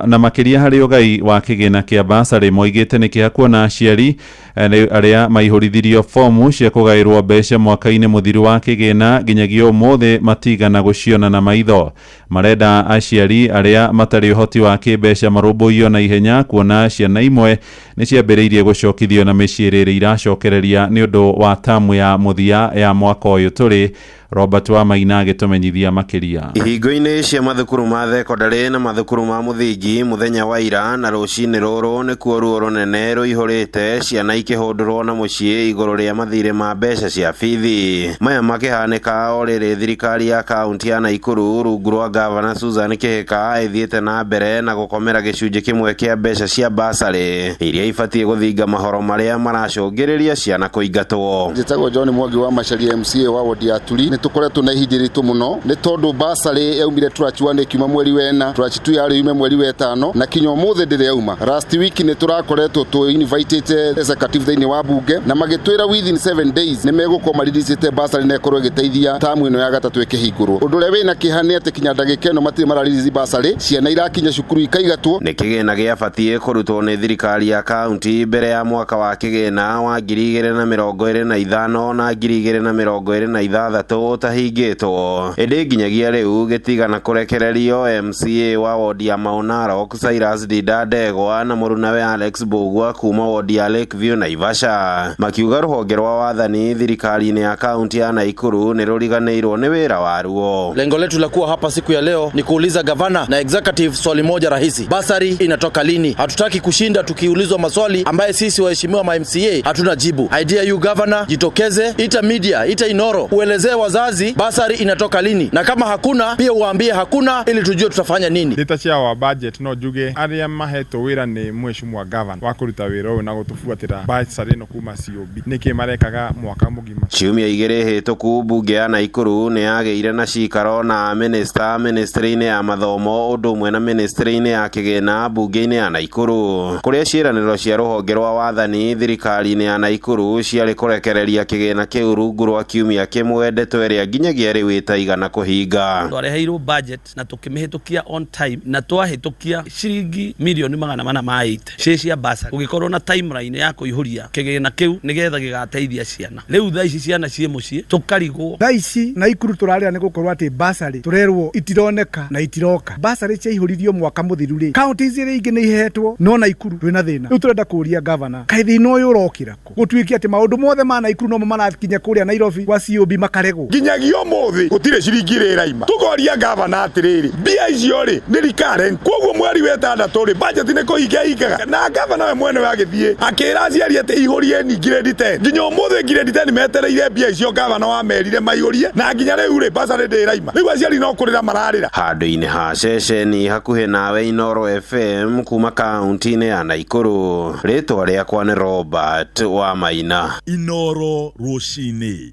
S8: na makĩria harĩ ũgai wa kĩgĩna kĩa basarĩ moigĩte nĩ kĩeha kuona aciari arĩa maihũrithirio fomu cia kũgaĩrwo mbeca mwaka-inĩ mũthiru wa kĩgĩna nginyagia ũmũthĩ matigana gũciona na maitho. Marenda aciari arĩa matarĩ ũhoti wa kĩmbeca marũmbũiyo na ihenya kuona ciana imwe nĩ ciambĩrĩirie gũcokithio na mĩciĩ rĩrĩ iracokereria nĩ ũndũ wa tamu ya mũthia ya mwaka ũyũ tũrĩ. Robert Wamaina agĩtũmenyithia makĩria.
S5: Ihingo-inĩ cia mathukuru ma thekondarĩ na mathukuru ma mũthingi mũthenya wa ira na rũcinĩ rũrũ nĩkuo ruo rũnene rũihũrĩte ciana ikĩhũndũrwo na mũciĩ igũrũ rĩa mathirĩ ma mbeca cia bithi. Maya makĩhanĩka o rĩrĩ thirikari ya kaunti ya Naikuru rungu rwa Gavana Susan Kihika ĩthiĩte na mbere na gũkomera gĩcunjĩ kĩmwe kĩa mbeca cia basarĩ iria ibatiĩ gũthinga mahoro marĩa maracũngĩrĩria ciana kũingatwo.
S13: Njĩtagwo John Mwangi wa Macharia MCA wa wodi ya Turi. Nĩ tũkoretwo na ihinda iritũ mũno nĩ tondũ basarĩ yaumire tranche 1 ĩkiuma mweri wa 4, tranche 2 yarĩ yume mweri wa 5 na kinya ũmũthĩ ndĩrĩ yauma. Last week nĩ tũrakoretwo tũ invitĩte executive thĩinĩ wa bunge na magĩtwĩra within 7 days nĩ megũkorwo mariricĩte basarĩ na ĩkorwo ĩgĩteithia tamu ĩno ya gatatũ ĩkĩhingũrwo. Ũndũ ũrĩa wĩna kĩeha nĩ atĩ kinya ndagĩka ĩno matirĩ mararirici basarĩ, ciana irakinya cukuru ikaigatwo.
S5: Nĩ kĩgĩna gĩabatiĩ kũrutwo nĩ thirikari ya kaunti mbere ya mwaka wa kĩgĩna wa 2025 na 2026 ũtahingĩtwo, ĩndĩ nginyagia rĩu gĩtigana kũrekererio MCA wa wodi ya Mau Narok Cyrus Dinda Ndegwa na mũrunawe Alex Mbugua kuma wodi ya Lakeview Naivasha makiuga rũhonge rwa wathani thirikari-inĩ ya kaunti ya Naikuru nĩ rũriganĩirwo nĩ wĩra waruo.
S15: Lengo letu la kuwa hapa siku ya leo ni kuuliza gavana na executive swali moja rahisi: basari inatoka lini? Hatutaki kushinda tukiulizwa maswali ambaye sisi waheshimiwa ma MCA hatuna jibu. Idea you governor, jitokeze, ita media, ita Inoro, uelezee wazazi basari inatoka lini, na kama hakuna pia uambie hakuna ili tujue tutafanya nini.
S16: Ndita cia wa budget no njuge aria mahetwo wira ni mheshimiwa governor wa kuruta wira uyu na gutubuatira basari ino kuma COB niki marekaga mwaka mugima.
S5: Ciumia igĩrĩ hĩtũku mbunge ya Naikuru nĩ yagĩire na cikaro na minister ministry-inĩ ya mathomo ũndũ ũmwe na ministry-inĩ ya kĩgĩna mbunge-inĩ ya Naikuru kũrĩa ciĩranĩro cia rũhonge rwa wathani thirikari-inĩ ya Naikuru ciarĩ kũrekereria kĩgĩna kĩu rungu rwa kiumia kĩmwe, ndeto ĩrĩa nginyagia rĩu ĩtaigana kũhinga.
S20: Twareheirwo budget na tũkĩmĩhĩtũkia on time na twahĩtũkia ciringi milioni 480 cia cia basari, gũgĩkorwo na timeline ya kũihũria kĩgĩna kĩu nĩgetha gĩgateithia ciana. Rĩu thaa ici ciana ciĩ mũciĩ tũkarigwo.
S9: Thaa ici Naikuru tũrarĩra nĩ gũkorwo atĩ basarĩ tũrerwo itironeka na itiroka. Basarĩ ciaihũririo mwaka mũthiru rĩ, kaunti ici ingĩ nĩ ihetwo no Naikuru twĩna thĩna. Rĩu tũrenda kũria gavana kaĩ thĩna ũyũ ũrokĩra kũ gũtuĩke atĩ maũndũ mothe ma Naikuru nomo marakinya kũrĩa Nairobi kwa COB makaregwo.
S16: Nginyagia ũmũthĩ gũtirĩ ciringi ĩrĩ ĩraima. Tũkoria gavana atĩrĩrĩ, mbia icio rĩ nĩ recurrent, koguo mweri wa 6 rĩ budget nĩ kũhinga hingaga, na gavana we mwene we agĩthiĩ akĩra aciari atĩ ihũrieni grade 10. Nginya ũmũthĩ grade 10 metereire mbia icio gavana wamerire maihũrie, na nginya rĩu rĩ basarĩ ndĩ ĩraima. Rĩu aciari no kũrĩra mararĩra.
S5: Handũ-inĩ ha ceceni hakuhĩ nawe Inoro FM kuma kaunti-inĩ ya Naikuru, rĩtwa rĩakwa nĩ Robert Wamaina.
S31: Inoro rũcinĩ.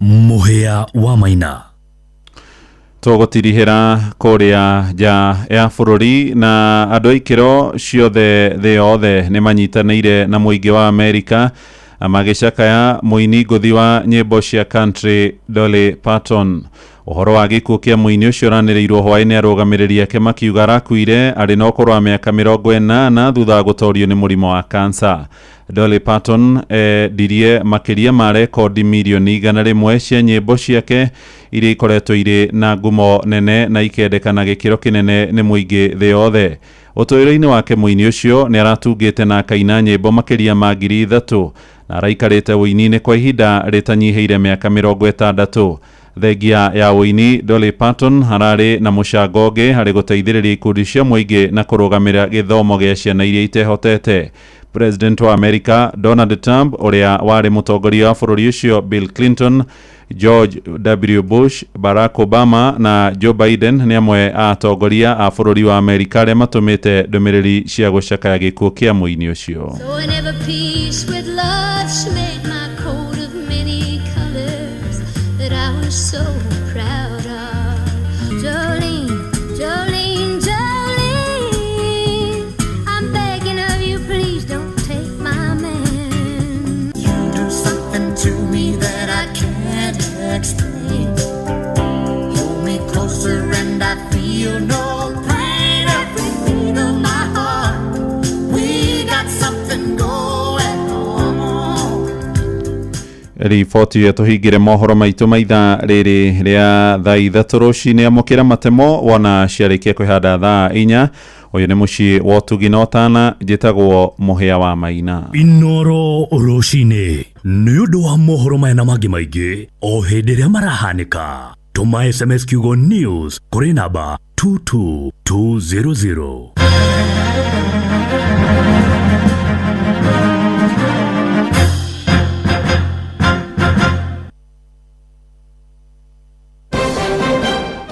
S31: Mũhĩa wa Maina.
S8: Tũgũtirihĩra kũrĩa nja ya bũrũri na andũ a ikĩro ciothe thĩ yothe nĩ manyitanĩire na mũingĩ wa Amerika magĩcakaya mũini ngũthi wa nyĩmbo cia country Dolly Parton. Ũhoro wa gĩkuũ kĩa mũini ũcio ũranĩrĩirwo hwaĩ-inĩ arũgamĩrĩri ake makiuga arakuire arĩ na ũkũrũ wa mĩaka 80 thutha wa gũtorio nĩ mũrimũ wa kansa. Dolly Parton endirie makĩria ma rekondi milioni 100 cia nyĩmbo ciake iria ikoretwo irĩ na ngumo nene na ikendekana gĩkĩro kĩnene nĩ mũingĩ thĩ yothe. Ũtũũro-inĩ wake mũini ũcio nĩ aratungĩte na akaina nyĩmbo makĩria ma 3,000 na araikarĩte ũini-inĩ kwa ihinda rĩtanyihĩire mĩaka 60. Thengia ya ũini Dolly Parton hararĩ na mũcango ũngĩ harĩ gũteithĩrĩria ikundi cia mũingĩ na kũrũgamĩrĩra gĩthomo gĩa ciana iria itehotete. President wa America Donald Trump ũrĩa warĩ mũtongoria wa bũrũri ũcio Bill Clinton, George W. Bush, Barack Obama na Joe Biden nĩ amwe a atongoria a bũrũri wa Amerika arĩa matũmĩte ndũmĩrĩri cia gũcakaya gĩkuũ kĩa mũini ũcio.
S22: So I never peace with love, she made my coat of many colors that I was so proud of. Jolene, Jolene, Jolene, I'm
S8: Riboti ĩyo tũhingĩre mohoro maitũ maitha rĩrĩ rĩa thaa 3 rũcinĩ. Amũkĩra matemo wona ciarĩkia kwĩhanda thaa 4. Ũyũ nĩ mũciĩ wa ũtugi na ũtana, njĩtagwo Mũhĩa wa Maina.
S31: Inoro rũcinĩ nĩ ũndũ wa mohoro maya na mangĩ maingĩ o hĩndĩ ĩrĩa marahanĩka. Tũma SMS kiugo news kũrĩ namba 22200.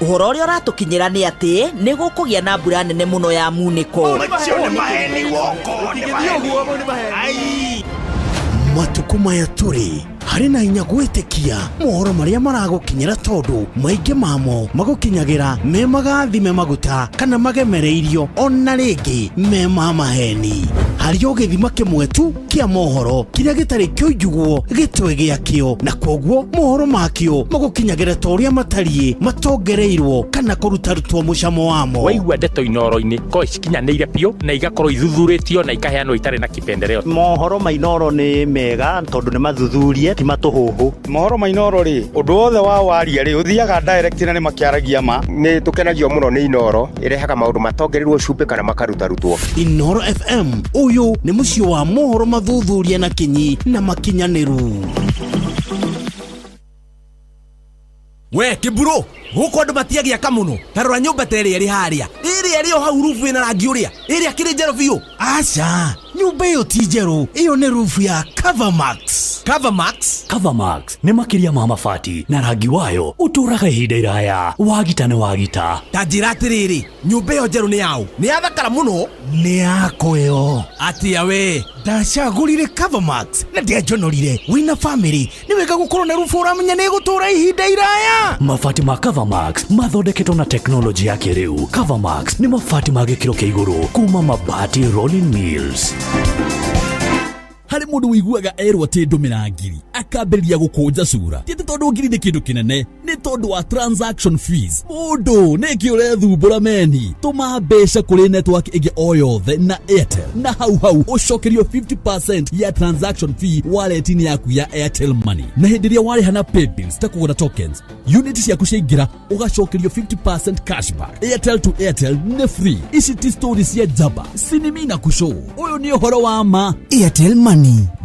S1: Ũhoro ũrĩa ũratũkinyĩra nĩ atĩ nĩ gũkũgĩa na mbura nene mũno ya munĩko.
S4: Matukũ maya tũrĩ harĩ na hinya gwĩtĩkia mohoro marĩa maragũkinyĩra tondũ maingĩ mamo magũkinyagĩra me magathime maguta kana magemereirio ona rĩngĩ me ma maheni. Harĩ o gĩthima kĩmwe tu kĩa mohoro kĩrĩa gĩtarĩ kĩoinjugwo gĩtwe gĩakĩo, na kwoguo mohoro makĩo magũkinyagĩra ta ũrĩa matariĩ matongereirwo kana kũrutarutwo mũcamo wamo.
S6: Waigua ndeto Inoro-inĩ ko cikinyanĩire biũ na igakorwo ithuthurĩtio na ikaheanwo itarĩ na kipendeleo.
S10: Mohoro ma Inoro nĩ mega tondũ nĩ mathuthurie ti matũhũhũ.
S17: Mohoro ma Inoro rĩ, ũndũ wothe wa waria rĩ ũthiaga direct na nĩ makĩaragia ma.
S21: Nĩ tũkenagio mũno nĩ Inoro, ĩrehaga maũndũ matongereirwo cumbĩ kana makarutarutuo.
S4: Inoro FM, ũyũ nĩ mũciĩ wa mohoro mathuthuria na kinyi na makinyanĩru.
S23: We kiburo guku andu matiagiaka muno ta rora nyumba ta ĩrĩa ĩrĩ harĩa ĩrĩa ĩrĩ o hau rubu ĩna rangi ũrĩa ĩrĩa kĩrĩ njerũ biũ.
S4: Aca, nyumba ĩyo ti njerũ, ĩyo nĩ rubu ya Covermax.
S23: Covermax?
S31: Covermax nĩ makĩria ma mabati na rangi wayo ũtũũraga ihinda iraya. Wagita nĩ wagita.
S23: Ta njĩra atĩrĩrĩ, nyũmba ĩyo njerũ nĩ yaũ? Nĩ yathakara mũno.
S4: Nĩ yakwa ĩyo.
S23: Atĩa we?
S4: Ndacagũrire Covermax na ndianjonorire. Wĩna famĩlĩ nĩ wega gũkorwo na rubu ũramenya nĩ ĩgũtũũra ihinda iraya.
S31: Mabati ma Covermax mathondeketwo na teknolojĩ ya kĩrĩu. Covermax nĩ mabati ma gĩkĩro kĩa igũrũ kuma Mabati Rolling Mills.
S27: Harĩ mũndũ ũiguaga erwo atĩ ndũmĩra ngiri akambĩrĩria gũkũnja cura. Ti atĩ tondũ ngiri nĩ kĩndũ kĩnene, nĩ tondũ wa transaction fees. Mũndũ nĩkĩ ũrethumbũra meni? Tũma mbeca kũrĩ network ĩngĩ o yothe na Airtel, na hau hau ũcokerio 50% ya transaction fee wallet-inĩ yaku ya Airtel Money. Na hĩndĩ ĩrĩa warĩha na paybills ta kũgũra tokens, unit ciaku ciaingĩra ũgacokerio 50% cashback. Airtel to Airtel nĩ free. Ici ti story cia njamba, sinimi na kushow. Ũyũ nĩ ũhoro wa ma.
S4: Airtel Money.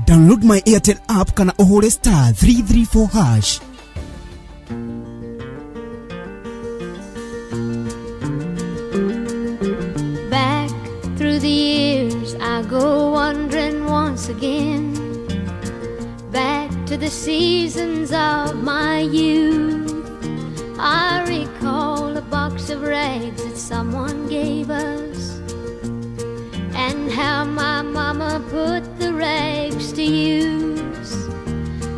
S4: Download my Airtel app kana ũhũre *334#.
S22: Back through the years I go wandering once again, back to the seasons of my youth. I recall a box of rags that someone gave us, and how my mama put the rags to use.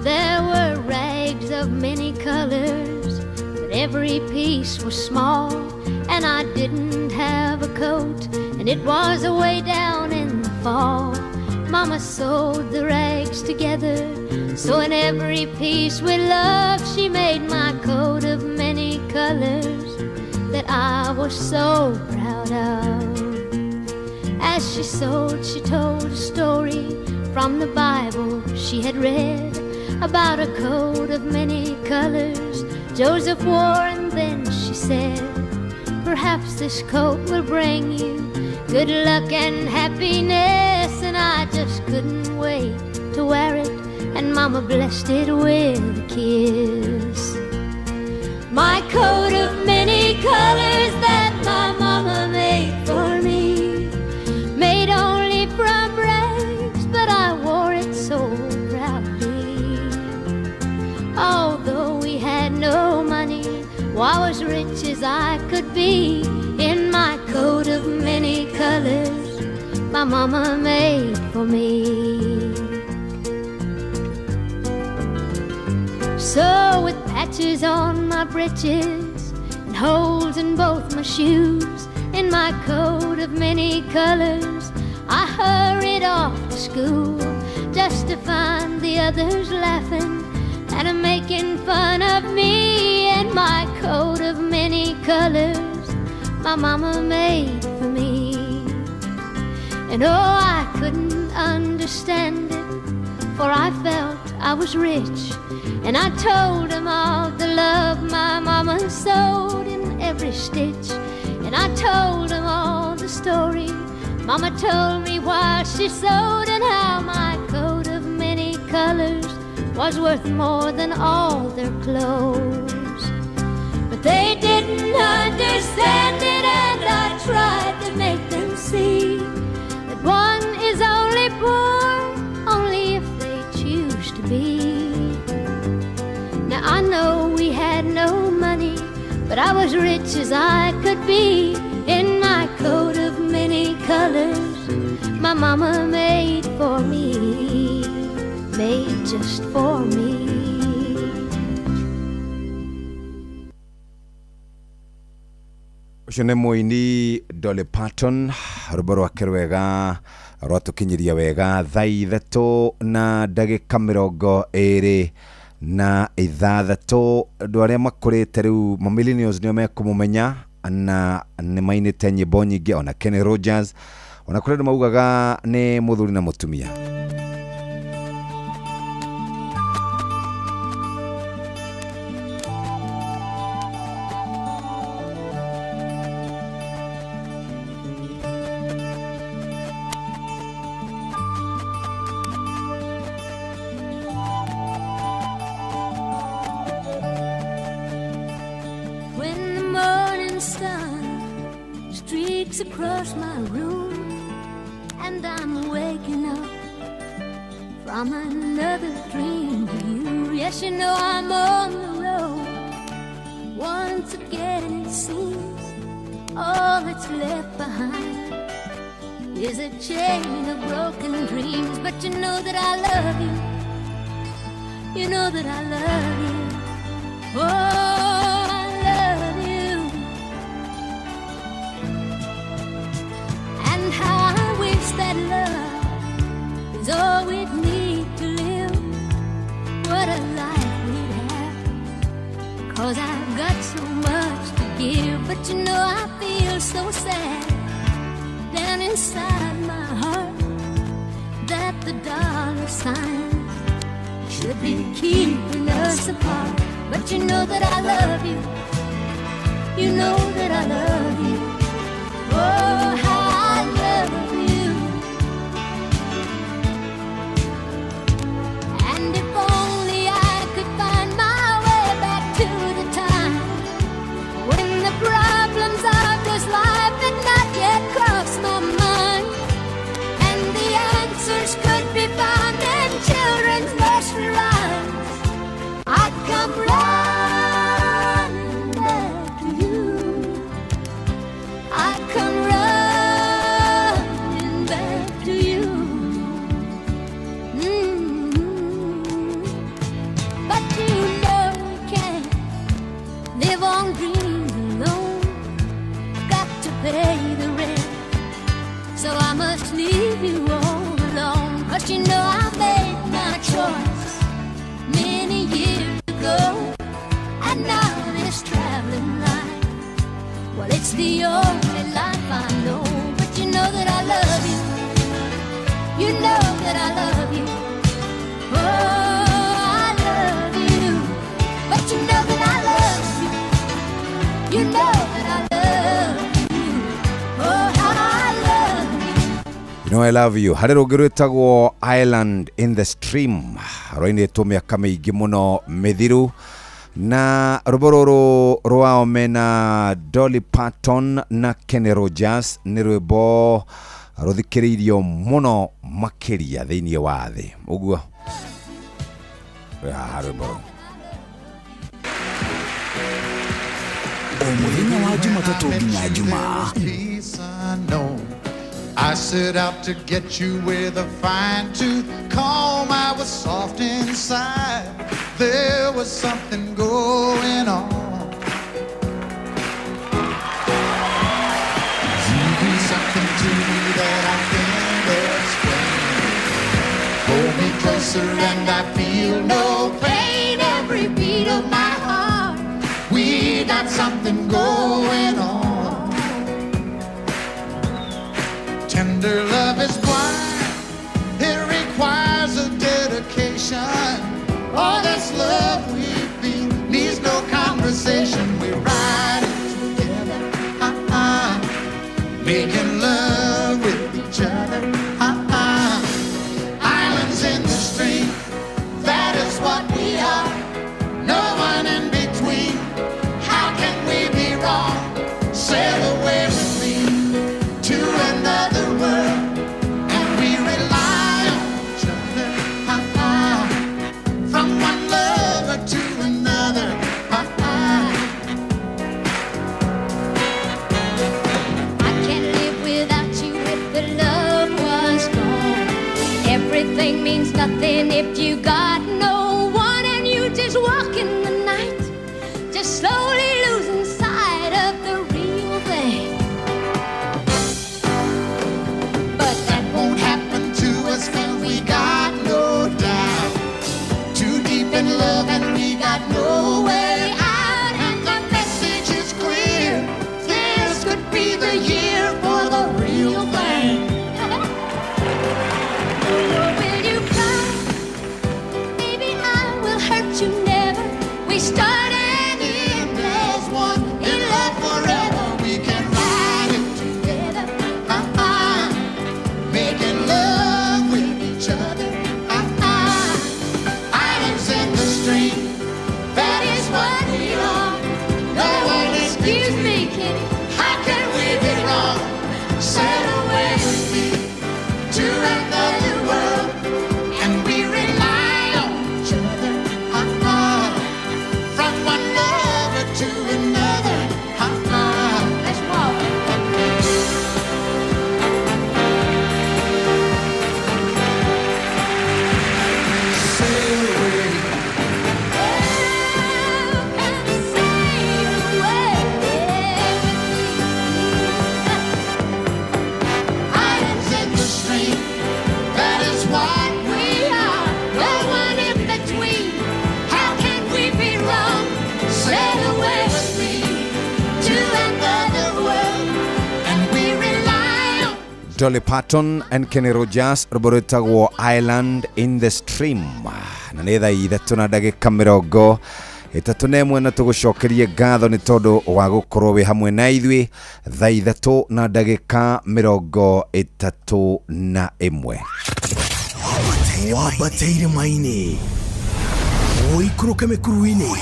S22: There were rags of many colors, but every piece was small, and I didn't have a coat, and it was away down in the fall. Mama sewed the rags together, so in every piece with love she made my coat of many colors that I was so proud of. As she sewed, she told a story from the Bible she had read about a coat of many colors Joseph wore, and then she said, perhaps this coat will bring you good luck and happiness. And I just couldn't wait to wear it, and Mama blessed it with a kiss. My coat of many colors that my mama made for me, made only from rags, but I wore it so proudly. Although we had no money, well, I was rich as I could be in my coat of many colors my mama made for me. So with patches on my breeches and holes in both my shoes, in my coat of many colors, I hurried off to school just to find the others laughing and making fun of me and my coat of many colors my mama made for me. And oh, I couldn't understand it, for I felt I was rich. And I told 'em all the love my mama sewed in every stitch. And I told 'em all the story mama told me while she sewed, and how my coat of many colors was worth more than all their clothes. But they didn't understand it, and I tried to make them see that one is only poor only if they choose to be. Now I know we had no money, but I was rich as I could be in my coat of many colors my mama made for me, made just for me.
S3: Ũcio nĩ mũini Dolly Parton, rwĩmbo rwake rwega rwatũkinyĩria wega thaa 3 na ndagĩka 26. Andũ arĩa makũrĩte rĩu ma millennials nĩo mekũmũmenya na nĩ mainĩte nyĩmbo nyingĩ, ona Kenny Rogers, ona kũrĩ andũ maugaga nĩ mũthuri na mũtumia.
S22: When the morning sun streaks across my room and I'm waking up from another dream of you. Yes, you know I'm on the road once again. It seems all that's left behind is a chain of broken dreams. But you know that I love you. You know that I love you. Oh, I love you. And how I wish that love is all we'd need to live. What a life we'd have, 'cause I've got so much to give. But you know I feel so sad down inside my heart that the dollar signs should be keeping us apart. But you know that I love you. You know that I love you. Oh, how I love you. And if only I could find my way back to the time when the problems of this life had not yet crossed my mind, and the answers could be found in children's nursery rhymes, I'd come running back to you. I'd come running back to you. But you know we can't live on dreams alone. Got to pay the rent, so I must leave you all alone. 'Cause you know I made my choice many years ago, and now this traveling life, well, it's the only life I know. But you know that I love you. You know that I love you. Oh, I love you. But you know that I love you. You know that I love you. Oh, how I love you.
S3: You know I love you. Harĩ rũngĩ rwĩtagwo Island in the Stream, rwainĩtwo mĩaka mĩingĩ mũno mĩthiru, na rwĩmbo rũrũ rwao mena Dolly Parton na Kenny Rogers nĩ rwĩmbo rũthikĩrĩirio mũno makĩria thĩinĩ wa thĩ. Ũguo rwĩ haha rwĩmbo rũu.
S27: O mũthenya wa Jumatatũ nginya Jumaa.
S7: Peace unknown. I set out to get you with a fine tooth comb. I was soft inside. There was something going on. You do something to me that I can't explain. Hold me closer and I feel no pain.
S22: Every beat of my heart,
S7: we got something going on. Tender love is blind. It requires a dedication. Making love with each other. Ah-ah. Islands in the stream, that is what we are. No one in between. How can we be wrong? Sail away with me to another world, and we rely on each other. Ah-ah. From one lover to another. Ah-ah.
S22: I can't live without you if the love was gone. Everything means nothing if you got no one, and you just walk in the night, just slowly losing sight of the real thing.
S7: But that won't happen to us, 'cause we got no doubt. Too deep in love and we got no way out. And the message is clear. This could be the year for the real thing.
S22: Will you cry? Baby, I will hurt you never. We start and end as one.
S7: In love forever, we can ride it
S22: together.
S7: Uh-uh. Making love with each other. Uh-uh. Islands in the stream, that is what we are. No one is
S22: Excuse me, Kenny.
S7: How can we be wrong? Sail away with me to another world, and we rely on each other. Uh-uh. From one lover to another. Uh-uh.
S22: Let's walk.
S7: Sail away. Islands in the stream, that is what
S22: We are no one in between. How can we be wrong?
S7: Sail away with me to another world, and we rely on
S3: Dolly Parton and Kenny Rogers rwĩmbo rwĩtagwo Island in the Stream, na nĩ 3:31, na tũgũcokerie ngatho nĩ tondũ wa gũkorwo wĩ hamwe na ithuĩ 3:31.
S4: Wambate irĩma-inĩ, ũikũrũke mĩkuru-inĩ,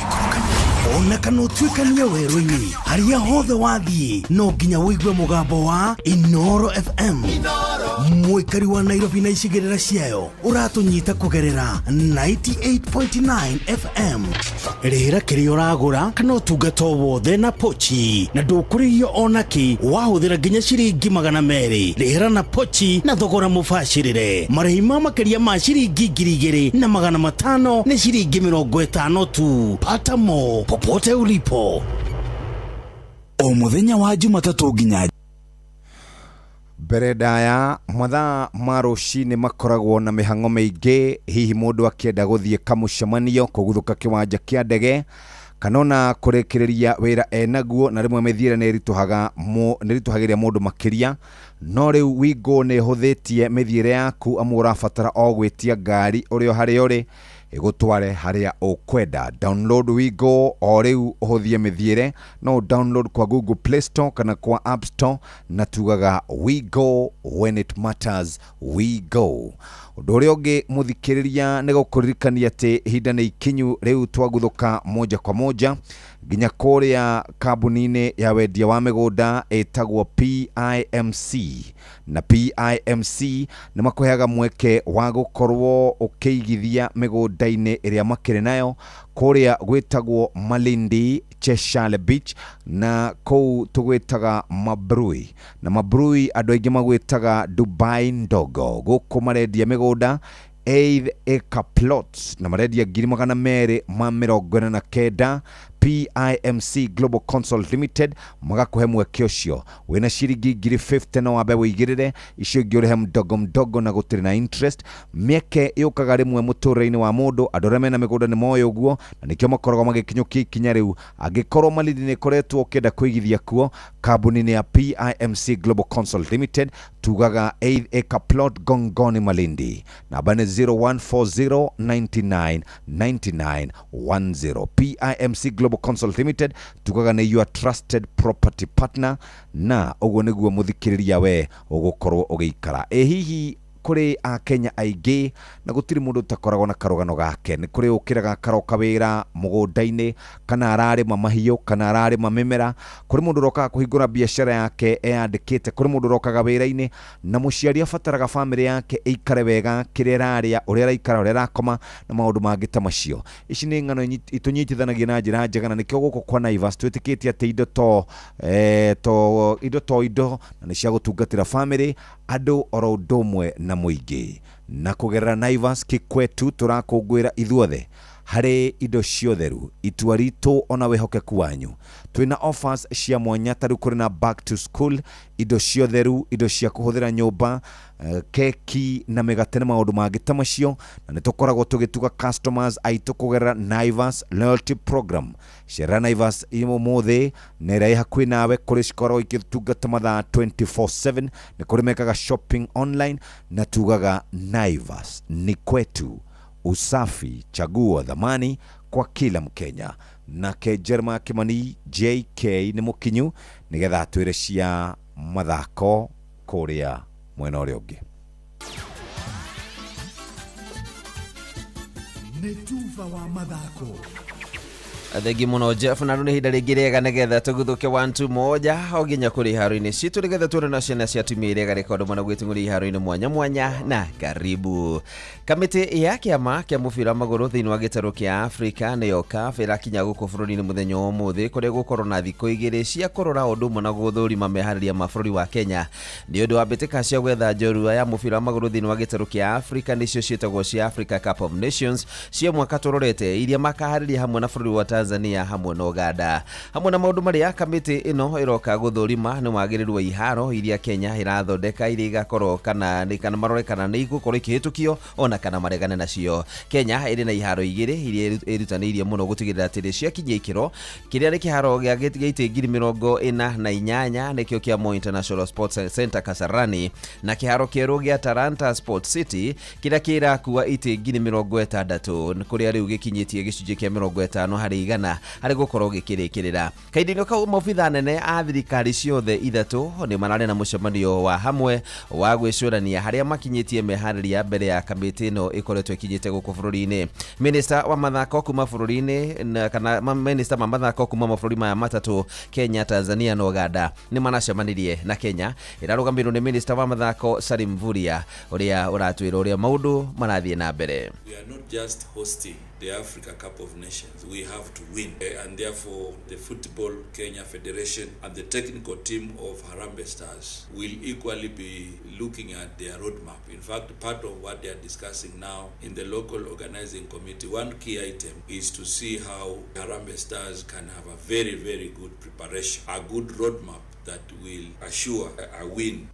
S4: ona kana ũtuĩkanie werũ-inĩ, harĩa hothe wathiĩ no nginya ũigue mũgambo wa Inoro FM. Mũikari wa Nairobi na icigĩrĩra ciayo, ũratũnyita kũgerera 98.9 FM. Rĩhĩra kĩrĩa ũragũra kana ũtungata o wothe na pochi, na ndũkũrĩhio onakĩ wahũthĩra nginya ciringi 200. Rĩhĩra na pochi na thogora mũbacĩrĩre. Marĩhi ma makĩria ma ciringi 2,500 nĩ ciringi 50 tu. Pata mo popote ulipo.
S2: O mũthenya wa Jumatatũ nginya
S3: Mbere ndaya, mathaa ma rũcinĩ makoragwo na mĩhang'o mĩingĩ, hihi mũndũ akĩenda gũthiĩ kamũcemanio, kũguthũka kĩwanja kĩa ndege, kana ona kũrĩkĩrĩria wĩra enaguo, na rĩmwe mĩthiĩre nĩ ĩritũhagĩria mũndũ makĩria. No rĩu Wingo nĩ ĩhũthĩtie mĩthiĩre yaku, amu ũrabatara o gwĩtia ngari ũrĩ o harĩa ũrĩ ĩgũtware harĩa ũkwenda. Download Wingo o rĩu ũhũthie mĩthiĩre. No download kwa Google Play Store kana kwa App Store, na tugaga we go when it matters, we go. Ũndũ ũrĩa ũngĩ, mũthikĩrĩria, nĩ gũkũririkania atĩ ihinda nĩ ikinyu rĩu twaguthũka moja kwa moja nginya kũrĩa kambuni-inĩ ya wendia wa mĩgũnda ĩtagwo PIMC, na PIMC nĩ makũheaga mweke wa gũkorwo ũkĩigithia mĩgũnda-inĩ ĩrĩa makĩrĩ nayo kũrĩa gwĩtagwo Malindi Cheshale Beach, na kũu tũgwĩtaga Mabrui, na Mabrui andũ aingĩ magwĩtaga Dubai ndogo. Gũkũ marendia mĩgũnda 8 acre plots na marendia 249,000. PIMC Global Consult Limited magakũhe mweke ũcio. Wĩna ciringi 50,000 no wambe wĩigĩrĩre, icio ingĩ ũrĩhe mdogo mdogo na gũtirĩ na interest. Mĩeke yũkaga rĩmwe mũtũrĩre-inĩ wa mũndũ. Andũ arĩa mena mĩgũnda nĩ moĩ ũguo, na nĩkĩo makoragwo magĩkinyũkia ikinya rĩu. Angĩkorwo Malindi nĩ ĩkoretwo ũkĩenda kũigithia kuo, kambuni-inĩ ya PIMC Global Consult Limited tugaga 8 acre plot Gongoni Malindi, namba nĩ 0140 99 99 10. PIMC Global Global Consult Limited tugaga nĩ your trusted property partner, na ũguo nĩguo mũthikĩrĩria we ũgũkorwo ũgĩikara. Ĩ hihi kũrĩ akenya aingĩ na gũtirĩ mũndũ ũtakoragwo na karũgano gake. Nĩ kũrĩ ũkĩraga akaroka wĩra mũgũnda-inĩ, kana ararĩma mahiũ, kana ararĩma mĩmera. Kũrĩ mũndũ ũrokaga kũhingũra biacara yake eyandĩkĩte, kũrĩ mũndũ ũrokaga wĩra-inĩ, na mũciari abataraga bamĩrĩ yake ĩikare wega, kĩrĩa ĩrarĩa, ũrĩa ĩraikara, ũrĩa ĩrakoma na maũndũ mangĩ ta macio. Ici nĩ ng'ano itũnyitithanagia na njĩra njega, na nĩkĩo gũkũ kwa Naivas twĩtĩkĩtie atĩ indo to indo to indo na nĩ cia gũtungatĩra bamĩrĩ, andũ oro ũndũ ũmwe na mũingĩ. Na kũgerera Naivas Kikwetu tũrakũngũĩra ithuothe harĩ indo ciotheru, itua ritũ ona wĩhokeku wanyu. Twĩna offers cia mwanya, ta rĩu kũrĩ na back to school, indo ciotheru, indo cia kũhũthĩra nyũmba, keki na mĩgate na maũndũ mangĩ ta macio. Na nĩ tũkoragwo tũgĩtuga customers aitũ kũgerera Naivas loyalty program. Cerera Naivas ũmũthĩ na ĩrĩa ĩ hakuhĩ nawe, kũrĩ cikoragwo igĩtungata mathaa 24/7, nĩ kũrĩ mekaga shopping online, na tugaga Naivas ni kwetu, usafi chaguo dhamani kwa kila Mkenya. Nake Jeremiah Kimani JK nĩ mũkinyu nĩgetha atwĩre cia mathako kũrĩa mwena ũrĩa ũngĩ.
S2: Nĩ tuba wa mathako.
S11: Thengi muno Jeff, na rĩu nĩ ihinda rĩngĩ rĩega nĩgetha tũguthũke 1 2 1 o nginya kũrĩ iharo-inĩ citũ nĩgetha tuone na ciana cia atumia iria garĩka ũndũ mũna gwĩtung'ũria iharo-inĩ mwanya mwanya. Na karibu. Kamĩtĩ ya kĩama kĩa mũbira wa magũrũ thĩinĩ wa gĩtarũ kĩa Afrika, nĩyo CAF, ĩrakinya gũkũ bũrũri-inĩ mũthenya wa ũmũthĩ, kũrĩa gũkorwo na thikũ 2 cia kũrora ũndũ ũmwe na gũthũrima meharĩria ma bũrũri wa Kenya nĩ ũndũ wa mbĩtĩka cia gwetha njorua ya mũbira wa magũrũ thĩinĩ wa gĩtarũ kĩa Afrika, nĩcio ciĩtagwo cia Africa Cup of Nations cia mwaka tũrorete, iria makaharĩria hamwe na bũrũri wa Tanzania hamwe na Uganda. Hamwe na maũndũ marĩa kamĩtĩ ĩno ĩroka gũthũrima nĩ wagĩrĩru wa iharo iria Kenya ĩrathondeka, iria igakorwo kana nĩ kana marore kana nĩ igũkorwo ikĩhĩtũkio ona kana maregane nacio. Kenya ĩrĩ na iharo 2 iria ĩrutanĩirie mũno gũtigĩrĩra atĩ nĩ ciakinyia ikĩro kĩrĩa nĩ kĩharo gĩa itĩ 48,000, nĩkĩo kĩa Moi International Sports Center Kasarani, na kĩharo kĩerũ gĩa Talanta Sports City kĩrĩa kĩrakua itĩ 60,000, kũrĩa rĩu gĩkinyĩtie gĩcunjĩ kĩa 50% harĩ gũkorwo gĩkĩrĩkĩrĩra. Kahinda-inĩ kau, maobitha nene a thirikari ciothe ithatũ nĩ mararĩ na mũcemanio wa hamwe wa gwĩcũrania harĩa makinyĩtie meharĩria mbere ya kamĩtĩ ĩno ĩkoretwo ĩkinyĩte gũkũ bũrũri-inĩ. Minista wa mathako kuma bũrũri-inĩ kana minista ma mathako kuma mabũrũri maya matatũ, Kenya, Tanzania na Uganda, nĩ maracemanirie, na Kenya ĩrarũgamĩrĩrwo nĩ minista wa mathako Salim Mvurya, ũrĩa ũratwĩra ũrĩa maũndũ marathiĩ na mbere.
S12: We are not just hosting the Africa Cup of Nations, we have to win. And therefore, the Football Kenya Federation and the technical team of Harambee Stars will equally be looking at their roadmap. In fact, part of what they are discussing now in the local organizing committee, one key item is to see how Harambee Stars can have a very, very good preparation, a good roadmap that will assure a win.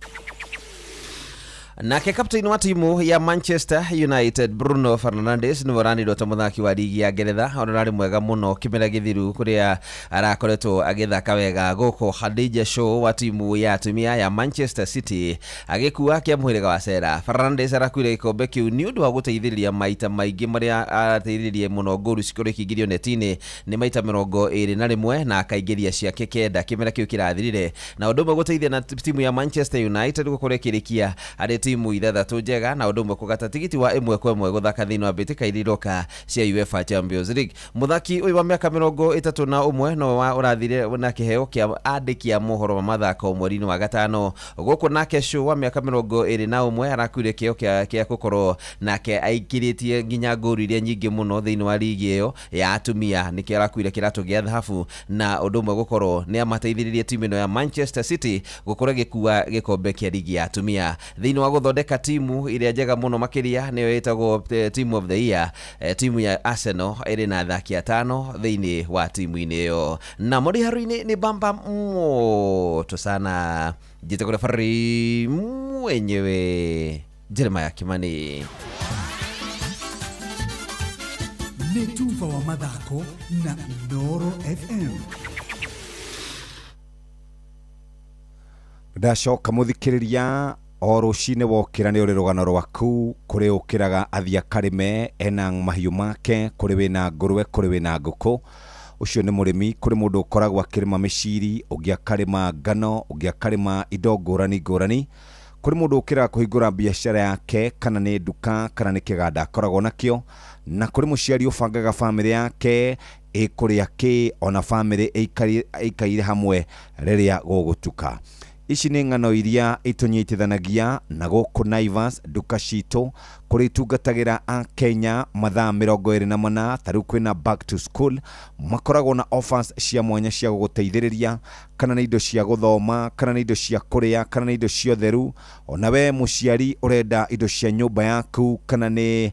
S11: Nake kapteni wa timu ya Manchester United Bruno Fernandes nĩwe ũranirwo ta mũthaki wa ligi ya Ngeretha ona ũrarĩ mwega mũno kĩmera gĩthiru, kũrĩa arakoretwo agĩthaka wega. Gũkũ Khadija Shaw wa timu ya atumia ya Manchester City agĩkua kĩa mũhĩrĩga wa Sera. Fernandes arakuire gĩkombe kĩu nĩ ũndũ wa gũteithĩrĩria maita maingĩ marĩa arateithĩrĩrie mũno ngolu cikorwo ikĩingĩrio neti-inĩ, nĩ maita 21, na akaingĩria ciake 9 kĩmera kĩu kĩrathirire, na ũndũ ũmwe gũteithia na timu ya Manchester United gũkorwo ĩkĩrĩkia harĩ timu ithathatũ njega, na ũndũ ũmwe kũgata tigiti wa 1-1 gũthaka thĩinĩ wa mbĩtĩka iria iroka cia UEFA Champions League. Mũthaki ũyũ wa mĩaka 31 nowe wa ũrathire na kĩheo kĩa andĩki a mohoro ma mathako mweri-inĩ wa gatano gũkũ. Nake Shaw wa mĩaka 21 arakuire kĩheo kĩa gũkorwo nake aikirĩtie nginya ngolu iria nyingĩ mũno thĩinĩ wa ligi ĩyo ya atumia, nĩkĩo arakuire kĩratũ gĩa thahabu, na ũndũ ũmwe gũkorwo nĩ amateithĩrĩrie timu ĩno ya Manchester City gũkorwo ĩgĩkua gĩkombe kĩa ligi ya atumia. Thĩinĩ wa gũthondeka timu ĩrĩa njega mũno makĩria, nĩyo ĩtagwo Team of the Year, timu ya Arsenal ĩrĩ na athaki atano thĩinĩ wa timu-inĩ ĩyo. Na mũrĩ nĩ bamba moto sana, njĩtagwo referee mwenyewe Jeremiah Kimani.
S2: Nĩ tuba wa mathako na Inooro FM.
S3: Ndacoka mũthikĩrĩria, o rũcinĩ wokĩra nĩ ũrĩ rũgano rwaku. Kũrĩ ũkĩraga athiĩ akarĩme ena mahiũ make, kũrĩ wĩna ngũrwe, kũrĩ wĩna ngũkũ. Ũcio nĩ mũrĩmi. Kũrĩ mũndũ ũkoragwo akĩrĩma mĩciri, ũngĩ akarĩma ngano, ũngĩ akarĩma indo ngũrani ngũrani. Kũrĩ mũndũ ũkĩraga kũhingũra biacara yake, kana nĩ nduka kana nĩ kĩganda akoragwo nakĩo. Na kũrĩ mũciari ũbangaga bamĩrĩ yake ĩkũrĩa kĩ, ona bamĩrĩ ĩikaire hamwe rĩrĩa gũgũtuka. Ici nĩ ng'ano iria itũnyitithanagia na gũkũ Naivas nduka citũ kũrĩa itungatagĩra a Kenya mathaa 24. Ta rĩu kwĩna back to school, makoragwo na offers cia mwanya cia gũgũteithĩrĩria, kana nĩ indo cia gũthoma, kana nĩ indo cia kũrĩa, kana nĩ indo cia ũtheru. Ona we mũciari ũrenda indo cia nyũmba yaku, kana nĩ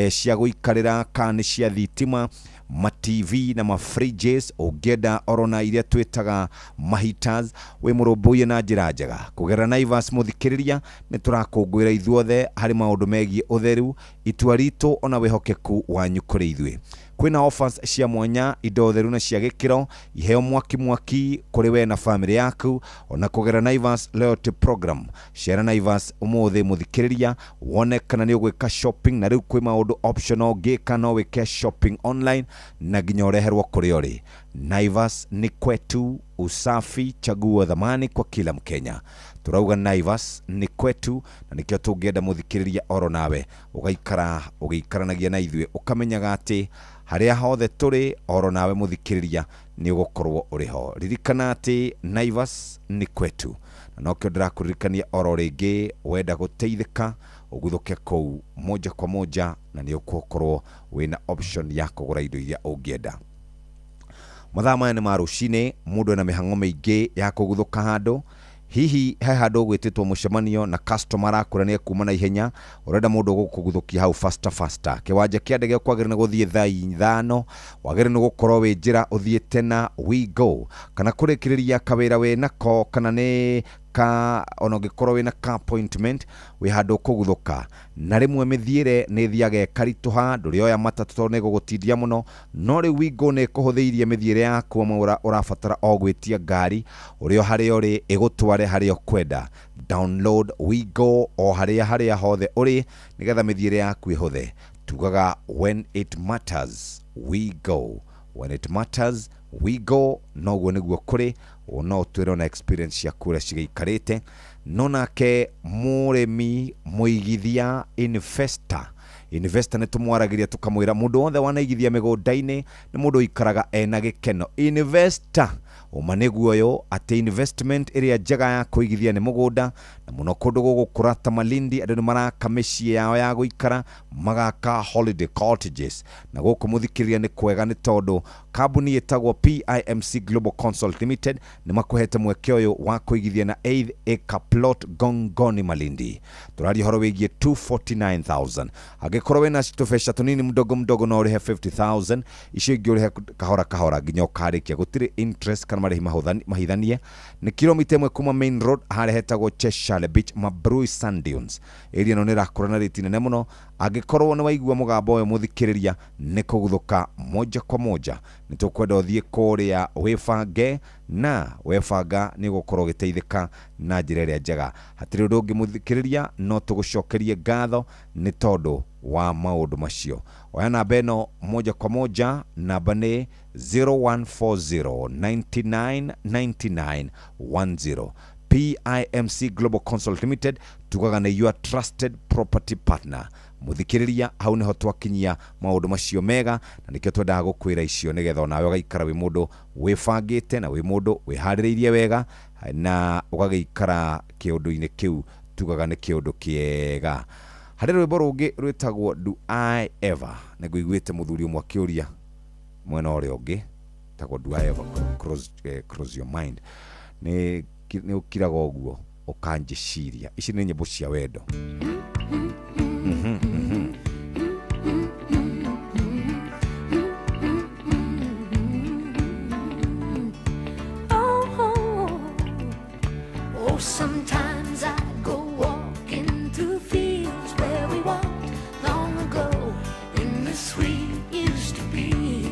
S3: cia gũikarĩra, kana nĩ cia thitima, ma TV na ma fridges, ũngĩenda orona iria twĩtaga ma heaters, wĩ mũrũmbũiye na njĩra njega kũgerera Naivas. Mũthikĩrĩria, nĩ tũrakũngũĩra ithuothe harĩ maũndũ megiĩ ũtheru, itua ritũ ona wĩhokeku wanyu kũrĩ ithuĩ. Kwĩna offers cia mwanya, indo theru na cia gĩkĩro, iheo mwaki mwaki kũrĩ we na bamĩrĩ yaku, ona kũgerera Naivas loyalty program. Cera Naivas ũmũthĩ mũthikĩrĩria, wone kana nĩ ũgwĩka shopping. Na rĩu kwĩ maũndũ optional ũngĩka, no wĩke shopping online na nginya ũreherwo kũrĩa ũrĩ. Naivas ni kwetu, usafi chaguo dhamani kwa kila Mkenya. Turauga Naivas ni kwetu, na nikĩo tũngĩenda mũthikĩrĩria oro nawe ũgaikara ũgĩikaranagia na ithuĩ, ũkamenyaga atĩ harĩa hothe tũrĩ oro nawe mũthikĩrĩria nĩ ũgũkorwo ũrĩ ho. Ririkana atĩ Naivas ni kwetu, na nokĩo ndĩrakũririkania oro rĩngĩ, wenda gũteithĩka ũguthũke kũu moja kwa moja, na nĩ ũgũkorwo wĩna option ya kũgũra indo iria ũngĩenda. Mathaa maya nĩ ma rũcinĩ, mũndũ ena mĩhang'o mĩingĩ ya kũguthũka handũ. Hihi he handũ ũgwĩtĩtwo mũcemanio na customer arakũra nĩ ekuma na ihenya, ũrenda mũndũ ũgũkũguthũkia hau faster faster. Kĩwanja kĩa ndege kwagĩrĩire nĩ gũthiĩ thaa 5, wagĩrĩire nĩ gũkorwo wĩ njĩra ũthiĩte na we go, kana kũrĩkĩrĩria kawĩra wĩ nako, kana nĩ ka ona ũngĩkorwo wĩna ka appointment wĩ handũ ũkũguthũka. Na rĩmwe mĩthiĩre nĩ ĩthiaga ĩkaritũha, ndũrĩoya matatũ tondũ nĩ ĩgũgũtindia mũno. No rĩu Wingo nĩ ĩkũhũthĩirie mĩthiĩre yaku, amwe ũrabatara o gwĩtia ngari ũrĩ o harĩa ũrĩ ĩgũtware harĩa ũkwenda. Download Wingo o harĩa harĩa hothe ũrĩ nĩgetha mĩthiĩre yaku ĩhũthe. Tugaga when it matters we go, when it matters we go. Noguo nĩguo kũrĩ, no ũtwĩre ona experience ciaku ũrĩa cigĩikarĩte. No nake mũrĩmi mũigithia investor nĩ tũmwaragĩria tũkamwĩra mũndũ wothe wanaigithia mĩgũnda-inĩ nĩ mũndũ ũikaraga ena gĩkeno. Investor ũma nĩguo ũyũ atĩ investment ĩrĩa njega ya kũigithia nĩ mũgũnda, na mũno kũndũ gũgũkũra ta Malindi, andũ nĩ maraka mĩciĩ yao ya gũikara, magaka holiday cottages. Na gũkũ mũthikĩrĩria nĩ kwega nĩ tondũ kambuni ĩtagwo PIMC Global Consult Limited nĩ makũhete mweke ũyũ wa kũigithia na 8 acre plot Gongoni Malindi. Tũraria ũhoro wĩgiĩ 249,000. Angĩkorwo wĩna tũbeca tũnini mdogo mdogo no ũrĩhe 50,000, icio ingĩ ũrĩhe kahora kahora nginya ũkarĩkia. Gũtirĩ interest kana marĩhi mahithanie. Nĩ kilomita 1 kuma main road harĩa hetagwo Cheshire Beach, Mabrui Sand Dunes. Area ĩno nĩ ĩrakũra na rĩti nene mũno. Angĩkorwo nĩ waigua mũgambo ũyũ mũthikĩrĩria, nĩ kũguthũka moja kwa moja. Nĩ tũkwenda ũthiĩ kũrĩa wĩbange, na webanga nĩ ũgũkorwo ũgĩteithĩka na njĩra ĩrĩa njega. Hatirĩ ũndũ ũngĩ mũthikĩrĩria, no tũgũcokerie ngatho nĩ tondũ wa maũndũ macio. Oya namba ĩno moja kwa moja, namba nĩ 0140 99 99 10. PIMC Global Consult Limited tugaga nĩ your trusted property partner. Mũthikĩrĩria, hau nĩho twakinyia maũndũ macio mega, na nĩkĩo twendaga gũkwĩra icio nĩgetha onawe ũgaikara wĩ mũndũ wĩbangĩte na wĩ mũndũ wĩharĩrĩirie wega, na ũgagĩikara kĩũndũ-inĩ kĩu tugaga nĩ kĩũndũ kĩega. Harĩ rwĩmbo rũngĩ rwĩtagwo Do I Ever, nĩngũiguĩte mũthuri ũmwe akĩũria mwena ũrĩa ũngĩ, tagwo Do I Ever cross your mind. Nĩ ũkiraga ũguo ũkanjĩciria. Ici nĩ nyĩmbo cia wendo.
S22: Oh, sometimes I go walking through fields where we walked long ago in the sweet used to be,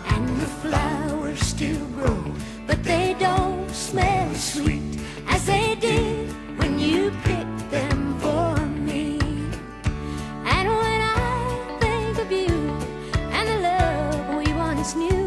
S22: and the flowers still grow, but they don't smell as sweet as they did when you picked them for me. And when I think of you and the love we once knew,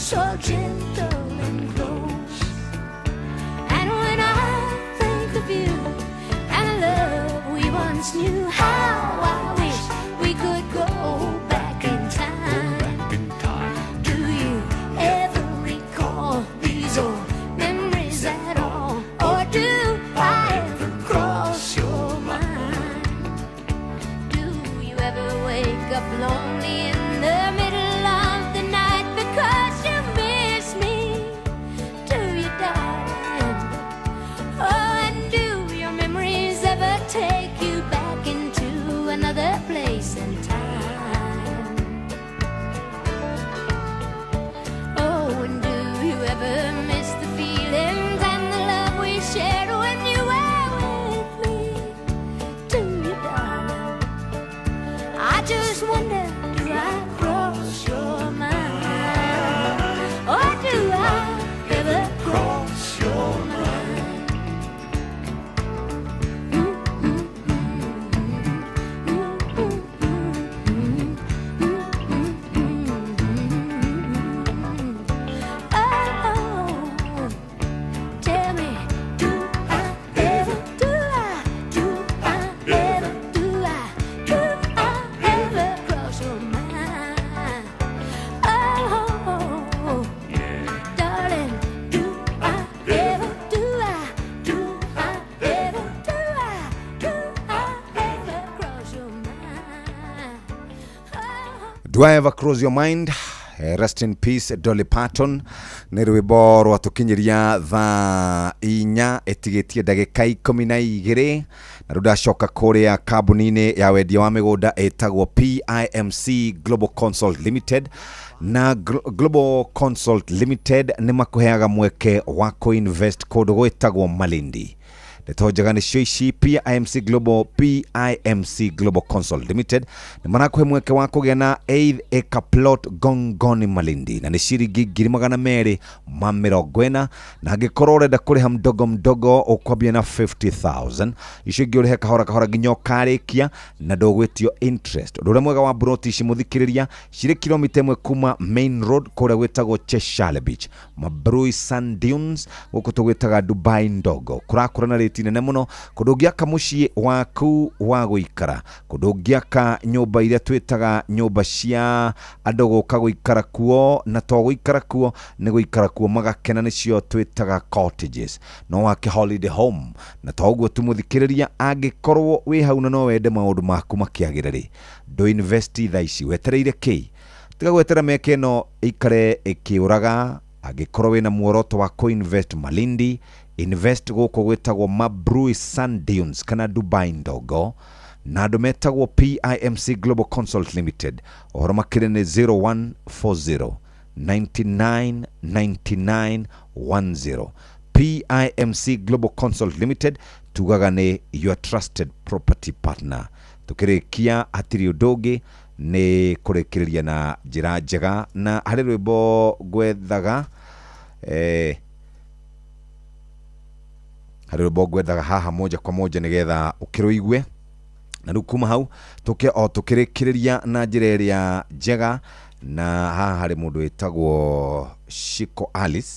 S22: so gentle and close. And when I think of you and the love we once knew, how I wish we could go back in time. Do you ever recall these old memories at all? Or do I ever cross your mind? Do you ever wake up lonely in the middle of the night because you miss me? Do you, darling? Oh, and do your memories ever take you back into another place and time? Oh, and do you ever miss the feelings and the love we shared when you were with me? Do you, darling? I just wonder, do I cross your mind? Or do I ever cross your mind? Oh, tell me, do I ever, do I, do I ever, do I ever cross your mind? Oh, darling, do I ever, do I, do I ever, do I ever cross your mind?
S3: Do I ever cross your mind? Rest in peace Dolly Parton. Nĩ rwĩmbo rwatũkinyĩria thaa 4 ĩtigĩtie ndagĩka 12, na rĩu ndacoka kũrĩa kambuni-inĩ ya wendia wa mĩgũnda ĩtagwo PIMC Global Consult Limited. Na Global Consult Limited nĩ makũheaga mweke wa kũinvest kũndũ gwĩtagwo Malindi. Ndeto njega nĩcio ici. PIMC Global, PIMC Global Consult Limited nĩ marakũhe mweke wa kũgĩa na 8 acre plot Gongoni Malindi, na nĩ ciringi 240,000, na angĩkorwo ũrenda kũrĩha mdogo mdogo ũkwambia na 50,000, icio ingĩ ũrĩhe kahora kahora nginya ũkarĩkia, na ndũgwĩtio interest. Ũndũ ũrĩa mwega wa broti ici mũthikĩrĩria, cirĩ kilomita 1 kuma main road kũrĩa gwĩtagwo Cheshale Beach, Mabrui Sand Dunes, gũkũ tũgwĩtaga Dubai ndogo. Kũrakũra na rĩti nene mũno, kũndũ ũngĩaka mũciĩ waku wa gũikara, kũndũ ũngĩaka nyũmba iria twĩtaga nyũmba cia andũ gũka gũikara kuo, na to gũikara kuo, nĩ gũikara kuo magakena, nĩcio twĩtaga cottages. No wake holiday home, na to ũguo tu mũthikĩrĩria, angĩkorwo wĩ hau na no wende maũndũ maku makĩagĩre rĩ, ndũ invest thaa ici, wetereire kĩ? Tiga gwetera mĩaka ĩno ĩikare ĩkĩũraga. Angĩkorwo wĩna muoroto wa kũinvest Malindi, invest gũkũ gwĩtagwo Mabrui Sand Dunes kana Dubai ndogo, na andũ metagwo PIMC Global Consult Limited. Ũhoro makĩria nĩ 0140 99 99 10. PIMC Global Consult Limited tugaga nĩ your trusted property partner. Tukĩrĩkia hatirĩ ũndũ ũngĩ, nĩ kũrĩkĩrĩria na njĩra njega, na harĩ rwĩmbo ngwethaga, harĩ rwĩmbo ngwethaga haha moja kwa moja nĩgetha ũkĩrũigue, na rĩu kuma hau tũke o tũkĩrĩkĩrĩria na njĩra ĩrĩa njega. Na haha harĩ mũndũ wĩtagwo Shiko Alice.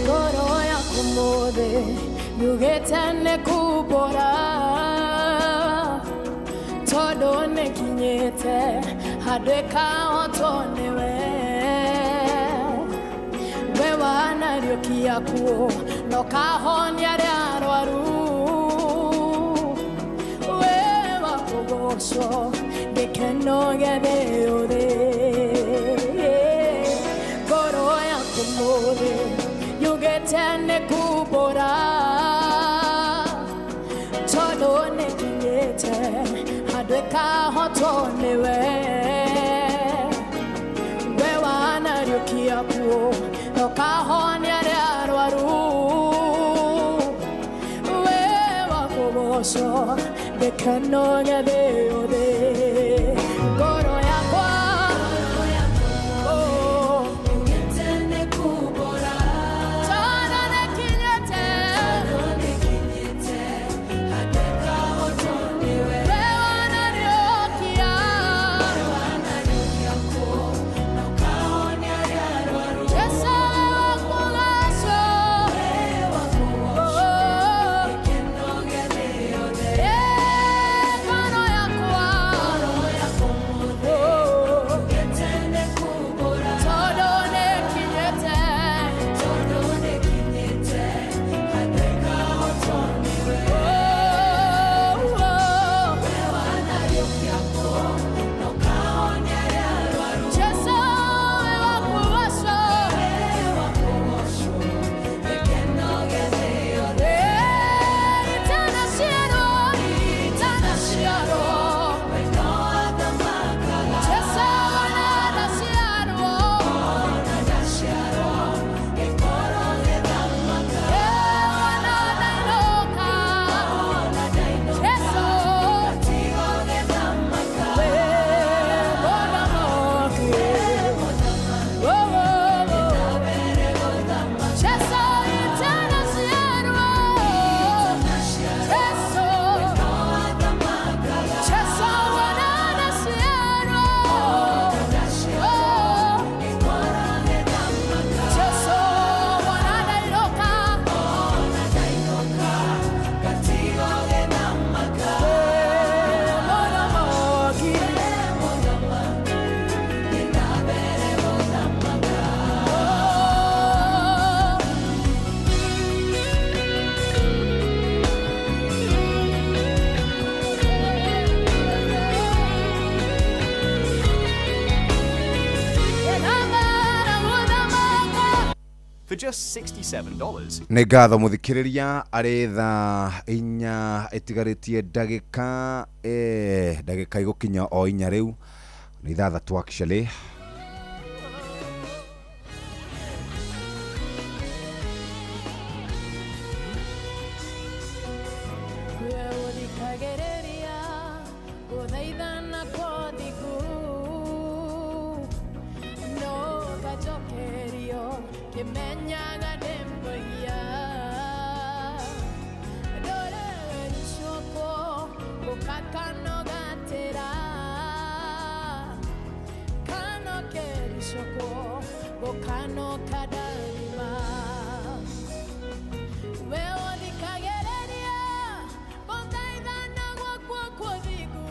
S13: Ngoro yaku mũthĩ yugĩte nĩ kumbũra, tondũ nĩkinyĩte handũ ĩkahotwo nĩwe. We wanariũkia kuo na ũkahonia arĩa arwaru, we wa kũgocwo gĩkeno gĩa thĩ yothe. Ngoro yaku mũthĩ yugĩte nĩ kumbũra, tondũ nĩkinyĩte handũ ĩkahotwo nĩwe. We wana wakũgocwo gĩkeno gĩa thĩ yothe ngoro yakwa oh, tondũ nĩkinyĩte we wanariũkia Jesu we wakũgocwo oh, ngoro yakwa oh, tondũ nĩkinyĩte oh, oh. Jesu we wakũgocwo
S14: For just $67,
S3: Nĩ ngatho mũthikĩrĩria arĩ thaa 4 ĩtigarĩtie ndagĩka ndagĩka igũkinya o 4 rĩu nĩ 6 actually.
S13: We ũthikagĩrĩria gũthaithana kwa ũthingu no ngacokerio ngĩmenyaga ndĩ mwĩhia ndũrĩricũkwo gũkakano gatĩra kano kericũkwo gũkano kadarima we ũthikagĩrĩria gũthaithana gwakwa kwa ũthingu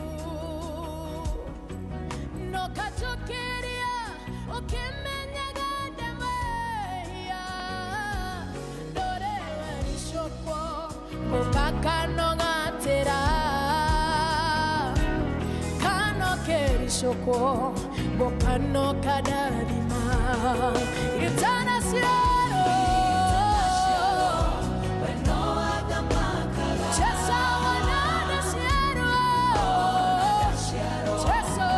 S13: no kacokeria ũkĩmenyaga ndĩ mwĩhia ndũrĩwericũkwo gũkakano gatĩra kano kericũkwo gũkano kadarima itanaciarwo Jesu wanadaciarwo Jesu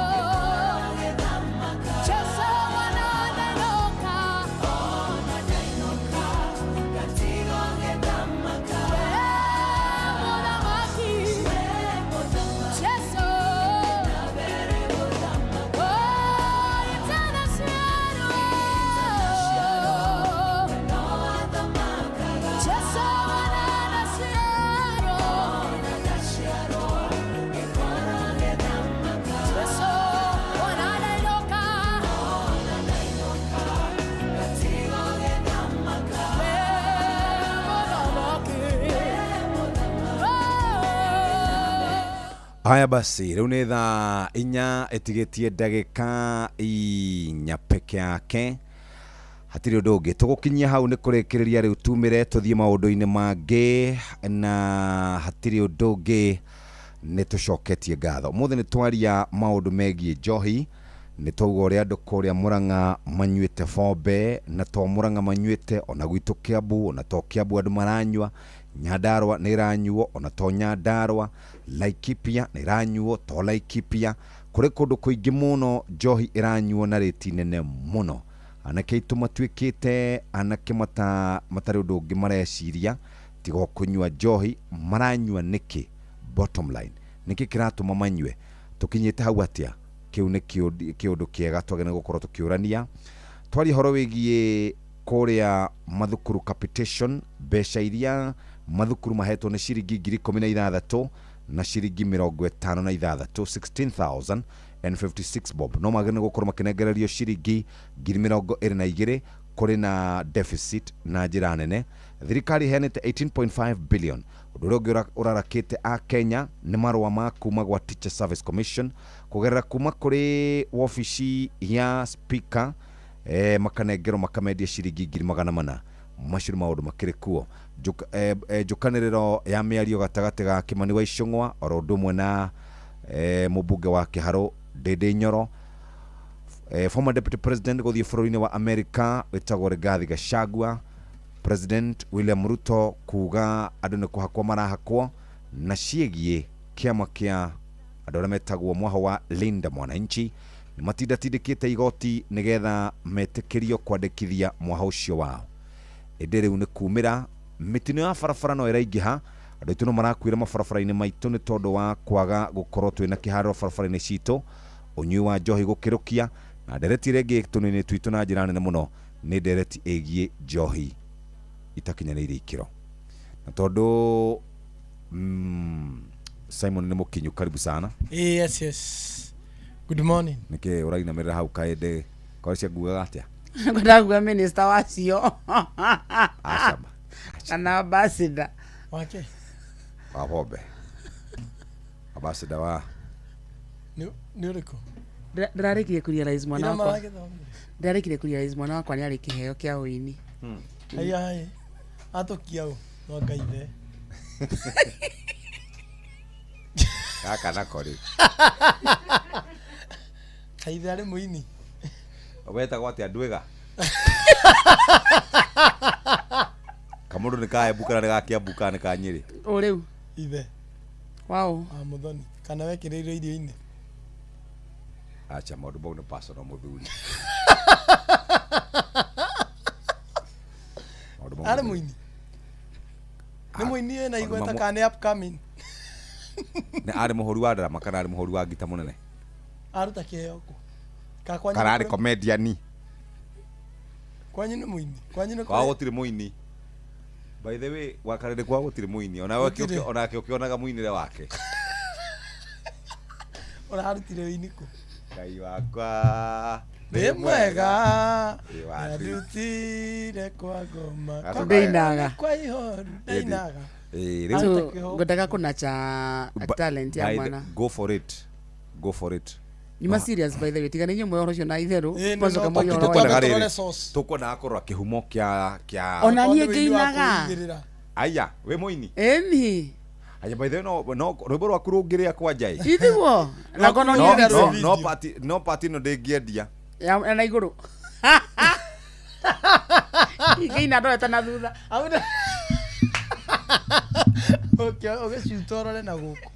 S13: Jesu wanadainoka We mũthamaki Jesu Oh, itanaciarwo
S3: Haya basi, rĩu nĩ thaa 4 ĩtigĩtie ndagĩka 4 peke yake hatirĩ ũndũ ũngĩ tũgũkinyia hau nĩ kũrĩkĩrĩria rĩu tumĩre tũthiĩ maũndũ-inĩ mangĩ na hatirĩ ũndũ ũngĩ nĩ tũcoketie ngatho ũmũthĩ nĩ twaria maũndũ megiĩ njohi nĩ twauga ũrĩa andũ kũrĩa Mũrang'a manyuĩte bombe na to Mũrang'a manyuĩte ona gwitũ Kĩambu ona to Kĩambu andũ maranyua Nyandarua nĩ ĩranyuo ona to Nyandarua Laikipia nĩ ĩranyuo to Laikipia kũrĩ kũndũ kũingĩ mũno njohi ĩranyuo na rĩti nene mũno anake aitũ matuĩkĩte anake matarĩ ũndũ ũngĩ mareciria tiga o kũnyua njohi maranyua nĩkĩ Bottom line, nĩkĩ kĩratũma manyue? Tũkinyĩte hau atĩa? Kĩu nĩ kĩũndũ kĩega twagĩrĩirwo gũkorwo tũkĩũrania. Twaria ũhoro wĩgiĩ kũrĩa mathukuru capitation, mbeca iria mathukuru mahetwo nĩ ciringi 16,000 na ciringi 56, 16,056 bob, no magĩrĩirwo gũkorwo makĩnengererio ciringi 22,000. Kũrĩ na deficit na njĩra nene. Thirikari ĩheanĩte 18.5 billion. Ũndũ ũrĩa ũngĩ ũrarakĩte a Kenya nĩ marũa ma kuma gwa Teacher Service Commission kũgerera kuma kũrĩ wabici ya speaker, makanengerwo makamendia ciringi 400,000. Macio nĩ maũndũ makĩrĩ kuo. Njũkanĩrĩro ya mĩario gatagatĩ ga Kimani wa Ichung'wa oro ũndũ ũmwe na mũmbunge wa Kĩharũ Ndĩndĩ Nyoro, former deputy president gũthiĩ bũrũri-inĩ wa America wĩtagwo Rigathi Gachagua, President William Ruto kuga andũ nĩ kũhakwo marahakwo, na ciĩgiĩ kĩama kĩa andũ arĩa metagwo mwaho wa Linda Mwananchi nĩ matindatindĩkĩte igoti nĩgetha metĩkĩrio kwandĩkithia mwaho ũcio wao. Ĩndĩ rĩu nĩ kumĩra mĩtino ya barabara no ĩraingĩha, andũ aitũ no marakuĩra mabarabara-inĩ maitũ nĩ tondũ wa kwaga gũkorwo twĩna kĩharĩro barabara-inĩ citũ, ũnyui wa njohi gũkĩrũkia, na ndereti ĩrĩa ĩngĩ tũnini twitũ na njĩra nene mũno nĩ ndereti ĩgiĩ njohi itakinyanĩirie ikĩro. Na tondũ Simon nĩ mũkinyu, karibu sana.
S9: Yes, yes. Good morning.
S3: Nĩkĩ ũrainamĩrĩra hau kaĩndĩ korwo cia ngugaga atĩa?
S15: Ngwendaga minister wacio.
S3: Acama.
S15: Kana ambassador.
S9: Wake?
S3: Wa bombe. Ambassador wa
S9: Nĩ ũrĩkũ?
S15: Ndĩrarĩkirie kũrealize mwana
S9: Ira
S15: wakwa.
S9: maragĩthomire.
S15: Ndĩrarĩkirie kũrealize mwana wakwa nĩ arĩ kĩheo kĩa ũini.
S9: Haya haya. Atũkia ũ? No Ngai ithe.
S3: Gaka nako rĩ.
S9: Kaithe arĩ mũini.
S3: Wetagwo atĩa Ndwĩga? Kamũndũ nĩ ka Embu kana nĩ ga Kĩambu kana nĩ ka Nyĩrĩ?
S15: Ũ rĩu.
S9: Ithe.
S15: Waũ.
S9: Wa Mũthoni. Kana wekĩrĩirwo irio-inĩ.
S3: Acha maũndũ mau nĩ personal mũthuri. Maũndũ mau
S9: Arĩ
S3: mũthuri.
S9: mũini. Nĩ mũini ĩna
S3: Maũndũ
S9: igweta
S3: mamwe-
S9: kana nĩ upcoming.
S3: Nĩ arĩ mũhũri wa ndarama kana arĩ mũhũri wa ngita mũnene?
S9: Aruta kĩheo kũ? Ka kwanyu
S3: Kana
S9: nĩ
S3: arĩ
S9: kũrĩ-
S3: comedian?
S9: Kwanyu nĩ mũini. Kwanyu nĩ
S3: Kwao
S9: kũrĩ-
S3: gũtirĩ mũini. By the way, wakarĩrĩ kwao gũtirĩ mũini. Onawe
S9: Gũtirĩ.
S3: onake ũkĩonaga mũinĩre wake.
S9: Ũrarutire ũini kũ?
S3: Ngai wakwa
S9: Nĩ mwega.
S3: Ĩ wa ndĩ.
S9: Ndarutire kwa ngoma.
S3: Gacoka-
S9: Kwa
S15: Ndĩinaga.
S9: Kwa ihoru. Ndainaga.
S3: Ĩ, rĩu-
S15: So, ngwendaga kũnacha talent ya
S3: By the-
S15: mwana.
S3: Go for it. Go for it.
S15: Nyuma serious by the way, tiga nĩ inyuĩ mũĩ ũhoro ũcio na itherũ.
S9: Ĩ, nĩ
S15: Mwacoka
S9: no-
S15: mũĩ ũhoro wa
S3: Tũkwendaga
S9: Tũrore
S3: rĩrĩ,
S9: source.
S3: tũkwendaga kũrora kĩhumo kĩa kĩa
S15: Ona niĩ
S9: Tondũ ũini wa
S15: ngĩinaga.
S9: kũigĩrĩra.
S3: Aya, wĩ mũini?
S15: Ĩni.
S3: Aya, by the way, no rwĩmbo rwaku rũngĩrĩa kwanja ĩ.
S15: Ithiguo. Na kono
S3: No,
S15: niĩ
S3: no, no party, no party ĩno ndĩngĩendia.
S15: ya na igũrũ. Ingĩina ndorete na thutha.
S9: Auna. Ũgĩcuta ũrore na gũkũ.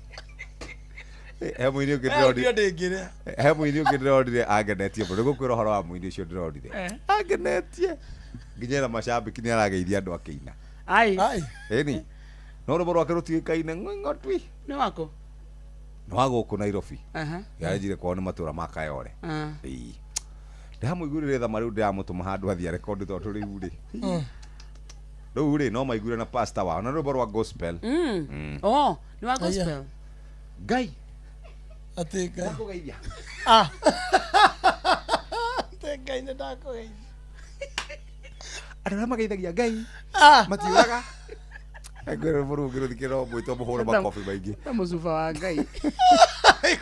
S3: He mũini ũngĩ
S9: Eh,
S3: ndĩronire.
S9: ndio ndĩngĩrĩa.
S3: He mũini ũngĩ ndĩronire angenetie mũno. Nĩngũkwĩra ũhoro wa mũini ũcio ndĩronire. Angenetie. Nginya na macambĩki nĩ arageithia andũ akĩina.
S15: Ai.
S3: Ĩni. No rwĩmbo rwake rũtiũĩkaine ng'ong'otwi.
S15: Nĩ wako.
S3: Nĩ wa gũkũ Nairobi.
S15: Aha.
S3: Yaranjire kwao nĩ matũra ma Kayole.
S15: Ah.
S3: Ĩĩ. Ndĩramũiguĩrĩre tha rĩu ndĩramũtũma handũ athiĩ arekondi tondũ rĩu rĩ. Rĩu rĩ no maiguire na pastor wao na rwĩmbo rwa gospel.
S15: Oh, nĩ wa gospel.
S3: Ngai.
S9: Atĩ Ngai.
S3: Ndakũgeithia.
S9: Ah. Atĩ Ngai nĩ ndakũgeithia.
S3: Andũ arĩa mageithagia Ngai
S9: Ah.
S3: matiũraga. Ngwĩra rwĩmbo rũu ngĩrũthikĩrĩra no mwĩtwo mũhũre makobi maingĩ.
S15: Ta mũcuba wa Ngai.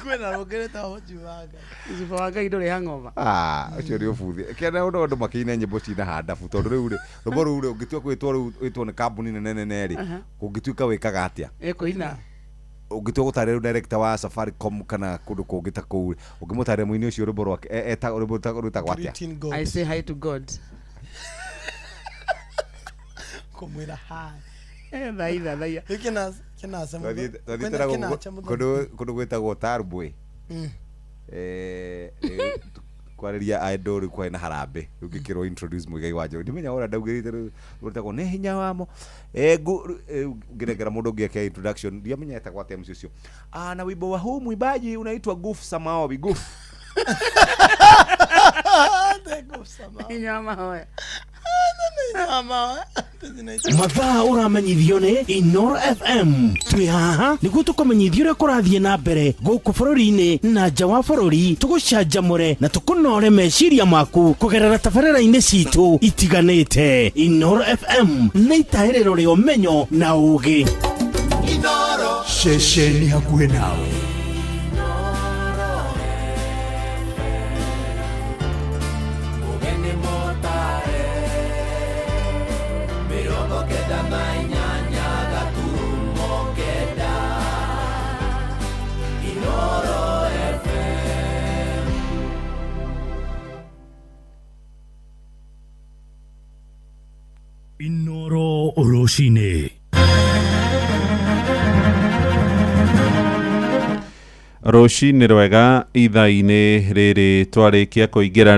S9: Kwĩna rũngĩ rwĩtagwo mũcuba wa Ngai.
S15: Mũcuba wa Ngai ndũrĩ hangover.
S3: Ah, ũcio nĩ ũbuthi. Kĩana ũndũ andũ makĩina nyĩmbo cina handabu tondũ rĩu rĩ rwĩmbo rũu rĩ ũngĩtua kwĩtwo rĩu wĩtwo nĩ kambuni nene nene rĩ
S15: Aha.
S3: ũngĩtuĩka wĩkaga atĩa?
S15: Ĩkũina.
S3: Ũngĩtua gũtarĩria rĩu director wa Safaricom kana kũndũ kũngĩ ta kũu rĩ ũngĩmũtarĩria mũini ũcio rwĩmbo rwake rwĩmbo rwĩtagwo atĩa?
S9: Greeting God.
S15: I say hi to God.
S9: Kũmwĩra hi.
S15: Thaitha thaia.
S9: Rĩu kĩnaca
S3: Twathiĩte na gũkũ kũndũ gwĩtagwo Tarbwe. Kwarĩria andũ rĩu kwarĩ na harambĩ, rĩu ngĩkĩrwo introduce Muigai wa Njogu. Ndimenya ũrĩa ndaugĩrĩte rĩu rwĩtagwo nĩ hinya wamo. Rĩu ngĩnengera mũndũ ũngĩ eke introduction, ndiamenya etagwo atĩa mũciĩ ũcio. Ah, na wimbo wa huu mwimbaji unaitwa Guf Samaobi Guf.
S15: Hinya wa mahoya.
S4: Mathaa ũramenyithio nĩ Inoro FM. Twĩ haha nĩguo tũkũmenyithia ũrĩa kũrathiĩ na mbere gũkũ bũrũri-inĩ na nja wa bũrũri, tũgũcanjamũre na tũkũnore meciria maku kũgerera tabarĩra-inĩ citũ itiganĩte. Inoro FM nĩ itahĩrĩro rĩa ũmenyo na ũũgĩ.
S2: Ceceni hakuhĩ nawe.
S13: Mugeni motare 98 gaturumo 9 Inoro FM.
S31: Inoro rũcinĩ.
S8: Rũcinĩ rwega ithaa-inĩ rĩrĩ twarĩkia kũingĩra.